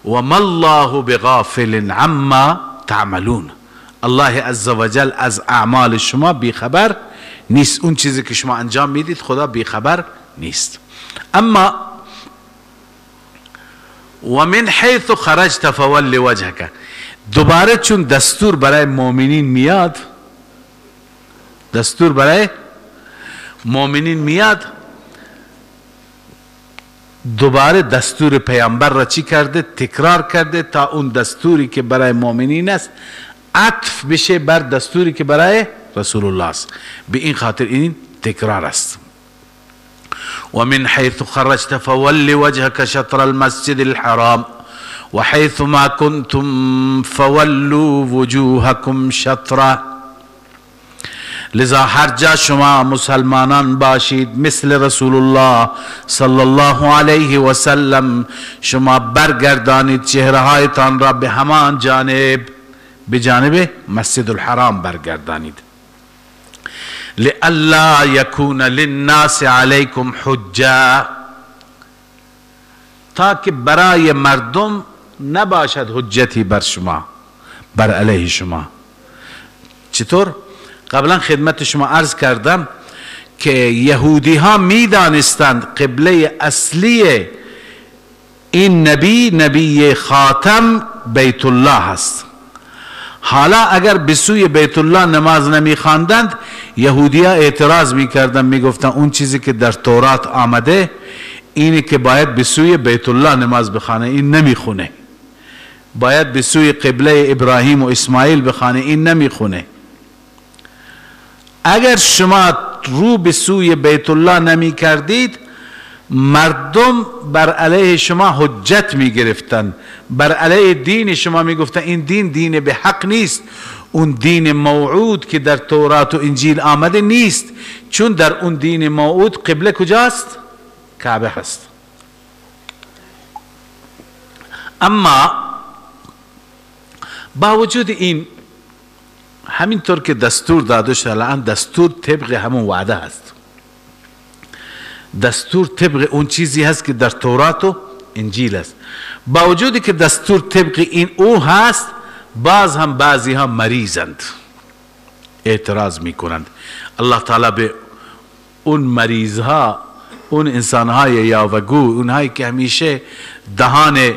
و ما الله بغافل عما تعملون، الله عزوجل از اعمال شما بیخبر نیست، اون چیزی که شما انجام میدید خدا بیخبر نیست. اما و من حیث خرجت فول وجهک. دوباره چون دستور برای مؤمنین میاد، دستور برای مؤمنین میاد، دوباره دستور پیامبر را چی کرده؟ تکرار کرده تا اون دستوری که برای مؤمنین است عطف بشه بر دستوری که برای رسول الله است. به این خاطر این تکرار است. و من حیث خرجت فول وجهك شطر المسجد الحرام وحيث ما كنتم فولوا وجوهكم شطره. لذا هر جا شما مسلمانان باشید مثل رسول الله صلی الله علیه و سلم، شما برگردانید چهره هایتان را به همان جانب، به جانب مسجد الحرام برگردانید. لئلا یکون للناس علیکم حجه، تا که برای مردم نباشد حجتی بر شما، بر علیه شما. چطور؟ قبلا خدمت شما عرض کردم که یهودی ها می دانستند قبله اصلی این نبی، نبی خاتم، بیت الله است. حالا اگر به سوی بیت الله نماز نمی خواندند، یهودی ها اعتراض می کردند، می گفتند اون چیزی که در تورات آمده اینه که باید به سوی بیت الله نماز بخوانه، این نمیخونه. باید به سوی قبله ابراهیم و اسماعیل بخوانه، این نمیخونه. اگر شما رو به سوی بیت الله نمی کردید، مردم بر علیه شما حجت می گرفتن، بر علیه دین شما می گفتن این دین دین به حق نیست، اون دین موعود که در تورات و انجیل آمده نیست، چون در اون دین موعود قبله کجاست؟ کعبه هست. اما با وجود این، همینطور که دستور داده شد، الان دستور طبق همون وعده هست، دستور طبق اون چیزی هست که در تورات و انجیل است. با وجودی که دستور طبق این او هست، باز هم بعضی ها مریضند، اعتراض میکنند. الله تعالی به اون مریض ها، اون انسان های یاوه‌گو، اونهایی که همیشه دهان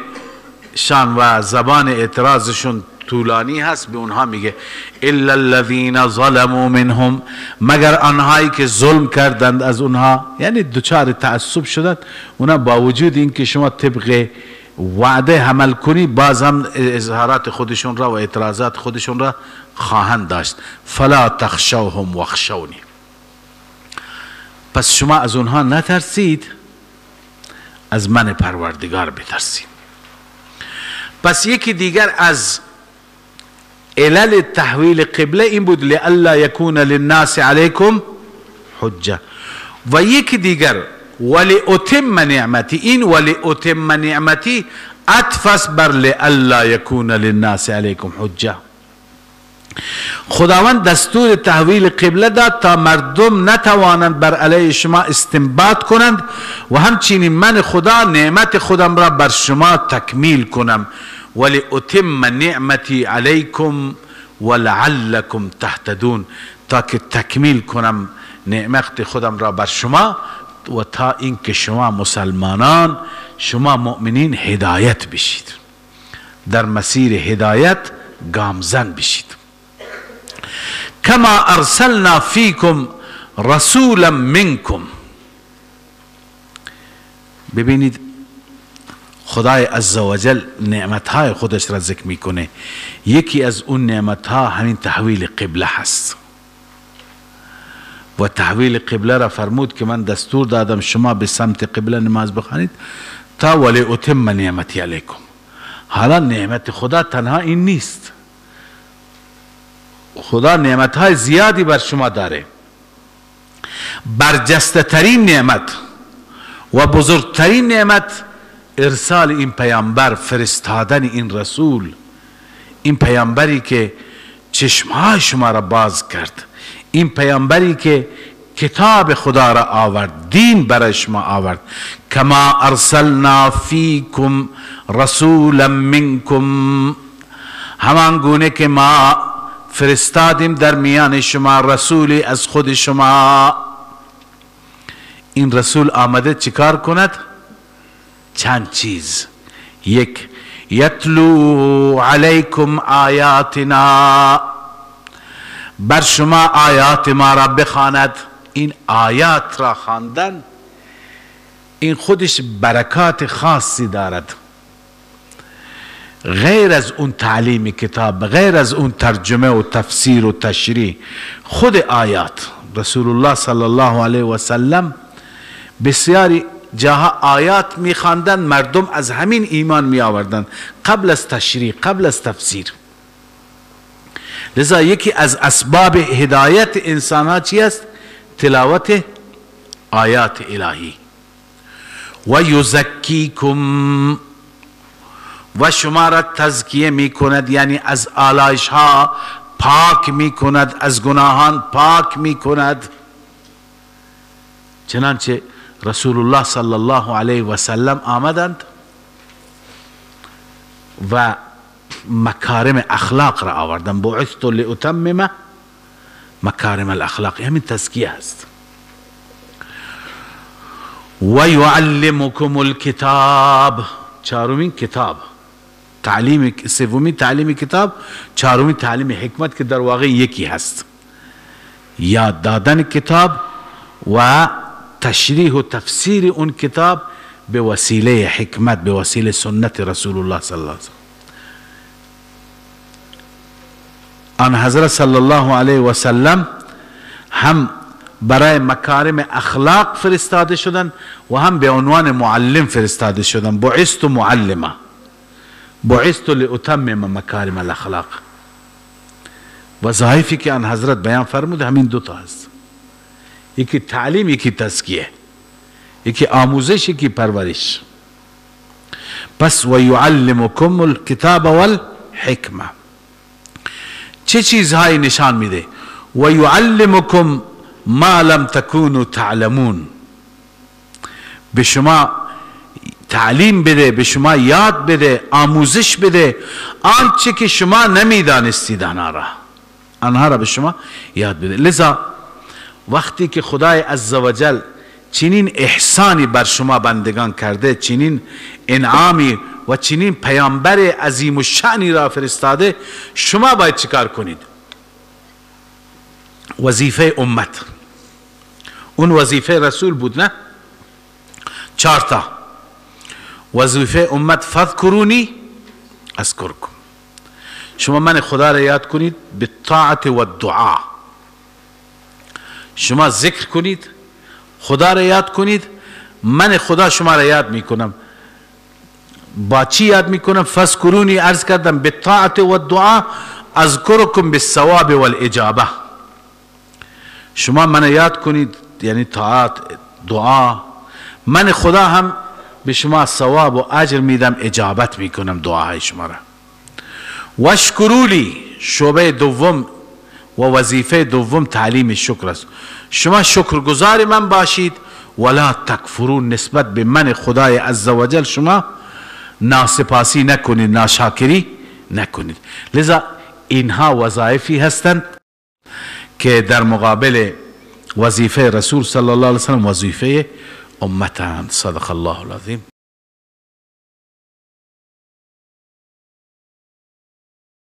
شان و زبان اعتراضشون طولانی هست، به اونها میگه الا الذین ظلموا منهم، مگر آنهایی که ظلم کردند از اونها، یعنی دچار تعصب شدند. اونها با وجود اینکه شما طبق وعده عمل کنی، باز هم اظهارات خودشون را و اعتراضات خودشون را خواهند داشت. فلا تخشوهم واخشونی، پس شما از اونها نترسید، از من پروردگار بترسید. پس یکی دیگر از علل تحویل قبله این بود، لئلا یکون للناس علیکم حجه. و یکی دیگر ولأتم نعمتی، این ولأتم نعمتی عطف است بر لئلا یکون للناس علیکم حجه. خداوند دستور تحویل قبله داد تا مردم نتوانند بر علیه شما استنباط کنند و همچنین من خدا نعمت خودم را بر شما تکمیل کنم. ولأتم نعمتی علیکم ولعلکم تهتدون، تا که تکمیل کنم نعمت خودم را بر شما و تا اینکه شما مسلمانان، شما مؤمنین هدایت بشید، در مسیر هدایت گامزن بشید. کما ارسلنا فیکم رسولا منکم. ببینید خدای عزوجل نعمتهای خودش را ذکر میکنه. یکی از اون نعمتها همین تحویل قبله هست و تحویل قبله را فرمود که من دستور دادم شما به سمت قبله نماز بخوانید تا ولی اتم نعمتی علیکم. حالا نعمت خدا تنها این نیست، خدا نعمتهای زیادی بر شما داره. برجسته ترین نعمت و بزرگترین نعمت ارسال این پیامبر، فرستادن این رسول، این پیامبری که چشمهای شما را باز کرد، این پیامبری که کتاب خدا را آورد، دین برای شما آورد. کما ارسلنا فیکم رسولا منکم، همان گونه که ما فرستادیم در میان شما رسولی از خود شما. این رسول آمده چیکار کند؟ چند چیز. یک، یتلو علیکم آیاتنا، بر شما آیات ما را بخواند. این آیات را خواندن این خودش برکات خاصی دارد، غیر از اون تعلیم کتاب، غیر از اون ترجمه و تفسیر و تشریح، خود آیات. رسول الله صلی الله علیه و سلم بسیاری جاها آیات میخواندن، مردم از همین ایمان می آوردن قبل از تشریح، قبل از تفسیر. لذا یکی از اسباب هدایت انسان ها چی است؟ تلاوت آیات الهی. و یزکیکم، و شما را تزکیه می کند، یعنی از آلایش ها پاک می کند، از گناهان پاک می کند. چنانچه رسول الله صلی الله علیه و سلم آمدند و مکارم اخلاق را آوردند. بعثت لاتمم مکارم الاخلاق، همین تزکیه است. و یعلمکم الکتاب، چهارمین کتاب، تعلیم، سومین تعلیم کتاب، چهارمین تعلیم حکمت که در واقع یکی هست، یاد دادن کتاب و تشریح و تفسیر اون کتاب به وسیله حکمت، به وسیله سنت رسول الله صلی الله علیه و سلم. آن حضرت صلی الله علیه و سلم هم برای مکارم اخلاق فرستاده شدن و هم به عنوان معلم فرستاده شدن. بعثت معلما، بعثت لاتمم مکارم الاخلاق. وظایفی که آن حضرت بیان فرمود همین دوتا هست، یکی تعلیم، یکی تزکیه، یکی آموزش، یکی پرورش. پس و یعلمکم الکتاب والحکمه، چه چیزهایی نشان میده؟ و یعلمکم ما لم تکونوا تعلمون، به شما تعلیم بده، به شما یاد بده، آموزش بده آنچه که شما نمیدانستید آنها را به شما یاد بده. لذا وقتی که خدای عزوجل چنین احسانی بر شما بندگان کرده، چنین انعامی و چنین پیامبر عظیم و شأنی را فرستاده، شما باید چیکار کنید؟ وظیفه امت، اون وظیفه رسول بود نه؟ چهار تا وظیفه امت، فذکرونی اذکرکم، شما من خدا را یاد کنید بالطاعت و الدعاء، شما ذکر کنید، خدا را یاد کنید، من خدا شما را یاد میکنم. با چی یاد میکنم؟ فذکرونی، عرض کردم بالطاعت و الدعاء، اذکرکم بالثواب والاجابه. شما من یاد کنید یعنی طاعت، دعا، من خدا هم به شما ثواب و اجر میدم، اجابت میکنم دعاهای شما را. واشکروا لی، شعبه دوم و وظیفه دوم تعلیم شکر است. شما شکرگزار من باشید، ولا تکفرون، نسبت به من خدای عزوجل شما ناسپاسی نکنید، ناشاکری نکنید. لذا اینها وظایفی هستند که در مقابل وظیفه رسول صلی الله علیه وسلم وظیفه امتند. صدق الله العظیم.